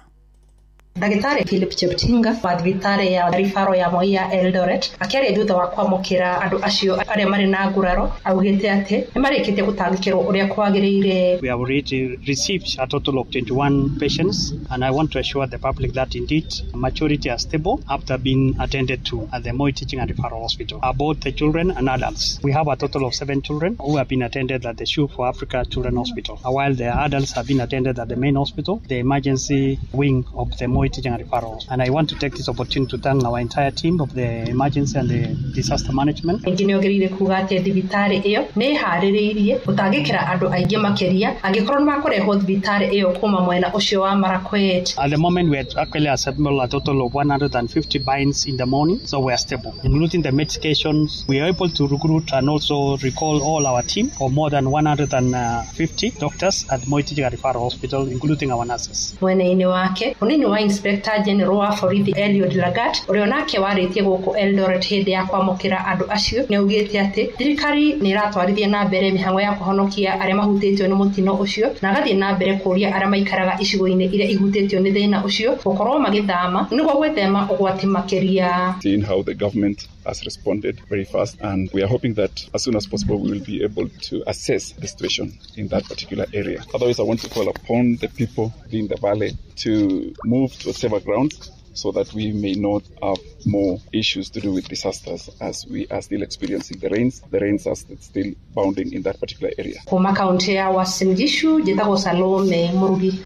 [SPEAKER 23] Ndagĩtarĩ Philip Cheptinga wa thibitarĩ ya Rifaro ya Moi ya Eldoret akĩaria thutha wa kwamũkĩra andũ acio arĩa marĩ na nguraro augĩte atĩ nĩ marĩkĩtie gũtangĩkĩrwo ũrĩa kwagĩrĩire.
[SPEAKER 18] We have already received a total of 21 patients, and I want to assure the public that indeed majority are stable after being attended to at the Moi Teaching and Referral Hospital. About the children and adults, we have a total of 7 children who have been attended at the Shoe for Africa Children Hospital, while the adults have been attended at the main hospital, the emergency wing of the Moi Teaching and Referral. And I want to take this opportunity to thank our entire team of the emergency and the disaster management.
[SPEAKER 23] Ningĩ nĩongereire kuga atĩ thibitarĩ ĩyo nĩ ĩharĩrĩirie gũtangĩkĩra andũ aingĩ makĩria angĩkorwo nĩ makũrehwo thibitarĩ ĩyo kuma mwena ũcio wa Marakwet.
[SPEAKER 18] At the moment we actually assembled a total of 150 binds in the morning, so we are stable. Including the medications, we are able to recruit and also recall all our team of more than 150 doctors at Moi Teaching and Referral Hospital, including our nurses.
[SPEAKER 23] Mwena-inĩ wake, mũnini wa Inspector General wa borithi Eliud Lagat ũrĩa onake warĩtie gũkũ Eldoret hĩndĩ ya kwamũkĩra andũ acio nĩ augĩte atĩ thirikari nĩ ĩratwarithia na mbere mĩhang'o ya kũhonokia arĩa mahutĩtio nĩ mũtino ũcio na agathiĩ na mbere kũũria arĩa maikaraga icigo-inĩ iria ihutĩtio nĩ thĩna ũcio gũkorwo magĩthama nĩguo gwĩthema ũgwati makĩria.
[SPEAKER 4] Seeing how the government has responded very fast, and we are hoping that as soon as possible we will be able to assess the situation in that particular area. Otherwise, I want to call upon the people in the valley to move to safer grounds so that we may not have more issues to do with disasters as we are still experiencing the rains. The rains are still bounding in that particular area.
[SPEAKER 23] Kuma kaunti ya Uasin Gishu, njĩtagwo Salome Murugi.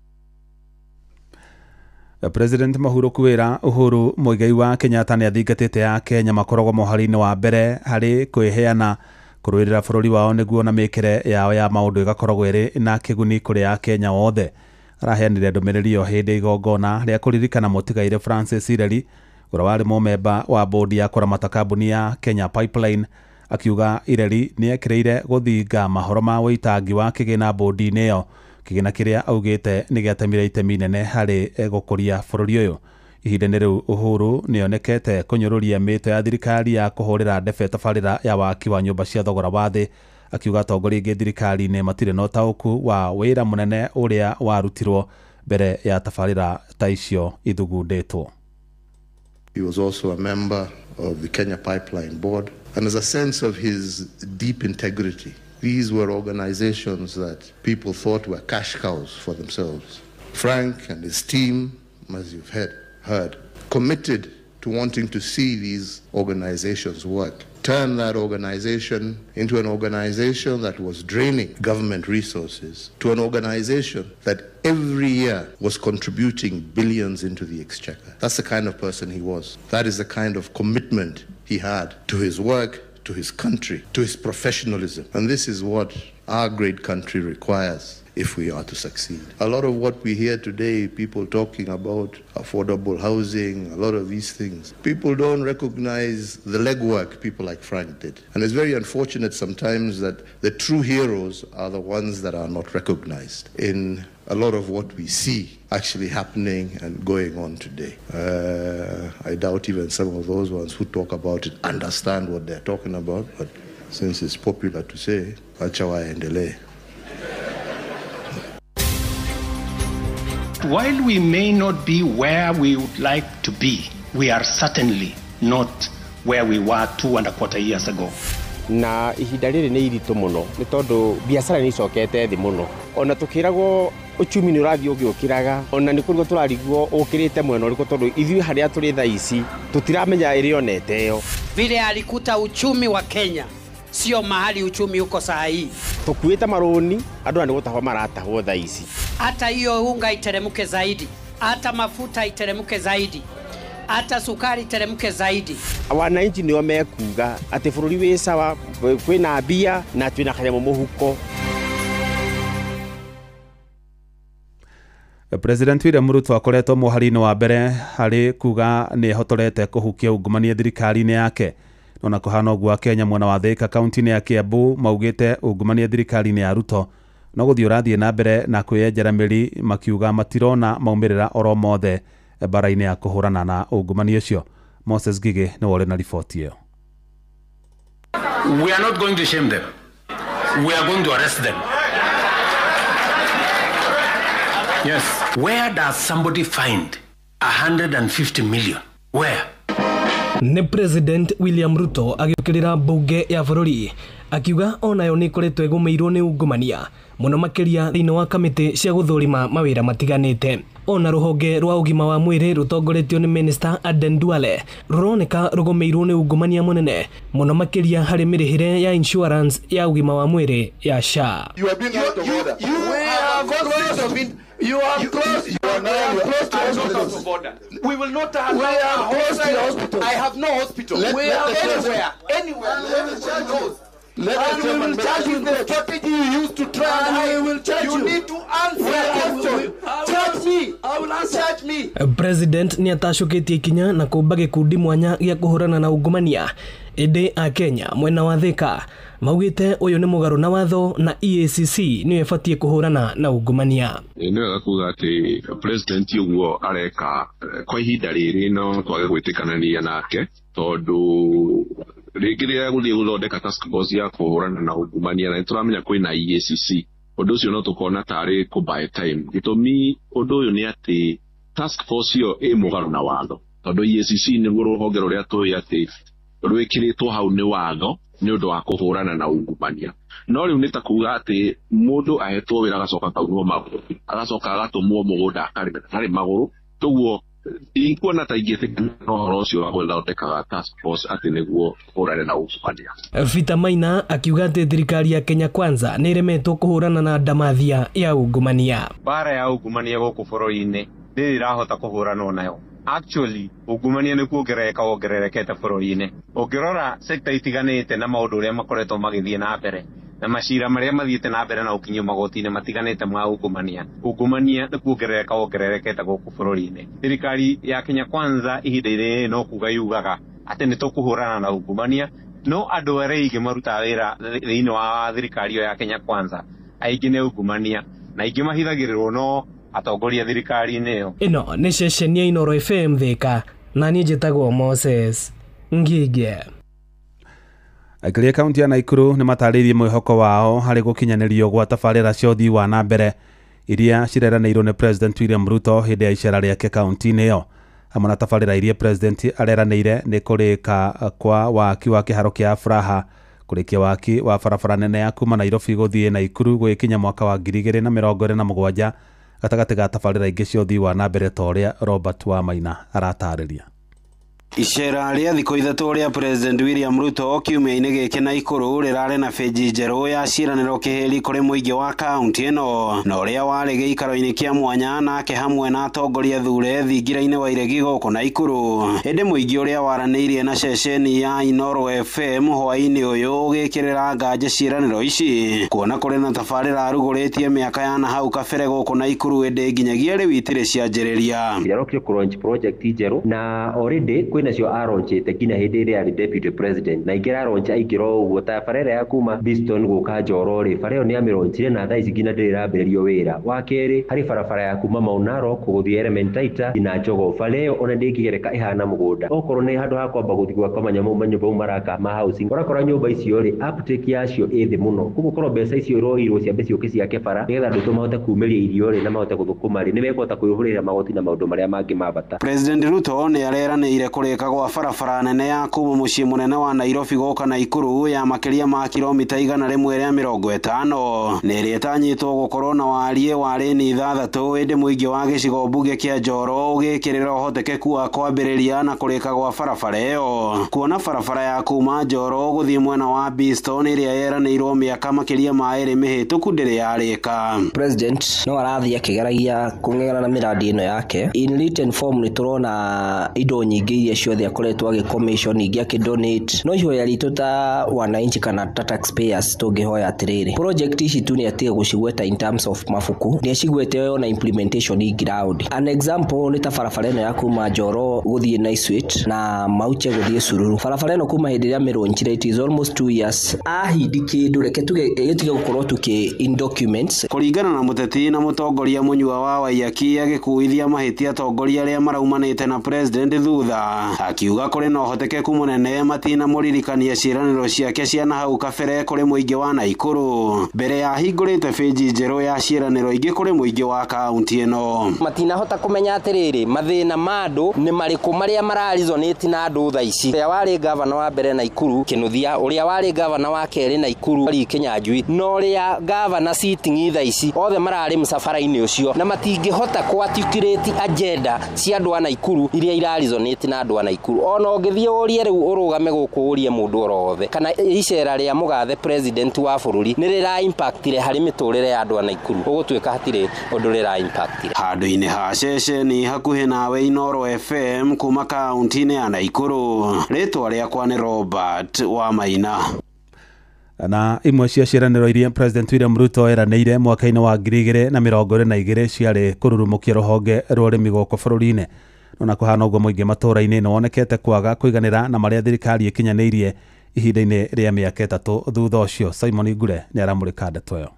[SPEAKER 6] President Mahuro kwĩra Uhuru Muigai wa Kenyatta nĩ athingatĩte ya Kenya makoragwo mohari-inĩ wa mbere harĩ kwĩheana kũrũĩrĩra bũrũri wao nĩguo na mĩkĩre yao ya maũndũ ĩgakoragwo ĩrĩ na kĩguni kũrĩ Akenya othe. Araheanire ndũmĩrĩri ĩyo hĩndĩ igongona rĩa kũririkana mũtigaire Francis Ireri ũrĩa warĩ mũmemba wa bodi ya kũramata kambuni ya Kenya Pipeline, akiuga Ireri nĩ ekĩrĩire gũthinga mahoro ma ũitangi wa kĩgĩna bodi-inĩ ĩyo, kĩgĩna kĩrĩa augĩte nĩ gĩatemire itemi nene harĩ gũkũria bũrũri ũyũ. Ihinda-inĩ rĩu Uhuru nĩonekete kũnyũrũria mĩto ya thirikari ya kũhũrĩra ndebe tabarĩra ya waki wa nyũmba cia thogora wa thĩ, akiuga atongoria aingĩ thirikari-inĩ matirĩ na ũtaũku wa wĩra mũnene ũrĩa warutirwo mbere ya tabarĩra ta icio ithugundĩtwo.
[SPEAKER 20] He was also a member of the Kenya Pipeline Board, and there's a sense of his deep integrity. These were organizations that people thought were cash cows for themselves. Frank and his team, as you've heard, committed to wanting to see these organizations work. Turn that organization into an organization that was draining government resources to an organization that every year was contributing billions into the exchequer. That's the kind of person he was. That is the kind of commitment he had to his work, to his country, to his professionalism. And this is what our great country requires if we are to succeed. A lot of what we hear today, people talking about affordable housing, a lot of these things, people don't recognize the legwork people like Frank did. And it's very unfortunate sometimes that the true heroes are the ones that are not recognized in a lot of what we see actually happening and going on today. I doubt even some of those ones who talk about it understand what they're talking about, but since it's popular to say, acha waendelee.
[SPEAKER 9] While we may not be where we would like to be, we are certainly not where we were 2.25 years ago.
[SPEAKER 11] Na ihinda rĩrĩ nĩ iritũ mũno nĩ tondũ biacara nĩ icokete thĩ mũno, ona tũkĩragwo uchumi nĩ ũrathiĩ ũgĩũkĩraga, ona nĩ kũrigwo tũrarigwo ũkĩrĩte mwena ũrĩkũ tondũ ithuĩ harĩa tũrĩ thaa ici tũtiramenya ĩrĩ onete ĩyo.
[SPEAKER 13] Vile alikuta uchumi wa Kenya sio mahali uchumi uko saa hii.
[SPEAKER 11] Tukuĩte marũni andũ nĩ gũtahwo maratahwo thaa ici.
[SPEAKER 13] Hata hiyo unga iteremke zaidi, hata mafuta iteremke zaidi, hata sukari iteremke zaidi.
[SPEAKER 11] Wananchi nĩo mekuga atĩ bũrũri wĩ sawa, kwĩna mbia na twĩna kanyamũ mũhuko.
[SPEAKER 6] President William Ruto akoretwo mũhari-inĩ wa mbere harĩ kuga nĩ ehotorete kũhukia ungumania thirikari-inĩ yake. Ona kũhana ũguo Akenya mwena wa Thika kaunti-inĩ ya Kiambu maugĩte ungumania thirikari-inĩ ya Ruto no gũthiĩ ũrathiĩ na mbere na kwĩyenjera mĩri, makiuga matirona maumĩrĩra oro mothe bara-inĩ ya kũhũrana na ungumania ũcio. Moses Gige nĩwe ũrĩ na riboti ĩyo.
[SPEAKER 9] We are not going to shame them. We are going to arrest them. Yes. Where does somebody find 150 million? Where?
[SPEAKER 24] Nĩ President William Ruto agĩũkĩrĩra mbunge ya bũrũri akiuga onayo nĩ ĩkoretwo ĩgũmĩirwo nĩ ungumania mũno makĩria thĩinĩ wa kamĩtĩ cia gũthũrima mawĩra matiganĩte. Ona rũhonge rwa ũgima wa mwĩrĩ rũtongoretio nĩ Minister Aden Duale rũroneka rũgũmĩirwo nĩ ungumania mũnene mũno makĩria harĩ mĩrĩhĩre ya insurance ya ũgima wa mwĩrĩ ya SHA.
[SPEAKER 1] You have been out of order. You are close. You are now close to hospitals.
[SPEAKER 10] We will not allow.
[SPEAKER 1] We are close to hospitals.
[SPEAKER 10] I have no hospital.
[SPEAKER 1] We are
[SPEAKER 10] anywhere. Anywhere.
[SPEAKER 1] Let
[SPEAKER 10] and we will charge you the strategy you used to try and
[SPEAKER 1] we will charge you.
[SPEAKER 10] You need to answer question. Charge me.
[SPEAKER 1] I will answer.
[SPEAKER 10] Charge me.
[SPEAKER 24] President nĩ atacũkĩtie ikinya na kũmba gĩkundi mwanya gĩa kũhũrana na ungumania ĩndĩ a Kenya mwena wa Thika Maugĩte ũyũ nĩ mũgarũ na watho na EACC nĩyo ĩbatiĩ kũhũrana na ungumania.
[SPEAKER 2] Nĩ wega kuga atĩ president ũguo areka kwa ihinda rĩrĩ no twage gwĩtĩkanania nake, tondũ rĩngĩ rĩrĩa gũthiĩ gũthondeka task force ya kũhũrana na ungumania na nĩtũramenya kwĩna EACC, ũndũ ũcio no tũkona tarĩ kũ buy time. Gĩtũmi ũndũ ũyũ nĩ atĩ task force ĩyo ĩ mũgarũ na watho, tondũ EACC nĩruo rũhonge rũrĩa tũĩ atĩ rwĩkĩrĩtwo hau nĩ watho nĩ ũndũ wa kũhũrana na ungumania. No rĩu nĩ ta kuga atĩ mũndũ ahetwo wĩra agacoka akaunwo magũrũ, agacoka agatũmwo mũgũnda akarĩme ndarĩ magũrũ. Toguo ndikuona ta ingĩtĩkana na ũhoro ũcio wa gũthondekaga task force atĩ nĩguo kũhũrana na ungumania.
[SPEAKER 24] Peter Maina akiuga atĩ thirikari ya Kenya Kwanza nĩ ĩremetwo kũhũrana na ndamathia ya ungumania.
[SPEAKER 3] Mbara ya ungumania gũkũ bũrũri-inĩ ndĩrĩ ĩrahota kũhũranwo nayo. Actually, ungumania nĩ kuongerereka wongererekete bũrũri-inĩ. Ũngĩrora sector itiganĩte na maũndũ ũrĩa makoretwo magĩthiĩ na mbere na macira marĩa mathiĩte na mbere na ũkinyio magoti-inĩ matiganĩte ma ungumania, ungumania nĩ kuongerereka wongererekete gũkũ bũrũri-inĩ. Thirikari ya Kenya Kwanza ihinda-inĩ rĩrĩ no kuga yugaga atĩ nĩ tũkũhũrana na ungumania, no andũ arĩa aingĩ marutaga wĩra thĩinĩ wa thirikari ĩyo ya Kenya Kwanza aingĩ nĩ ungumania na aingĩ mahithagĩrĩrwo no atongoria thirikari-inĩ ĩyo.
[SPEAKER 24] Ĩno nĩ ceceni ya Inooro FM Thika, na niĩ njĩtagwo Moses Ngige.
[SPEAKER 6] Aikari a kaunti ya Naikuru nĩ matarĩirie mwĩhoko wao harĩ gũkinyanĩrio gwa tabarĩra cia ũthii wa na mbere iria cireranĩirwo nĩ President William Ruto hĩndĩ ya icera rĩake kaunti-inĩ ĩyo. Hamwe na tabarĩra iria President areranĩire nĩ kũrĩka kwa waki wa kĩharo kĩa Afraha, kũrĩkia waki wa barabara nene ya kuma Nairobi gũthiĩ Naikuru gũgĩkinya mwaka wa 2027 gatagatĩ ga tabarĩra ingĩ cia ũthii wa na mbere ta ũrĩa Robert Wamaina aratarĩria.
[SPEAKER 7] Icera rĩa thikũ ithatũ rĩa President William Ruto kiumia-inĩ gĩkĩ Naikuru rĩrarĩ na benji njerũ ya ciĩranĩro kĩhĩri kũrĩ mũingĩ wa kaunti ĩno, na ũrĩa warĩ gĩikaro-inĩ kĩa mwanya nake hamwe na atongoria thure thingira-inĩ wa iregi gũkũ Naikuru. Ĩndĩ mũingĩ ũrĩa waranĩirie na ceceni ya Inooro FM hwaĩ-inĩ ũyũ ũgĩkĩrĩra nganja ciĩranĩro ici, kuona kũrĩ na tabarĩra arugũrĩtie mĩaka ya na hau kabere gũkũ Naikuru, ĩndĩ nginyagia rĩu itirĩ cianjĩrĩria.
[SPEAKER 14] Ĩrokire kũ launch project njerũ na already nacio aronchete nginya hĩndĩ ĩrĩa arĩ deputy president, na ingĩ aroncha aingĩra ũguo ta bara ĩrĩa ya kuma Biston gũka Njoro rĩ, bara ĩyo nĩ amĩronchire na thaa ici nginya ndĩrĩ ĩrambĩrĩrio wĩra. Wa kerĩ, harĩ barabara ya kuma Mau Narok gũthiĩ Elementaita nginya Jogoo, bara ĩyo ona ndĩngĩgereka ĩhana mũgũnda. Okorwo nĩ handũ ha kwamba gũthiĩ gwaka manyũmba mau maraka ma housing, ũrakora nyũmba icio rĩ, uptake yacio ĩ thĩ mũno, koguo korwo mbeca icio iroirwo ciambe ciũke ciake bara nĩgetha andũ aitũ mahote kumĩria irio rĩ na mahote gũthũkũma rĩ, nĩmekũhota kwĩhũrĩra magoti na maũndũ marĩa mangĩ ma bata.
[SPEAKER 7] President Ruto nĩ areranĩire kũrĩka gwa barabara nene ya kuma mũciĩ mũnene wa Nairobi gũka Naikuru ya makĩria ma kilomita 150 nĩ ĩrĩa ĩtanyĩtwo gũkorwo na wariĩ wa rĩni 6, ĩndĩ mũingĩ wa gĩcigo mbunge kĩa Njoro ũgĩkĩrĩra ũhotekeku wa kwambĩrĩria na kũrĩka gwa barabara ĩyo, kuona barabara ya kuma Njoro gũthiĩ mwena wa Biston ĩrĩa yeranĩirwo mĩaka makĩria ma 2 mĩhĩtũku ndĩrĩ yarĩka.
[SPEAKER 29] President no arathiĩ akĩgeragia kũng'eng'ana na mĩrandi ĩno yake. In written form nĩ tũrona indo nyingĩ iria ciothe akoretwo agĩ-commission, ingĩ akĩ-donate. No ihoya ritũ ta wananchi kana ta taxpayers tũngĩhoya atĩrĩrĩ, project ici tu nĩ atige gũcigweta in terms of mabuku, nĩ acigwete ona implementation in ground. An example nĩ ta barabara ĩno ya kuma Njoro gũthiĩ Naiswit na Mauche gũthiĩ Sururu. Barabara ĩno kuma hĩndĩ ĩrĩa mĩronchire it is almost 2 years. Ahindi kĩndũ reke tuge gĩtige gũkorwo tukĩ in documents.
[SPEAKER 7] Kũringana na mũteti na mũtongoria Mũnyua wa Waiyaki agĩkuithia mahĩtia atongoria arĩa maraumanĩte na president thutha, akiuga kũrĩ na ũhotekeku mũnene matinamũririkania ciĩranĩro ciake cia na hau kabere kũrĩ mũingĩ wa Naikuru mbere ya ahingũrĩte benji njerũ ya ciĩranĩro ingĩ kũrĩ mũingĩ wa kaunti ĩno.
[SPEAKER 15] Matinahota kũmenya atĩrĩrĩ mathĩna ma andũ nĩ marĩkũ marĩa mararesonate na andũ thaa ici. Ũrĩa warĩ gavana wa mbere Naikuru Kĩnuthia, ũrĩa warĩ gavana wa kerĩ Naikuru Lee Kinyanjui, na ũrĩa gavana sitting thaa ici, othe mararĩ mũcabara-inĩ ũcio na matingĩhota kũ-articulate agenda cia andũ a Naikuru iria iraresonate na andũ a Naikuru. Ona ũngĩthiĩ ũrie rĩu ũrũgame gũkũ ũrie mũndũ oro wothe kana icera rĩa mũgathe president wa bũrũri nĩ rĩra impactire harĩ mĩtũrĩre ya andũ a Naikuru, ũgũtuĩka hatirĩ ũndũ rĩra impactire.
[SPEAKER 7] Handũ-inĩ ha ceceni hakuhĩ nawe Inooro FM kuma kaunti-inĩ ya Naikuru, rĩtwa rĩakwa nĩ Robert Wamaina.
[SPEAKER 6] Na imwe cia ciĩranĩro iria President William Ruto eranĩire mwaka-inĩ wa 2022 ciarĩ kũrurumũkia rũhonge rwa ũrĩmi gũkũ bũrũri-inĩ. Ona kũhana ũguo mũingĩ matũũra-inĩ nĩ wonekete kwaga kũiganĩra na marĩa thirikari ĩkinyanĩirie ihinda-inĩ rĩa mĩaka 3 thutha ũcio. Simon Ngure nĩ aramũrĩka ndeto ĩyo.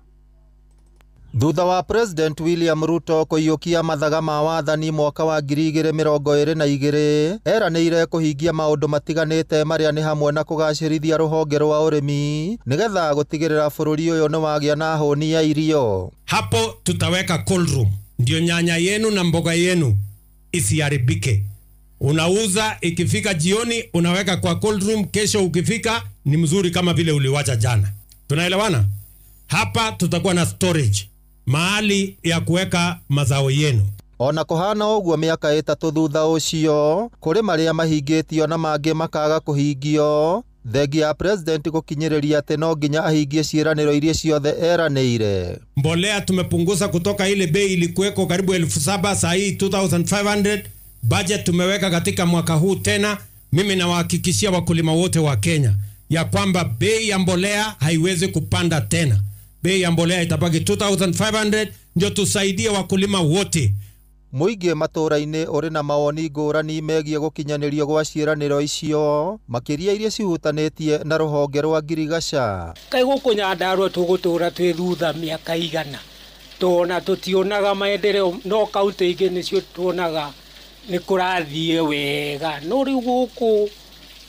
[SPEAKER 5] Thutha wa President William Ruto kũiyũkia mathaga ma wathani mwaka wa 2022 eranĩire kũhingia maũndũ matiganĩte marĩa nĩ hamwe na kũgacĩrithia rũhonge rwa ũrĩmi nĩgetha gũtigĩrĩra bũrũri ũyũ nĩ wagĩa na hũni ya irio.
[SPEAKER 8] Hapo tutaweka cold room ndio nyanya yenu na mboga yenu isiharibike. Unauza ikifika jioni unaweka kwa cold room, kesho ukifika ni mzuri kama vile uliwacha jana. Tunaelewana? Hapa tutakuwa na storage, mahali ya kuweka mazao yenu.
[SPEAKER 5] Ona kũhana ũguo mĩaka 3 thutha ũcio kũrĩ marĩa mahingĩtio na mangĩ makaga kũhingio, thengia ya president gũkinyĩrĩria atĩ no nginya ahingie ciĩranĩro iria ciothe eranĩire.
[SPEAKER 8] Mbolea tumepunguza kutoka ile bei ilikuweko karibu 7,000, saa hii 2,500. Budget tumeweka katika mwaka huu tena. Mimi nawahakikishia wakulima wote wa Kenya ya kwamba bei ya mbolea haiwezi kupanda tena. Bei ya mbolea itabaki 2,500 ndio tusaidie wakulima wote.
[SPEAKER 5] Mũingĩ matũũra-inĩ ũrĩ na mawoni ngũrani megiĩ gũkinyanĩrio gwa ciĩranĩro icio, makĩria iria cihutanĩtie na rũhonge rwa ngirigaca.
[SPEAKER 16] Kaĩ gũkũ Nyandarua tũgũtũũra twĩ thutha mĩaka igana, tona tũtionaga maendeleo, no kaunti ingĩ nĩcio tuonaga nĩ kũrathiĩ wega, no rĩu gũkũ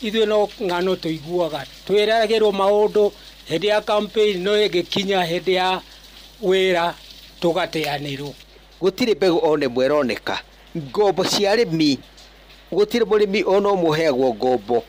[SPEAKER 16] ithuĩ no ng'ano tũiguaga, twĩragĩrwo maũndũ hĩndĩ ya campaign no ĩgĩkinya hĩndĩ ya wĩra tũgateanĩrwo.
[SPEAKER 17] Gũtirĩ mbegũ ona ĩmwe ĩroneka, ngombo cia arĩmi gũtirĩ mũrĩmi ona ũmwe ũheagwo ngombo,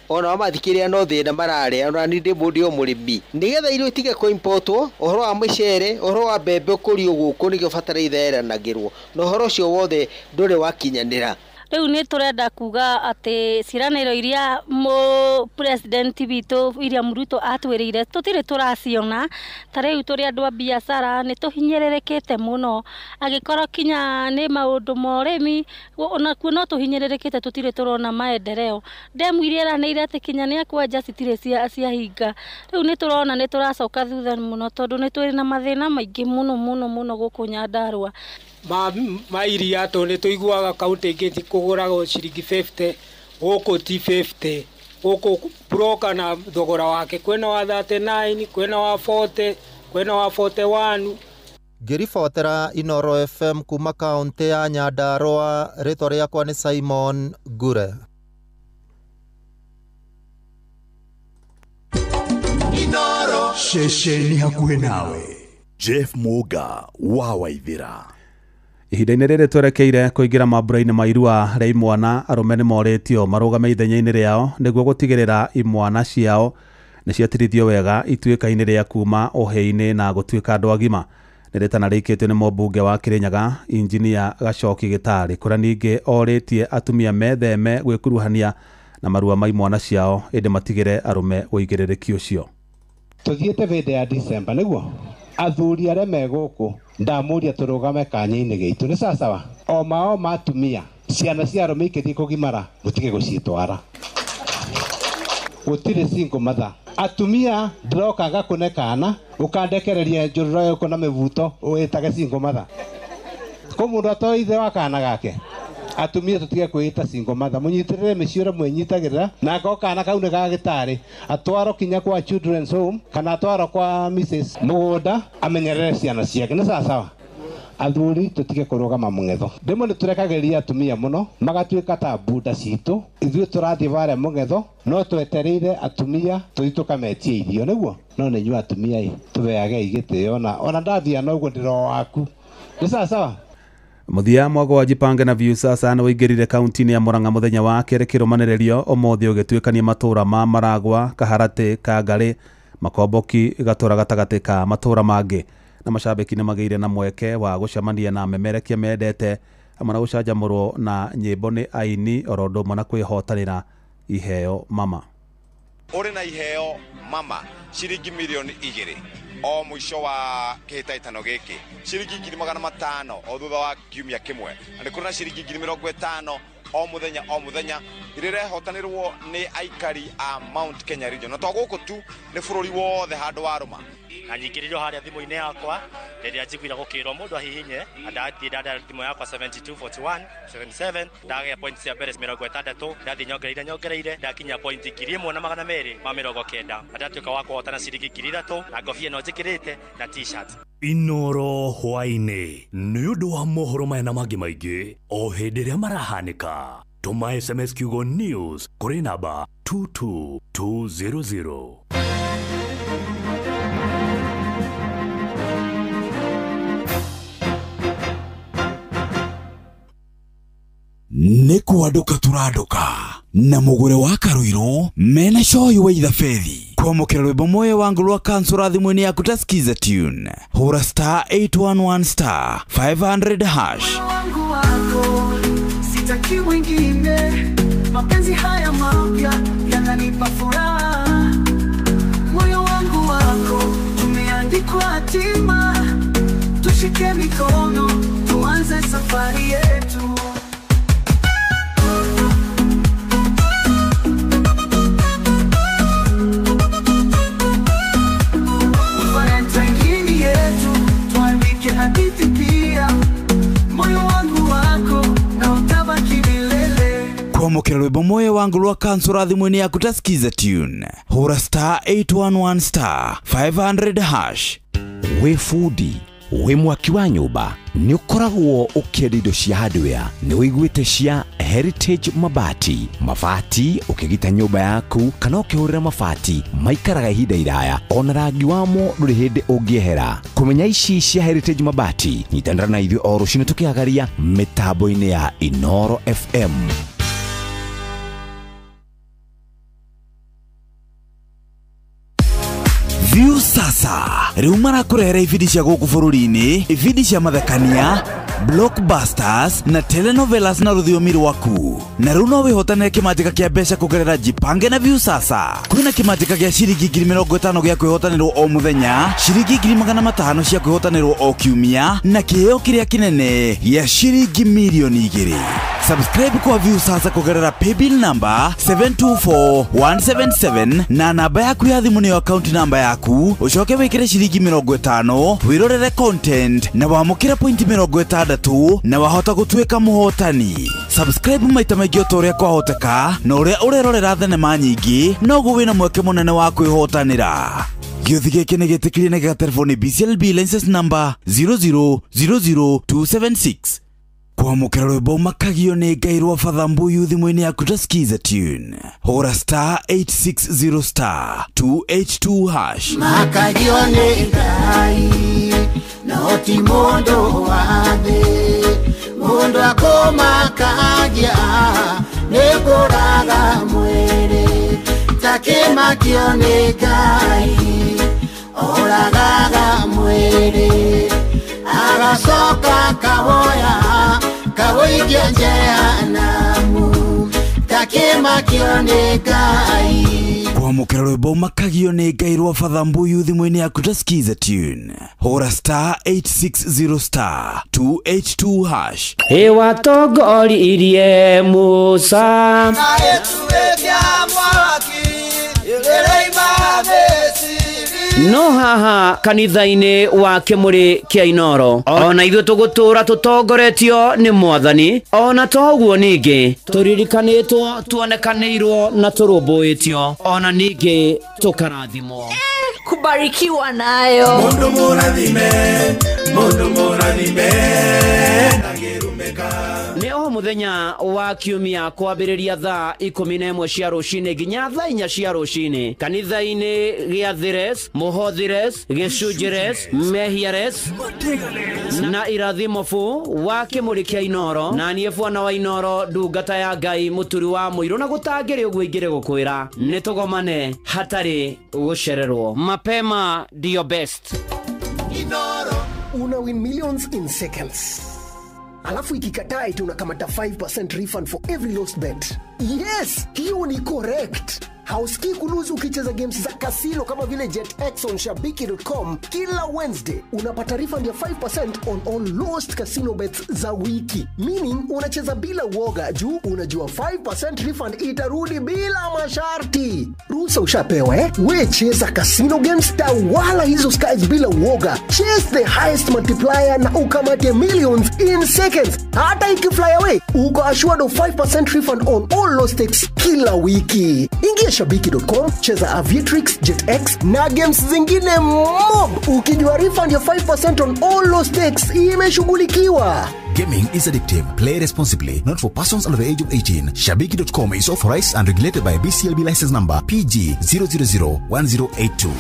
[SPEAKER 17] ona wamathikĩrĩria no thĩna mararĩa, ona niĩ ndĩ mũndũ o mũrĩmi, nĩgetha irio itige kũ-importwo, ũhoro wa mĩcere, ũhoro wa mbembe ũkũrio gũkũ nĩkĩo bataraitha yeranagĩrwo, na ũhoro ũcio wothe ndũrĩ wakinyanĩra.
[SPEAKER 19] Rĩu nĩ tũrenda kuga atĩ ciĩranĩro iria mũ president witũ William Ruto atwĩrĩire tũtirĩ tũraciona. Ta rĩu tũrĩ andũ a biacara nĩ tũhinyĩrĩrĩkĩte mũno, angĩkorwo kinya nĩ maũndũ ma ũrĩmi onakuo no tũhinyĩrĩrĩkĩte, tũtirĩ tũrona maendeleo. Ndemu iria eranĩire atĩ kinya nĩ ekwenja citirĩ ciahinga. Rĩu nĩ tũrona nĩ tũracoka thutha mũno tondũ nĩ twĩrĩ na mathĩna maingĩ mũno mũno mũno gũkũ Nyandarua.
[SPEAKER 16] Ma iria tondũ nĩ tũiguaga kaunti ingĩ tikũgũragwo ciringi 50, gũkũ ti 50, gũkũ broker na thogora wake kwĩna wa 39, kwĩna wa 40, kwĩna wa 41.
[SPEAKER 5] Ngĩribotera Inooro FM kuma kaunti ya Nyandarua, rĩtwa rĩakwa nĩ Simon Ngure.
[SPEAKER 25] Inooro ceceni hakuhĩ nawe. Jeff Muga wa Waithĩra.
[SPEAKER 6] Ihinda-inĩ rĩrĩ twerekeire kũingĩra mambura-inĩ ma irua rĩa imwana, arũme nĩ morĩtio marũgame ithenya-inĩ rĩao nĩguo gũtigĩrĩra imwana ciao nĩ ciatirithio wega ituĩka-inĩ rĩa kuma ũhĩĩ-inĩ na gũtuĩka andũ agima. Nĩ rĩtana rĩikĩtio nĩ mũmbunge wa Kĩrĩnyaga Injinia Gacoki Gĩtarĩ, kũrĩa ningĩ orĩtie atumia metheme gwĩkuruhania na marua ma imwana ciao ĩndĩ matigĩre arũme ũigĩrĩrĩki ũcio.
[SPEAKER 29] Tũthiĩte hĩndĩ ya December nĩguo athuri arĩa me gũkũ ndamũria tũrũgame kanya-inĩ gĩitũ nĩ sawasawa, o mao ma atumia ciana cia arũme ikĩthiĩ kũgimara mũtige gũcitwara, gũtirĩ single mother. Atumia ndĩroka ngakũne kana ũkandekereria njũrũro ĩyo na mĩbuto ũĩtage single mother, kũ mũndũ atoĩ ithe wa kana gake. Atumia tũtige kwĩĩta single mother, mũnyitĩrĩre mĩciĩ ũrĩa mwĩnyitagĩrĩra, na akorwo kana kau nĩ ga gĩtarĩ atwarwo kinya kwa children's home kana atwarwo kwa Mrs Mũgũnda amenyerere ciana ciake nĩ sawasawa. Athuri tũtige kũrũgama mũng'etho, rĩmwe nĩ tũrekagĩrĩria atumia mũno magatuĩka ta bunda citũ, ithuĩ tũrathiĩ varĩa mũng'etho no twetereire atumia tũthiĩ tũkametie irio nĩguo, no nĩ inyuĩ atumia ĩ tũbeagei gĩtĩo ona ndathiĩ na ũguo ndĩro waku nĩ sawasawa.
[SPEAKER 6] Mũthia mwago wa Jipange na Viusasa nĩ waingĩrire kaunti-inĩ ya Murang'a mũthenya wa kerĩ kĩrũmanĩrĩrio ũmũthĩ ũgĩtuĩkania matũũra ma Maragwa, Kaharatĩ, Kangarĩ, Makomboki, gatũra gatagatĩ ka matũũra mangĩ, na macambĩki nĩ magĩire na mweke wa gũcemania na memerekia mendete hamwe na gũcanjamũrwo na nyĩmbo nĩ aini oro ũndũ ũmwe na kwĩhotanĩra iheo mama.
[SPEAKER 26] Ũrĩ na iheo mama ciringi mirioni 2 o mũico wa kĩhĩtahĩtano gĩkĩ, ciringi 500,000 o thutha wa kiumia kĩmwe, na nĩ kũrĩ na ciringi 50,000 o mũthenya o mũthenya iria irehotanĩrwo nĩ aikari a Mount Kenya region. Na to gũkũ tu, nĩ bũrũri wothe handũ warũma.
[SPEAKER 4] Na nyingĩrĩrio harĩa thimũ-inĩ yakwa rĩrĩa njiguire gũkĩrwo mũndũ ahihinye na ndathiĩ ndada thimũ yakwa 7241 77 ndagĩa point cia mbere 60, ndathiĩ nyongereire ndakinya point 1290 na ndatuĩka wa kũhotana ciringi 3000 na ngobia ĩno njĩkĩrĩte na t-shirt.
[SPEAKER 12] Inoro hwaĩ-inĩ nĩ ũndũ wa mohoro maya na mangĩ maingĩ o hĩndĩ ĩrĩa marahanĩka. Tũma SMS kiugo news kũrĩ namba 22200.
[SPEAKER 25] Nĩ kwandũka tũrandũka na mũgũre wa Karuiru mena coyi wa ithabethi kwamũkĩra rwĩmbo moyo wangu rwa kansura thimũ-inĩ yaku ta skiza tune hũra star 811 star 500 hash.
[SPEAKER 10] Wangu wako sitaki mwingine, mapenzi haya mapya yananipa furaha. Moyo wangu wako tumeandikwa hatima, tushike mikono tuanze safari yetu. Hadithi pia, moyo wangu wako na utabaki milele.
[SPEAKER 25] Kwamũkĩra rwĩmbo moyo wangu rwa kansura thimũ-inĩ yaku ta skiza tune hũra star 811 star 500 hash.
[SPEAKER 18] Wĩ bundi, wĩ mwaki wa nyũmba, nĩ ũkoragwo ũkĩenda indo cia hardware, nĩ ũiguĩte cia Heritage Mabati. Mabati ũkĩgita nyũmba yaku kana ũkĩhũrĩra mabati maikaraga ihinda iraya, ona rangi wamo ndũrĩ hĩndĩ ũngĩehera. Kũmenya ici cia Heritage Mabati, nyitanĩra na ithuĩ o rũcinĩ tũkĩhagaria mĩtambo-inĩ ya Inoro FM.
[SPEAKER 25] View sasa rĩu marakũrehera ibindi cia gũkũ bũrũri-inĩ, ibindi cia mathekania, blockbusters na telenovelas na rũthiomi rwaku. Na rĩu no wĩhotanĩre kĩmanjĩka kĩa mbeca kũgerera Jipange na View sasa. Kwĩna kĩmanjĩka gĩa ciringi 50,000 gĩa kwĩhotanĩrwo o mũthenya, ciringi 500,000 cia kwĩhotanĩrwo o kiumia, na kĩheo kĩrĩa kĩnene gĩa ciringi 2,000,000. Subscribe kwa View sasa kũgerera paybill number 724177 na namba yaku ya thimũ nĩyo account number yaku, ũcoke wĩkĩre ciringi 50 wĩrorere content na wamũkĩre point 60 na wahota gũtuĩka mũhotani. Subscribe maita maingĩ o ta ũrĩa kwahoteka, na ũrĩa ũrerorera thenema nyingĩ noguo wĩna mweke mũnene wa kwĩhotanĩra. Gĩũthi gĩkĩ nĩ gĩtĩkĩrie na gĩgaterefoni BCLB license number 0000276. Kwamũkĩra rwĩmbo makagio nĩ Ngai rwa Father Mbuyu thimũ-inĩ yaku ta skiza tune hũra star 860 star 282 hash.
[SPEAKER 20] Makagio nĩ Ngai no ti mũndũ wa thĩ, mũndũ akũmakagia nĩ kũraga mwĩrĩ, takĩmakio nĩ Ngai oragaga mwĩrĩ, agacoka kawoya kawoikia jehanamu, takĩmakio nĩ Ngai.
[SPEAKER 25] Kwamũkĩra rwĩmbo makagio nĩ Ngai rwa Father Mbuyu thimũ-inĩ yaku ta skiza tune hũra star 860 star 282 hash.
[SPEAKER 21] Ĩwatongoririe Musa no haha kanitha-inĩ wa Kĩmũrĩ kĩa Inoro, ona ithuĩ tũgũtũra tũtongoretio nĩ Mwathani, ona toguo ningĩ tũririkanĩtwo, tuonekanĩirwo na tũrũmbũĩtio, ona ningĩ tũkarathimwo.
[SPEAKER 22] Kubarikiwa nayo.
[SPEAKER 10] Mundu mũrathime, mundu mũrathime.
[SPEAKER 21] Nĩ o mũthenya wa kiumia kwambĩrĩria thaa 11 cia rũcinĩ nginya thaa 4 cia rũcinĩ kanitha-inĩ gĩa Thires, Mũhothires, Gĩcunjires, Mehiares na Irathimo fu wa Kĩmũrĩ kĩa Inoro, na niĩ bwana wa Inoro, ndungata ya Ngai, mũturi wa mũirũ, na gũtangĩrĩ ũguo ingĩrĩ gũkwĩra nĩ tũgomane hatarĩ gũcererwo. Mapema ndio best.
[SPEAKER 23] Una win millions in seconds. Alafu ikikataa eti unakamata 5% refund for every lost bet. Yes, hiyo ni correct. Hausikii kuluzu ukicheza games za kasino kama vile JetX on shabiki.com kila Wednesday. Unapata refund ya 5% on all lost casino bets za wiki. Meaning unacheza bila uoga juu unajua 5% refund itarudi bila masharti. Ruhusa ushapewa eh? We cheza casino games, tawala hizo skies bila uoga. Chase the highest multiplier na ukamate millions in seconds. Hata ikifly away, uko assured of 5% refund on all lost stakes kila wiki. Ingia shabiki.com, cheza Aviatrix, JetX na games zingine mob. Ukijua refund ya 5% on all lost stakes imeshughulikiwa.
[SPEAKER 1] Gaming is addictive. Play responsibly. Not for persons under the age of 18. Shabiki.com is authorized and regulated by BCLB license number PG 0001082.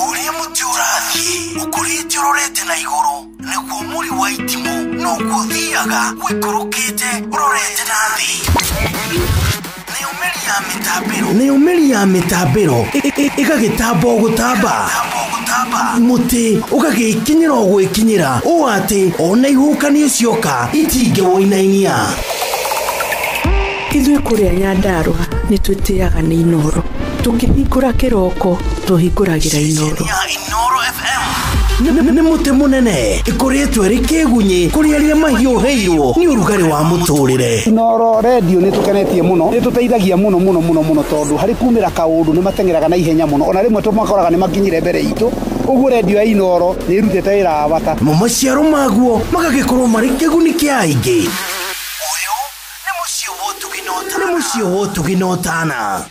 [SPEAKER 2] Ũrĩa mũtĩ ũrathiĩ ũkũrĩte ũrorete na igũrũ nĩguo mũri wa itimũ noguo ũthiaga ũikũrũkĩte ũrorete na thĩ. Nayo mĩri ya mĩtambĩro ĩgagĩtamba o gũtamba, mũtĩ ũgagĩkinyĩra o gwĩkinyĩra ũũ atĩ ona ihuhũkanio cioka itingĩwũinainia.
[SPEAKER 3] Ithuĩ kũrĩa Nyandarũa nĩ twĩtĩaga nĩ Inooro. Tũkĩhingũra kĩroko tũhingũragĩra Inooro.
[SPEAKER 2] Nĩ mũtĩ mũnene ĩkoretwo ĩrĩ kĩgunyĩ kũrĩ arĩa mahiũhĩirwo nĩ ũrugarĩ wa mũtũrĩre.
[SPEAKER 9] Inooro redio nĩ tũkenetie mũno, nĩ tũteithagia mũno mũno mũno mũno tondũ harĩ kumĩra kaũndũ nĩ mateng'eraga na ihenya mũno, ona rĩmwe tũmakoraga nĩ makinyire mbere itũ. Ũguo redio ya Inooro nĩ ĩrutĩte wĩra wa bata.
[SPEAKER 2] Mo maciaro maguo magagĩkorwo marĩ kĩguni kĩa aingĩ. Ũyũ nĩ mũciĩ wa ũtugi na ũtana.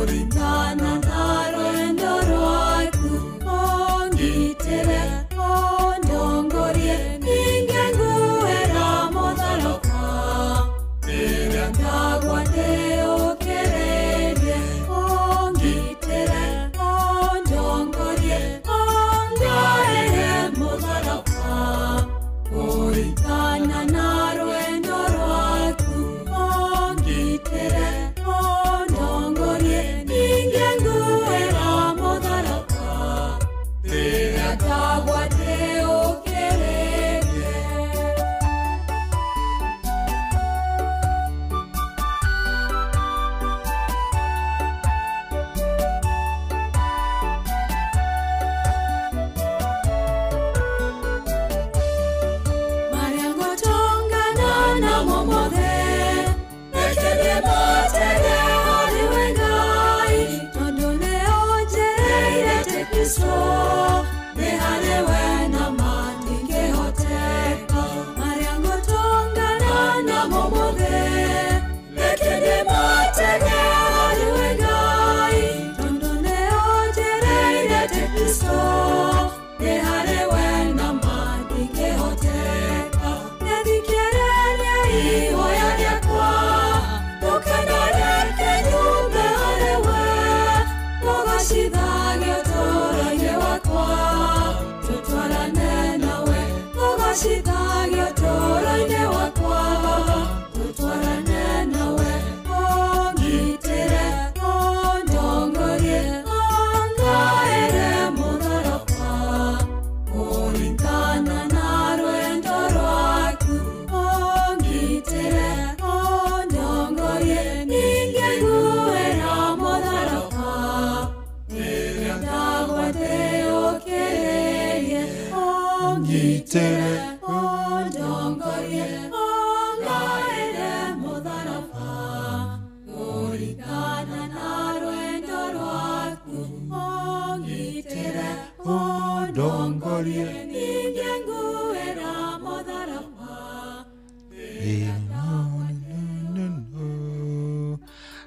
[SPEAKER 11] Ringana.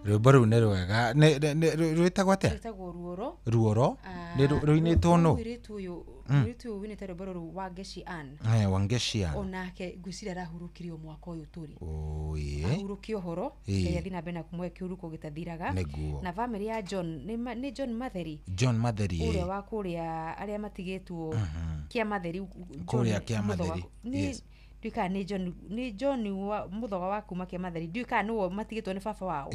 [SPEAKER 7] Rwĩmbo rũu nĩ rwega. Rwĩtagwo atĩa?
[SPEAKER 8] Rwĩtagwo Ruoro.
[SPEAKER 7] Ruoro nĩ rũinĩtwo nũ?
[SPEAKER 8] Mũirĩtu ũyũ, mũirĩtu ũyũ winĩte rwĩmbo rũrũ, Wangeshi Ann.
[SPEAKER 7] Wangeshi Ann.
[SPEAKER 8] Onake ngwĩciria arahurũkirio mwaka ũyũ tũrĩ.
[SPEAKER 7] Oye.
[SPEAKER 8] Ahurũkie ũhoro. Ngai athiĩ na mbere na kũmũhe kĩhuruko gĩtathiraga.
[SPEAKER 7] Nĩguo.
[SPEAKER 8] Na bamĩrĩ ya John nĩ John Matheri.
[SPEAKER 7] John Matheri.
[SPEAKER 8] Ũrĩa wa kũrĩa arĩa matigĩtwo kĩa Matheri.
[SPEAKER 7] Kũrĩa kĩa Matheri.
[SPEAKER 8] Yes. Ndiũĩ kana nĩ John, nĩ John wa Mũthoga wa kuma kĩa Matheri, ndiũĩ kana nĩwe matigĩtwo nĩ baba wao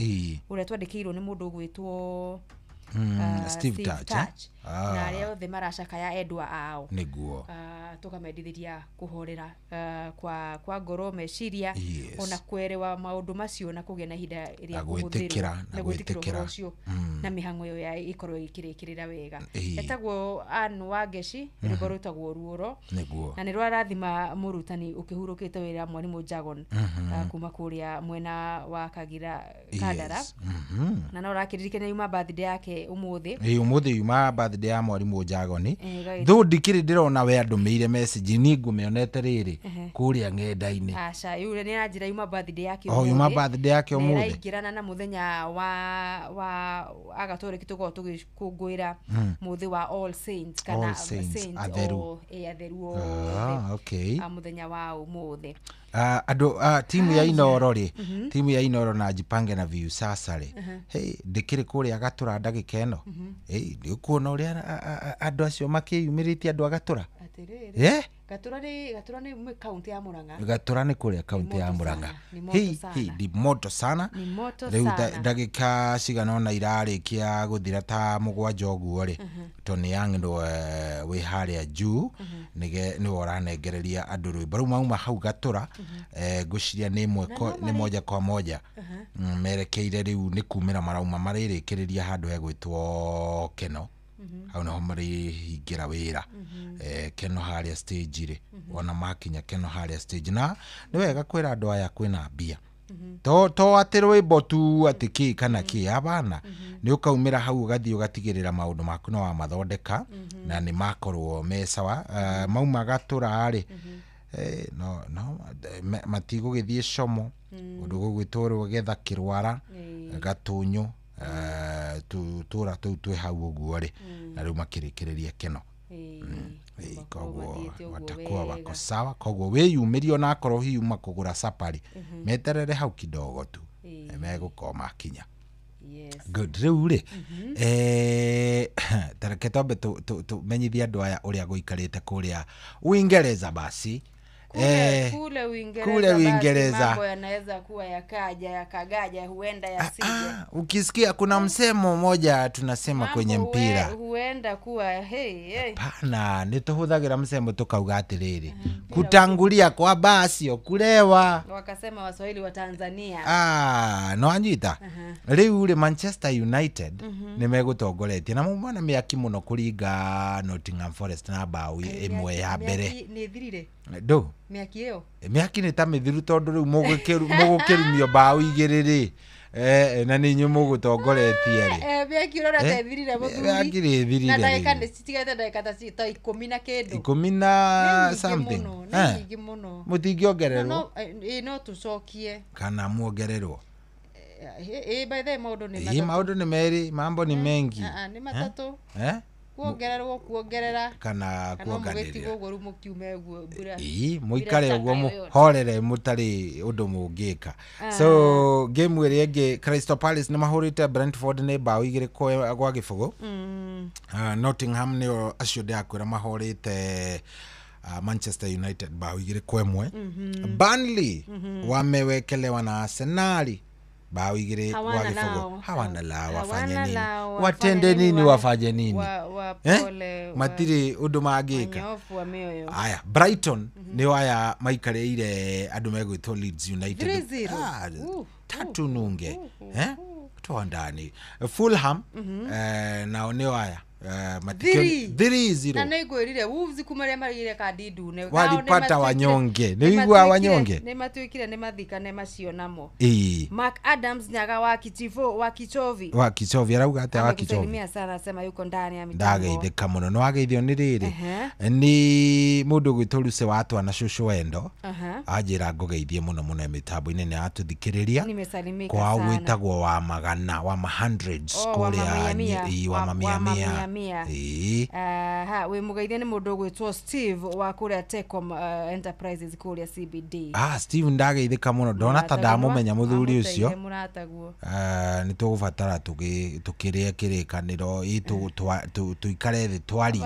[SPEAKER 8] ũrĩa twandĩkĩirwo nĩ mũndũ ũgwĩtwo
[SPEAKER 7] Steve Touch, eh?
[SPEAKER 8] Na arĩa othe maracakaya endwa ao.
[SPEAKER 7] Nĩguo.
[SPEAKER 8] Tũkamendithĩria kũhorera kwa ngoro, meciria, ona kwerewa maũndũ macio na kũgĩa na ihinda rĩa
[SPEAKER 7] Na
[SPEAKER 8] kũhũthĩrwo,
[SPEAKER 7] gwĩtĩkĩra, na
[SPEAKER 8] na gwĩtĩkĩra ũhoro
[SPEAKER 7] gwĩtĩkĩra.
[SPEAKER 8] ũcio, na mĩhang'o ĩyo ya ĩkorwo ĩkĩrĩkĩrĩra wega. Etagwo Ann Wangeshi, rwĩmbo rwĩtagwo Ruoro.
[SPEAKER 7] Nĩguo.
[SPEAKER 8] Na nĩ rwarathima mũrutani ũkĩhurũkĩte wĩra, mwarimũ Jagon, kuma kũrĩa mwena wa Kagira Kandara. Na no ũrakĩririkana yuma birthday yake ũmũthĩ.
[SPEAKER 7] Ĩĩ, ũmũthĩ yuma birthday ya mwarimũ Jagoni. Thũ ndikĩrĩ ndĩrona we andũmĩire message, niĩ ngũmĩonete rĩrĩ kũrĩa ng'enda-inĩ.
[SPEAKER 8] Aca, yule nĩ aranjĩra yuma birthday yake.
[SPEAKER 7] Oh, yuma birthday yake
[SPEAKER 8] Na
[SPEAKER 7] ũmũthĩ.
[SPEAKER 8] ĩraingĩrana na mũthenya wa agatoliki tũkoragwo tũgĩkũngũĩra, mũthĩ wa All Saints kana
[SPEAKER 7] All Saints, atheru.
[SPEAKER 8] Atheru othe.
[SPEAKER 7] Ah, okay.
[SPEAKER 8] Mũthenya wa ũmũthĩ.
[SPEAKER 7] Andũ timu ya Inoro rĩ, timu ya Inoro na Jipange na Viusasa rĩ, hey, ndĩkĩrĩ kũrĩa Gatũra ndagĩka ĩno. Hey, nĩ ũkuona ũrĩa andũ acio makĩyumĩrĩtie, andũ a Gatũra.
[SPEAKER 8] Atĩrĩrĩ.
[SPEAKER 7] Eh?
[SPEAKER 8] Gatũra nĩ kaunti ya Murang'a.
[SPEAKER 7] Gatũra nĩ kũrĩa kaunti ya
[SPEAKER 8] Moto
[SPEAKER 7] Murang'a.
[SPEAKER 8] sana, ni moto
[SPEAKER 7] Hey,
[SPEAKER 8] sana.
[SPEAKER 7] hey, ni moto sana.
[SPEAKER 8] Ni moto
[SPEAKER 7] Rĩu
[SPEAKER 8] sana.
[SPEAKER 7] ndagĩka cigana ũna irarĩkia gũthira ta 7 ũguo rĩ, Tony Young nĩwe wĩ harĩa juu, nĩwe ũranengereria andũ rwĩmbo rĩu mauma hau Gatũra. Ngwĩciria nĩ ĩmwe nĩ moja kwa moja merekeire rĩu nĩ kumĩra marauma, marĩrĩkĩrĩria handũ hegwĩtwo Keno. Hau naho marĩhingĩra wĩra. Keno harĩa stage rĩ, ona makinya Keno harĩa stage, na nĩ wega kwĩra andũ aya kwĩna mbia, to atĩ rwĩmbo tu atĩ kĩ kana kĩ abana, nĩ ũkaumĩra hau ũgathiĩ ũgatigĩrĩra maũndũ maku no wamathondeka na nĩ makorwo me sawa. Mauma Gatũra rĩ, no matigũgĩthiĩ como ũndũ gũgwĩtwo Rũgetha, Kĩrwara, Gatũnyũ, tũra tũu twĩ hau ũguo rĩ, na rĩu makĩrĩkĩrĩria Keno. Koguo
[SPEAKER 8] mathiĩte ũguo
[SPEAKER 7] watakuwa wako
[SPEAKER 8] wega.
[SPEAKER 7] Sawa. Koguo wĩyumĩrie, onakorwo hihi uma kũgũra sapari, meterere hau kidogo tu, megũkorwo makinya. Good. Rĩu rĩ, tareke twambe tũmenyithie andũ aya ũrĩa gũikarĩte kũrĩa Uingereza basi.
[SPEAKER 8] Kule, kule Uingereza,
[SPEAKER 7] kule
[SPEAKER 8] basi
[SPEAKER 7] Uingereza.
[SPEAKER 8] Mambo yanaweza kuwa yakaja yakagaja, huenda yasije.
[SPEAKER 7] Ukisikia kuna msemo mmoja tunasema kwenye
[SPEAKER 8] Mambo
[SPEAKER 7] mpira
[SPEAKER 8] huenda kuwa hey, hey.
[SPEAKER 7] Pana nĩ tũhũthagĩra msemo tukauga atĩrĩrĩ, kutangulia kwa basio kulewa.
[SPEAKER 8] Wakasema Waswahili wa Tanzania.
[SPEAKER 7] Ah, no anyita rĩu rĩ, Manchester United nĩ megũtongoretie na mauma na mĩaki mũno kũringa Nottingham Forest na mbaũ 1 ya mbere.
[SPEAKER 8] Mĩaki nĩ thirire.
[SPEAKER 7] Ndũ
[SPEAKER 8] Mĩaki ĩyo.
[SPEAKER 7] Mĩaki nĩ ta mĩthiru tondũ rĩu mũgũkĩrumio mbaũ 2 rĩ, na nĩ inyuĩ mũgũtongoretie rĩ.
[SPEAKER 8] Mĩaki ũrona ta ĩthirire, mũthuri.
[SPEAKER 7] Mĩaki nĩ ĩthirire
[SPEAKER 8] Na ndagĩka
[SPEAKER 7] rĩu.
[SPEAKER 8] nĩ citigarĩte ndagĩka ta 10 na kĩndũ.
[SPEAKER 7] 10 na
[SPEAKER 8] Nĩ nyingĩ
[SPEAKER 7] something.
[SPEAKER 8] mũno, nĩ nyingĩ mũno.
[SPEAKER 7] Mũtingĩongererwo?
[SPEAKER 8] No tũcokie.
[SPEAKER 7] Kana muongererwo?
[SPEAKER 8] By the way, maũndũ nĩ
[SPEAKER 7] Ĩ,
[SPEAKER 8] matatũ.
[SPEAKER 7] maũndũ nĩ merĩ, mambo ni mengi.
[SPEAKER 8] Ah, ah, nĩ matatũ.
[SPEAKER 7] Eh?
[SPEAKER 8] Kuongererwo, kuongerera
[SPEAKER 7] Kana
[SPEAKER 8] kana
[SPEAKER 7] kuonganĩrĩra.
[SPEAKER 8] mũgĩtigwo ũguo rĩu mũkiume ũguo mbura.
[SPEAKER 7] Ĩ, mũikare
[SPEAKER 8] Mbura
[SPEAKER 7] ũguo
[SPEAKER 8] chaka.
[SPEAKER 7] mũhorere mũtarĩ ũndũ mũngĩka. So game ĩrĩa ĩngĩ, Crystal Palace nĩ mahũrĩte Brentford nĩ mbaũ 2-0. Nottingham nĩo acio ndĩrakwĩra mahũrĩte Manchester United mbaũ 2-1. Burnley wamewekelewa na Arsenal bao 2
[SPEAKER 8] Hawana
[SPEAKER 7] 0.
[SPEAKER 8] lao.
[SPEAKER 7] Hawana lao, wafanye
[SPEAKER 8] Hawana
[SPEAKER 7] nini?
[SPEAKER 8] lao,
[SPEAKER 7] Watende
[SPEAKER 8] wafanye
[SPEAKER 7] nini? Wafanye nini? Eh?
[SPEAKER 8] Wapole,
[SPEAKER 7] Matirĩ ũndũ mangĩka.
[SPEAKER 8] wanyofu wa mĩoyo.
[SPEAKER 7] Aya, Brighton nĩo aya maikarĩire andũ megwĩtwo Leeds United.
[SPEAKER 8] 3-0.
[SPEAKER 7] Ah, 3-0, eh, toa ndani. Fulham nao nĩo aya 3-0
[SPEAKER 8] Na nĩngwĩrire Wolves kuma rĩa marĩire kandi ndune.
[SPEAKER 7] Walipata wanyonge. Nĩwigua wanyonge.
[SPEAKER 8] Nĩmatuĩkire nĩmathikane macio namo. Mark Adams Nyaga wa Kichivo wa Kichovi.
[SPEAKER 7] Wa Kichovi arauga atĩa wa Kichovi?
[SPEAKER 8] Amekusalimia sana, asema yuko ndani ya mitambo.
[SPEAKER 7] Ndageithĩka mũno. Nĩwageithio nĩ rĩrĩ. Nĩ mũndũ ũgwĩtwo Lucy wa Twana cũcũ wendo. Anjĩra ngũgeithie mũno mũno mĩtambo-inĩ nĩ atũthikĩrĩria.
[SPEAKER 8] Nimesalimika
[SPEAKER 7] Kwao
[SPEAKER 8] sana.
[SPEAKER 7] gwĩtagwo wa magana wa ma hundreds
[SPEAKER 8] Oh,
[SPEAKER 7] kũrĩa wa mamia mia.
[SPEAKER 8] Aha, wĩ mũgeithie nĩ mũndũ ũgwĩtwo Steve wa kũrĩa Tecom Enterprises kũrĩa CBD.
[SPEAKER 7] Steve ndageithĩka mũno ndona ta ndamũmenya mũthuri ũcio.
[SPEAKER 8] Mũrataguo.
[SPEAKER 7] Nĩ tũgũbatara tũkĩrĩe kĩrĩkanĩro tũikare thĩ twarie.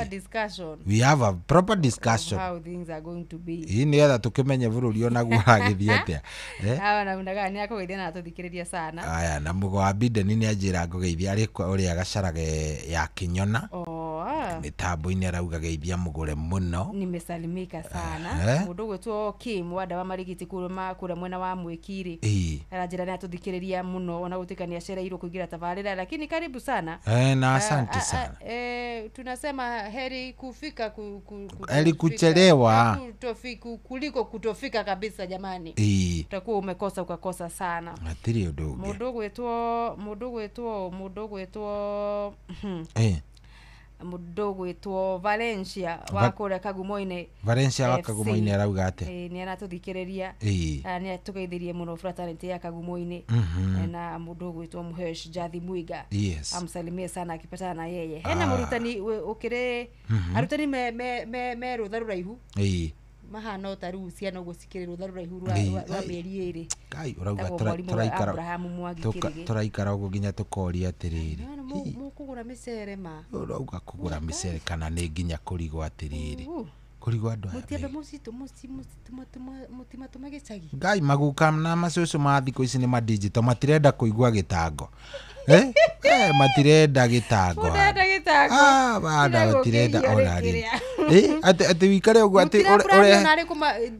[SPEAKER 7] We have a proper discussion
[SPEAKER 8] of how things are going to be.
[SPEAKER 7] Ĩ nĩgetha tũkĩmenye bũrũri onaguo ũragĩthiĩ atĩa.
[SPEAKER 8] Hawa na undaga nĩ akũgeithia na atũthikĩrĩria sana.
[SPEAKER 7] Aya na mũgo wa Biden nĩ anjĩra ngũgeithia arĩ ũrĩa gacarage ya Kinyona. Mitambo-inĩ arauga geithia mũgũre mũno.
[SPEAKER 8] Nimesalimika sana. Mũndũ ũgwĩtwo Kim wa ndawa marigiti kũrĩa mwena wa Mwĩkiri. Aranjĩra nĩ atũthikĩrĩria mũno ona gũtuĩka nĩ acereirwo kũingĩra tabarĩra, lakini karibu sana.
[SPEAKER 7] Na asante sana.
[SPEAKER 8] Tunasema heri kufika
[SPEAKER 7] heri kuchelewa
[SPEAKER 8] kuliko kutofika kabisa jamani. Utakuwa umekosa ukakosa sana.
[SPEAKER 7] Hatirĩ ũndũ ũngĩ.
[SPEAKER 8] Mũndũ mũndũ gwĩtwo Valencia wa kũrĩa Kagumoinĩ.
[SPEAKER 7] Valencia wa Kagumoinĩ arauga atĩa?
[SPEAKER 8] Nĩ aratũthikĩrĩria. Nĩ atũgeithirie mũno fraternity ya Kagumoinĩ. Na mũndũ gwĩtwo Muhesh Jathi Mwiga.
[SPEAKER 7] Yes.
[SPEAKER 8] Amsalimie sana akipatana na yeye. Hena mũrutani ũkĩrĩ arutani me rũtha rũraihu. Mahana ta rĩu ciana ũguo cikĩrĩ rũtha rũraihu rwa mĩeri ĩrĩ.
[SPEAKER 7] Ngai ũrauga tũraikara ũguo nginya tũkoria atĩrĩrĩ.
[SPEAKER 8] Mũkũgũra mĩcere ma.
[SPEAKER 7] Ũrauga kũgũra mĩcere kana nĩ nginya kũrigwo atĩrĩrĩ. Kũrigwo andũ aya.
[SPEAKER 8] Mũtiambe mũtimatũme gĩcagi.
[SPEAKER 7] Ngai maguka na macũcũ ma thikũ ici nĩ ma digital matirenda kũigua gĩtango. Matirenda gĩtango.
[SPEAKER 8] Mũtirenda gĩtango.
[SPEAKER 7] Bana matirenda ona rĩ. Atĩ wikare ũguo atĩ
[SPEAKER 8] ũrĩa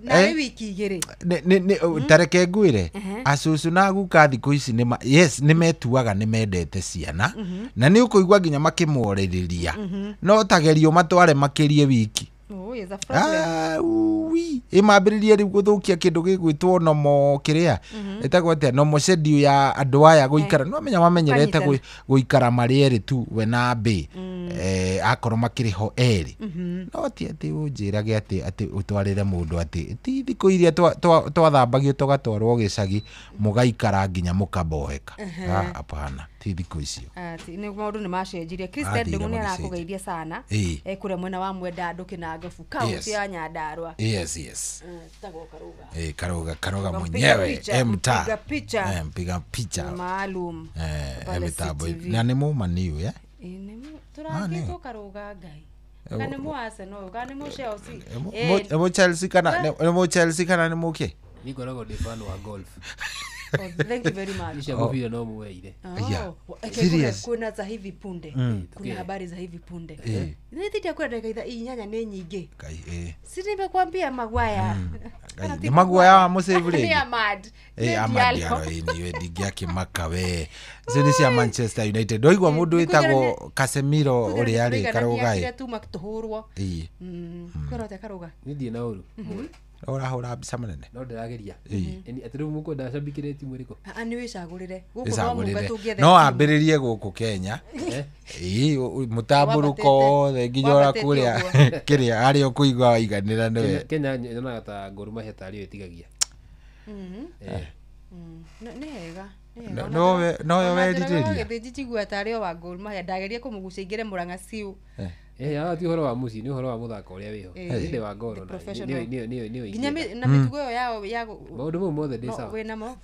[SPEAKER 8] narĩ wiki igĩrĩ.
[SPEAKER 7] Nĩ tareke ngwĩre acũcũ na guka thikũ ici nĩ yes nĩ metuaga nĩ mendete ciana na nĩ ũkũigua nginya makĩmorĩrĩria no tagerio matware makĩrie wiki.
[SPEAKER 8] Oh, yes, a problem.
[SPEAKER 7] Ĩmambĩrĩrie rĩu gũthũkia kĩndũ gĩgwĩtwo nomo kĩrĩa ĩtagwo atĩa nomo schedule ya andũ aya gũikara no menya mamenyerete gũikara marĩ erĩ tu we na mbĩ akorwo makĩrĩ ho erĩ no ti atĩ ũnjĩrage atĩ ũtwarĩre mũndũ atĩ ti thikũ iria twathambagio tũgatwarwo gĩcagi mũgaikara nginya mũkaboeka. Hapana ti thikũ icio.
[SPEAKER 8] Nĩ maũndũ nĩ macenjirie. Christian Ndung'u nĩ arakũgeithia sana kũrĩa mwena wa Mwenda Ndũkĩ na Ngabu kaunti ya Nyandarua.
[SPEAKER 7] Yes yes.
[SPEAKER 8] Tagwo Karuga.
[SPEAKER 7] Karuga mwenyewe mta. Mpiga picha.
[SPEAKER 8] Maalum.
[SPEAKER 7] Mitambo. Na nĩ mũmaniu eh?
[SPEAKER 8] Tũrakĩtwo Karuga Ngai. Kana nĩ mũ Arsenal, kana nĩ mũ Chelsea.
[SPEAKER 7] Nĩ mũ Chelsea kana nĩ mũ Chelsea kana nĩ mũkĩ?
[SPEAKER 11] Niĩ ngoragwo ndĩ fan wa golf.
[SPEAKER 8] Oh, thank you very much.
[SPEAKER 11] Isha mũbira no muweire.
[SPEAKER 7] Yeah. Serious.
[SPEAKER 8] Kuna za hivi punde. Kuna habari za hivi punde. Nĩthĩtie kwenda ndagĩka inyanya nĩ nyingĩ. Si nimekuambia Maguire.
[SPEAKER 7] Nĩ Maguire wa mũsave rĩngĩ.
[SPEAKER 8] Nĩ Amad.
[SPEAKER 7] Amad yaro niwe ndingĩakĩmaka we. Icio nĩ cia Manchester United. Ndoigua mũndũ wĩtagwo Casemiro ũrĩa arĩ Karuga.
[SPEAKER 8] Kĩrĩa tuma tũhũrwo. Kwĩra atĩa Karuga?
[SPEAKER 11] Niĩ ndirĩ na ũru.
[SPEAKER 7] Ũrahũra mbica mũnene
[SPEAKER 11] no ndĩrageria. Atĩ rĩu mũkwenda cambikĩre timu ĩrĩkũ?
[SPEAKER 8] Nĩ wĩcagũrĩre gũkũ no mũmbe tũngĩetha
[SPEAKER 7] no ambĩrĩrie gũkũ Kenya mũtambũrũko wothe nginya ũra kũrĩa kĩrĩa harĩa ũkũigua waiganĩra nĩwe.
[SPEAKER 11] Kenya nyonaga ta Gor Mahia tarĩ yo ĩtigagia.
[SPEAKER 8] Nĩ hega.
[SPEAKER 7] Nowe werirĩria
[SPEAKER 8] gĩthĩnji njigua tarĩ o wa Gor Mahia ndageria kũmũgucia ingĩre Murang'a Seal.
[SPEAKER 11] Ti ũhoro wa mũciĩ nĩ ũhoro wa mũthako ũrĩa wĩho. Nĩ wa Gor
[SPEAKER 8] nginya na mĩtugo ĩyo yao ya
[SPEAKER 11] maũndũ mau mothe ndĩ sawa.
[SPEAKER 8] Wĩnamo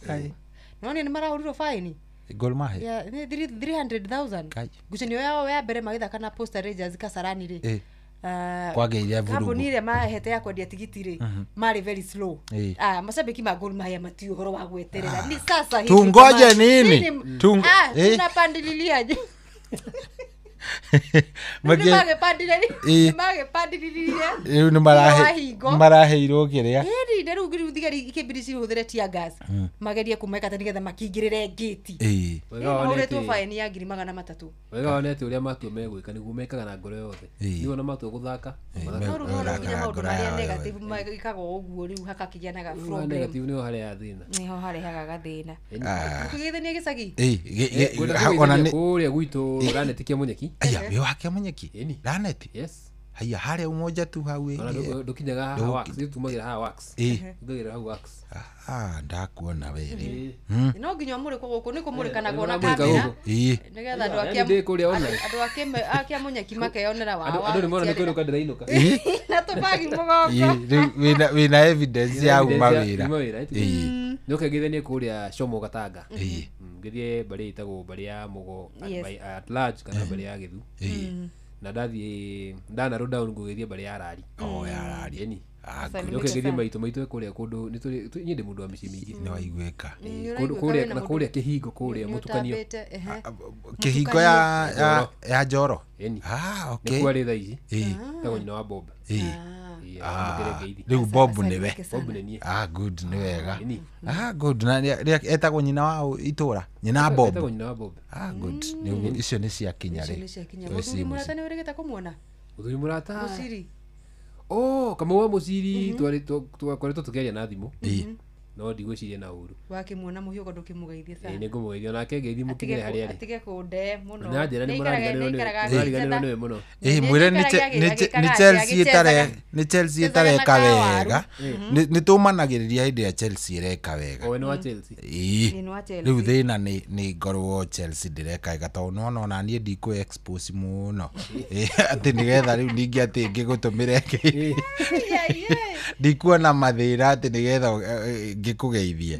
[SPEAKER 8] no nĩ marahũrirwo faini
[SPEAKER 7] Gor Mahia
[SPEAKER 8] nĩ 300,000 ngucanio yao ya mbere magĩthaka na Posta Rangers Kasarani rĩ
[SPEAKER 7] kwagĩire vurugu.
[SPEAKER 8] Kambuni ĩrĩa mahete ya kwendia tigiti rĩ marĩ very slow. Mashabiki ma Gor Mahia matiũĩ ũhoro wa gweterera ni sasa hivi
[SPEAKER 7] tungoje nini?
[SPEAKER 8] Tunapandililia juu.
[SPEAKER 7] Rĩu nĩ maraheirwo kĩrĩa.
[SPEAKER 8] Ĩni rĩu rĩu thigari ikĩmbiri cihuthĩre tear gas magerie kũmeka atĩ nĩgetha makĩingĩrĩre ngĩti. Mahũrĩtwo faini ya 300,000.
[SPEAKER 11] Wega wonete ũrĩa matua megwĩka nĩguo mekaga na ngoro yothe. Nĩ wona matua gũthaka.
[SPEAKER 8] No rĩu no nginya maũndũ marĩa negative mekaga ũguo rĩu hakakĩgĩa na problem.
[SPEAKER 11] Negative nĩho harehaga thĩna.
[SPEAKER 8] Nĩho harehaga gathĩna. Ũkĩgeithania gĩcagi?
[SPEAKER 11] Ona nĩ kũrĩa gwitũ Raneti kĩa Munyeki.
[SPEAKER 7] Aya, wĩ wa kĩa Munyeki? Raneti?
[SPEAKER 11] Yes.
[SPEAKER 7] Haya harĩa umoja tu hau ĩ.
[SPEAKER 11] Ndũkinyaga haha wax, ithuĩ tumagĩra haha wax. Tungagĩra hau wax.
[SPEAKER 7] Ah, ndakuona we rĩ.
[SPEAKER 8] No nginya mũrĩkwo gũkũ nĩ kũmũrĩkanagwo na kamera. Nĩgetha andũ a kĩa Munyeki makeyonera wao.
[SPEAKER 11] Andũ nĩ mona nĩ kũinũka ndĩrainũka.
[SPEAKER 8] Na tũbagi mũgongo.
[SPEAKER 7] Rĩu wĩna evidence ya uma wĩra.
[SPEAKER 11] Nĩ ũkĩgeithanie kũrĩa Shomo Gatanga. Ngĩthiĩ mbarĩ ĩtagwo mbarĩ ya Mũgo at large kana mbarĩ ya Gĩthu. Na ndathiĩ ndana road down ngũgĩthiĩ mbarĩ ya Rari.
[SPEAKER 7] Oh, ya Rari.
[SPEAKER 11] Ĩni. Nĩũkĩgeithie maitũ maitũ kũrĩa kũndũ niĩ ndĩ mũndũ wa mĩciĩ mĩingĩ.
[SPEAKER 7] Nĩ waiguĩka.
[SPEAKER 11] Kũrĩa na kũrĩa kĩhingo kũrĩa mũtukanio.
[SPEAKER 7] Kĩhingo ya Njoro. Ah, okay.
[SPEAKER 11] Nĩkuo arĩ thaa ici. Etagwo nyina wa Bob.
[SPEAKER 7] Rĩu Bob nĩwe.
[SPEAKER 11] Bob nĩ niĩ.
[SPEAKER 7] Ah, good, nĩ wega. Ah, good. Na etagwo nyina wa itũra. Nyina wa Bob.
[SPEAKER 11] Etagwo nyina wa Bob.
[SPEAKER 7] Ah, good. Nĩ icio nĩ ciakinya rĩ.
[SPEAKER 8] Icio nĩ ciakinya. Mũthuri mũrata nĩ ũrĩgĩte kũmuona?
[SPEAKER 11] Mũthuri mũrata.
[SPEAKER 8] Mũciri.
[SPEAKER 11] Oh, Kamau wa Mũciri twakoretwo tũkĩaria na thimũ. No ndigwĩciria na ũru.
[SPEAKER 8] Wakĩmuona mũhiũko ndũkĩmũgeithie sana.
[SPEAKER 11] Nĩ ngũmũgeithia onake ngeithi mũkinyĩre harĩa arĩ.
[SPEAKER 8] Atige kũnde mũno.
[SPEAKER 11] Na njĩra nĩ mũrariganĩrwo nĩwe mũno.
[SPEAKER 7] Mwĩre nĩ Chelsea ĩtareka wega. Nĩ tũmanagĩrĩria hĩndĩ ya Chelsea ĩreka wega.
[SPEAKER 11] O nĩ wa Chelsea.
[SPEAKER 7] Rĩu thĩna nĩ ngorwo Chelsea ndĩreka wega tondũ nĩwona ona niĩ ndikũ expose mũno. Atĩ nĩgetha rĩu ningĩ atĩ ngĩgũtũmĩre ndikuona mathĩna atĩ nĩgetha ngĩkũgeithie.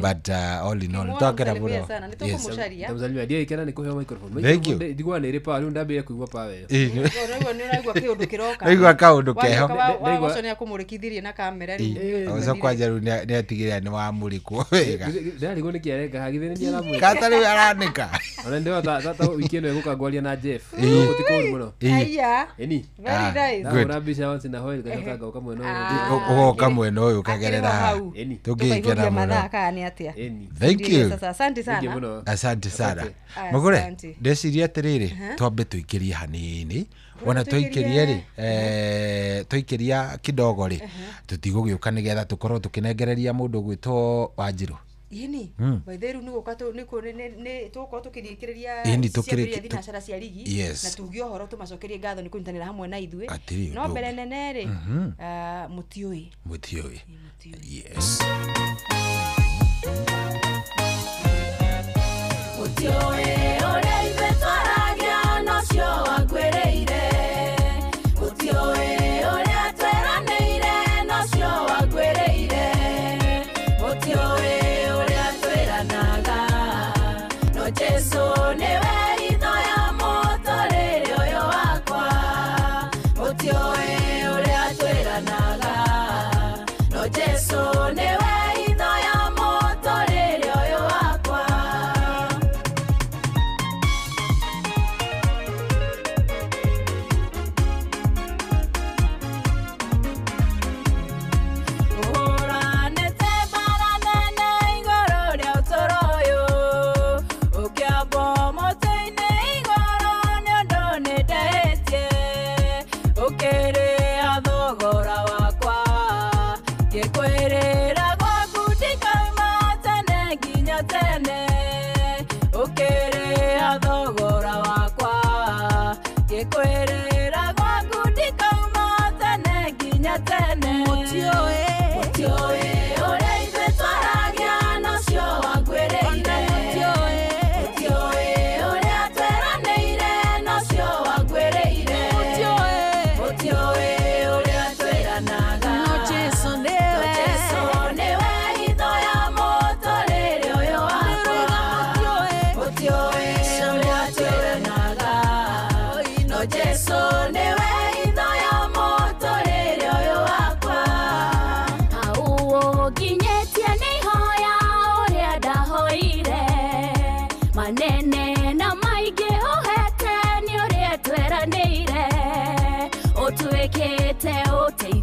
[SPEAKER 7] But all in all twakena mũno.
[SPEAKER 11] Ndamũsalimia ndiĩ ikena nĩ kũheo microphone.
[SPEAKER 7] Thank you.
[SPEAKER 11] Ndigua nĩ ĩrĩ power rĩu ndambĩrĩria kũigua power ĩyo.
[SPEAKER 8] Ũraigua nĩ ũraigua kĩũndũ kĩroka.
[SPEAKER 7] Ũraigua kaũndũ keho.
[SPEAKER 8] Wagoco nĩ akũmũrĩkithirie na kamera rĩu.
[SPEAKER 7] Ũcio kwanja rĩu nĩ atigĩrĩra nĩ wamũrĩkwo wega.
[SPEAKER 11] Ndarigwo nĩkĩ areka githĩ nĩ aramũrĩka.
[SPEAKER 7] Kata rĩu aranĩka.
[SPEAKER 11] Ona ndĩrona ta wiki ĩno ĩgũka ngwaria na Jeff. Gũkũ ti kũũru mũno.
[SPEAKER 8] Aya.
[SPEAKER 11] Ĩni.
[SPEAKER 8] Very nice.
[SPEAKER 11] Ndahũra mbica once na while ngacoka ngoka mwena ũyũ.
[SPEAKER 7] Ũgoka mwena ũyũ ũkagerera haha. Tũngĩkena mũno.
[SPEAKER 8] Mathaa kana nĩ atĩa.
[SPEAKER 7] Thank you.
[SPEAKER 8] Asante sana.
[SPEAKER 7] Asante sana. Mũgũre ndeciria atĩrĩrĩ twambe tũikĩrie hanini. Wona tũikĩrie rĩ tũikĩria kidogo rĩ tũtigũgĩũka nĩgetha tũkorwo tũkĩnengereria mũndũ ũgwĩtwo Wanjirũ.
[SPEAKER 8] Ĩni by the rĩu nĩgũka nĩ tũgũkorwo tũkĩrĩkĩrĩria ciambĩrĩria thinacara cia rigi na tuge ũhoro tũmacokerie ngatho nĩ kũnyitanĩra hamwe na ithuĩ. No mbere nene rĩ mũtiũĩ.
[SPEAKER 7] Mũtiũĩ. Yes.
[SPEAKER 13] Mũtiũĩ ũrĩa ithuĩ twaragia nocio wakwĩrĩire. Mũtiũĩ ũrĩa tweranĩire nocio wakwĩrĩire. Mũtiũĩ ũrĩa twĩranaga no Jesu nĩwe hitho ya mũtũrĩre ũyũ wakwa. Mũtiũĩ ũrĩa twĩranaga no Jesu nĩwe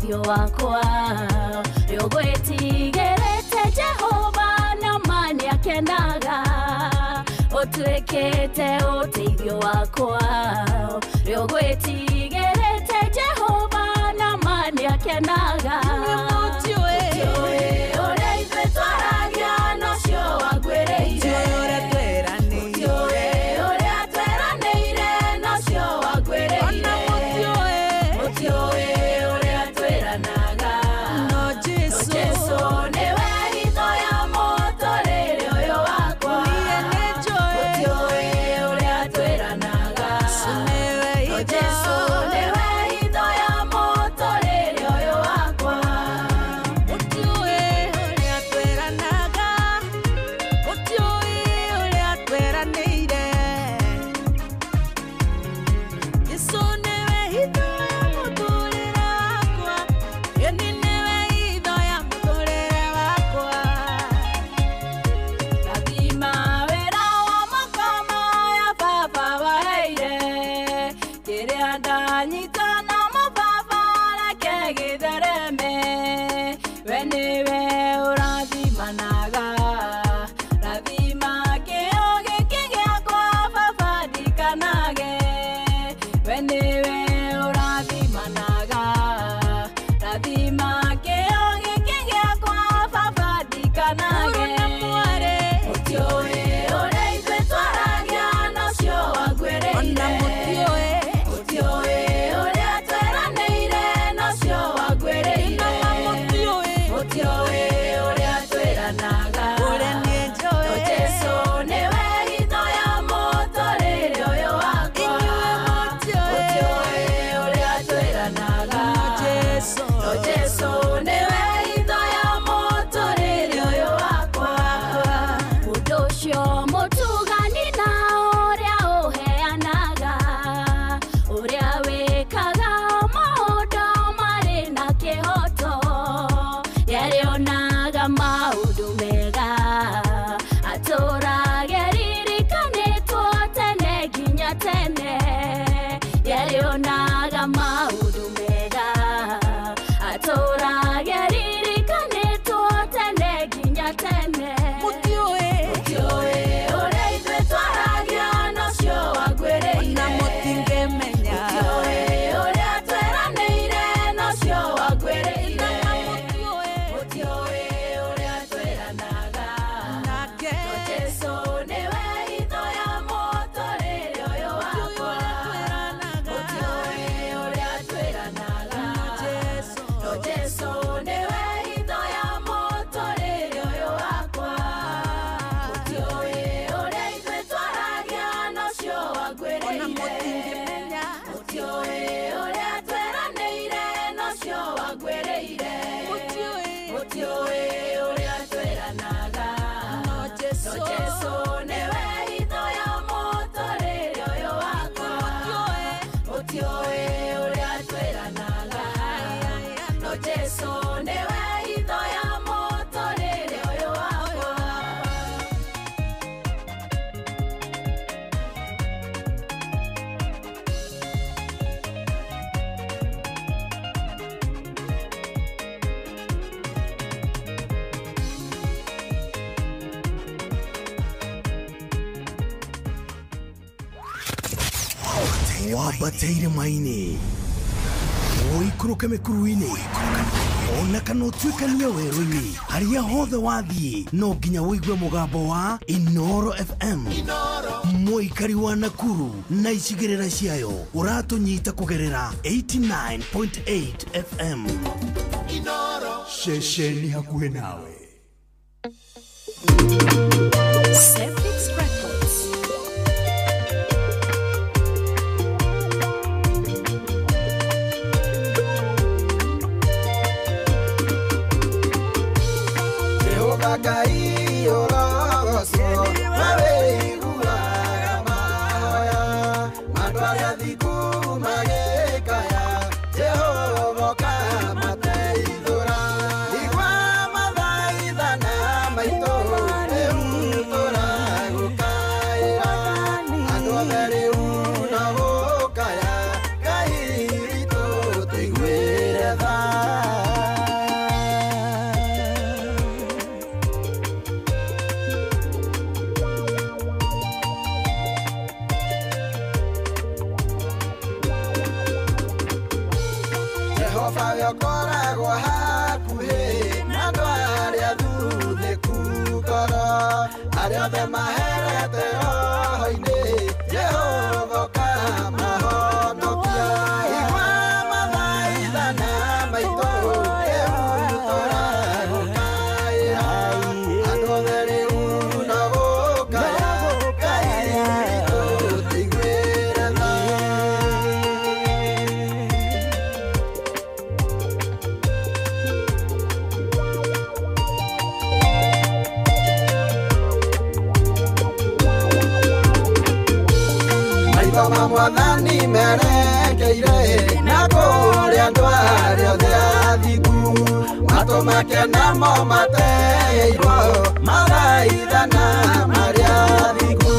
[SPEAKER 13] Ũteithio wakwa Rĩũgwĩtigĩrĩte Jehova na ma nĩakenaga Ũtuĩkĩte ũteithio wakwa Rĩũgwĩtigĩrĩte Jehova na ma nĩakenaga Mũtiũĩ ũrĩa ithuĩ twaragia nocio wangwĩrĩire Mũtiũĩ ũrĩa tweranĩire nocio wangwĩrĩire Mũtiũĩ ũrĩa twĩranaga no Jesu nĩwe hitho ya mũtũrĩre ũyũ wakwa Mũtiũĩ ũrĩa twĩranaga no Jesu nĩwe hitho ya mũtũrĩre ũyũ wakwa
[SPEAKER 5] Mũtiũĩ ũrĩa twĩranaga Mũtiũĩ ũrĩa tweranĩire Jesu nĩwe hitho ya mũtũrĩre wakwa Ĩni nĩwe hitho ya mũtũrĩre wakwa
[SPEAKER 13] Rathima wĩra wa moko maya baba waheire Kĩrĩa ndanyita namo baba reke gĩthereme We nĩwe ũrathimanaga Rathima kĩo gĩkĩ gĩakwa baba ndikanage We nĩwe ũrathimanaga Rathima kĩo gĩkĩ gĩakwa baba ndikanage Mũtiũĩ ũrĩa ithuĩ twaragia nocio wangwĩrĩire Mũtiũĩ ũrĩa tweranĩire nocio wangwĩrĩire Mũtiũĩ ũrĩa twĩranaga no Jesu nĩwe hitho ya mũtũrĩre ũyũ wakwa Mũtiũĩ ũrĩa twĩranaga no Jesu nĩwe hitho ya mũtũrĩre ũyũ wakwa Mũndũ ũcio mũtugani na ũrĩa ũheanaga ũrĩa wĩkaga maũndũ marĩ na kĩhoto nĩarĩonaga maũndũ mega atũrage ririkanĩtwo tene nginya tene nĩarĩonaga maũndũ mega atũrage ririkanĩtwo tene nginya tene
[SPEAKER 5] Mũtiũĩ
[SPEAKER 13] Mũtiũĩ ũrĩa ithuĩ twaragia nocio wangwĩrĩire
[SPEAKER 5] Mũtingĩmenya
[SPEAKER 13] Mũtiũĩ ũrĩa tweranĩire nocio wangwĩrĩire Mũtiũĩ ũrĩa twĩranaga no Jesu nĩwe hitho ya mũtũrĩre ũyũ wakwa Mũtiũĩ ũrĩa twĩranaga no Jesu nĩwe hitho ya mũtũrĩre ũyũ wakwa Mũtiũĩ ũrĩa ithuĩ twaragia nocio wangwĩrĩire Mũtiũĩ ũrĩa tweranĩire nocio wangwĩrĩire Mũtiũĩ ũrĩa twĩranaga no Jesu nĩwe hitho ya mũtũrĩre ũyũ wakwa Mũtiũĩ ũrĩa twĩranaga no Jesu nĩwe hitho ya mũtũrĩre ũyũ wakwa
[SPEAKER 2] Wambate irĩma-inĩ ũikũrũke mĩkuru-inĩ ona kana ũtuĩkanie werũ-inĩ harĩa hothe wathiĩ no nginya ũigue mũgambo wa Inooro FM mũikari wa Nakuru na icigĩrĩra ciayo ũratũnyita kũgerera 89.8 FM ceceni hakuhĩ nawe.
[SPEAKER 13] Celtics Records.
[SPEAKER 14] Jehova Ngai ũrogocwo, we wĩiguaga mahoya, andũ arĩa athingu magĩkaya, Jehova ũkamateithũra. Igua mathaithana maitũ, rĩu tũragũkaĩra, andũ othe rĩu no gũkaya, Ngai witũ tũiguĩre tha. nĩakoragwo hakuhĩ na andũ arĩa thuthĩku ngoro, arĩa othe maherete roho-inĩ, Jehova ũkamahonokia. Igua mathaithana maitũ, rĩu tũragũkaĩra, andũ othe rĩu no gũkaya, Ngai witũ tũiguĩre tha. Maitho ma Mwathani merekeire na kũrĩ andũ arĩa othe athingu, matũ make namo mateirwo mathaithana marĩa athingu.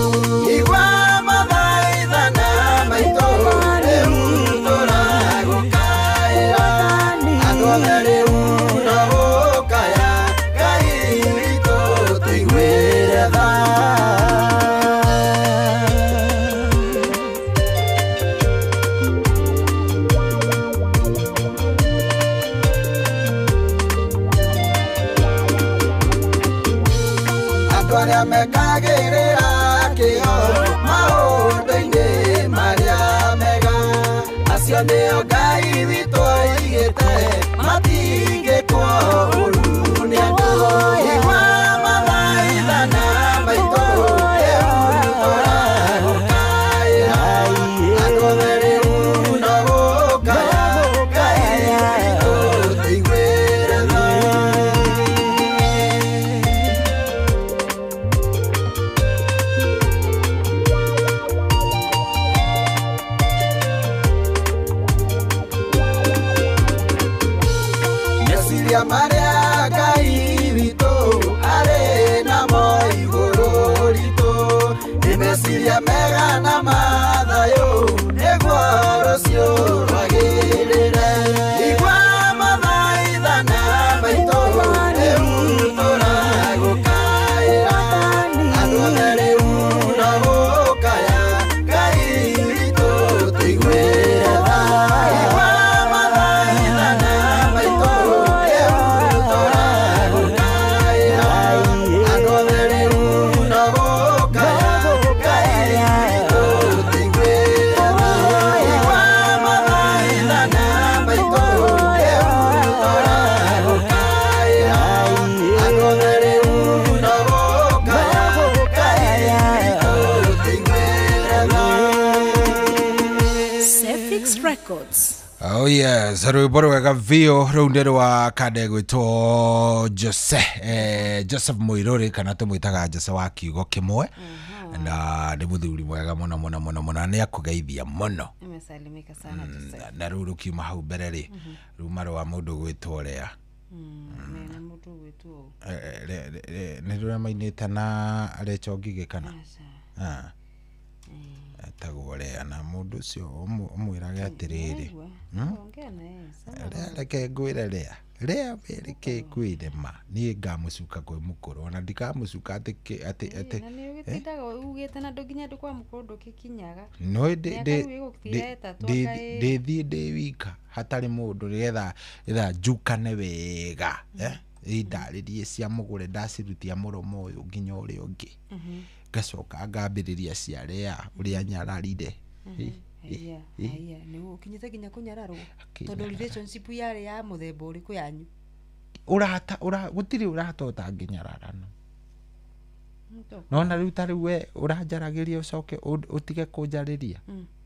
[SPEAKER 14] Igua mathaithana maitũ, rĩu tũragũkaĩra, andũ othe rĩu no gũkaya, Ngai witũ tũiguĩre tha. Andũ arĩa mekagĩrĩra kĩyo maũndũ-inĩ marĩa mega, acio nĩo Ngai witũ aigĩte, matingĩkwo ũũru nĩ andũ. Igua mathaithana maitũ, rĩu tũragũkaĩra, andũ othe rĩu no gũkaya, Ngai witũ tũiguĩre tha. Meciria marĩa Ngai witũ arĩ namo igũrũ ritũ, nĩ meciria mega na mathayũ, nĩguo rũciũ rwagĩrĩre. Igua mathaithana maitũ, rĩu tũragũkaĩra, andũ othe rĩu no gũkaya, Ngai witũ tũiguĩre tha. Igua mathaithana maitũ, rĩu tũragũkaĩra, andũ othe rĩu no gũkaya, Ngai witũ tũiguĩre tha. Igua mathaithana maitũ, rĩu tũragũkaĩra, andũ othe rĩu no gũkaya, Ngai witũ tũiguĩre tha.
[SPEAKER 5] Sefix Records.
[SPEAKER 7] Oh yes, rwĩmbo rwega biũ rũu nĩ rwa kande gwĩtwo Jose, Joseph Mũirũrĩ kana tũmwĩtaga Jose wa kiugo kĩmwe, na nĩ mũthuri mwega mũno mũno mũno mũno, nĩ akũgeithia mũno.
[SPEAKER 8] Nimesalimika sana Joseph.
[SPEAKER 7] Na rĩu rũkiuma hau mbere rĩ, ruma rwa mũndũ gwĩtwo Lea.
[SPEAKER 8] Mena mũndũ gwĩtwo
[SPEAKER 7] Nĩ rũrĩa mainĩte na Rachel Ngigĩ kana?
[SPEAKER 8] Aca.
[SPEAKER 7] Etagwo Lea, na mũndũ ũcio ũmwĩrage atĩrĩrĩ,
[SPEAKER 8] Ongea na yeye sana.
[SPEAKER 7] Lea, reke ngwĩre Lea, Lea reke ngwĩre ma, niĩ ngamũcuka kwĩ mũkũrũ, ona ndikamũcuka atĩ atĩ
[SPEAKER 8] Na nĩ ũgĩtindaga ugĩte na ndũ nginya ndũ kwa mũkũrũ ndũgĩkinyaga.
[SPEAKER 7] No
[SPEAKER 8] Mĩaka rĩu ĩgũkinya ĩtatũ anga
[SPEAKER 7] ndĩthiĩ ndĩ wika hatarĩ mũndũ, nĩgetha njukane wega, ndarĩrie cia mũgũre ndacirutia mũromo ũyũ nginya ũrĩa ũngĩ, ngacoka ngambĩrĩria cia Lea ũrĩa nyararire.
[SPEAKER 8] Haya, haya, nĩ ũkinyĩte nginya kũnyararwo, tondũ relationship yarĩ ya mũthemba ũrĩkũ yanyu?
[SPEAKER 7] Ũrata, gũtirĩ ũrata ũtangĩnyararana. No na rĩu ta rĩu we ũranjaragĩria ũcoke ũtige kũnjarĩria,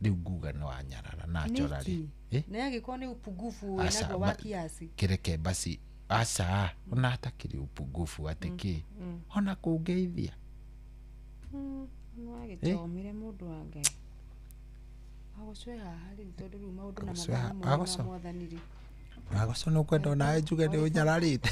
[SPEAKER 7] rĩu nguga nĩ wanyarara naturally.
[SPEAKER 8] Na yagĩkorwo nĩ upungufu wĩnaguo wa kiasi.
[SPEAKER 7] Kĩreke basi, aca, ona hatakĩrĩ upungufu atĩ kĩ, ona kũngeithia.
[SPEAKER 8] Nĩ wagĩthomeire mũndũ wa Ngai. Agocwe haha rĩu, tondũ rĩu maũndũ na
[SPEAKER 7] Agocwe
[SPEAKER 8] mathaa mamwe ma
[SPEAKER 7] Agoco.
[SPEAKER 8] Mwathani rĩ.
[SPEAKER 7] Agoco nĩ ũkwenda onawe njuge nĩ ũnyararĩte.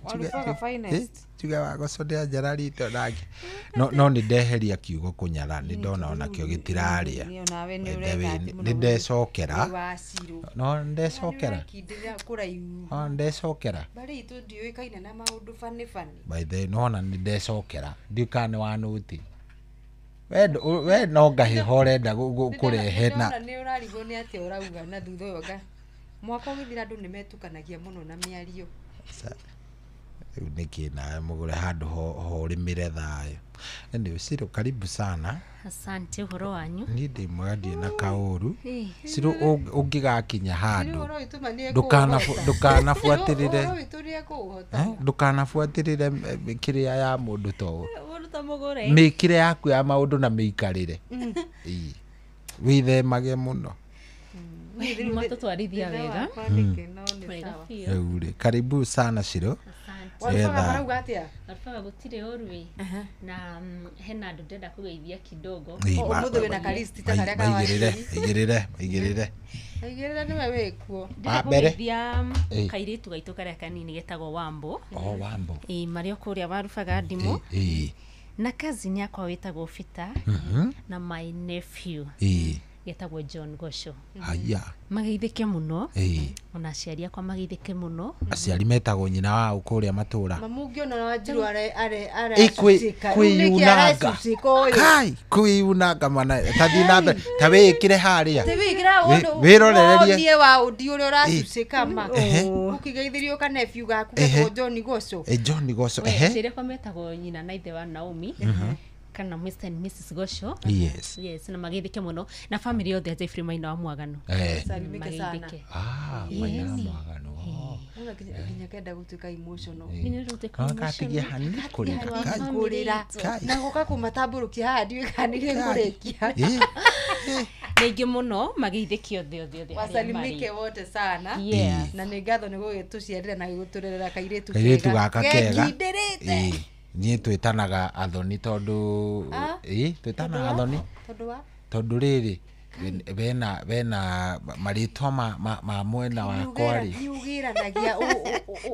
[SPEAKER 8] Warubaga finest.
[SPEAKER 7] Njuge Wagoco nĩ anjararĩte onake. No nĩ ndeheria kiugo kũnyara, nĩ ndona onakĩo gĩtirarĩa.
[SPEAKER 8] Niĩ onawe nĩ ũreka atĩ mũno
[SPEAKER 7] Nĩ ndecokera.
[SPEAKER 8] wĩ wa Cirũ.
[SPEAKER 7] No ndecokera.
[SPEAKER 8] Ũrakindĩra kũraihu.
[SPEAKER 7] No ndecokera.
[SPEAKER 8] Mbarĩ itũ ndiũĩkaine na maũndũ bani bani.
[SPEAKER 7] By the way, nona nĩ ndecokera. Ndiũĩ kana nĩ wanũti. We no ngahĩha ũrenda kũrehe na
[SPEAKER 8] Ndĩrona nĩ ũrarigwo nĩ atĩa ũrauga na thutha ũyũ anga Mwaka ũgĩthira andũ nĩmetukanagia mũno na mĩario.
[SPEAKER 7] Rĩu nĩkĩ nawe mũgũre handũ ho ũrĩmĩre thayũ. Anyway, Ciro karibu sana.
[SPEAKER 6] Asante ũhoro wanyu.
[SPEAKER 7] Niĩ ndĩ mwega ndirĩ na kaũru. Ciro ũngĩgakinya handũ
[SPEAKER 8] Ũhoro witũ ma nĩekũũhota.
[SPEAKER 7] ndũkanabuatĩrĩre.
[SPEAKER 8] Ũhoro witũ nĩekũũhota.
[SPEAKER 7] Ndũkanabuatĩrĩre kĩrĩa ya mũndũ to
[SPEAKER 6] Mũndũ ta mũgũre.
[SPEAKER 7] mĩkĩre yaku ya maũndũ na mĩikarĩre. Wĩthemage mũno.
[SPEAKER 6] Matũtwarithia wega. Wega biũ.
[SPEAKER 7] Rĩu rĩ, karibu sana Ciro.
[SPEAKER 8] Warubaga marauga atĩa?
[SPEAKER 6] Warubaga gũtirĩ ũru na hena andũ ndĩrenda kũgeithia kidogo.
[SPEAKER 8] Ũmũthĩ wĩna ka list ta karĩa ka
[SPEAKER 7] Maigĩrĩre,
[SPEAKER 8] Wachiri.
[SPEAKER 7] maigĩrĩre, maigĩrĩre.
[SPEAKER 8] Maigĩrĩre nĩwe wĩkuo.
[SPEAKER 6] Ndĩrenda
[SPEAKER 7] Mbere.
[SPEAKER 6] kũgeithia kairĩtu gaitũ karĩa kanini getagwo Wambo.
[SPEAKER 7] Oh, Wambo.
[SPEAKER 6] Ĩĩ marĩ o kũrĩa Warubaga ndimũ. Na cousin yakwa wĩtagwo Fita na my nephew getagwo John Gosho.
[SPEAKER 7] Haya.
[SPEAKER 6] Mageithĩke mũno. Ona aciari akwa mageithĩke mũno.
[SPEAKER 7] Aciari metagwo nyina wao kũrĩa matũra.
[SPEAKER 8] Mamu ũngĩona Wanjiru are
[SPEAKER 7] Kwĩyunanga. Kai, kwĩyunanga mana tathiĩ na mbere ta wĩĩkĩre harĩa. Wĩrorererie.
[SPEAKER 8] Wĩrorerie wa ũndi ũrĩa ũracucĩka ma. Ũkĩgeithĩrio ka nephew gaku getagwo John Gosho.
[SPEAKER 7] John Gosho.
[SPEAKER 6] Aciari akwa metagwo nyina na ithe wa Naomi. Kana Mr and Mrs Gosho.
[SPEAKER 7] Yes.
[SPEAKER 6] Yes, na mageithĩke mũno na family yothe ya Jeffrey Maina wa Mwagano.
[SPEAKER 8] Salimike sana.
[SPEAKER 6] Mageithĩke.
[SPEAKER 7] Ah, Maina wa Mwagano.
[SPEAKER 8] Nginya kenda gũtuĩka emotional.
[SPEAKER 6] Nginya gũtuĩka
[SPEAKER 7] Gatigia hanini kũrĩra.
[SPEAKER 8] Kũrĩra. Na gũka kũmatambũrũkia haha ndiũĩ kana nĩngũrĩkia.
[SPEAKER 6] Nĩ mũno mageithĩke othe othe othe.
[SPEAKER 8] Wasalimike wote sana. Na nĩ ngatho nĩ gũgĩtũciarĩra na gũgĩtũrerera kairĩtu
[SPEAKER 7] Kairĩtu gaka kega.
[SPEAKER 8] Gekindĩrĩte.
[SPEAKER 7] Niĩ twĩtanaga athoni tondũ twĩtanaga athoni
[SPEAKER 8] tondũ wa
[SPEAKER 7] tondũ rĩrĩ bena marĩtwa ma mwena wakwa rĩ
[SPEAKER 8] nĩũgĩranagia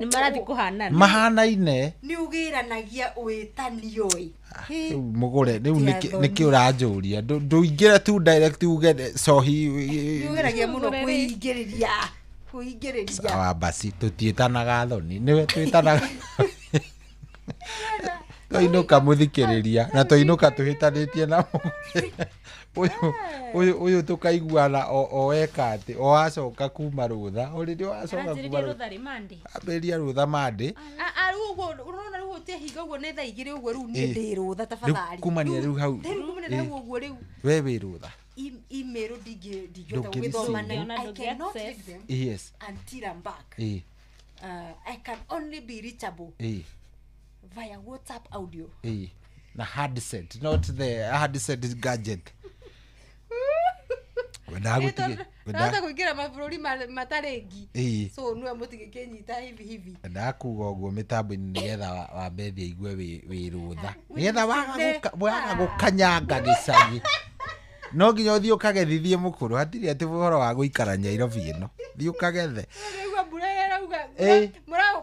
[SPEAKER 6] nĩ marathiĩ kũhanana
[SPEAKER 7] mahanaine
[SPEAKER 8] nĩũgĩranagia wĩtanio ĩ.
[SPEAKER 7] Rĩu mũgũre rĩu nĩkĩ ũranjũria ndũingĩre tu direct uge cohi.
[SPEAKER 8] Nĩũgeragia mũno kwĩingĩrĩria kwĩingĩrĩria.
[SPEAKER 7] Sawa basi tũtiĩtanaga athoni nĩwe twĩtanaga twainũka mũthikĩrĩria na twainũka tũhĩtanĩtie na ũyũ tũkaiguana o eka atĩ o acoka kuma rũtha o rĩrĩa wacoka kuma rũtha ambĩrĩria rũtha Monday.
[SPEAKER 8] Rĩu ũguo ũrona rĩu ũtiahinga ũguo nĩ thaa igĩrĩ ũguo rĩu niĩ ndĩ rũtha tafadhali.
[SPEAKER 7] Kumania rĩu hau
[SPEAKER 8] kumania hau ũguo rĩu
[SPEAKER 7] we wĩ rũtha.
[SPEAKER 8] Email ndingĩhota gũgĩthoma na I cannot read them.
[SPEAKER 7] Yes.
[SPEAKER 8] Until I'm back. I can only be reachable via WhatsApp audio.
[SPEAKER 7] Na headset, not the headset gadget.
[SPEAKER 8] Ndahota kũingĩra mabũrũri matarĩ ngi. So nĩwe mũtigĩkĩnyita hivi hivi.
[SPEAKER 7] Ndakuga ũguo mĩtambo-inĩ nĩgetha wambe thiĩ aigue wĩ rũtha. Nĩgetha waga gũkanyanga gĩcagi. No nginya ũthiĩ ũkagethithie mũkũrũ hatirĩ atĩ ũhoro wa gũikara Nyairobi ĩno. Thiĩ ũkagethe.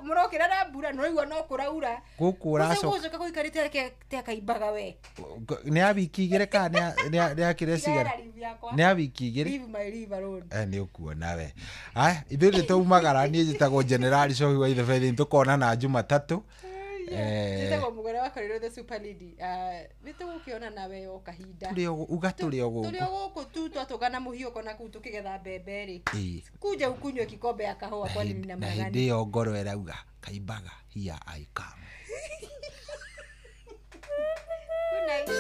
[SPEAKER 8] Mũrokĩra na mbura nĩũraigua no kũraura.
[SPEAKER 7] Gũkũ ũracoka
[SPEAKER 8] gũcoka gũikarĩte ta kaimbaga we.
[SPEAKER 7] Nĩ ya wiki igĩrĩ kana nĩ ya kĩrĩa cigana? Nĩ ya wiki igĩrĩ.
[SPEAKER 8] Leave my leave alone.
[SPEAKER 7] Nĩ ũkuona we. Aya ithuĩ nĩ twaumagara niĩ njĩtagwo Generali Cohi wa Ithe tũkonana Jumatatũ.
[SPEAKER 8] Njĩtagwo Mũgũre wa Korirũ the super lady. Nĩ tũgũkĩona nawe o kahinda.
[SPEAKER 7] Uga tũrĩ o gũkũ.
[SPEAKER 8] Tũrĩ o gũkũ tu twatũngana mũhiũko na kũu tũkĩgetha mbembe rĩ. Kuja ukunywe kikombe ya kahũa kwani nina
[SPEAKER 7] Na
[SPEAKER 8] magani.
[SPEAKER 7] hĩndĩ ĩyo ngoro ĩrauga kaimbaga here I come.
[SPEAKER 8] Good night.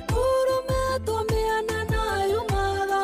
[SPEAKER 13] Urumetwo mĩana na yumaga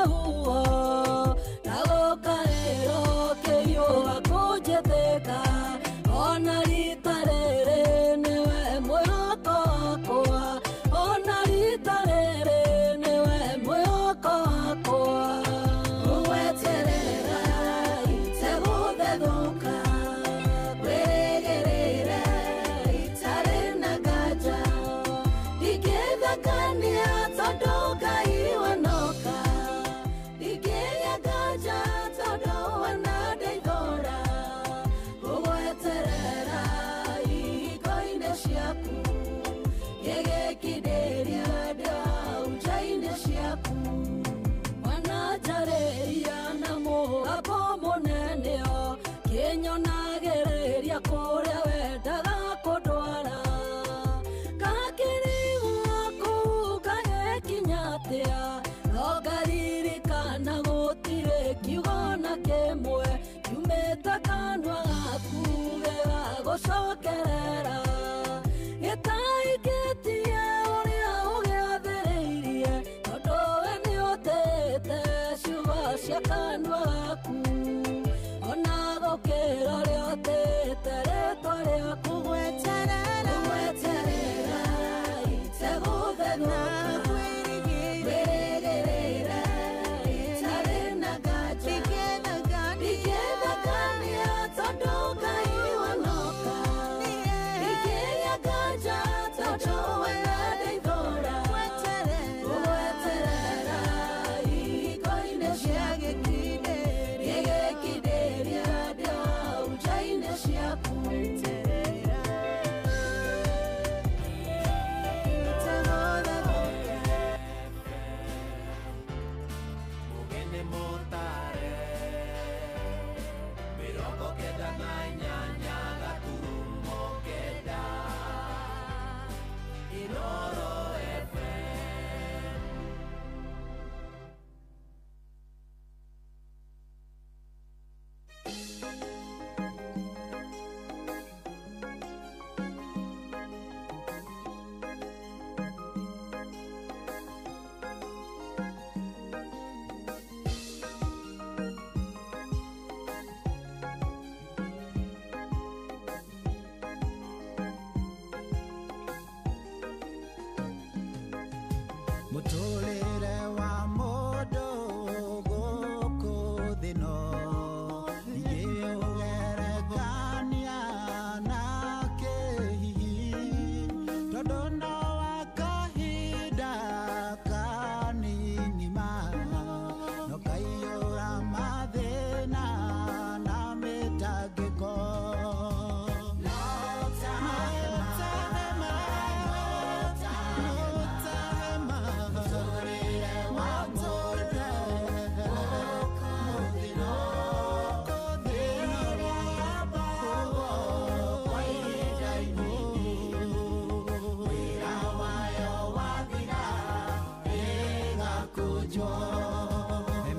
[SPEAKER 13] Ũtĩĩte kanua gaku gĩgagũcokerera gĩtaikĩtie ũrĩa ũgĩathĩrĩirie tondũ we nĩũtĩĩte ciugo cia kanua gaku ona gũkĩra ũrĩa ũtĩĩte rĩtwa rĩaku gweterera itegũthegũka kwĩrĩgĩrĩra itarĩ na nganja ndingĩthekania tondũ Ngai wanoka ndingĩgĩa nganja tondũ we nĩandeithũra gũgweterera ihiko-inĩ cia gĩkindĩria ndĩaunja-inĩ ciaku.
[SPEAKER 14] Mugene mutare 98 gaturumo kenda Inoro FM.
[SPEAKER 15] Mũtũrĩre wa mũndũ gũkũ thĩ no ingĩũgerekania na kĩhihi tondũ no wa kahinda kanini ma no kaiyũra mathĩna na mĩtangĩko.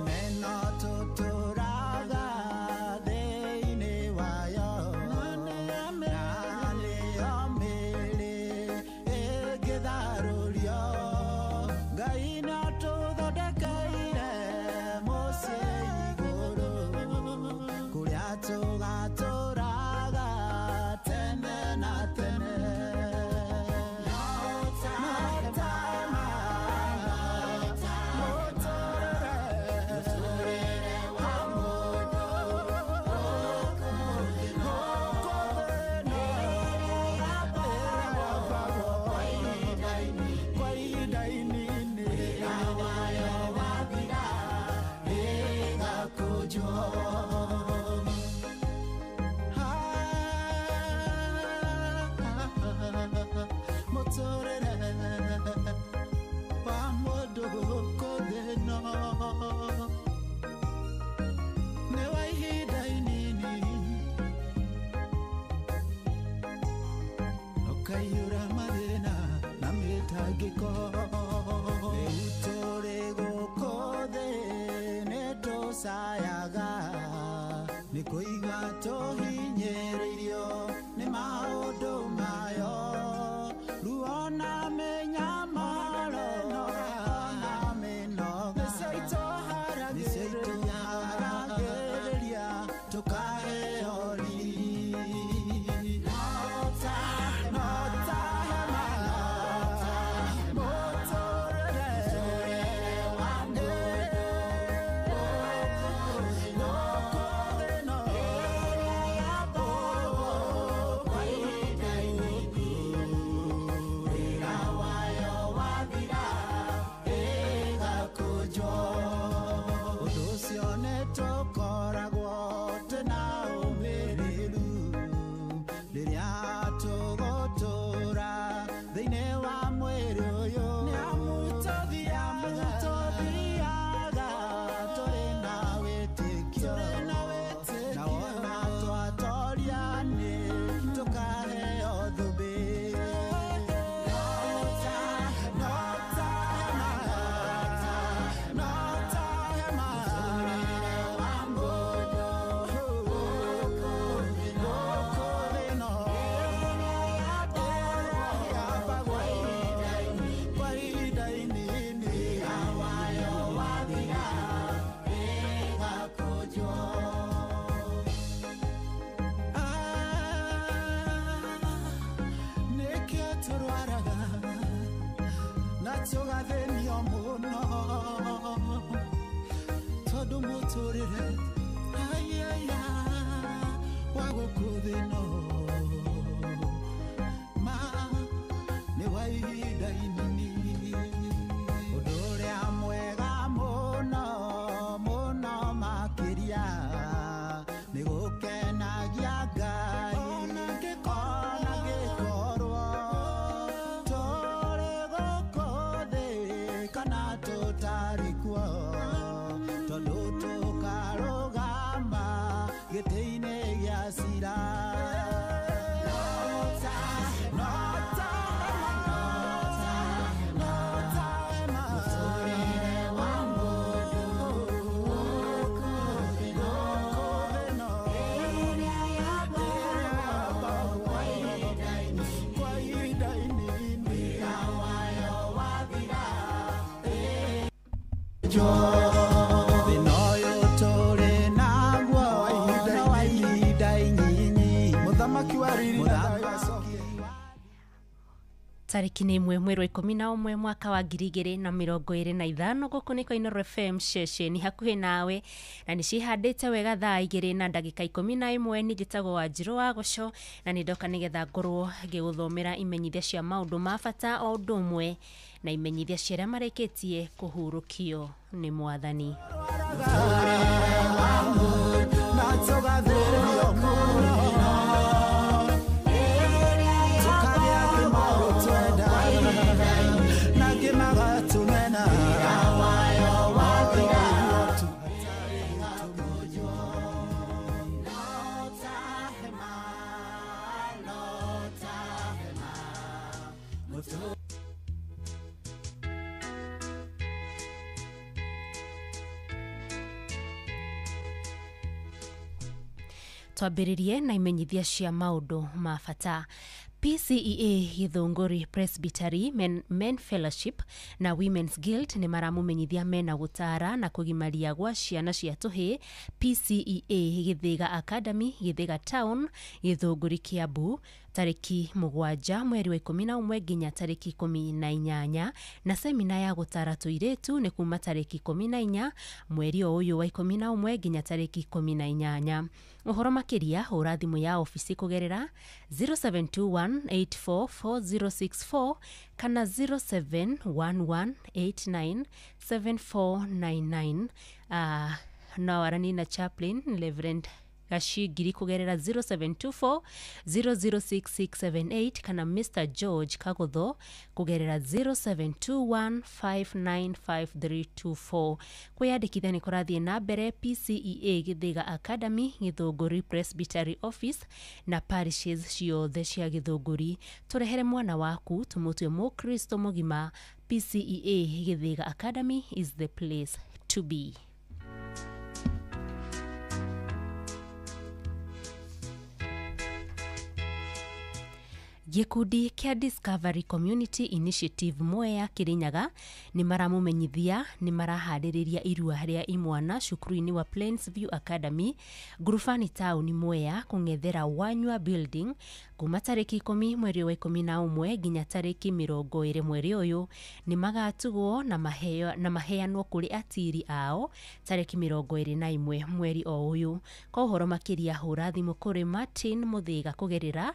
[SPEAKER 15] Meno tũtũraga thĩinĩ wayo na nĩyo mĩĩrĩ ĩngĩtharũrio Ngai nĩatũthondekeire mũciĩ igũrũ kũrĩa tũgatũraga tene na tene. Nĩ wa ihinda inini ũkaiyũra mathĩna na mĩtangĩko rĩu tũrĩ gũkũ thĩ nĩtũcayaga nĩ kũigua tũhinyĩrĩirio nĩ maũndũ mayo ruo na mĩnyamaro na mĩnoga nĩcio itũharagĩrĩria tũkaheo riri. No ta hema mũtũrĩre wa mũndũ gũkũ thĩ no Tũgathĩnio mũno tondũ mũtũrĩre ayaya wa gũkũ thĩ no ma nĩ wa ihinda inini. Ũndũ ũrĩa mwega mũno mũno makĩria nĩ gũkenagia Ngai ona ngĩkorwo tũrĩ gũkũ thĩ kana tũtarĩ kuo, tondũ tũkarũgama gĩtĩ-inĩ gĩa cira. Thĩna ũyũ tũrĩ naguo no wa ihinda inyinyi,
[SPEAKER 4] Mũthamaki wa riri na thayũ acoke.
[SPEAKER 6] Tarĩki nĩ 1 mweri wa 11 mwaka wa 2025 gũkũ nĩko Inooro FM ceceni hakuhĩ nawe na nĩ cihandĩte wega thaa 2:11. Nĩ njĩtagwo Wanjirũ wa Gũco na nĩ ndoka nĩgetha ngorwo ngĩgũthomera imenyithia cia maũndũ ma bata o ũndũ ũmwe na imenyithia cia arĩa marĩkĩtie kũhurũkio nĩ Mwathani.
[SPEAKER 15] Na tũgathĩnio mũno tũkagĩa kĩmaũndũ twenda na kĩmagatũmena.
[SPEAKER 6] Twambĩrĩrie na imenyithia cia maũndũ ma bata. PCEA Githũngũri Presbytery Men Fellowship na Women's Guild nĩ maramumenyithia mena gũtara na kũgimaria gwa ciana cia tũhĩ PCEA Githiga Academy Githiga Town Githũngũri Kiambu tarĩki 7 mweri wa 11 nginya tarĩki 18, na semina ya gũtara tũirĩtu nĩ kuma tarĩki 14 mweri o ũyũ wa 11 nginya tarĩki 18. Ũhoro makĩria hũra thimũ ya ofici kũgerera 0721844064 kana 0711897499. No warani na chaplain Reverend Gacingiri kũgerera 0724 006678 kana Mr George Kagotho kũgerera 0721595324. Kwĩyandĩkithia nĩ kũrathiĩ na mbere PCEA Githiga Academy Githũngũri Presbytery Office na parishes ciothe cia Githũngũri. Tũrehere mwana waku tũmũtue mũkristo mũgima. PCEA Githiga Academy is the place to be. Gĩkundi kĩa Discovery Community Initiative Mwea Kirinyaga nĩ maramumenyithia nĩ maraharĩrĩria irua rĩa imwana cukuru-inĩ wa Plains View Academy Ngurubani taũni Mwea kũng'ethera Wanyua Building kuma tarĩki 10 mweri wa 11 nginya tarĩki 20 mweri ũyũ. Nĩ magatugwo na maheanwo kũrĩ atiri ao tarĩki 21 mweri o ũyũ. Kwa ũhoro makĩria hũra thimũ kũrĩ Martin Mũthĩga kũgerera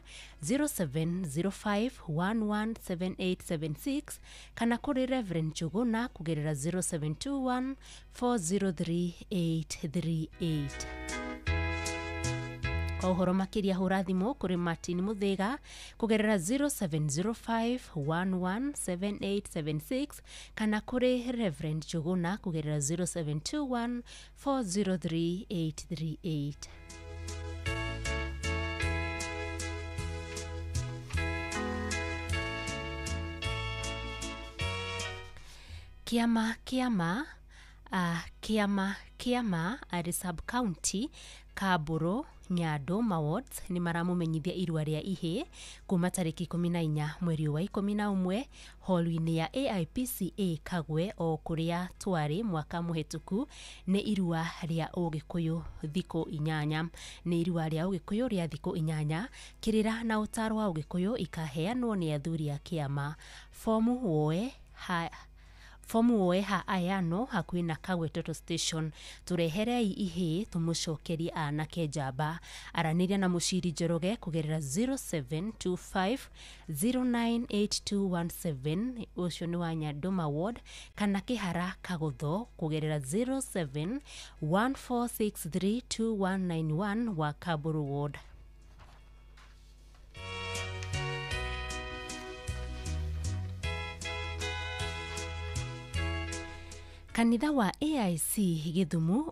[SPEAKER 6] 0705117876 kana kũrĩ Reverend Njuguna kũgerera 0721 403 838. Kwa ũhoro makĩria hũra thimũ kũrĩ Martin Mũthĩga kũgerera 0705117876 kana kũrĩ Reverend Njuguna kũgerera 0721 403 838. Kĩama kĩama arĩ sub county Kaburu Nyando Mawards nĩ maramumenyithia irua rĩa ihĩ kuma tarĩki 14 mweri wa 11 hall-inĩ ya AIPCA Kagwe o kũrĩa twarĩ mwaka mũhĩtũku. Nĩ irua rĩa ũgĩkũyũ thikũ 8. Nĩ irua rĩa ũgĩkũyũ rĩa thikũ 8. Kĩrĩra na ũtaro wa ũgĩkũyũ ikaheanwo nĩ athuri a kĩama. Fomu woe Fomu woe ha Ayano hakuhĩ na Kagwe Total Station. Tũreherei ihĩĩ tũmũcokerie anake njamba. Aranĩria na Mũciri Njoroge kũgerera 0725 098217, ũcio nĩ wa Nyandũma Ward, kana Kĩhara Kagũtho kũgerera 0714632191 wa Kaburu Ward. Kanitha wa AIC Gĩthumo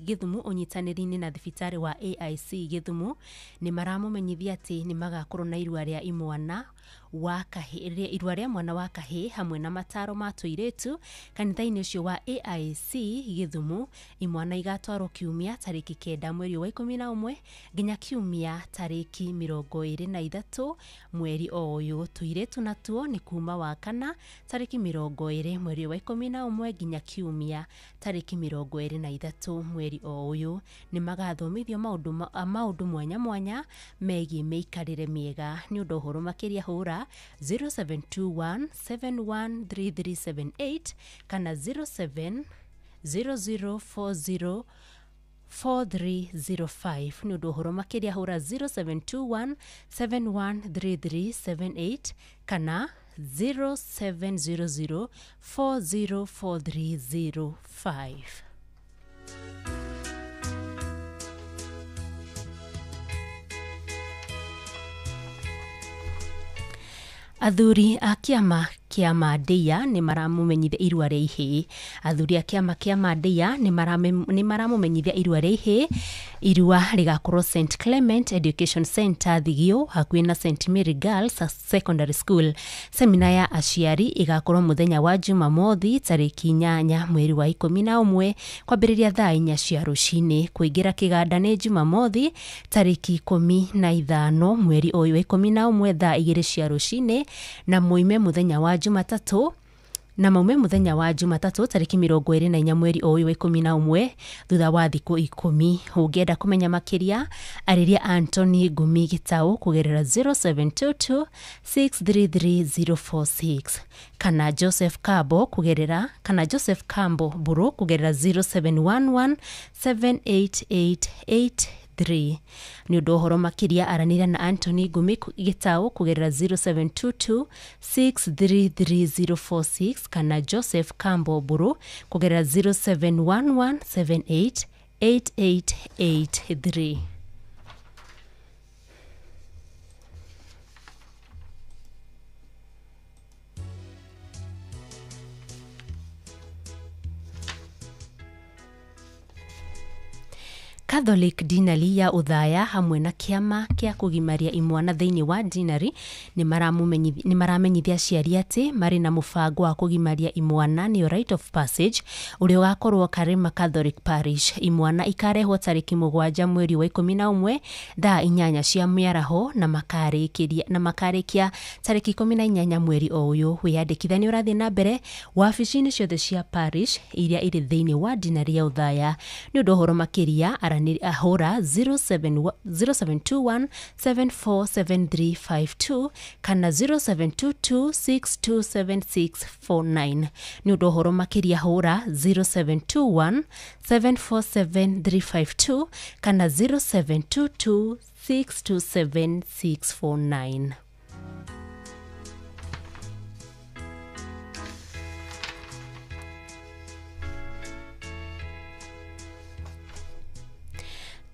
[SPEAKER 6] Gĩthumo ũnyitanĩri-inĩ na thibitarĩ wa AIC Gĩthumo nĩ maramũmenyithia atĩ nĩ magakorwo na irua rĩa imwana wa kahĩ, irua rĩa mwana wa kahĩĩ hamwe na mataro ma tũirĩtu kanitha-inĩ ũcio wa AIC Gĩthumo. Imwana igatwarwo kiumia tarĩki 9 mweri wa 11 nginya kiumia tarĩki 23 mweri o ũyũ. Tũirĩtu natuo nĩ kuma wa kana tarĩki 20 mweri wa 11 nginya kiumia tarĩki 23 mweri o ũyũ. Nĩ magathomithio maũndũ mwanya mwanya megiĩ mĩikarĩre mĩega. Nĩ ũndũ ũhoro makĩria hũra 0721 713378 kana 070040 4305. Nĩ ũndũ ũhoro makĩria hũra 0721 713378 kana 0700 404305. Athuri a kĩama kĩa Mandeia nĩ maramũmenyithia irua rĩa ihĩĩ. Athuri a kĩama kĩa Mandeia nĩ maramũmenyithia irua rĩa ihĩĩ. Irua rĩgakorwo St Clement Education Center Thigio hakuhĩ na St Mary Girls Secondary School. Semina ya aciari ĩgakorwo mũthenya wa Jumamothi tarĩki 8 mweri wa 11 kwambĩrĩria thaa 4 cia rũcinĩ. Kũingĩra kĩganda nĩ Jumamothi tarĩki 15 mweri ũyũ wa 11 thaa 2 cia rũcinĩ, na moime mũthenya wa Jumatatũ tarĩki 24 mweri ũyũ wa 11 thutha wa thikũ 10. Ũngĩenda kũmenya makĩria arĩria Anthony Ngumi Gĩtaũ kũgerera 0722 633046 kana Joseph Kambo kũgerera kana Joseph Kambo Mbũrũ kũgerera 0711 78883. Nĩ ũndũ ũhoro makĩria aranĩria na Anthony Ngumi Gĩtaũ kũgerera 0722 633046 kana Joseph Kambo Mbũrũ kũgerera 0711 788883. Catholic Dinari ya Uthaya hamwe na kĩama kĩa kũgimaria imwana thĩinĩ wa Dinari nĩ maramenyithia aciari atĩ marĩ na mũbango wa kũgimaria imwana nĩyo Rite of Passage ũrĩa ũgakorwo Karima Catholic Parish. Imwana ikarehwo tarĩki 7 mweri wa 11 thaa 8 cia mĩaraho na makarĩkia tarĩki 18 mweri o ũyũ. Wĩyandĩkithia nĩ ũrathiĩ na mbere wabici-inĩ ciothe cia parish iria irĩ thĩinĩ wa Dinari ya Uthaya. Nĩ ũndũ ũhoro makĩria ahũra 0721 747352 kana 0722 627649. Nĩ ũndũ ũhoro makĩria hũra 0721 747352 kana 0722 627649.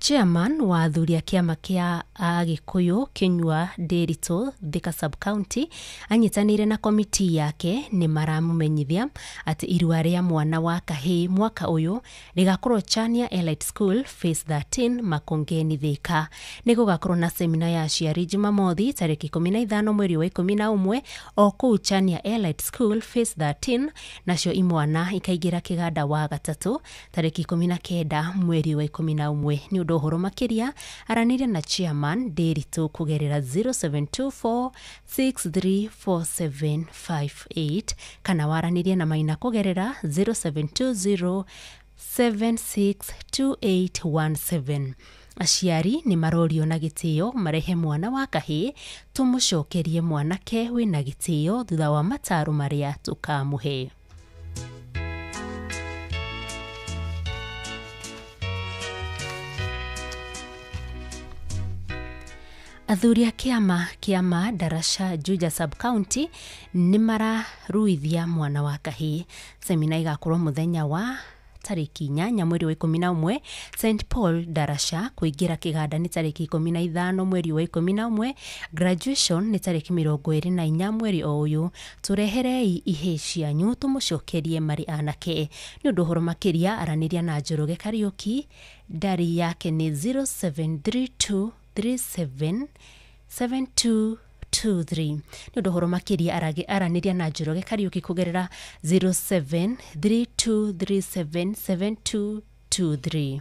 [SPEAKER 6] Chairman wa athuri a kĩama kĩa Agĩkũyũ Kĩnyua Ndĩritũ Thika Sub-County anyitanĩire na komiti yake nĩ maramũmenyithia atĩ irua rĩa mwana wa kahĩĩ mwaka ũyũ rĩgakorwo Chania Elite School Phase 13 Makongeni Thika. Nĩ gũgakorwo na semina ya aciari Jumamothi tarĩki 15 mweri wa 11 o kũu Chania Elite School Phase 13, nacio imwana ikaingĩra kĩganda wa gatatũ tarĩki 19 mweri wa 11. Nĩ ũndũ ũhoro makĩria aranĩria na chairman Ndĩritũ kũgerera 0724 634758 kana waranĩrie na Maina kũgerera 0720 762817. Aciari nĩ marorio na gĩtĩo marehe mwana wa kahĩĩ tũmũcokerie mwanake wĩna gĩtĩo thutha wa mataro marĩa tũkamũhe. Athuri a kĩama kĩa Darasha Juja Sub-County nĩ mararuithia mwana wa kahĩĩ. Semina igakorwo mũthenya wa tarĩki 8 mweri wa 11 St Paul Darasha. Kũingĩra kĩganda nĩ tarĩki 15 mweri wa 11. Graduation nĩ tarĩki 24 mweri o ũyũ. Tũreherei ihĩĩ cianyu tũmũcokerie marĩ anake. Nĩ ũndũ ũhoro makĩria aranĩria na Njoroge Kariũki, ndari yake nĩ 0732 37 7223. Nĩ ũndũ ũhoro makĩria aranĩria na Njoroge Kariũki kũgerera 0732377223.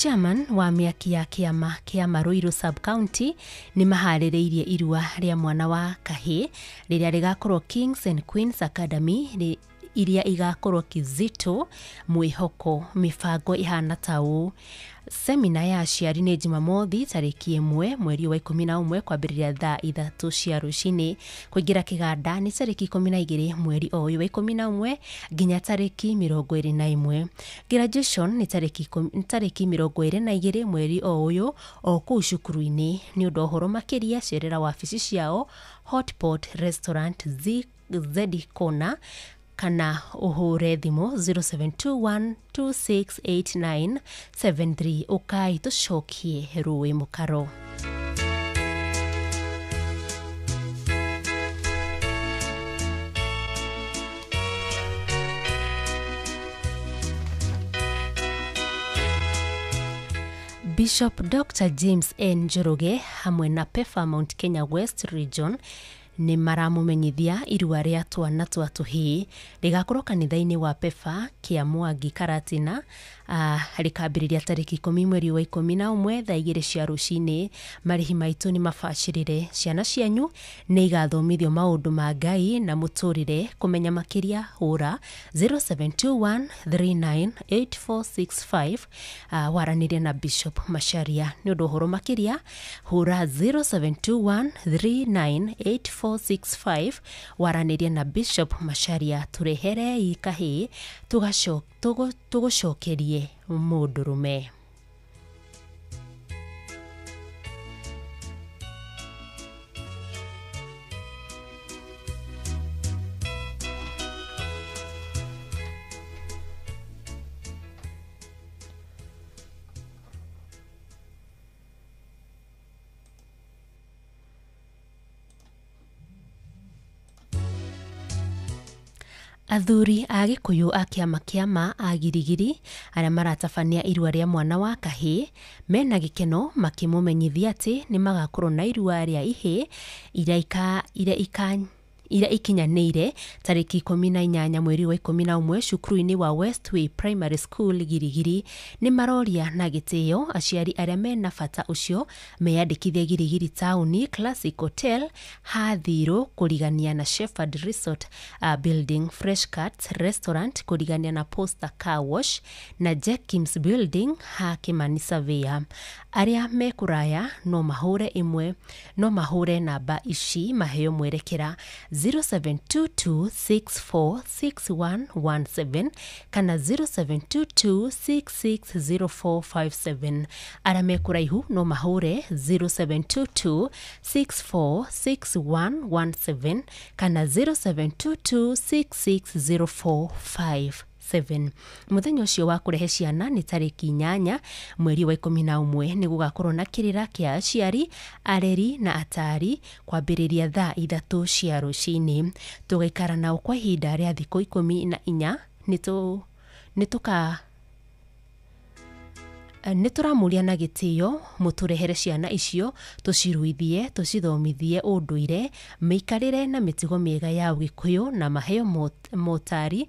[SPEAKER 6] Chairman wa mĩaki ya kĩama kĩa Maruiru Sub-County nĩ maharĩrĩirie irua rĩa mwana wa kahĩĩ rĩrĩa rĩgakorwo Kings and Queens Academy iria igakorwo Kizito mwĩhoko. Mĩbango ĩhana ta ũũ: semina ya aciari nĩ Jumamothi tarĩki 1 mweri wa 11 kwambĩrĩria thaa 3 cia rũcinĩ. Kũingĩra kĩganda nĩ tarĩki 12 mweri o ũyũ wa 11 nginya tarĩki 21. Graduation nĩ tarĩki 22 mweri o ũyũ o kũu cukuru-inĩ. Nĩ ũndũ ũhoro makĩria cerera wabici ciao Hotpot Restaurant Z Corner kana ũhũre thimũ 0721268973. Ũkai tũcokie rũĩ mũkaro. Bishop Dr. James N. Njoroge hamwe na PEFA Mount Kenya West Region nĩ maramũmenyithia irua rĩa twana twa tũhĩĩ rĩgakorwo kanitha-inĩ wa PEFA kĩa Mwangi Karatina, rĩkambĩrĩria tarĩki 10 mweri wa 11 thaa 2 cia rũcinĩ. Marĩhi maitũ nĩ mabacĩrĩre. Ciana cianyu nĩ igathomithio maũndũ ma Ngai na mũtũrĩre. Kũmenya makĩria hũra 0721398465. Waranĩrie na Bishop Macharia. Nĩ ũndũ ũhoro makĩria hũra 0721398465 waranĩrie na Bishop Macharia. Tũreherei kahĩĩ tũgũcokerie mũndũrũme. Athuri a Gĩkũyũ a kĩama kĩa a Girigiri arĩa maratabania irua rĩa mwana wa kahĩĩ mena gĩkeno makĩmũmenyithia atĩ nĩ magakorwo na irua rĩa ihĩĩ iria ikinyanĩire tarĩki 18 mweri wa 11 cukuru-inĩ wa Westway Primary School Girigiri. Nĩ maroria na gĩtĩo aciari arĩa mena bata ũcio meyandĩkithie Girigiri Town Classic Hotel Hathirũ kũrigania na Shepherd Resort Building, Fresh Cuts Restaurant kũrigania na Posta Car Wash na Jekims Building ha Kimani Surveyor. Arĩa me kũraya no mahũre namba ici maheo mwerekera 0722646117 kana 0722660457. Arĩa me kũraihu no mahũre 0722646117 kana 0722660457. Mũthenya ũcio wa kũrehe ciana nĩ tarĩki 8 mweri wa 11. Nĩ gũgakorwo na kĩrĩra kĩa aciari, areri na atari kwambĩrĩria thaa 3 cia rũcinĩ. Tũgaikara nao kwa ihinda rĩa thikũ 14. Nĩ tũramũria na gĩtĩo mũtũrehere ciana icio tũciruithie, tũcithomithie ũndũire, mĩikarĩre na mĩtugo mĩega ya Ũgĩkũyũ na maheo motari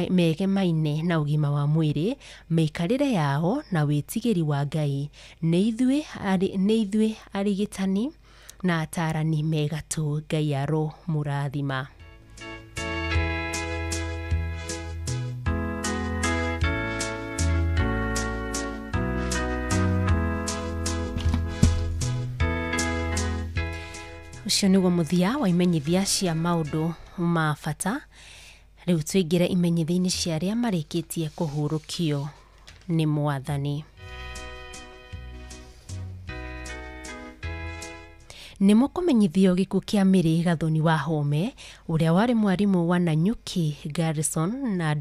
[SPEAKER 6] megemaine na ũgima wa mwĩrĩ, mĩikarĩre yao na wĩtigĩri wa Ngai. Nĩ ithuĩ arigitani na atarani megatũ. Ngai aro mũrathima. Ũcio nĩguo mũthia wa imenyithia cia maũndũ ma bata. Rĩu tũingĩre imenyithia-inĩ cia arĩa marĩkĩtie kũhurũkio nĩ Mwathani. Nĩ mũkũmenyithio gĩkuũ kĩa Mary Gathoni wa Home, ũrĩa warĩ mwarimũ wa Nanyuki Garrison na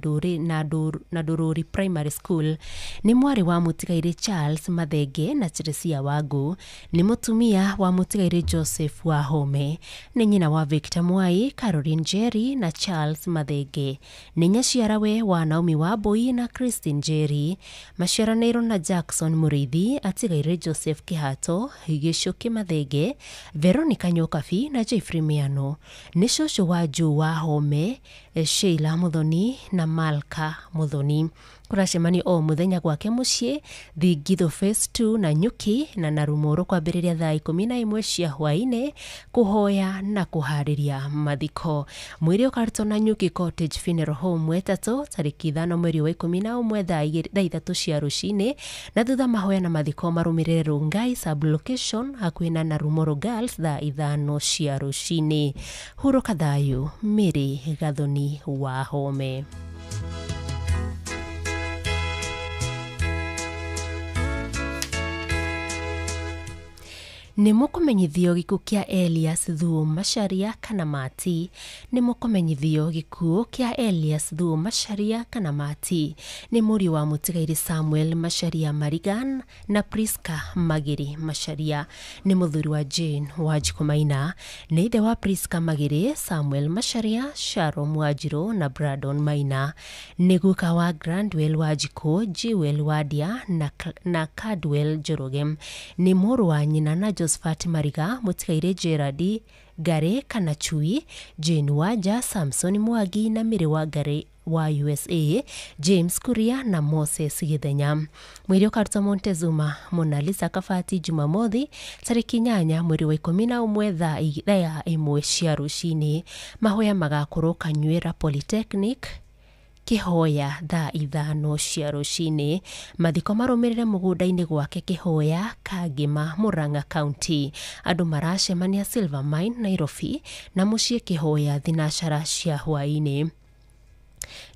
[SPEAKER 6] Ndũrũri Primary School. Nĩ mwarĩ wa mũtigairĩ Charles Mathenge na Teresia Wangũ. Nĩ mũtumia wa mũtigairĩ Joseph wa Home. Nĩ nyina wa Victor Mwai, Caroline Njeri na Charles Mathenge. Nĩ nyaciarawe wa Naomi Wambui na Christine Njeri. Maciaranĩirwo na Jackson Mũrĩithi, atigairĩ Joseph Kĩhato, Gĩcũkĩ Mathenge, Veronica Nyokabi na Jeffrey Miano. Nĩ cũcũ wa Joe wa Home, Sheila Muthoni na Malka Muthoni. Kũracemanio o mũthenya gwake mũciĩ Thingitho Phase 2 na Nyuki na Narumoro kwambĩrĩria thaa 11 cia hwaĩ-inĩ kũhoya na kũharĩria mathiko. Mwĩrĩ ũkarutwo na Nyuki Cottage Funeral Home Mwetatũ tarĩki 5 mweri wa 11 thaa 3 cia rũcinĩ, na thutha mahoya na mathiko marũmĩrĩre Rongai sub-location hakuhĩ na Narumoro Girls thaa 5 cia rũcinĩ. Hurũka thayũ, Mary Gathoni wa Home. Nĩ mũkũmenyithio gĩkuũ kĩa Elias Thuo Macharia kana Mati. Nĩ mũkũmenyithio gĩkuũ kĩa Elias Thuo Macharia kana Mati. Nĩ mũriũ wa mũtigairĩ Samuel Macharia Marigan na Priska Magiri Macharia. Nĩ mũthuri wa Jane Wanjikũ Maina. Nĩ ithe wa Priska Magiri, Samuel Macharia, Sharon Wanjirũ na Brandon Maina. Nĩ guka wa Grandwell Wanjikũ, Jewel Wadia na Cadwell Njoroge. Nĩ mũrũ wa nyina na Josephat Mariga, mũtigairĩ Gerard Ngare kana Chui, Jane Wanja, Samson Mwangi na Mary Wangari wa USA, James Kuria na Moses Githenya. Mwĩrĩ ũkarutwo Montezuma Mona Lisa Kabati Jumamothi tarĩki 8 mweri wa 11 thaa 1 cia rũcinĩ. Mahoya magakorwo Kanyuĩra Polytechnic Kĩhoya thaa 5 cia rũcinĩ. Mathiko marũmĩrĩre mũgũnda-inĩ gwake Kĩhoya, Kangĩma, Murang'a County. Andũ maracemania Silver Mine, Nairobi na mũciĩ Kĩhoya thinacara cia hwaĩ-inĩ.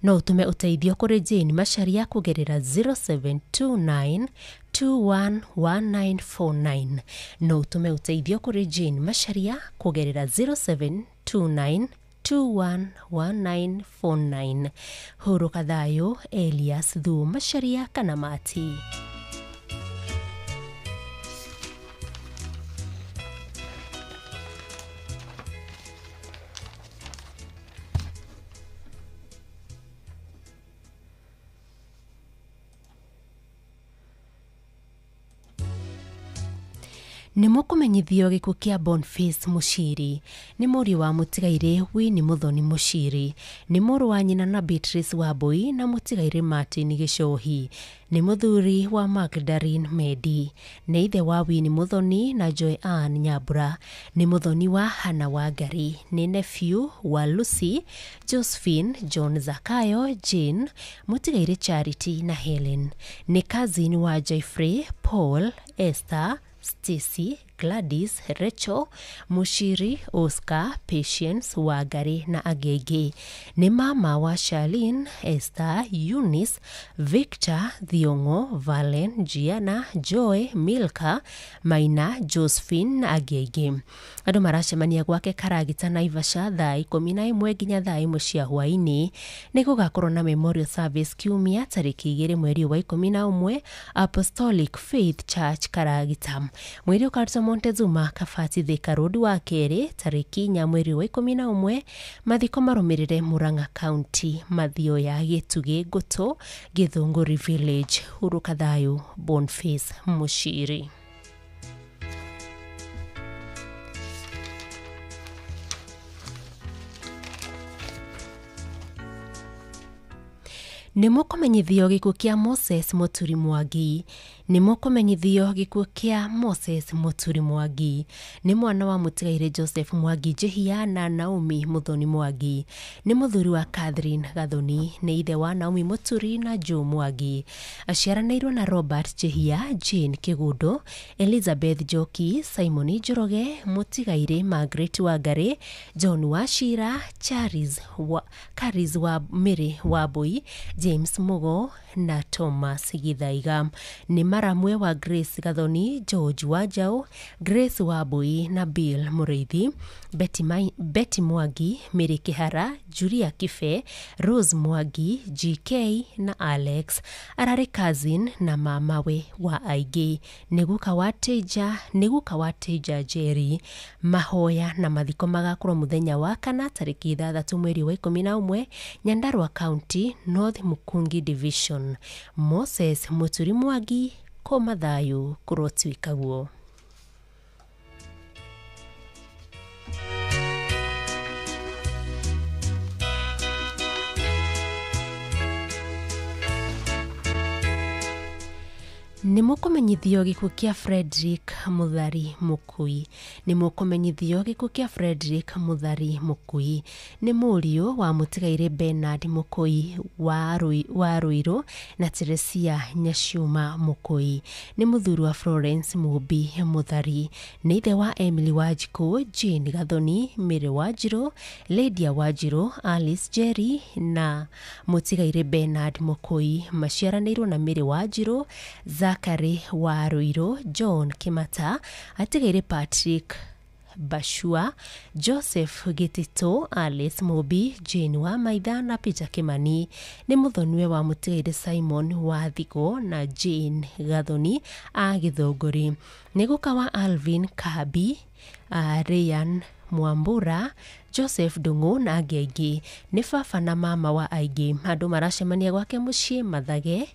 [SPEAKER 6] No ũtũme ũteithio kũrĩ Jane Macharia kũgerera 0729 211949. No ũtũme ũteithio kũrĩ Jane Macharia kũgerera 0729 211949. Hurũka thayũ, Elias Thuo Macharia kana Mati. Nĩ mũkũmenyithio gĩkuũ kĩa Boniface Muchiri. Nĩ mũriũ wa mũtigairĩ Winnie Muthoni Muchiri. Nĩ mũrũ wa nyina na Beatrice Wambui na mũtigairĩ Martin Gĩcohi. Nĩ mũthuri wa Magdalene Medi. Nĩ ithe wa Winnie Muthoni na Joy Ann Nyambura. Nĩ mũthoni wa Hannah Wangari. Nĩ nephew wa Lucy, Josephine, John Zakayo, Jane, mũtigairĩ Charity na Helen. Nĩ cousin wa Jeffrey, Paul, Esther, Stacy, Gladys, Rachel, Mushiri, Oscar, Patience, Wangari na angĩ. Nĩ mama wa Charlene, Esther, Eunice, Victor, Thiong'o, Valen, Gianna, Joy, Milka, Maina, Josephine na angĩ. Andũ maracemania gwake Karagita Naivasha thaa 11 nginya thaa 1 cia hwaĩ-inĩ. Nĩ gũgakorwo na memorial service kiumia tarĩki 2 mweri wa 11 Apostolic Faith Church Karagita. Mwĩrĩ ũkarutwo Montezuma Kabati Thika Road wa kerĩ tarĩki 4 mweri wa 11. Mathiko marũmĩrĩre Murang'a County, Mathioya, Gĩtugĩ, Ngũtũ, Gĩthũngũri Village. Hurũka thayũ, Boniface Muchiri. Nĩ mũkũmenyithio gĩkuũ kĩa Moses Mũturi Mwangi. Nĩ mũkũmenyithio gĩkuũ kĩa Moses Mũturi Mwangi. Nĩ mwana wa mũtigairĩ Joseph Mwangi Njihia na Naomi Mũthoni Mwangi. Nĩ mũthuri wa Catherine Gathoni. Nĩ ithe wa Naomi Mũturi na Joe Mwangi. Aciaranĩirwo na Robert Njihia, Jane Kĩgũndũ, Elizabeth Njoki, Simon Njoroge, mũtigairĩ Margaret Wangari, John Wachira, Charis wa, Caris wa Mĩrĩ Wambui, James Mugo na Thomas Githaiga. Nĩ maramwe wa Grace Gathoni, George Wanjaũ, Grace Wambui na Bill Mũrĩithi, Betty, Betty Mwangi, Mary Kĩhara, Julia Kibe, Rose Mwangi, GK na Alex. Ararĩ cousin na mamawe wa aingĩ. Nĩ guka wa Teja, nĩ guka wa Teja Jerry. Mahoya na mathiko magakorwo mũthenya wa kana tarĩki 6 mweri wa 11 Nyandarua County, North Mukungi Division. Moses Mũturi Mwangi, koma thayũ kũrotuĩka guo. Nĩ mũkũmenyithio gĩkuũ kĩa Frederick Mũthari Mũkui. Nĩ mũkũmenyithio gĩkuũ kĩa Frederick Mũthari Mũkui. Nĩ mũriũ wa mũtigairĩ Bernard Mũkui wa Ruiru na Teresia Nyaciũma Mũkui. Nĩ mũthuri wa Florence Mũmbi Mũthari. Nĩ ithe wa Emily Wanjikũ, Jane Gathoni, Mary Wanjirũ, Lydia Wanjirũ, Alice Jerry na mũtigairĩ Bernard Mũkui. Maciaranĩirwo na Mary Wanjirũ, Zachary wa Ruiru, John Kimata, atigaire Patrick Bashua, Joseph Gitito, Alice Mũmbi, Jane wa Maitha na Peter Kimani. Nĩ mũthoniwe wa mũtigaire Simon wa Thigo na Jane Gathoni a Gĩthũngũri. Nĩ guka wa Alvin Kabi, Ryan Mwambura, Joseph Ndung'u na angĩ aingĩ. Nĩ baba na mama wa aingĩ. Andũ maracemania gwake mũciĩ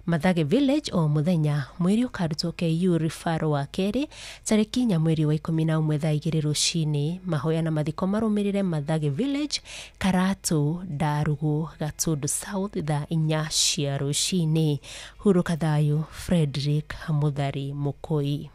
[SPEAKER 6] Mathage Village o mũthenya. Mwĩrĩ ũkarutwo KU Referral wa kerĩ tarĩki 4 mweri wa 11 thaa 2 rũcinĩ. Mahoya na mathiko marũmĩrĩre Mathage Village, Karatu, Ndarugu, Gatundu South thaa 4 cia rũcinĩ. Hurũka thayũ Frederick Mũthari Mũkui.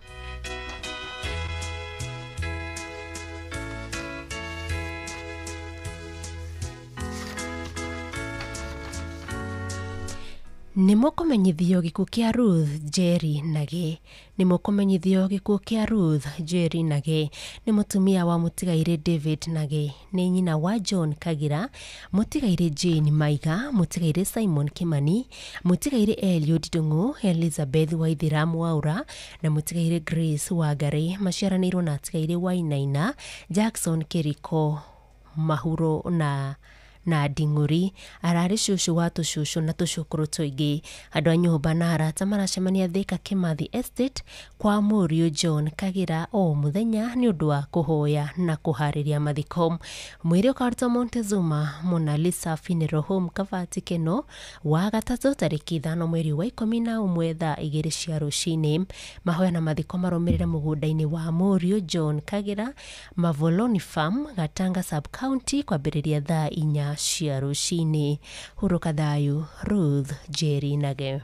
[SPEAKER 6] Nĩ mũkũmenyithio gĩkuũ kĩa Ruth Njeri Nage. Nĩ mũkũmenyithio gĩkuũ kĩa Ruth Njeri Nage. Nĩ mũtumia wa mũtigairĩ David Nage. Nĩ nyina wa John Kagira, mũtigairĩ Jane Maiga, mũtigairĩ Simon Kimani, mũtigairĩ Eliud Ndung'u, Elizabeth Waithera Mwaura na mũtigairĩ Grace Wangari. Maciaranĩirwo na atigairĩ Wainaina, Jackson Kiriko Mahuro na Nding'uri. Ararĩ cũcũ wa tũcũcũ na tũcũkũrũ tũingĩ. Andũ a nyũmba na arata maracemania Thika Kimathi Estate kwa mũriũ John Kagira o mũthenya nĩ ũndũ wa kũhoya na kũharĩria mathiko. Mwĩrĩ ũkarutwo Montezuma Mona Lisa Funeral Home Kabati Keno wa gatatũ tarĩki 5 mweri wa 11 thaa 2 cia rũcinĩ. Mahoya na mathiko marũmĩrĩre mũgũnda-inĩ wa mũriũ John Kagira, Mavoloni Farm, Gatanga Sub County kwambĩrĩria thaa 4 cia rũcinĩ. Hurũka thayũ Ruth Njeri Nage.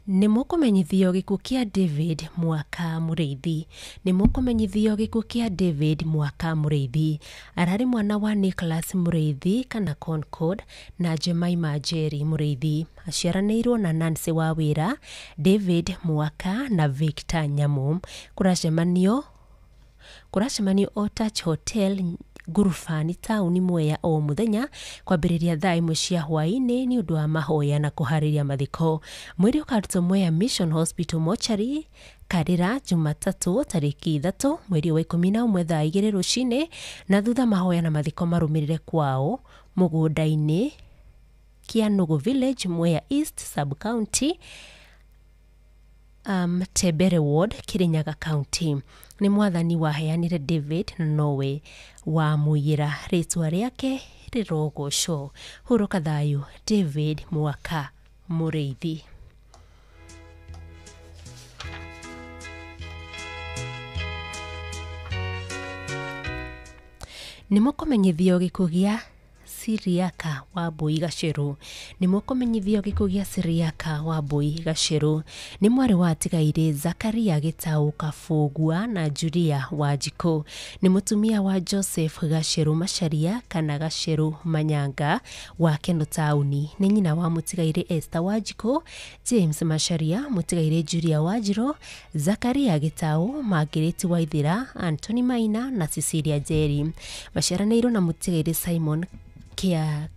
[SPEAKER 6] Nĩ mũkũmenyithio gĩkuũ kĩa David Mwaka Mũrĩithi. Nĩ mũkũmenyithio gĩkuũ kĩa David Mwaka Mũrĩithi. Ararĩ mwana wa Nicholas Mũrĩithi kana Concord na Jemima Njeri Mũrĩithi. Aciaranĩirwo na Nancy Wawĩra, David Mwaka na Victor Nyamu. Kũracemanio Otouch Hotel Ngurubani taũni Mwea o mũthenya kwambĩrĩria thaa 1 cia hwaĩ-inĩ nĩ ũndũ wa mahoya na kũharĩria mathiko. Mwĩrĩ ũkarutwo Mwea Mission Hospital Mortuary Karĩra Jumatatũ tarĩki 3 mweri wa 11 thaa 2 rũcinĩ, na thutha mahoya na mathiko marũmĩrĩre kwao mũgũnda-inĩ Kianugu Village, Mwea East Sub County, Tebere Ward, Kirinyaga County. Nĩ mwathani waheanire David nowe wamũiyĩra, rĩtwa rĩake rĩrogocwo. Hurũka thayũ David Mwaka Mũrĩithi. Nĩ mũkũmenyithio gĩkuũ gĩa Siriaka Wambui Gacheru. Nĩ mũkũmenyithio gĩkuũ gĩa Siriaka Wambui Gacheru nĩ mwarĩ wa atigairĩ Zakaria Gĩtaũ Kabũgua na Julia Wanjikũ. Nĩ mũtumia wa Joseph Gacheru Macharia kana Gacheru Manyanga wa Keno Taũni. Nĩ nyina wa mũtigairĩ Esther Wanjikũ, James Macharia, mũtigairĩ Julia Wanjirũ, Zakaria Gĩtaũ, Margaret Waithera, Anthony Maina na Cecilia Njeri. Maciaranĩirwo na mũtigairĩ Simon Kia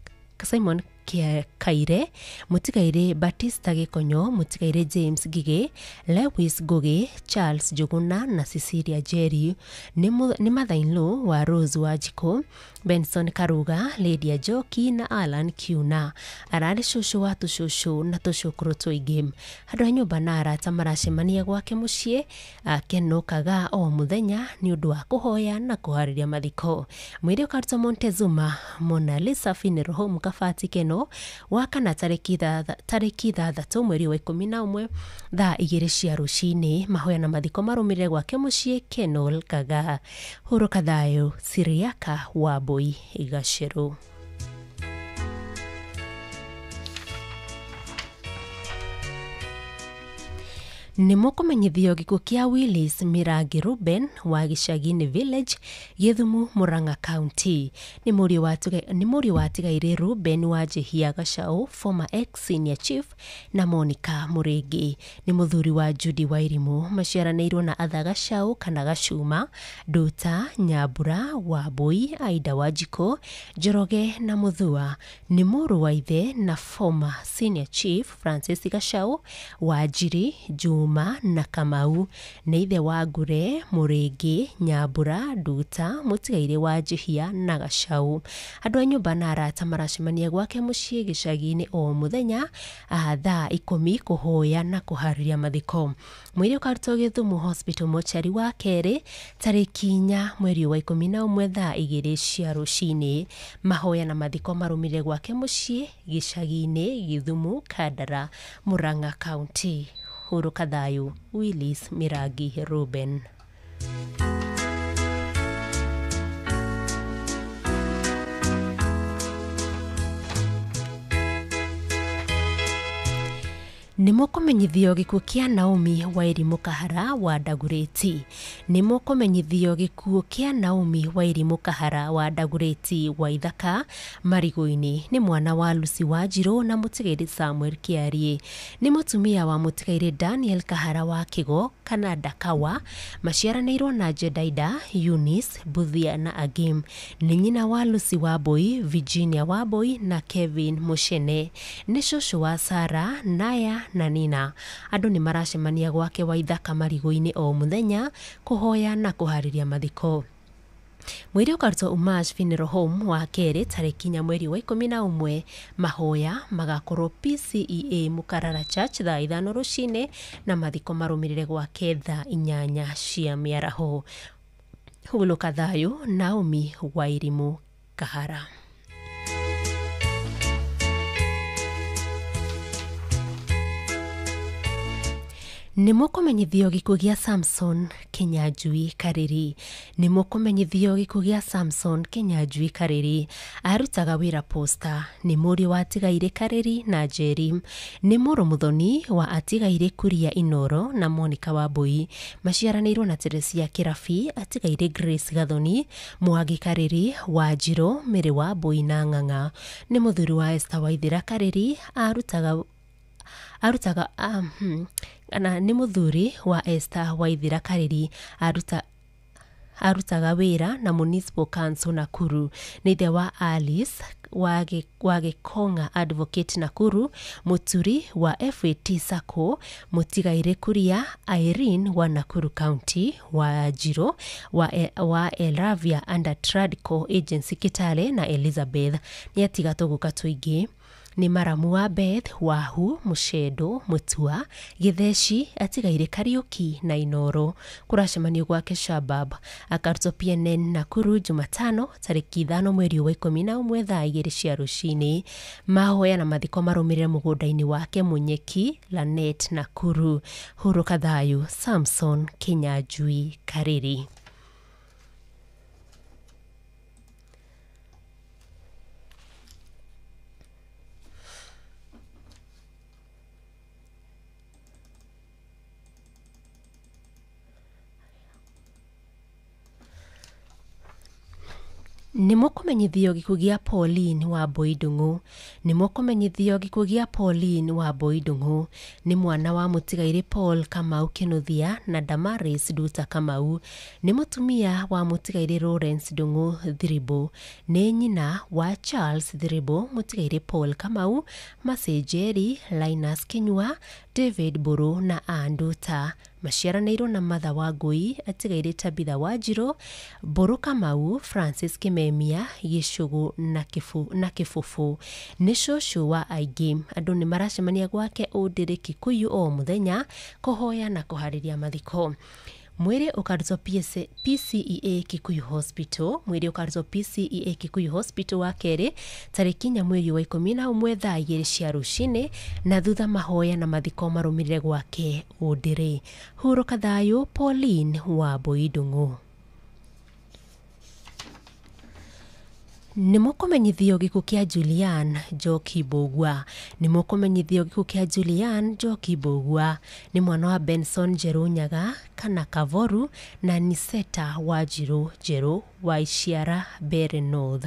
[SPEAKER 6] Simon Kia Kaire, mũtigairĩ Batista Gĩkonyo, mũtigairĩ James Ngigĩ, Lewis Ngũgĩ, Charles Njuguna na Cecilia Njeri. Nĩ mother-in-law wa Rose Wanjikũ, Benson Karuga, Lydia Njoki na Alan Kiuna. Ararĩ cũcũ wa tũcũcũ na tũcũkũrũ tũingĩ. Andũ a nyũmba na arata maracemania gwake mũciĩ akenokaga o mũthenya nĩ ũndũ wa kũhoya na kũharĩria mathiko. Mwĩrĩ ũkarutwo Montezuma Mona Lisa Funeral Home Kabati Keno wa kana tarĩki 6 mweri wa 11 thaa 2 cia rũcinĩ. Mahoya na mathiko marũmĩrĩre gwake mũciĩ Kenol Kagaa. Hurũka thayũ Siriaka Wambui Gacheru. Nĩ mũkũmenyithio gĩkuũ kĩa Willis Mirangi Ruben wa Gĩcagi-inĩ Village, Gĩthumu, Murang'a County. Nĩ mũriũ wa atigairĩ Ruben wa Njihia Gacaũ, former ex senior chief, na Monica Mũrĩngĩ. Nĩ mũthuri wa Judy Wairimu. Maciaranĩirwo na Atha Gacaũ kana Gacuma, Nduta, Nyambura, Wambui, Aida Wanjikũ, Njoroge na Mũthua. Nĩ mũrũ wa ithe na former senior chief Francis Gacaũ, Wanjiri, Juma na Kamau. Nĩ ithe wa Ngure, Mũrĩngĩ, Nyambura, Nduta, mũtigairĩ wa Njihia na Gacaũ. Andũ a nyũmba na arata maracemania gwake mũciĩ gĩcagi-inĩ o mũthenya thaa 10 kũhoya na kũharĩria mathiko. Mwĩrĩ ũkarutwo Gĩthumu Hospital mochari wa kerĩ tarĩki 4 mweri wa 11 thaa 2 cia rũcinĩ. Mahoya na mathiko marũmĩrĩre gwake mũciĩ gĩcagi-inĩ Gĩthumu, Kandara, Murang'a County. Hurũka thayũ Willis Mirangi Ruben. Nĩ mũkũmenyithio gĩkuũ kĩa Naomi Wairimu Kahara wa Ndagurĩti. Nĩ mũkũmenyithio gĩkuũ kĩa Naomi Wairimu Kahara wa Ndagurĩti wa Ithaka Marigũ-inĩ. Nĩ mwana wa Lucy Wanjirũ na mũtigairĩ Samuel Kĩarie. Nĩ mũtumia wa mũtigairĩ Daniel Kahara wa Kĩgo kana Ndakawa. Maciaranĩirwo na Jedaida, Eunice, Buthia na Agim. Nĩ nyina wa Lucy Wambui, Virginia Wambui na Kevin Muchene. Nĩ cũcũ wa Sarah, Naya na Nina. Andũ nĩ maracemania gwake wa Ithaka Marigũ-inĩ o mũthenya kũhoya na kũharĩria mathiko. Mwĩrĩ ũkarutwo Umash Funeral Home wa kerĩ tarĩki 4 mweri wa 11. Mahoya magakorwo PCEA Mũkarara Church thaa 5 rũcinĩ na mathiko marũmĩrĩre gwake thaa 8 cia mĩaraho. Hurũka thayũ Naomi Wairimu Kahara. Nĩ mũkũmenyithio gĩkuũ gĩa Samson Kinyanjui Karĩri. Nĩ mũkũmenyithio gĩkuũ gĩa Samson Kinyanjui Karĩri. Arutaga wĩra posta. Nĩ mũriũ wa atigairĩ Karĩri na Njeri. Nĩ mũrũ mũthoni wa atigairĩ Kuria Inoro na Monica Wambui. Maciaranĩirwo na Teresia Kĩrabi, atigairĩ Grace Gathoni, Mwangi Karĩri, Wanjirũ, Mary Wambui na Ng'ang'a. Nĩ mũthuri wa Esther Waithera Karĩri. Arutaga na nĩ mũthuri wa Esther Waithera Karĩri. Arutaga wĩra na Municipal Council Nakuru. Nĩ ithe wa Alice wa Gĩkong'a Advocate Nakuru, mũturi wa FAT Sacco, mũtigairĩ Kuria Irene wa Nakuru County, Wanjirũ wa Elavia under Tradco Agency Kitale na Elizabeth. Nĩ atiga tũgũka tũingĩ. Nĩ maramu wa Beth, Wahu, Mũcendo, Mũtua, Gĩtheci, atigairĩ Kariũki na Inoro. Kũracemanio gwake Shabab. Akarutwo PNN Nakuru Jumatano tarĩki 5 mweri wa 11 thaa 2 cia rũcinĩ. Mahoya na mathiko marũmĩrĩre mũgũnda-inĩ wake Munyeki, Lanet, Nakuru. Hurũka thayũ Samson Kinyanjui Karĩri. Nĩ mũkũmenyithio gĩkuũ gĩa Pauline Wambui Ndung'u. Nĩ mũkũmenyithio gĩkuũ gĩa Pauline Wambui Ndung'u. Nĩ mwana wa mũtigairĩ Paul Kamau Kĩnuthia na Damaris Nduta Kamau. Nĩ mũtumia wa mũtigairĩ Lawrence Ndung'u Thiribu. Nĩ nyina wa Charles Thiribu, mũtigairĩ Paul Kamau, Mercy Njeri, Linus Kinyua, David Mburu na Ann Nduta. Maciaranĩirwo na Martha Wangui, atigairĩ Tabitha Wanjiru, Mburu Kamau, Francis Kimemia, Gĩcũgũ na Kĩbũbũ. Nĩ cũcũ wa aingĩ. Andũ nĩ maracemania gwake Ũndĩrĩ Kikuyu o mũthenya kũhoya na kũharĩria mathiko. Mwĩrĩ ũkarutwo PCEA Kikuyu Hospital. Mwĩrĩ ũkarutwo PCEA Kikuyu Hospital wa kerĩ tarĩki 4 mweri wa 11 thaa 2 cia rũcinĩ, na thutha mahoya na mathiko marũmĩrĩre gwake Ũndĩrĩ. Hurũka thayũ Pauline Wambui Ndung'u. Nĩ mũkũmenyithio gĩkuũ kĩa Julian Njoki Mbũgua. Nĩ mũkũmenyithio gĩkuũ kĩa Julian Njoki Mbũgua. Nĩ mwana wa Benson Njerũ Nyaga kana Kavoru na Niseta Wanjiru Njerũ wa Iciara Mbere North.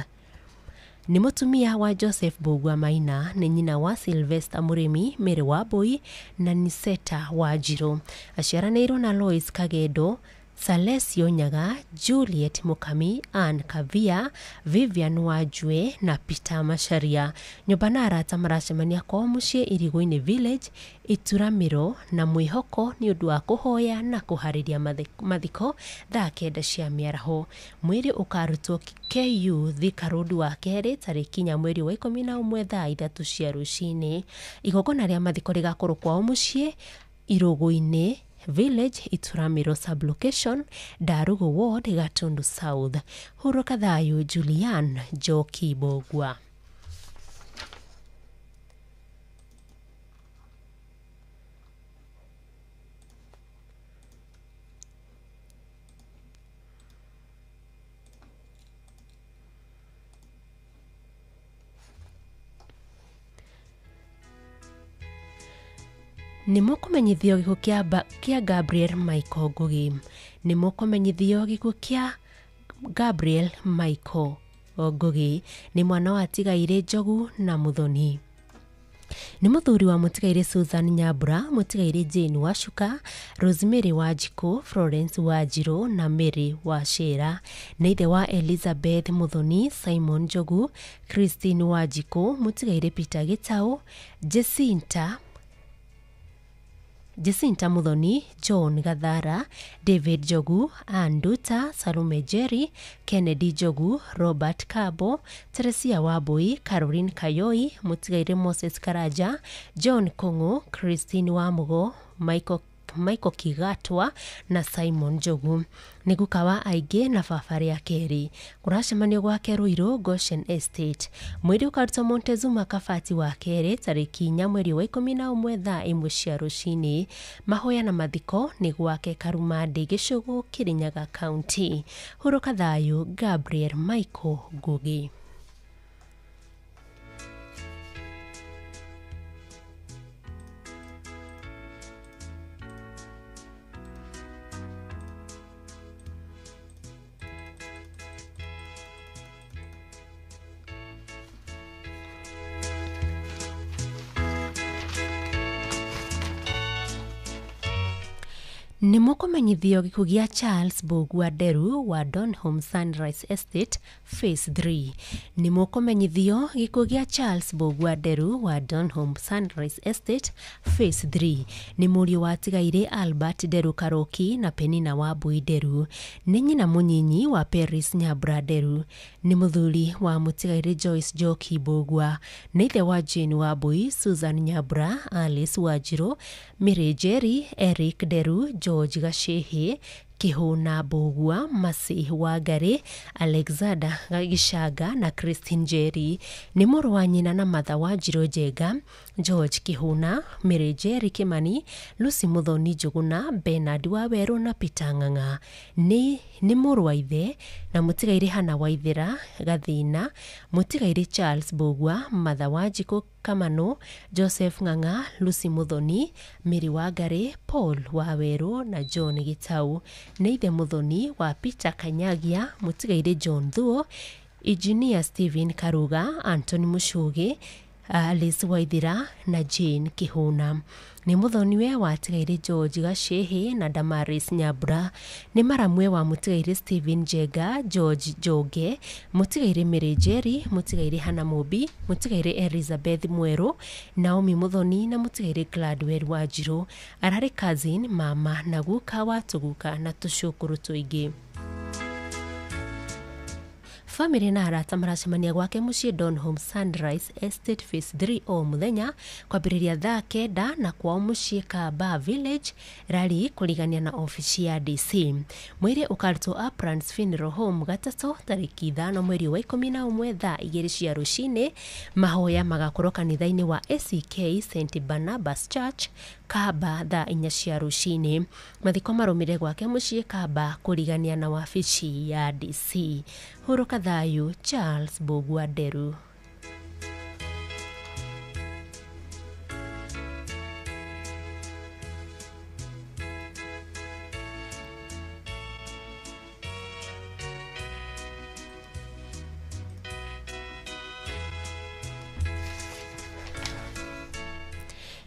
[SPEAKER 6] Nĩ mũtumia wa Joseph Mbũgua Maina, nĩ nyina wa Sylvester Mũrĩmi, Mary Wambui na Niseta Wanjiru. Aciaranĩirwo na Lois Kagendo, Salesio Nyaga, Juliet Mukami, Ann Kavia, Vivian Wajue na Peter Macharia. Nyũmba na arata maracemania kwao mũciĩ Irigũ-inĩ Village, Ituramĩro na mwĩhoko nĩ ũndũ wa kũhoya na kũharĩria mathiko thaa 9 cia mĩaraho. Mwĩrĩ ũkarutwo KU Thika Road wa kerĩ tarĩki 4 mweri wa 11 thaa 3 cia rũcinĩ. Igongona rĩa mathiko rĩgakorwo kwao mũciĩ Irũgũ-inĩ Village, Ituramĩro Sublocation, Ndarugu Ward, Gatundu South. Hurũka thayũ Julian Njoki Mbũgua. Nĩ mũkũmenyithio gĩkuũ kĩa Gabriel Michael Ngugi. Nĩ mũkũmenyithio gĩkuũ kĩa Gabriel Michael Ngugi. Nĩ mwana wa tigairĩ Njogu na Muthoni. Nĩ mũthuri wa mũtigairĩ Susan Nyambura, mũtigairĩ Jane Wacuka, Rosemary Wanjikũ, Florence Wanjiru na Mary Wachira. Nĩ ithe wa Elizabeth Muthoni, Simon Njogu, Christine Wanjikũ, mũtigairĩ Peter Gĩtaũ, Jacinta Muthoni, John Gathara, David Njogu, Ann Nduta, Salome Jerry, Kennedy Njogu, Robert Kabo, Teresia Wambui, Caroline Kayoi, mũtigairĩ Moses Karanja, John Kũng'ũ, Christine Wamugo, Michael Kigatwa na Simon Njogu. Nĩ guka wa aingĩ na baba rĩa kerĩ. Kũracemanio gwake Ruiru Goshen Estate. Mwĩrĩ ũkarutwo Montezuma Kabati wa kerĩ tarĩki 4 mweri wa 11 thaa 1 cia rũcinĩ. Mahoya na mathiko nĩ gwake Karumandĩ Gĩcũgũ, Kĩrĩnyaga County. Hurũka thayũ Gabriel Michael Ngugi. Nĩ mũkũmenyithio gĩkuũ gĩa Charles Mbũgua Nderu wa Donholm Sunrise Estate Phase 3. Nĩ mũkũmenyithio gĩkuũ gĩa Charles Mbũgua Nderu wa Donholm Sunrise Estate Phase 3. Nĩ mũriũ wa tigairĩ Albert Nderu Karoki na Penina Wambui Nderu. Nĩ nyina mũnyinyi wa Paris Nyambura Nderu. Nĩ mũthuri wa mũtigairĩ Joyce Njoki Mbũgua. Nĩ ithe wa Jane Wambui, Susan Nyambura, Alice Wanjiru, Mary Njeri, Eric Nderu, George Gacehi, Kihuna Mbũgua, Mercy Wangari, Alexander Gĩcanga na Christine Njeri. Nĩ mũrũ wa nyina na Martha Wanjiru Njenga, George Kihuna, Mary Njeri Kimani, Lucy Muthoni Njuguna, Bernard Wawerũ na Peter Ng'ang'a. Nĩ mũrũ wa ithe na mũtigairĩ Hannah Waithera Gathina, mũtigairĩ Charles Mbũgua, Martha Wanjikũ Kamano, Joseph Ng'ang'a, Lucy Muthoni, Mary Wangari, Paul Wawerũ na John Gĩtau. Nĩ ithe Muthoni wa Peter Kanyagia, mũtigairĩ John Thuo, Engineer Stephen Karuga, Anthony Mushugi, Alice Waithira na Jane Kihuna. Nĩ mũthoniwe wa tigaire George Gacehi na Damaris Nyambura. Nĩ maramwe wa mũtigaire Stephen Njenga, George Njoge, mũtigaire Mary Njeri, mũtigaire Hannah Mũmbi, mũtigaire Elizabeth Mwerũ, Naomi Mũthoni na mũtigaire Gladwell Wanjirũ. Ararĩ cousin, mama na guka wa tũguka na tũcũkũrũ tũingĩ. Famĩlĩ na arata maracemania gwake mũciĩ Donholm Sunrise Estate Phase 3 o mũthenya kwambĩrĩria thaa 9 na kwao mũciĩ Kamba Village rari kũrigania na obici ya DC. Mwĩrĩ ũkarutwo Uplands Funeral Home gatatũ tarĩki 5 mweri wa 11 thaa 2 cia rũcinĩ. Mahoya magakorwo kanitha-inĩ wa ACK St Barnabas Church Kamba thaa 4 cia rũcinĩ. Mathiko marũmĩrĩre gwake mũciĩ Kamba kũrigania na wabici ya DC. Hurũka thayũ Charles Mbugua Nderu.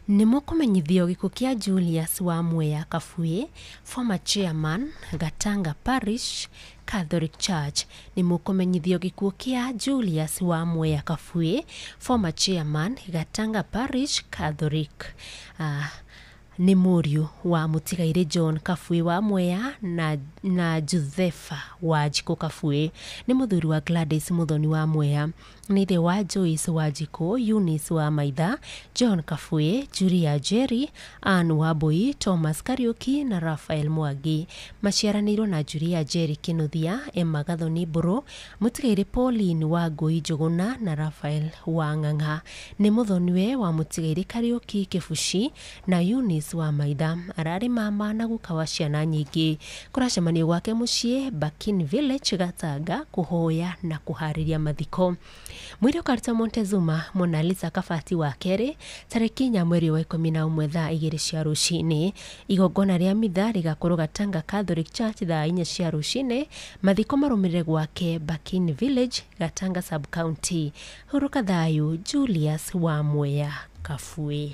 [SPEAKER 6] Nĩ mũkũmenyithio gĩkuũ kĩa Julius wa Mwea Kabuĩ, former chairman Gatanga Parish Catholic Church. Nĩ mũkũmenyithio gĩkuũ kĩa Julius wa Mwea Kabuĩ, former chairman Gatanga Parish Catholic. Nĩ mũriũ wa mũtigairĩ John Kabuĩ wa Mwea na Josefa Wanjikũ Kabuĩ. Nĩ mũthuri wa Gladys Mũthoni wa Mwea. Nĩ ithe wa Joyce Wanjikũ, Eunice wa Maitha, John Kabuĩ, Julia Jerry, Ann Wambui, Thomas Kariuki na Raphael Mwangi. Maciaranĩirwo na Julia Jerry Kinuthia, Emma Gathoni Mbũrũ, mũtigairĩ Pauline wa Ngũi Njũgũna na Raphael wa Ng'ang'a. Nĩ mũthoniwe wa mũtigairĩ Kariuki Kĩbuci na Eunice wa Maitha. Ararĩ mama na guka wa ciana nyingĩ. Kũracemanio gwake mũciĩ Bakin Village Gatanga kũhoya na kũharĩria mathiko. Mwĩrĩ ũkaruta Montezuma Mona Lisa Kabati wa kerĩ tarĩki 4 mweri wa 11 thaa 2 cia rũcinĩ. Igongona rĩa mitha rĩgakorwo Gatanga Catholic Church thaa 4 cia rũcinĩ. Mathiko marũmĩrĩre gwake Bakin Village Gatanga Sub County. Hurũka thayũ Julius wa Mwea Kabuĩ.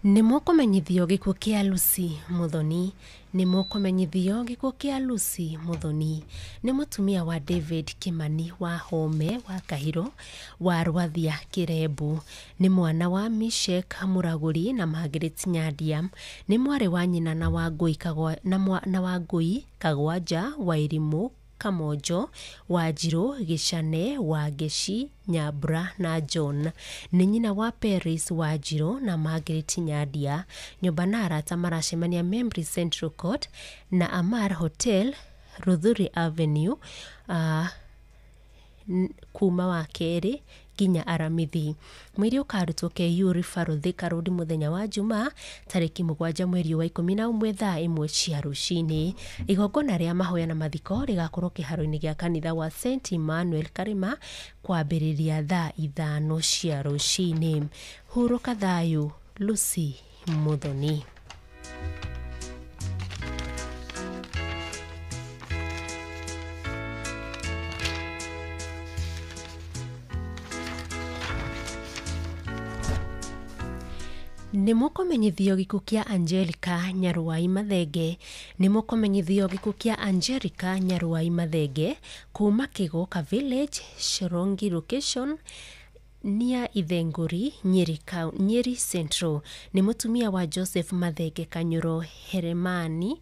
[SPEAKER 6] Nĩ mũkũmenyithio gĩkuũ kĩa Lucy Muthoni. Nĩ mũkũmenyithio gĩkuũ kĩa Lucy Muthoni. Nĩ mũtumia wa David Kimani wa Home wa Kahiro wa Rwathia Kĩrembu. Nĩ mwana wa Mishek Mũragũri na Margaret Nyandia. Nĩ mwarĩ wa nyina na Wangũi Kagwanja wa Irimũ Kamonjo, Wanjirũ, Gĩcane, Wangeci, Nyambura na John. Nĩ nyina wa Paris Wanjirũ na Margaret Nyandia. Nyũmba na arata maracemania Memri Central Court na Amar Hotel, Ruthuri Avenue, kuma wa kerĩ nginya aramithi. Mwĩrĩ ũkarutwo KU Referral Thika Road mũthenya wa Jumaa tarĩki 7 mweri wa 11 thaa 1 cia rũcinĩ. Igongona rĩa mahoya na mathiko rĩgakorwo kĩharo-inĩ gĩa kanitha wa St Emmanuel Karima kwambĩrĩria thaa 5 cia rũcinĩ. Hurũka thayũ Lucy Muthoni. Nĩ mũkũmenyithio gĩkuũ kĩa Angelica Nyaruai Mathenge. Nĩ mũkũmenyithio gĩkuũ kĩa Angelica Nyaruai Mathenge kuma Kĩgũka Village, Shirongi Location, nia Ithengũri, Nyeri Central. Nĩ mũtumia wa Joseph Mathenge Kanyũro Heremani.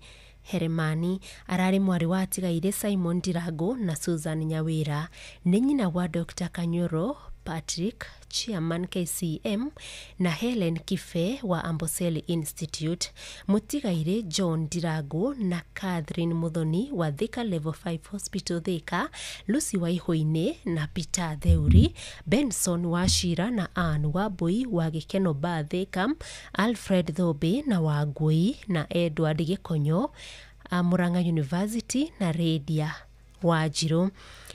[SPEAKER 6] Ararĩ mwarĩ wa atigaire Simon Ndirango na Susan Nyawĩra. Nĩ nyina wa Dr. Kanyũro Patrick, Chairman KCM, na Helen Kife wa Amboseli Institute. Mũtigaire John Ndirango na Catherine Muthoni wa Thika Level 5 Hospital Thika, Lucy Waihũinĩ na Peter Theuri, Benson Wachira na Ann Wambui wa Gĩkeno Bar Thika, Alfred Thũmbĩ na Wangui na Edward Gĩkonyo, Murang'a University na Radia Wanjirũ.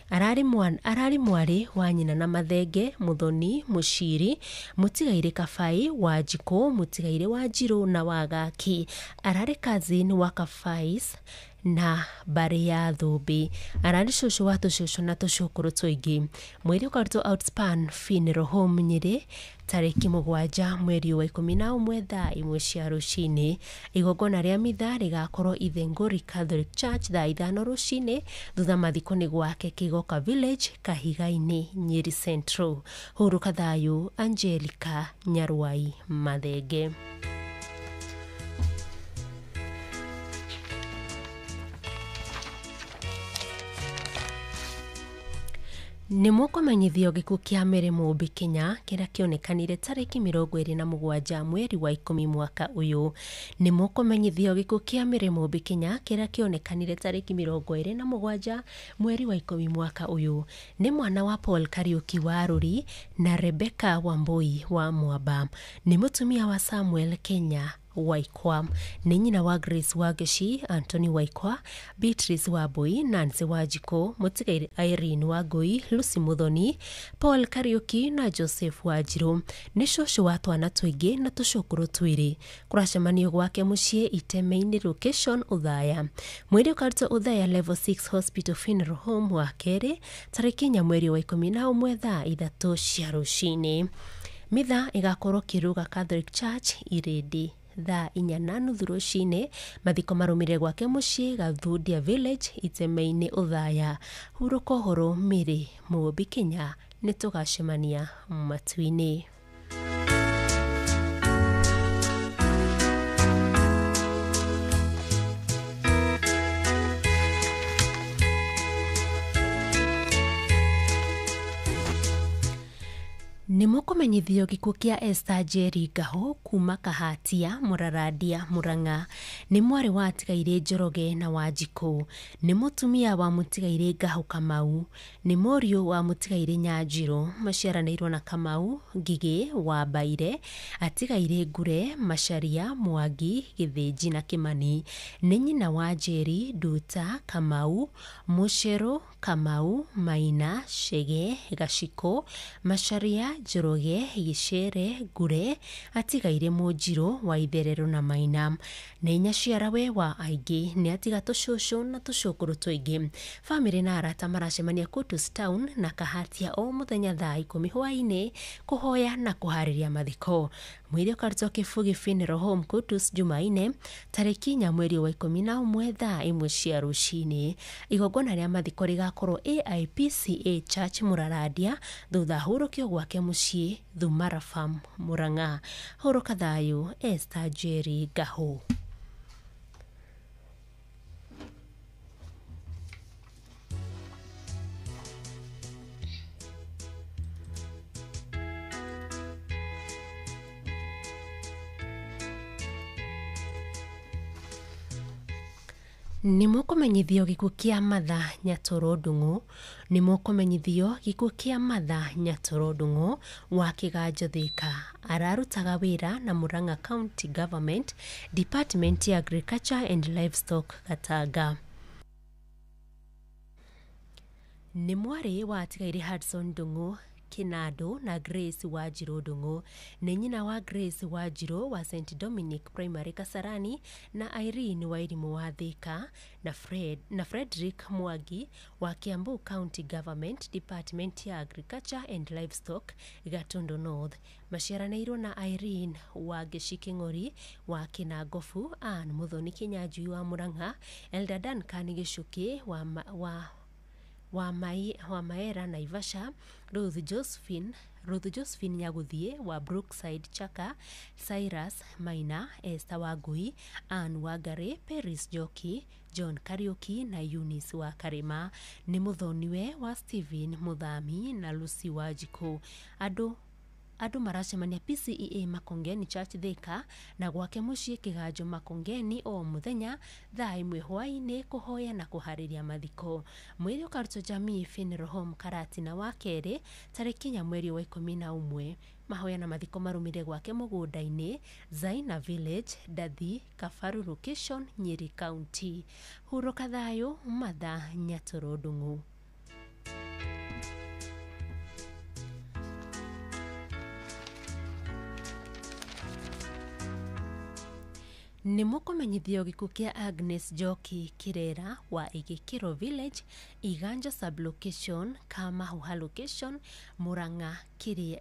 [SPEAKER 6] Ararĩ mwarĩ wa nyina na Mathenge, Muthoni, Mũciri, Mũtigairĩ Kabai, Wanjikũ, Mũtigairĩ Wanjirũ na Wagaki. Ararĩ cousin wa Kabais na mbarĩ ya Thũmbĩ. Ararĩ cũcũ wa tũcũcũ na tũcũkũrũ tũingĩ. Mwĩrĩ ũkarutwo Outspan Funeral Home Nyĩrĩ tarĩki 7 mweri wa 11 thaa 1 cia rũcinĩ. Igongona rĩa mitha rĩgakorwo Ithengũri Catholic Church thaa 5 rũcinĩ, thutha mathiko nĩ gwake Kĩgoka Village, Kahiga-inĩ, Nyeri Central. Hurũka thayũ, Angelica Nyarwai Mathenge. Nĩ mũkũmenyithio gĩkuũ kĩa Mary Mũmbi Kenya kĩrĩa kĩonekanire tarĩki 27 mweri wa 10 mwaka ũyũ. Nĩ mũkũmenyithio gĩkuũ kĩa Mary Mũmbi Kenya kĩrĩa kĩonekanire tarĩki 27 mweri wa 10 mwaka ũyũ. Nĩ mwana wa Paul Kariuki wa Rũri na Rebecca Wambui wa Mwamba. Nĩ mũtumia wa Samuel Kenya Waikwa. Nĩ nyina wa Grace Wangeci, Anthony Waikwa, Beatrice Wambui, Nancy Wanjikũ, Mũtigairĩ Irene Wangui, Lucy Muthoni, Paul Kariuki na Joseph Wanjirũ. Nĩ cũcũ wa twana tũingĩ na tũcũkũrũ twĩrĩ. Kũracemanio gwake mũciĩ Iteme-inĩ location Othaya. Mwĩrĩ ũkarutwo Othaya Level 6 Hospital Funeral Home wa kerĩ tarĩki 4 mweri wa 11 thaa 3 cia rũcinĩ. Mitha ĩgakorwo Kĩrũga Catholic Church Irĩndĩ thaa 4:30 rũcinĩ. Mathiko marũmĩrĩre gwake mũciĩ Gathundia Village Iteme-inĩ Othaya. Hurũka ũhoro Mary Mũmbi Kenya, nĩ tũgacemania matu-inĩ. Nĩ mũkũmenyithio gĩkuũ kĩa Esther Njeri Ngahũ kuma Kahatia, Mũrarandia, Mũrang'a. Nĩ mwarĩ wa Atigairĩ Njoroge na Wanjikũ. Nĩ mũtumia wa Mũtigairĩ Ngahũ Kamau. Nĩ mũriũ wa Mũtigairĩ Nyanjirũ. Maciaranĩirwo na Kamau, Ngigĩ, Wambaire, Atigairĩ Ngure, Macharia, Mwangi, Gĩthĩnji na Kĩmani. Nĩ nyina wa Njeri, Nduta, Kamau, Mũcerũ, Kamau, Maina, Chege, Gacikũ, Macharia, Njoroge, Gĩcere, Ngure, Atigairĩ Mũnjirũ, Waitherero na Maina. Nĩ nyaciarawe wa aingĩ. Nĩ atiga tũcũcũ na tũcũkũrũ tũingĩ. Bamĩrĩ na arata maracemania Kutus Town na Kahatia o mũthenya thaa 10 hwaĩ-inĩ kũhoya na kũharĩria mathiko. Mwĩrĩ ũkarutwo Kĩbugi Funeral Home Kutus Jumaine tarĩki 4 mweri wa 11 thaa 1 cia rũcinĩ. Igongona rĩa mathiko rĩgakorwo AIPCA Church Mũrarandia thutha hurũkio gwake mũciĩ Thumara Farm Mũrang'a. Hurũka thayũ, Esther Njeri Ngahũ. Nĩ mũkũmenyithio gĩkuũ kĩa Martha Nyatoro Ndung'u. Nĩ mũkũmenyithio gĩkuũ kĩa Martha Nyatoro Ndung'u wa Kĩganjo Thika. Ararutaga wĩra na Murang'a County Government Department ya Agriculture and Livestock Gatanga. Nĩ mwarĩ wa Atigairĩ Hudson Ndung'u Kinado na Grace Wanjirũ Ndung'u. Nĩ nyina wa Grace Wanjirũ wa St Dominic Primary Kasarani na Irene Wairimũ wa Thika na Frederick Mwangi wa Kiambu County Government Department ya Agriculture and Livestock Gatundu North. Maciaranĩirwo na Irene Wangeci Kĩng'ori wa Kĩnangobu, Ann Muthoni Kĩnyanjui wa Murang'a, Elder Duncan Gĩcukĩ wa Maera Naivasha, Ruth Josephine Nyaguthie wa Brookside Chaka, Cyrus Maina, Esther Wangui, Ann Wangari, Paris Njoki, John Kariuki na Eunice wa Karima. Nĩ mũthoniwe wa Stephen Muthami na Lucy Wanjikũ. Andũ Andũ maracemania PCEA Makongeni Church Thika na gwake mũciĩ Kĩganjo Makongeni o mũthenya thaa 1 hwaĩ-inĩ kũhoya na kũharĩria mathiko. Mwĩrĩ ũkarutwo Jamii Funeral Home Karatina wa kerĩ tarĩki 4 mweri wa 11. Mahoya na mathiko marũmĩrĩre gwake mũgũnda-inĩ Zaina Village, Ndathi, Kabaru Location, Nyeri County. Hurũka thayũ, Martha Nyatũrũ Ndung'u. Nĩ mũkũmenyithio gĩkuũ kĩa Agnes Njoki Kirera wa Igĩkĩro Village, Iganjo Sub-location, Kamahuha Location, Murang'a kĩrĩa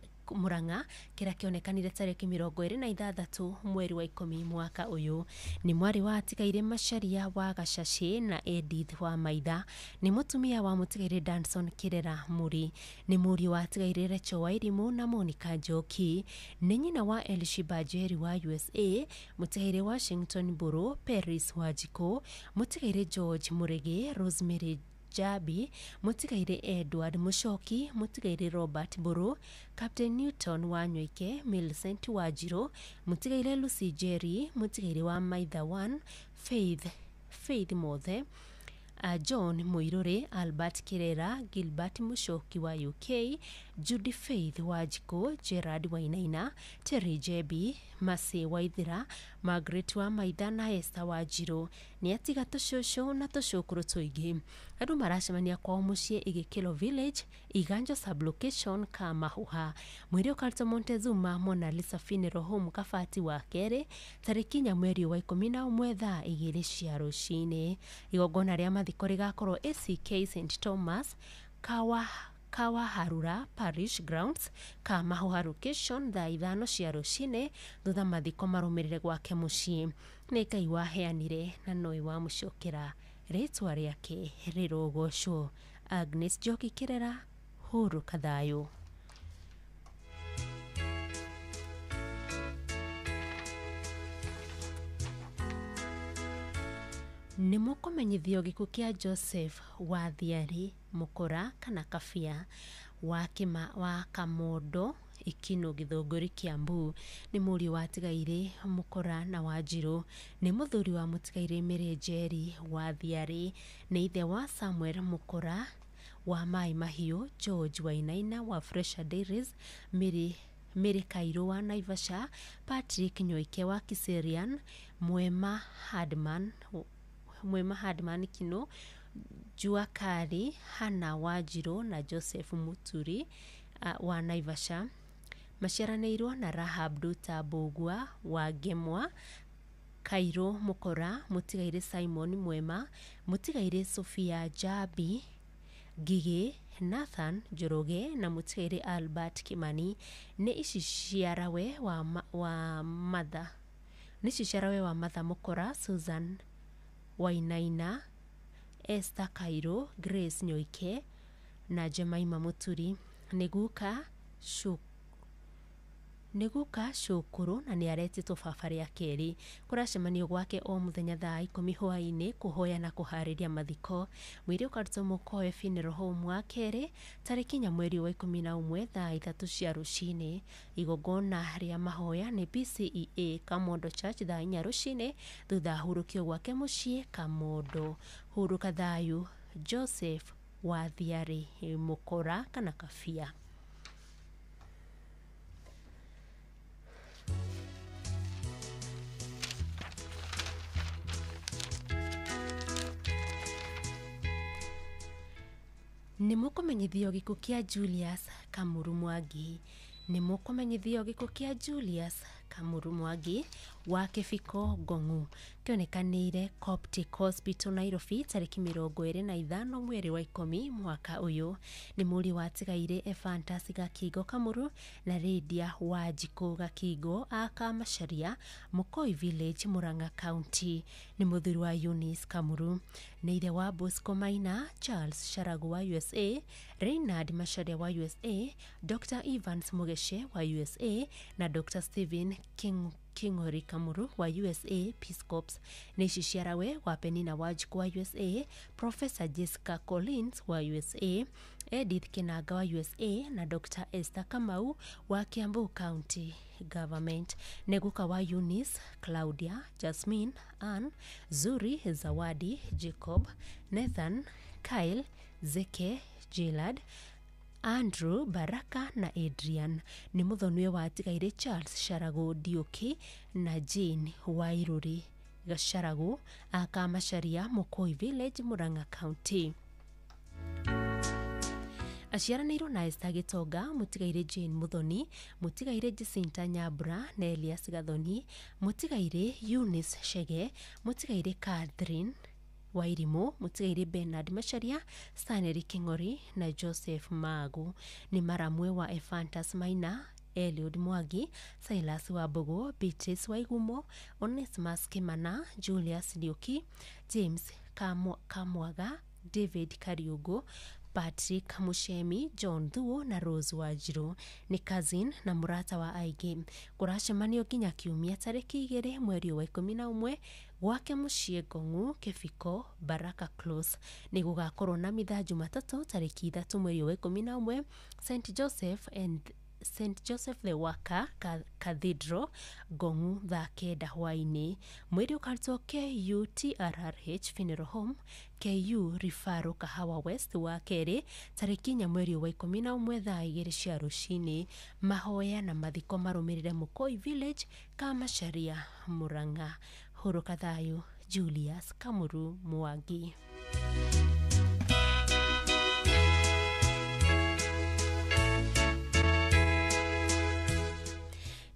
[SPEAKER 6] kĩonekanire tarĩki 26 mweri wa 10 mwaka ũyũ. Nĩ mwarĩ wa atigaire Macharia wa Gacacĩ na Edith wa Maitha. Nĩ mũtumia wa mũtigaire Danson Kirera Muri. Nĩ mũriũ wa atigaire Rachel Wairimu na Monica Njoki. Nĩ nyina wa Elshiba Njeri wa USA, mũtigaire Washington Mburu, Paris Wanjikũ, mũtigaire George Mũrĩgĩ, Rosemary Jabi, mũtigaire Edward Mũcoki, mũtigaire Robert Mburu, Captain Newton wa Nyoike, Millicent Wanjirũ, mũtigaire Lucy Njeri, mũtigaire wa Maitha 1, Faith Mothe, John Mũirũrĩ, Albert Kirera, Gilbert Mũcoki wa UK, Judy Faith Wanjikũ, Gerard Wainaina, Terry Jebi, Mercy Waithera, Margaret wa Maitha na Esther Wanjirũ. Nĩ atiga tũcũcũ na tũcũkũrũ tũingĩ. Andũ maracemania kwao mũciĩ Igĩkĩro Village, Iganjo Sub-location, Kamahuha. Mwĩrĩ ũkarutwo Montezuma Mona Lisa Funeral Home Kabati wa kerĩ tarĩki 4 mweri wa 11 thaa 2 cia rũcinĩ. Igongona rĩa mathiko rĩgakorwo ACK St Thomas Kawaharura Parish Grounds, Kamahuha Location thaa 5 cia rũcinĩ, thutha mathiko marũmĩrĩre gwake mũciĩ. Nĩ Ngai waheanire na nowe wamũcokera, rĩtwa rĩake rĩrogocwo. Agnes Njoki Kirera, hurũka thayũ. Nĩ mũkũmenyithio gĩkuũ kĩa Joseph Wathiarĩ Mũkora kana Kabia wa Kamondo Ikino Gĩthũngũri Kiambu. Nĩ mũriũ wa atigaire Mũkora na Wanjirũ. Nĩ mũthuri wa mũtigaire Mary Njeri Wathiarĩ. Nĩ ithe wa Samuel Mũkora wa Mai Mahiũ, George Wainaina wa Fresha Dairies, Mary Kairũ wa Naivasha, Patrick Nyoike wa Kiserian, Mwema Hardman Kino, Jua Kali, Hannah Wanjirũ na Joseph Muturi wa Naivasha. Maciaranĩirwo na Rahab Duta Mbũgua wa Ngemwa, Kairũ Mũkora, mũtigaire Simon Mwema, mũtigaire Sophia Jabi Ngigĩ, Nathan Njoroge na mũtigaire Albert Kimani. Nĩ ici ciarawe wa Martha. Nĩ ici ciarawe wa Martha Mũkora, Susan Wainaina, Esther Kairũ, Grace Nyoike na Jemima Muturi. Nĩ guka cũkũrũ na nĩ aretĩtwo baba rĩa kerĩ. Kũracemanio gwake o mũthenya thaa 10 hwaĩ-inĩ kũhoya na kũharĩria mathiko. Mwĩrĩ ũkarutwo Mũkoe Funeral Home wa kerĩ tarĩki 4 mweri wa 11 thaa 3 cia rũcinĩ. Igongona rĩa mahoya nĩ PCEA Kamondo Church thaa 4 rũcinĩ, thutha hurũkio gwake mũciĩ Kamondo. Hurũka thayũ, Joseph Wathiarĩ Mũkora kana Kabia. Nĩ mũkũmenyithio gĩkuũ kĩa Julius Kamuru Mwangi. Nĩ mũkũmenyithio gĩkuũ kĩa Julius Kamuru Mwangi wa Kĩbiko Ngong'u kĩonekanĩire Coptic Hospital Nairobi tarĩki 25 mweri wa 10 mwaka ũyũ. Nĩ mũriũ wa atigaire Ephantus Gakingo Kamuru na Lydia Wanjikũ Gakingo a Kamacharia, Mũkoi Village, Murang'a County. Nĩ mũthuri wa Eunice Kamuru. Nĩ ithe wa Bosco Maina, Charles Sharagu wa USA, Reynard Macharia wa USA, Dr. Evans Mugeshe wa USA na Dr. Stephen King'ori Kamuru wa USA Peace Corps. Nĩ ciciarawe wa Penina Wanjikũ wa USA, Professor Jessica Collins wa USA, Edith Kinanga wa USA na Dr. Esther Kamau wa Kiambu County Government. Nĩ guka wa Eunice, Claudia, Jasmine, Ann, Zuri, Zawadi, Jacob, Nathan, Kyle, Zeke, Gillard, Andrew, Baraka na Adrian. Nĩ mũthoniwe wa atigaire Charles Sharagu Dioki na Jane Wairuri Gacharagu a Kamacharia, Mukoi Village, Murang'a County. Aciaranĩirwo na Esther Gitonga, mũtigaire Jane Muthoni, mũtigaire Jacinta Nyambura na Elias Gathoni, mũtigaire Eunice Shege, mũtigaire Catherine Wairimu, mũtigaire Bernard Macharia, Stanley King'ori na Joseph Magu. Nĩ maramwe wa Ephantus Maina, Eliud Mwangi, Silas Wambugu, Beatrice Waigumo, Onesmus Kimana, Julius Ndioki, James Kamwaga, David Kariugo, Patrick Mushemi, John Thuo na Rose Wanjiru. Nĩ cousin na mũrata wa aingĩ. Kũracemanio nginya kiumia tarĩki 2 mweri wa 11 gwake mũciĩ Ngong'u, Kĩbiko, Baraka Close. Nĩ gũgakorwo na mitha Jumatatũ tarĩki 3 mweri wa 11 St Joseph and St Joseph the Worker Cathedral, Ngong'u, thaa 9 hwaĩ-inĩ. Mwĩrĩ ũkarutwo KUTRRH Funeral Home, KU Referral Kahawa West wa kerĩ tarĩki 4 mweri wa 11 thaa 2 cia rũcinĩ. Mahoya na mathiko marũmĩrĩre Mukoi Village, Kamacharia, Murang'a. Hurũka thayũ, Julius Kamuru Mwangi.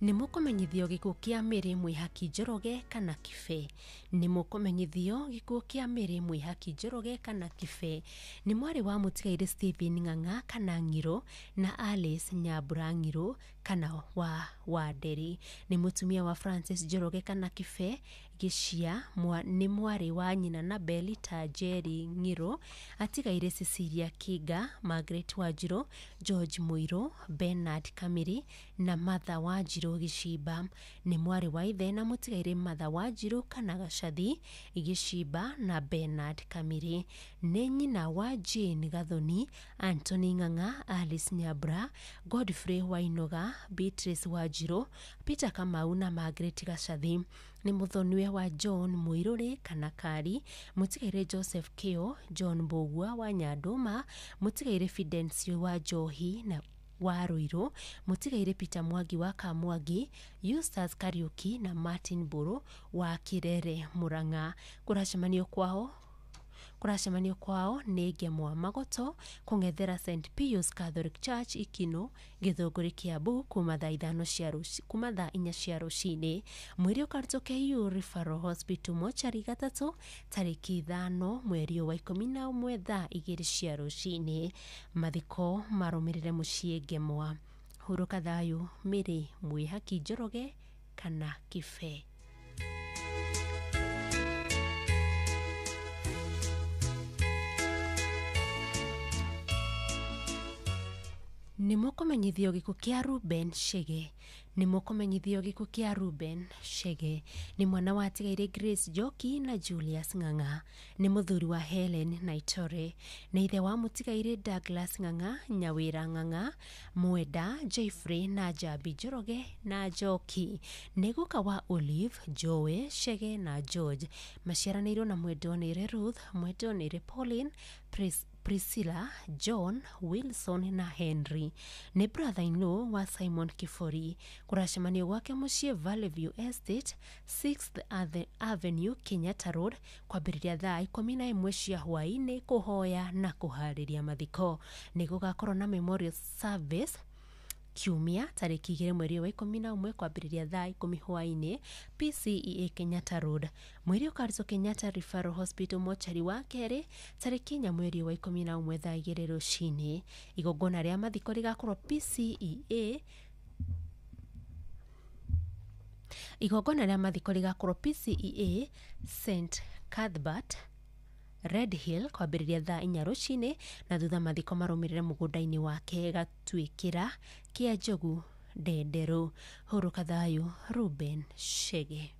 [SPEAKER 6] Nĩ mũkũmenyithio gĩkuũ kĩa Mary Mwĩhaki Njoroge kana Kibe. Nĩ mũkũmenyithio gĩkuũ kĩa Mary Mwĩhaki Njoroge kana Kibe. Nĩ mwarĩ wa mũtigaire Stephen Ng'ang'a kana Ng'iro na Alice Nyambura Ng'iro kana wa Wanderi. Nĩ mũtumia wa Francis Njoroge kana Kibe Gĩcia, nĩ mwarĩ wa nyina na Belita Njeri Ng'iro. Atigaire Cecilia Kinga, Margaret Wanjiru, George Mũirũ, Bernard Kamiri na Martha Wanjiru Gĩcimba. Nĩ mwarĩ wa ithe na mũtigaire Martha Wanjiru kana Gacathi Gĩcimba na Bernard Kamiri. Nĩ nyina wa Jane Gathoni, Anthony Ng'ang'a, Alice Nyambura, Godfrey Wainoga, Beatrice Wanjiru, Peter Kamau na Margaret Gacathi. Nĩ mũthoniwe wa John Mũirũrĩ kana Kari, mũtigaire Joseph Kĩo, John Mbũgua wa Nyandũma, mũtigaire Fidencio wa Njohi na wa Ruiru, mũtigaire Peter Mwangi wa Kamwangi, Eustace Kariuki na Martin Mbũrũ wa Kirere, Murang'a. Kũracemanio kwao nĩ Ngemwa Magoto kũng'ethera St Pius Catholic Church Ikino, Gĩthũngũri, Kiambu kuma thaa 4 cia rũcinĩ. Mwĩrĩ ũkarutwo KU Referral Hospital mochari gatatũ tarĩki 5 mweri wa 11 thaa 2 cia rũcinĩ. Mathiko marũmĩrĩre mũciĩ Ngemwa. Hurũka thayũ, Mary Mwĩhaki Njoroge kana Kibe. Nĩ mũkũmenyithio gĩkuũ kĩa Ruben Chege. Nĩ mũkũmenyithio gĩkuũ kĩa Ruben Chege. Nĩ mwana wa atigaire Grace Njoki na Julius Ng'ang'a. Nĩ mũthuri wa Helen Naitore. Nĩ ithe wa mũtigaire Douglas Ng'ang'a, Nyawĩra Ng'ang'a, Mwenda, Jeffrey na Njambi Njoroge na Njoki. Nĩ guka wa Olive, Joe, Chege na George. Maciaranĩirwo na Mwendonĩre Ruth, Mwendonĩre Pauline, Priscilla, John, Wilson na Henry. Nĩ brother-in-law wa Simon Kifori. Kũracemanio gwake mũciĩ Valley View Estate, 6th Avenue, Kenyatta Road, kwambĩrĩria thaa 11 cia hwaĩ-inĩ kũhoya na kũharĩria mathiko. Nĩ gũgakorwo na memorial service kiumia tarĩki 2 mweri wa 11 kwambĩrĩria thaa 10 hwaĩ-inĩ PCEA Kenyatta Road. Mwĩrĩ ũkarutwo Kenyatta Referral Hospital mochari wa kerĩ tarĩki 4 mweri wa 11 thaa 2 rũcinĩ. Igongona rĩa mathiko rĩgakorwo PCEA Igongona rĩa mathiko rĩgakorwo PCEA St Cuthbert Red Hill kwambĩrĩria thaa 4 rũcinĩ na thutha mathiko marũmĩrĩre mũgũnda-inĩ wake gatuĩkĩra kĩa Njogu Ndenderũ. Hurũka thayũ Ruben Chege.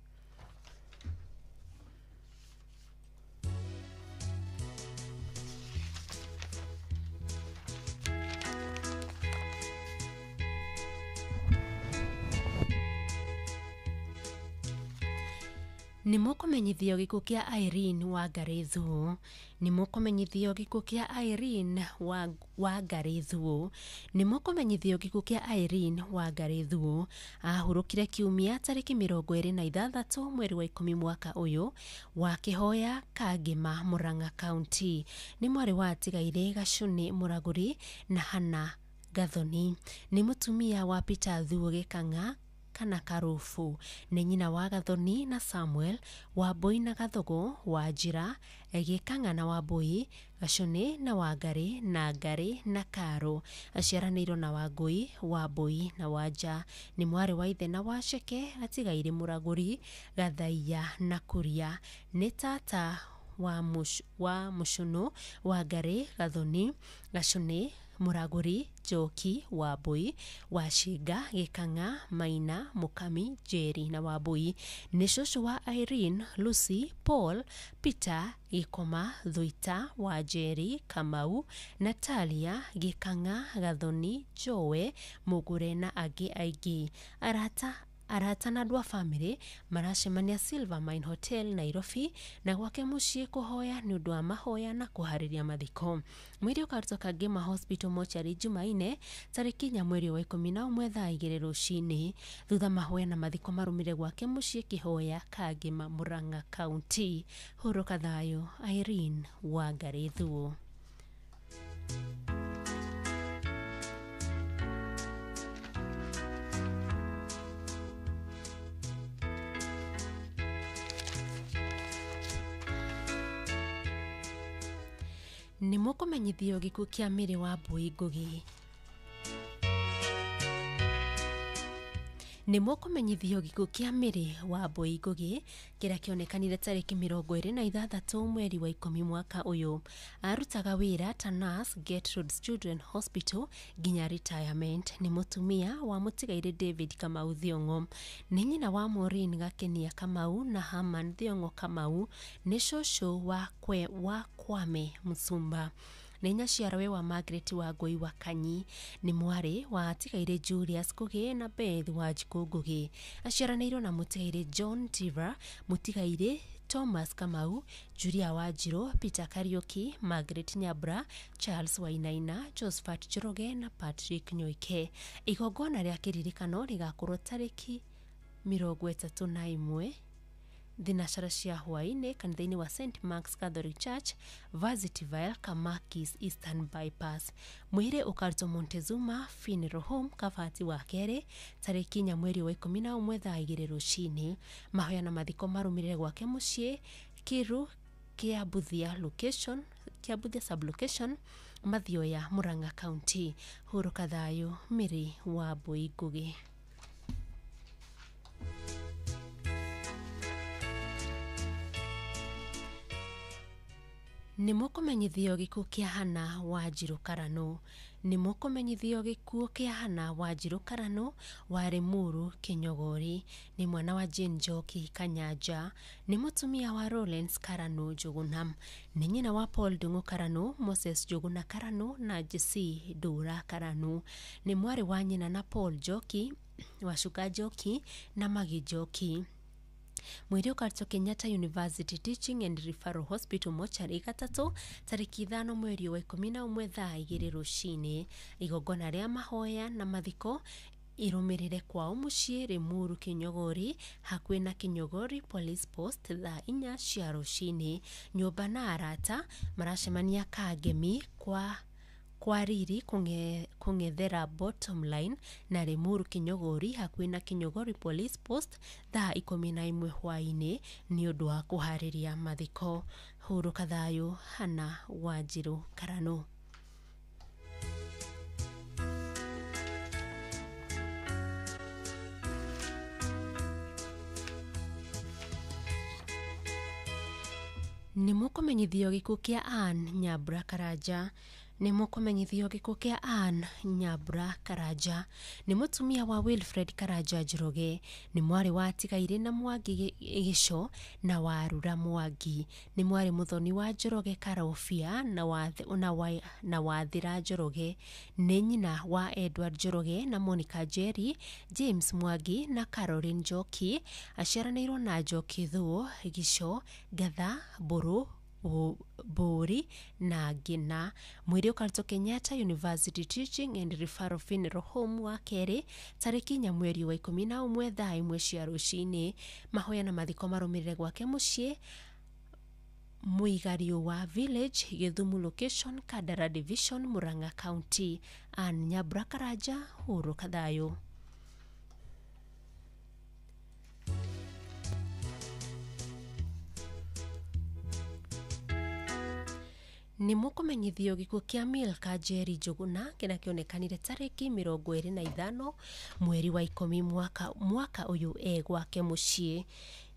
[SPEAKER 6] Nĩ mũkũmenyithio gĩkuũ kĩa Irene Wangarĩ Thuo. Nĩ mũkũmenyithio gĩkuũ kĩa Irene Wangarĩ Thuo. Nĩ mũkũmenyithio gĩkuũ kĩa Irene Wangarĩ Thuo. Ahurũkire kiumia tarĩki 26 mweri wa 10 mwaka ũyũ wa Kĩhoya Kangĩma, Murang'a County. Nĩ mwarĩ wa atigaire Gacũnĩ Mũragũri na Hannah Gathoni. Nĩ mũtumia wa Peter Thuo Gĩkang'a kana Karubu. Nĩ nyina wa Gathoni na Samuel, Wambui na Gathogo, Wanjira, Gĩkang'a na Wambui, Gacũnĩ na Wangarĩ na Ngarĩ na Karo. Aciaranĩirwo na Wangũi, Wambui na Wanja. Nĩ mwarĩ wa ithe na Waceke, atigaire Mũragũri, Gathaiya na Kuria. Nĩ tata wa Mũcũnũ, Wangarĩ, Gathoni, Gacũnĩ, Mũragũri, Njoki, Wambui, Wacinga, Gĩkang'a, Maina, Mũkami, Njeri na Wambui. Nĩ cũcũ wa Irene, Lucy, Paul, Peter, Gĩkoma, Thuita, Wanjeri, Kamau, Natalia, Gĩkang'a, Gathoni, Joe, Mũgure na angĩ aingĩ. Arata na andũ a bamĩrĩ maracemania Silver Mine Hotel, Nairobi na gwake mũciĩ kũhoya nĩ ũndũ wa mahoya na kũharĩria mathiko. Mwĩrĩ ũkarutwo Kangema Hospital mochari Jumaine tarĩki 4 mweri wa 11 thaa 2 rũcinĩ. Thutha mahoya na mathiko marũmĩrĩre gwake mũciĩ Kĩhoya Kangema, Murang'a County. Hurũka thayũ Irene Wangarĩ Thuo. Nĩ mũkũmenyithio gĩkuũ kĩa Mary Wambui Ngugi. Nĩ mũkũmenyithio gĩkuũ kĩa Mary Wambui Ngugi kĩrĩa kĩonekanire tarĩki 26 mweri wa 10 mwaka ũyũ. Arutaga wĩra ta nurse Gertrude's Children Hospital nginya retirement. Nĩ mũtumia wa mũtigairĩ David Kamau Thiong'o. Nĩ nyina wa Maureen Gakenia Kamau na Herman Thiong'o Kamau. Nĩ cũcũ wa Kwame Musumba. Nĩ nyaciarawe wa Margaret Wangũi wa Kanyi. Nĩ mwarĩ wa atigaire Julius Ngugi na Beth Wanjikũ Ngugi. Aciaranĩirwo na mũtigaire John Tiver, mũtigaire Thomas Kamau, Julia Wanjirũ, Peter Kariuki, Margaret Nyambura, Charles Wainaina, Josephat Njoroge na Patrick Nyoike. Igongona rĩa kĩririkano rĩgakorwo tarĩki 31 thinacara cia hwaĩ-inĩ kanitha-inĩ wa St Mark's Catholic Church, Varsity-ville, Kamakis, Eastern Bypass. Mwĩrĩ ũkarutwo Montezuma Funeral Home, Kabati wa kerĩ tarĩki 4 mweri wa 11 thaa 2 rũcinĩ. Mahoya na mathiko marũmĩrĩre gwake mũciĩ Kiru Kĩambuthia location, Kĩambuthia sublocation, Mathioya, Murang'a County. Hurũka thayũ Mary Wambui Ngugi. Nĩ mũkũmenyithio gĩkuũ kĩa Hannah Wanjirũ Karanũ. Nĩ mũkũmenyithio gĩkuũ kĩa Hannah Wanjirũ Karanũ wa Limuru Kĩnyogori. Nĩ mwana wa Jane Njoki Kanyanja. Nĩ mũtumia wa Lawrence Karanũ Njũgũna. Nĩ nyina wa Paul Ndung'u Karanũ, Moses Njũgũna Karanũ na Jesse Ndũra Karanũ. Nĩ mwarĩ wa nyina na Paul Njoki, Wacuka Njoki na Maggie Njoki. Mwĩrĩ ũkarutwo Kenyatta University Teaching and Referral Hospital mochari gatatũ tarĩki 5 mweri wa 11 thaa 2 rũcinĩ. Igongona rĩa mahoya na mathiko irũmĩrĩre kwao mũciĩ Limuru Kĩnyogori hakuhĩ na Kĩnyogori Police Post thaa 4 cia rũcinĩ. Nyũmba na arata maracemania Kangemi kwa Riri kũng'ethera Bottom Line na Limuru Kĩnyogori hakuhĩ na Kĩnyogori Police Post thaa 11 hwaĩ-inĩ nĩ ũndũ wa kũharĩria mathiko. Hurũka thayũ Hannah Wanjirũ Karanũ. Nĩ mũkũmenyithio gĩkuũ kĩa Ann Nyambura Karanja. Nĩ mũkũmenyithio gĩkuũ kĩa Ann Nyambura Karanja. Nĩ mũtumia wa Wilfred Karanja Njoroge. Nĩ mwarĩ wa Tigairĩ na Mwangi Gĩco na Warura Mwangi. Nĩ mwarĩ mũthoni wa Njoroge Karobia na Wathira Njoroge. Nĩ nyina wa Edward Njoroge na Monica Njeri, James Mwangi na Caroline Njoki. Aciaranĩirwo na Njoki Thuo, Gĩco, Ngatha, Mbũrũ, Mbũri na Ngina. Mwĩrĩ ũkarutwo Kenyatta University Teaching and Referral Funeral Home wa kerĩ tarĩki 4 mweri wa 11 thaa 1 cia rũcinĩ. Mahoya na mathiko marũmĩrĩre gwake mũciĩ Mũigariũa Village, Gĩthumu Location, Kandara Division, Murang'a County. Ann Nyambura Karanja, hurũka thayũ. Nĩ mũkũmenyithio gĩkuũ kĩa Milka Njeri Njũgũna kĩrĩa kĩonekanire tarĩki 25 mweri wa 10 mwaka ũyũ e gwake mũciĩ.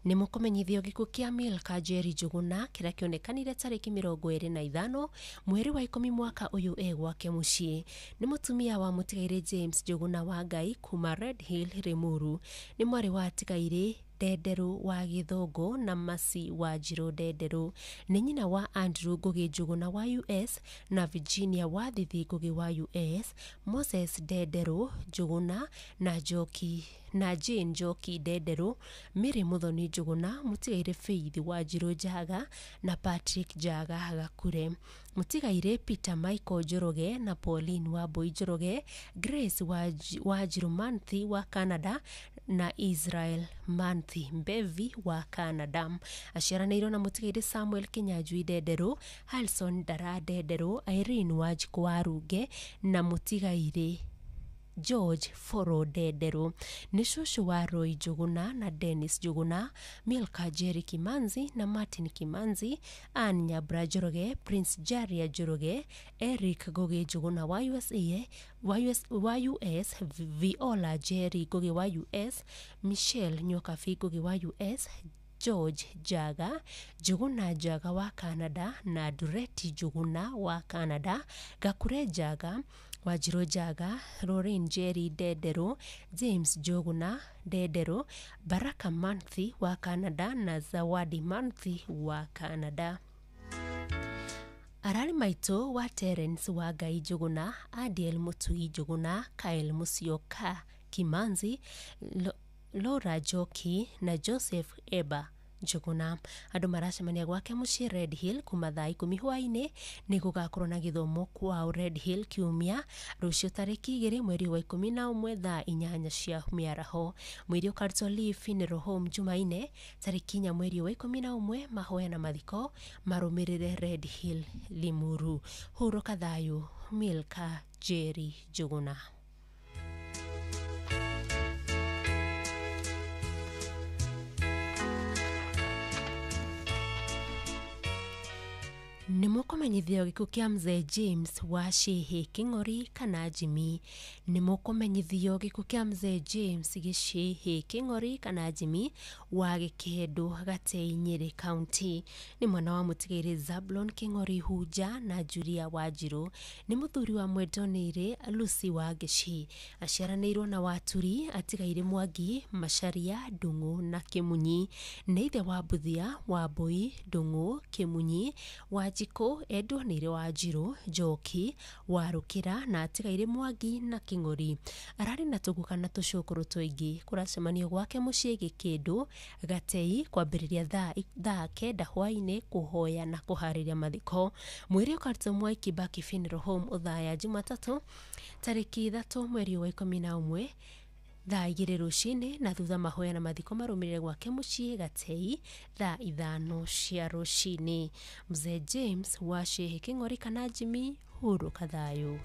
[SPEAKER 6] Nĩ mũkũmenyithio gĩkuũ kĩa Milka Njeri Njũgũna kĩrĩa kĩonekanire tarĩki 25 mweri wa 10 mwaka ũyũ e gwake mũciĩ. Nĩ mũtumia wa mũtigairĩ James Njũgũna wa Ngai kuma Red Hill, Limuru. Nĩ mwarĩ wa Tigairĩ Ndenderũ wa Gĩthũngũ na Mercy wa Njirũ Ndenderũ. Nĩ nyina wa Andrew Ngũgĩ Njũgũna wa US na Virginia wa Thithi Ngũgĩ wa US, Moses Ndenderũ Njũgũna na Njoki na Jane Njoki Ndenderũ, Mary Mũthoni Njũgũna, mũtigairĩ Faith wa Njirũ Njaga na Patrick Njaga Gakure, mũtigairĩ Peter Michael Njoroge na Pauline Wambui Njoroge, Grace wa Njirũ Manthi wa Canada na Israel Manthi Mbevi wa Canada. Aciaranĩirwo na mũtigairĩ Samuel Kinyanjui Ndenderũ, Harrison Ndara Ndenderũ, Irene Wanjikũ wa Runge na mũtigairĩ George Foro Ndenderũ. Nĩ cũcũ wa Roy Njũgũna na Dennis Njũgũna, Milka Njeri Kimanzi na Martin Kimanzi, Ann Nyambura Njoroge, Prince Jaria Njoroge, Eric Ngũgĩ Njũgũna wa USA, wa US, Viola Njeri Ngũgĩ wa US, Michelle Nyokabi Ngũgĩ wa US, George Njaga, Njũgũna Njaga wa Canada na Dureti Njũgũna wa Canada, Gakure Njaga, Wanjirũ Njaga, Lorraine Njeri Ndenderũ, James Njũgũna Ndenderũ, Baraka Manthi wa Canada na Zawadi Manthi wa Canada. Ararĩ maitũ wa Terence wa Ngai Njũgũna, Adiel Mũtui Njũgũna, Kyle Musyoka Kimanzi, Laura Njoki na Joseph Eba Njũgũna. Andũ maracemania gwake mũciĩ Red Hill kuma thaa 10 hwaĩ-inĩ. Nĩ gũgakorwo na gĩthomo kwao Red Hill kiumia rũciũ tarĩki 2 mweri wa 11 thaa 8 cia mĩaraho. Mwĩrĩ ũkarutwo Lee Funeral Home Jumaine tarĩki 4 mweri wa 11. Mahoya na mathiko marũmĩrĩre Red Hill, Limuru. Hurũka thayũ, Milka Njeri Njũgũna. Nĩ mũkũmenyithio gĩkuũ kĩa Mzee James wa Shehe Kĩng'ori kana Jimmy. Nĩ mũkũmenyithio gĩkuũ kĩa Mzee James Gĩcĩhĩ Kĩng'ori kana Jimmy wa Gĩkĩndũ Gatei, Nyĩrĩ County. Nĩ mwana wa mũtigairĩ Zablon Kĩng'ori Hunja na Julia Wanjirũ. Nĩ mũthuri wa Mwendonĩirĩ Lucy wa Ngĩci. Aciaranĩirwo na Waturi, atigairĩ Mwangi, Macharia, Ndung'u na Kĩmunyi. Nĩ ithe wa Mbuthia, Wambui, Ndung'u, Kĩmunyi, Wanjikũ, Endwanĩire Wanjirũ, Njoki, Warũkĩra na atigairĩ Mwangi na Kĩng'ori. Ararĩ na tũguka na tũcũkũrũ tũingĩ. Kũracemanio gwake mũciĩ Gĩkĩndũ Gatei kwambĩrĩria thaa 9 hwaĩ-inĩ kũhoya na kũharĩria mathiko. Mwĩrĩ ũkarutwo Mwai Kibaki Funeral Home Othaya Jumatatũ tarĩki 3 mweri wa 11 thaa 2 rũcinĩ na thutha mahoya na mathiko marũmĩrĩre gwake mũciĩ Gatei thaa 5 cia rũcinĩ. Mzee James wa Shehe Kĩng'ori kana Jimmy, hurũka thayũ.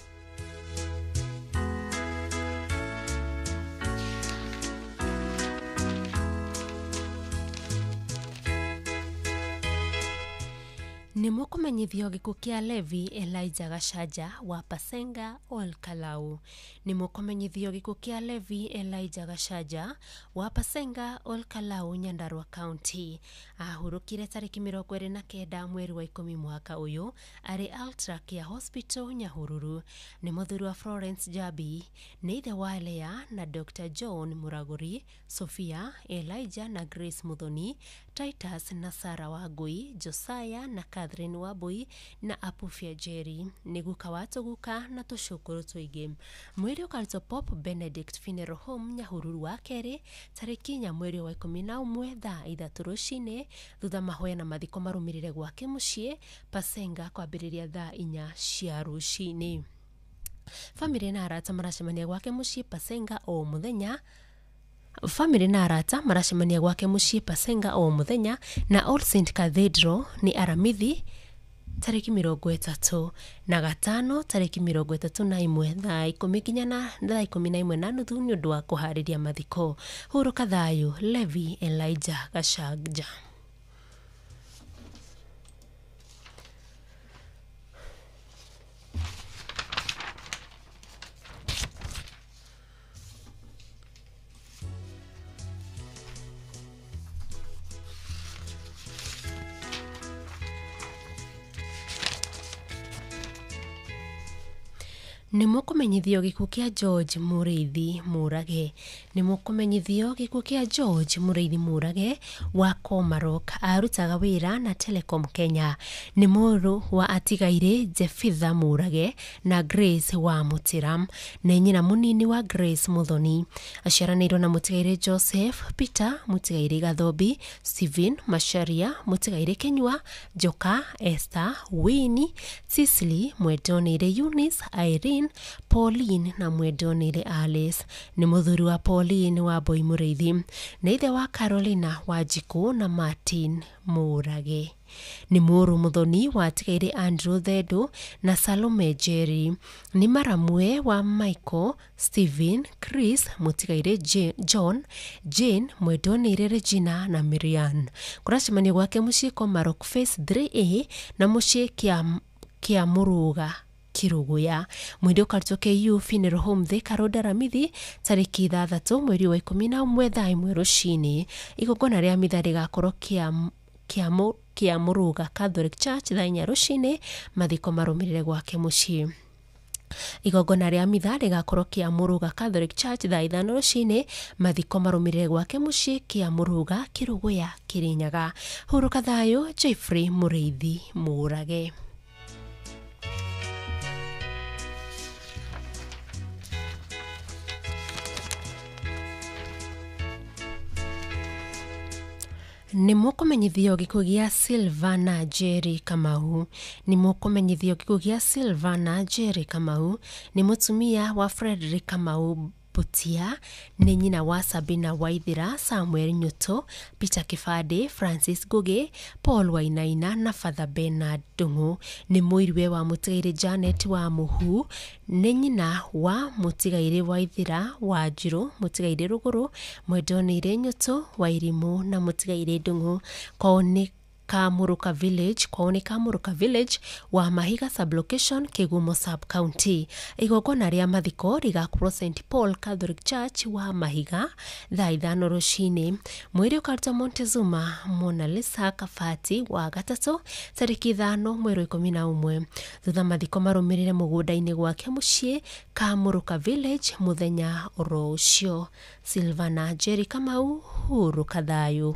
[SPEAKER 6] Nĩ mũkũmenyithio gĩkuũ kĩa Levi Elijah Gachanja wa Pasenga Olkalau. Nĩ mũkũmenyithio gĩkuũ kĩa Levi Elijah Gachanja wa Pasenga Olkalau, Nyandarua County. Ahurũkire tarĩki 29 mweri wa 10 mwaka ũyũ arĩ Ultra Care Hospital Nyahururu. Nĩ mũthuri wa Florence Jabi, nĩ ithe wa Lea na Dr. John Muraguri, Sophia, Elijah na Grace Muthoni, Titus na Sarah Wangui, Josiah na Catherine Wambui na Apufia Jerry. Nĩ guka wa tũguka na tũcũkũrũ tũingĩ. Mwĩrĩ ũkarutwo Pope Benedict Funeral Home Nyahururu wa kerĩ tarĩki 4 mweri wa 11 thaa 3 rũcinĩ, thutha mahoya na mathiko marũmĩrĩre gwake mũciĩ Pasenga kwambĩrĩria thaa 4 cia rũcinĩ. Famĩlĩ na arata maracemania gwake mũciĩ Pasenga o mũthenya. Famĩlĩ na arata maracemania gwake mũciĩ Pasenga o mũthenya na All Saint Cathedral nĩ Aramithi tarĩki 35 tarĩki 31 thaa 10 nginya na thaa 11:30 nĩ ũndũ wa kũharĩria mathiko. Hurũka thayũ Levi Elijah Gachanja. Nĩ mũkũmenyithio gĩkuũ kĩa George Mũrĩithi Mũrage. Nĩ mũkũmenyithio gĩkuũ kĩa George Mũrĩithi Mũrage wa Komarok, arutaga wĩra na Telecom Kenya. Nĩ mũrũ wa atigairĩ Jefitha Mũrage na Grace wa Mũtĩra. Nĩ nyina mũnini wa Grace Muthoni. Aciaranĩirwo na mũtigairĩ Joseph Peter, mũtigairĩ Gathombi, Stephen Macharia, mũtigairĩ Kenyua, Njoka, Esther, Winnie, Cicely, Mwendonĩire Eunice, Irene, Pauline na Mwendonĩire Alice. Nĩ mũthuri wa Pauline wa Mbui Mũrĩithi. Nĩ ithe wa Carolina Wanjikũ na Martin Mũrage. Nĩ mũrũ Muthoni wa atigairĩ Andrew Thendu na Salome Jerry. Nĩ maramwe wa Michael, Stephen, Chris, mũtigairĩ John, Jane, Mwendonĩire Regina na Miriam. Kũracemanio gwake mũciĩ Komarok Phase 3A na mũciĩ kĩa Mũrũga Kiruguya. Mwĩrĩ ũkarutwo KU Funeral Home Thika Road Aramithi tarĩki 6 mweri wa 11 thaa 1 rũcinĩ. Igongona rĩa mitha rĩgakorwo kĩa Mũrũga Catholic Church thaa 4 rũcinĩ, mathiko marũmĩrĩre gwake mũciĩ. Igongona rĩa mitha rĩgakorwo kĩa Mũrũga Catholic Church thaa 5 rũcinĩ, mathiko marũmĩrĩre gwake mũciĩ kĩa Mũrũga Kiruguya Kirinyaga. Hurũka thayũ Jeffrey Mũrĩithi Mũrage. Nĩ mũkũmenyithio gĩkuũ gĩa Silvana Jerry Kamau. Nĩ mũkũmenyithio gĩkuũ gĩa Silvana Jerry Kamau. Nĩ mũtumia wa Frederick Kamau Butia, nĩ nyina wa Sabina Waithira, Samuel Nyuto, Peter Kibande, Francis Ngugi, Paul Wainaina na Father Bernard Ndung'u. Nĩ mũiriwe wa mũtigairĩ Janet wa Muhu, nĩ nyina wa mũtigairĩ Waithira wa Njirũ, mũtigairĩ Rũgũrũ, Mwendonĩire Nyuto, Wairimũ na mũtigairĩ Ndung'u. Kwao nĩ Kamuruka Village, kwao nĩ Kamuruka Village wa Mahiga Sublocation, Kigumo Sub County. Igongona rĩa mathiko rĩgakorwo St Paul Catholic Church wa Mahiga thaa 5 rũcinĩ. Mwĩrĩ ũkarutwo Montezuma Mona Lisa Kabati wa gatatũ tarĩki 5 mweri 11. Thutha mathiko marũmĩrĩre mũgũnda-inĩ gwake mũciĩ Kamuruka Village mũthenya oro ũcio. Silvana Jerry Kamau, hurũka thayũ.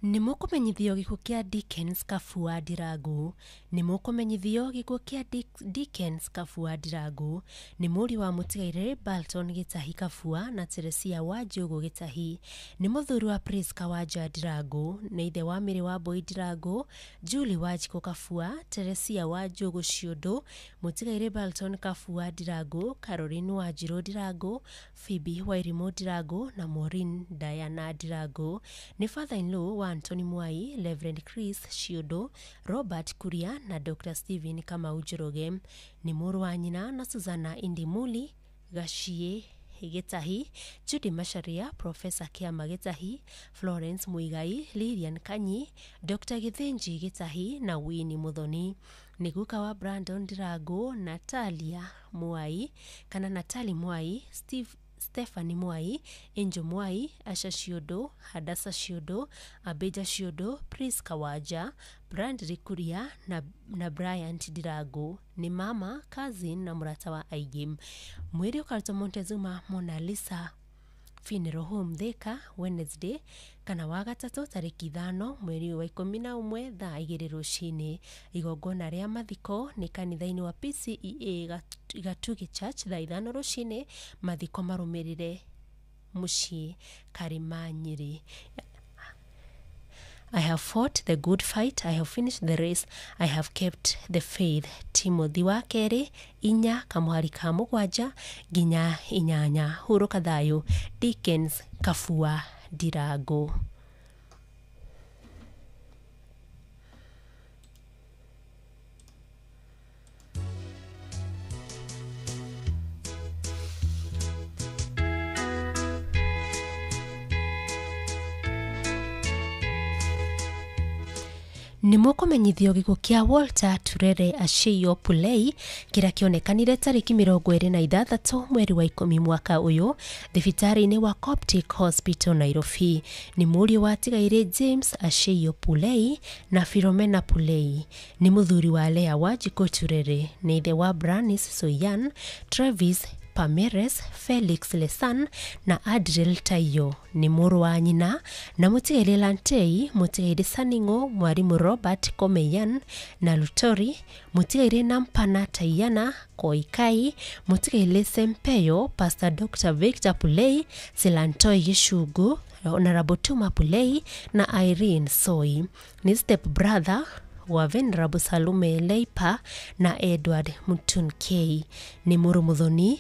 [SPEAKER 6] Nĩ mũkũmenyithio gĩkuũ kĩa Dickens Kabua Ndirangu. Nĩ mũkũmenyithio gĩkuũ kĩa Dickens Kabua Ndirangu. Nĩ mũriũ wa mũtigairĩ Balton Gĩtahi Kabua na Teresia wa Njũgũ Gĩtahi. Nĩ mũthuri wa Priska Wanja Ndirangu. Nĩ ithe wa Mĩrĩ wa Mbũi Ndirangu, Julie Wanjikũ Kabua, Teresia wa Njũgũ Ciũndũ, mũtigairĩ Balton Kabua Ndirangu, Caroline Wanjirũ Ndirangu, Phoebe Wairimũ Ndirangu na Maureen Diana Ndirangu. Nĩ father-in-law wa Anthony Mwai, Reverend Chris Ciũndũ, Robert Kuria na Dr. Stephen Kamau Njoroge. Nĩ mũrũ wa nyina na Susanna Indimuli Gaciĩ Gĩtahi, Judy Macharia, Professor Kĩama Gĩtahi, Florence Muigai, Lilian Kanyi, Dr. Gĩthĩnji Gĩtahi na Winnie Muthoni. Nĩ guka wa Brandon Ndirangu, Natalia Mwai kana Natali Mwai, Steve Stephanie Mwai, Angel Mwai, Asha Ciũndũ, Hadasa Ciũndũ, Abija Ciũndũ, Priska Wanja, Brandry Kuria na Bryant Ndirangu. Nĩ mama, cousin na mũrata wa aingĩ. Mwĩrĩ ũkarutwo Montezuma Mona Lisa Funeral Home Thika Wednesday kana wa gatatũ tarĩki 5 mweri wa 11 thaa 2 rũcinĩ. Igongona rĩa mathiko nĩ kanitha-inĩ wa PCEA Gatugi Church thaa 5 rũcinĩ. Mathiko marũmĩrĩre mũciĩ Karima Nyĩrĩ. I have fought the good fight, I have finished the race, I have kept the faith. Timothy wa kerĩ 4 kamũhari ka 7 nginya 8. Hurũka thayũ, Dickens Kabua Ndirangu. Nĩ mũkũmenyithio gĩkuũ kĩa Walter Turere Acheyo Pulei kĩrĩa kĩonekanire tarĩki 26 mweri wa 10 mwaka ũyũ thibitarĩ-inĩ wa Coptic Hospital Nairobi. Nĩ mũriũ wa tigairĩ James Acheyo Pulei na Philomena Pulei. Nĩ mũthuri wa Lea Wanjikũ Turere. Nĩ ithe wa Branis Soyan, Travis Pameres, Felix Lesan na Adriel Tayo. Nĩ mũrũ wa nyina na mũtigairĩ Lantei, mũtigairĩ Saningo, mwarimu Robert Komeyan na Lutori, mũtigairĩ Nampana Tayana Koikai, mũtigairĩ Sempeyo, Pastor Dr. Victor Pulei, Silantoi Gĩcungu, Honorable Tuma Pulei na Irene Soi. Nĩ step brother wa Venerable Salome Leipa na Edward Mutunkei. Nĩ mũrũ mũthoni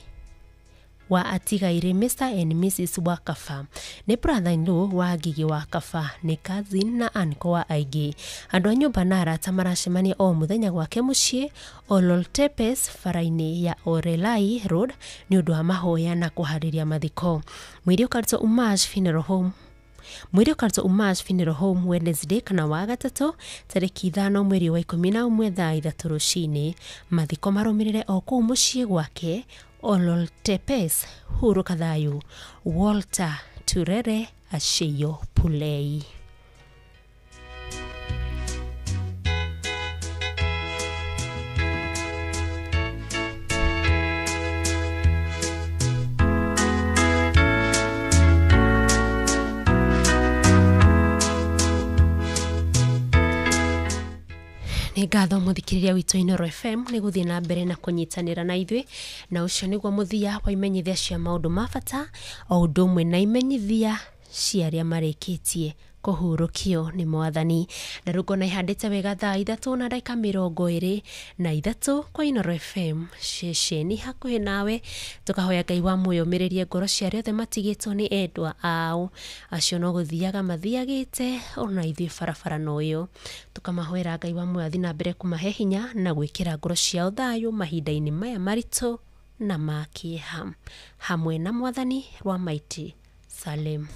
[SPEAKER 6] wa atigairĩ Mr. and Mrs. Wakafa. Nĩ brother-in-law wa Ngigi Wakafa. Nĩ cousin na uncle wa aingĩ. Andũ a nyũmba na arata maracemania o mũthenya gwake mũciĩ Ololtepes bara-inĩ ya Orelai Road nĩ ũndũ wa mahoya na kũharĩria mathiko. Mwĩrĩ ũkarutwo Umash Funeral Home. Mwĩrĩ ũkarutwo Umash Funeral Home Wednesday kana wa gatatũ tarĩki 5 mweri wa 11 thaa 3 rũcinĩ. Mathiko marũmĩrĩre o kũu mũciĩ gwake Ololtepes. Hurũka thayũ, Walter Turere Acheyo Pulei. Nĩ ngatho mũthikĩrĩria witũ Inooro FM nĩ gũthiĩ na mbere na kũnyitanĩra na ithuĩ, na ũcio nĩguo mũthia wa imenyithia cia maũndũ ma bata o ũndũ ũmwe na imenyithia cia arĩa marĩkĩtie kũhurũkio nĩ mwathani. Na rĩu ngona ihandĩte wega thaa 3:23 kwa Inooro FM ceceni hakuhĩ nawe. Tũkahoya Ngai wa muoyo ũmĩrĩrie ngoro cia arĩa othe matigĩtwo nĩ endwa ao, acio no gũthiaga mathiagĩte ona ithuĩ barabara no ĩyo. Tũkamahoera Ngai wa muoyo athiĩ na mbere kũmahe hinya na gwĩkĩra ngoro ciao thayũ mahinda-inĩ maya maritũ na ma kĩeha, hamwe na mwathani Rwamaiti Salem.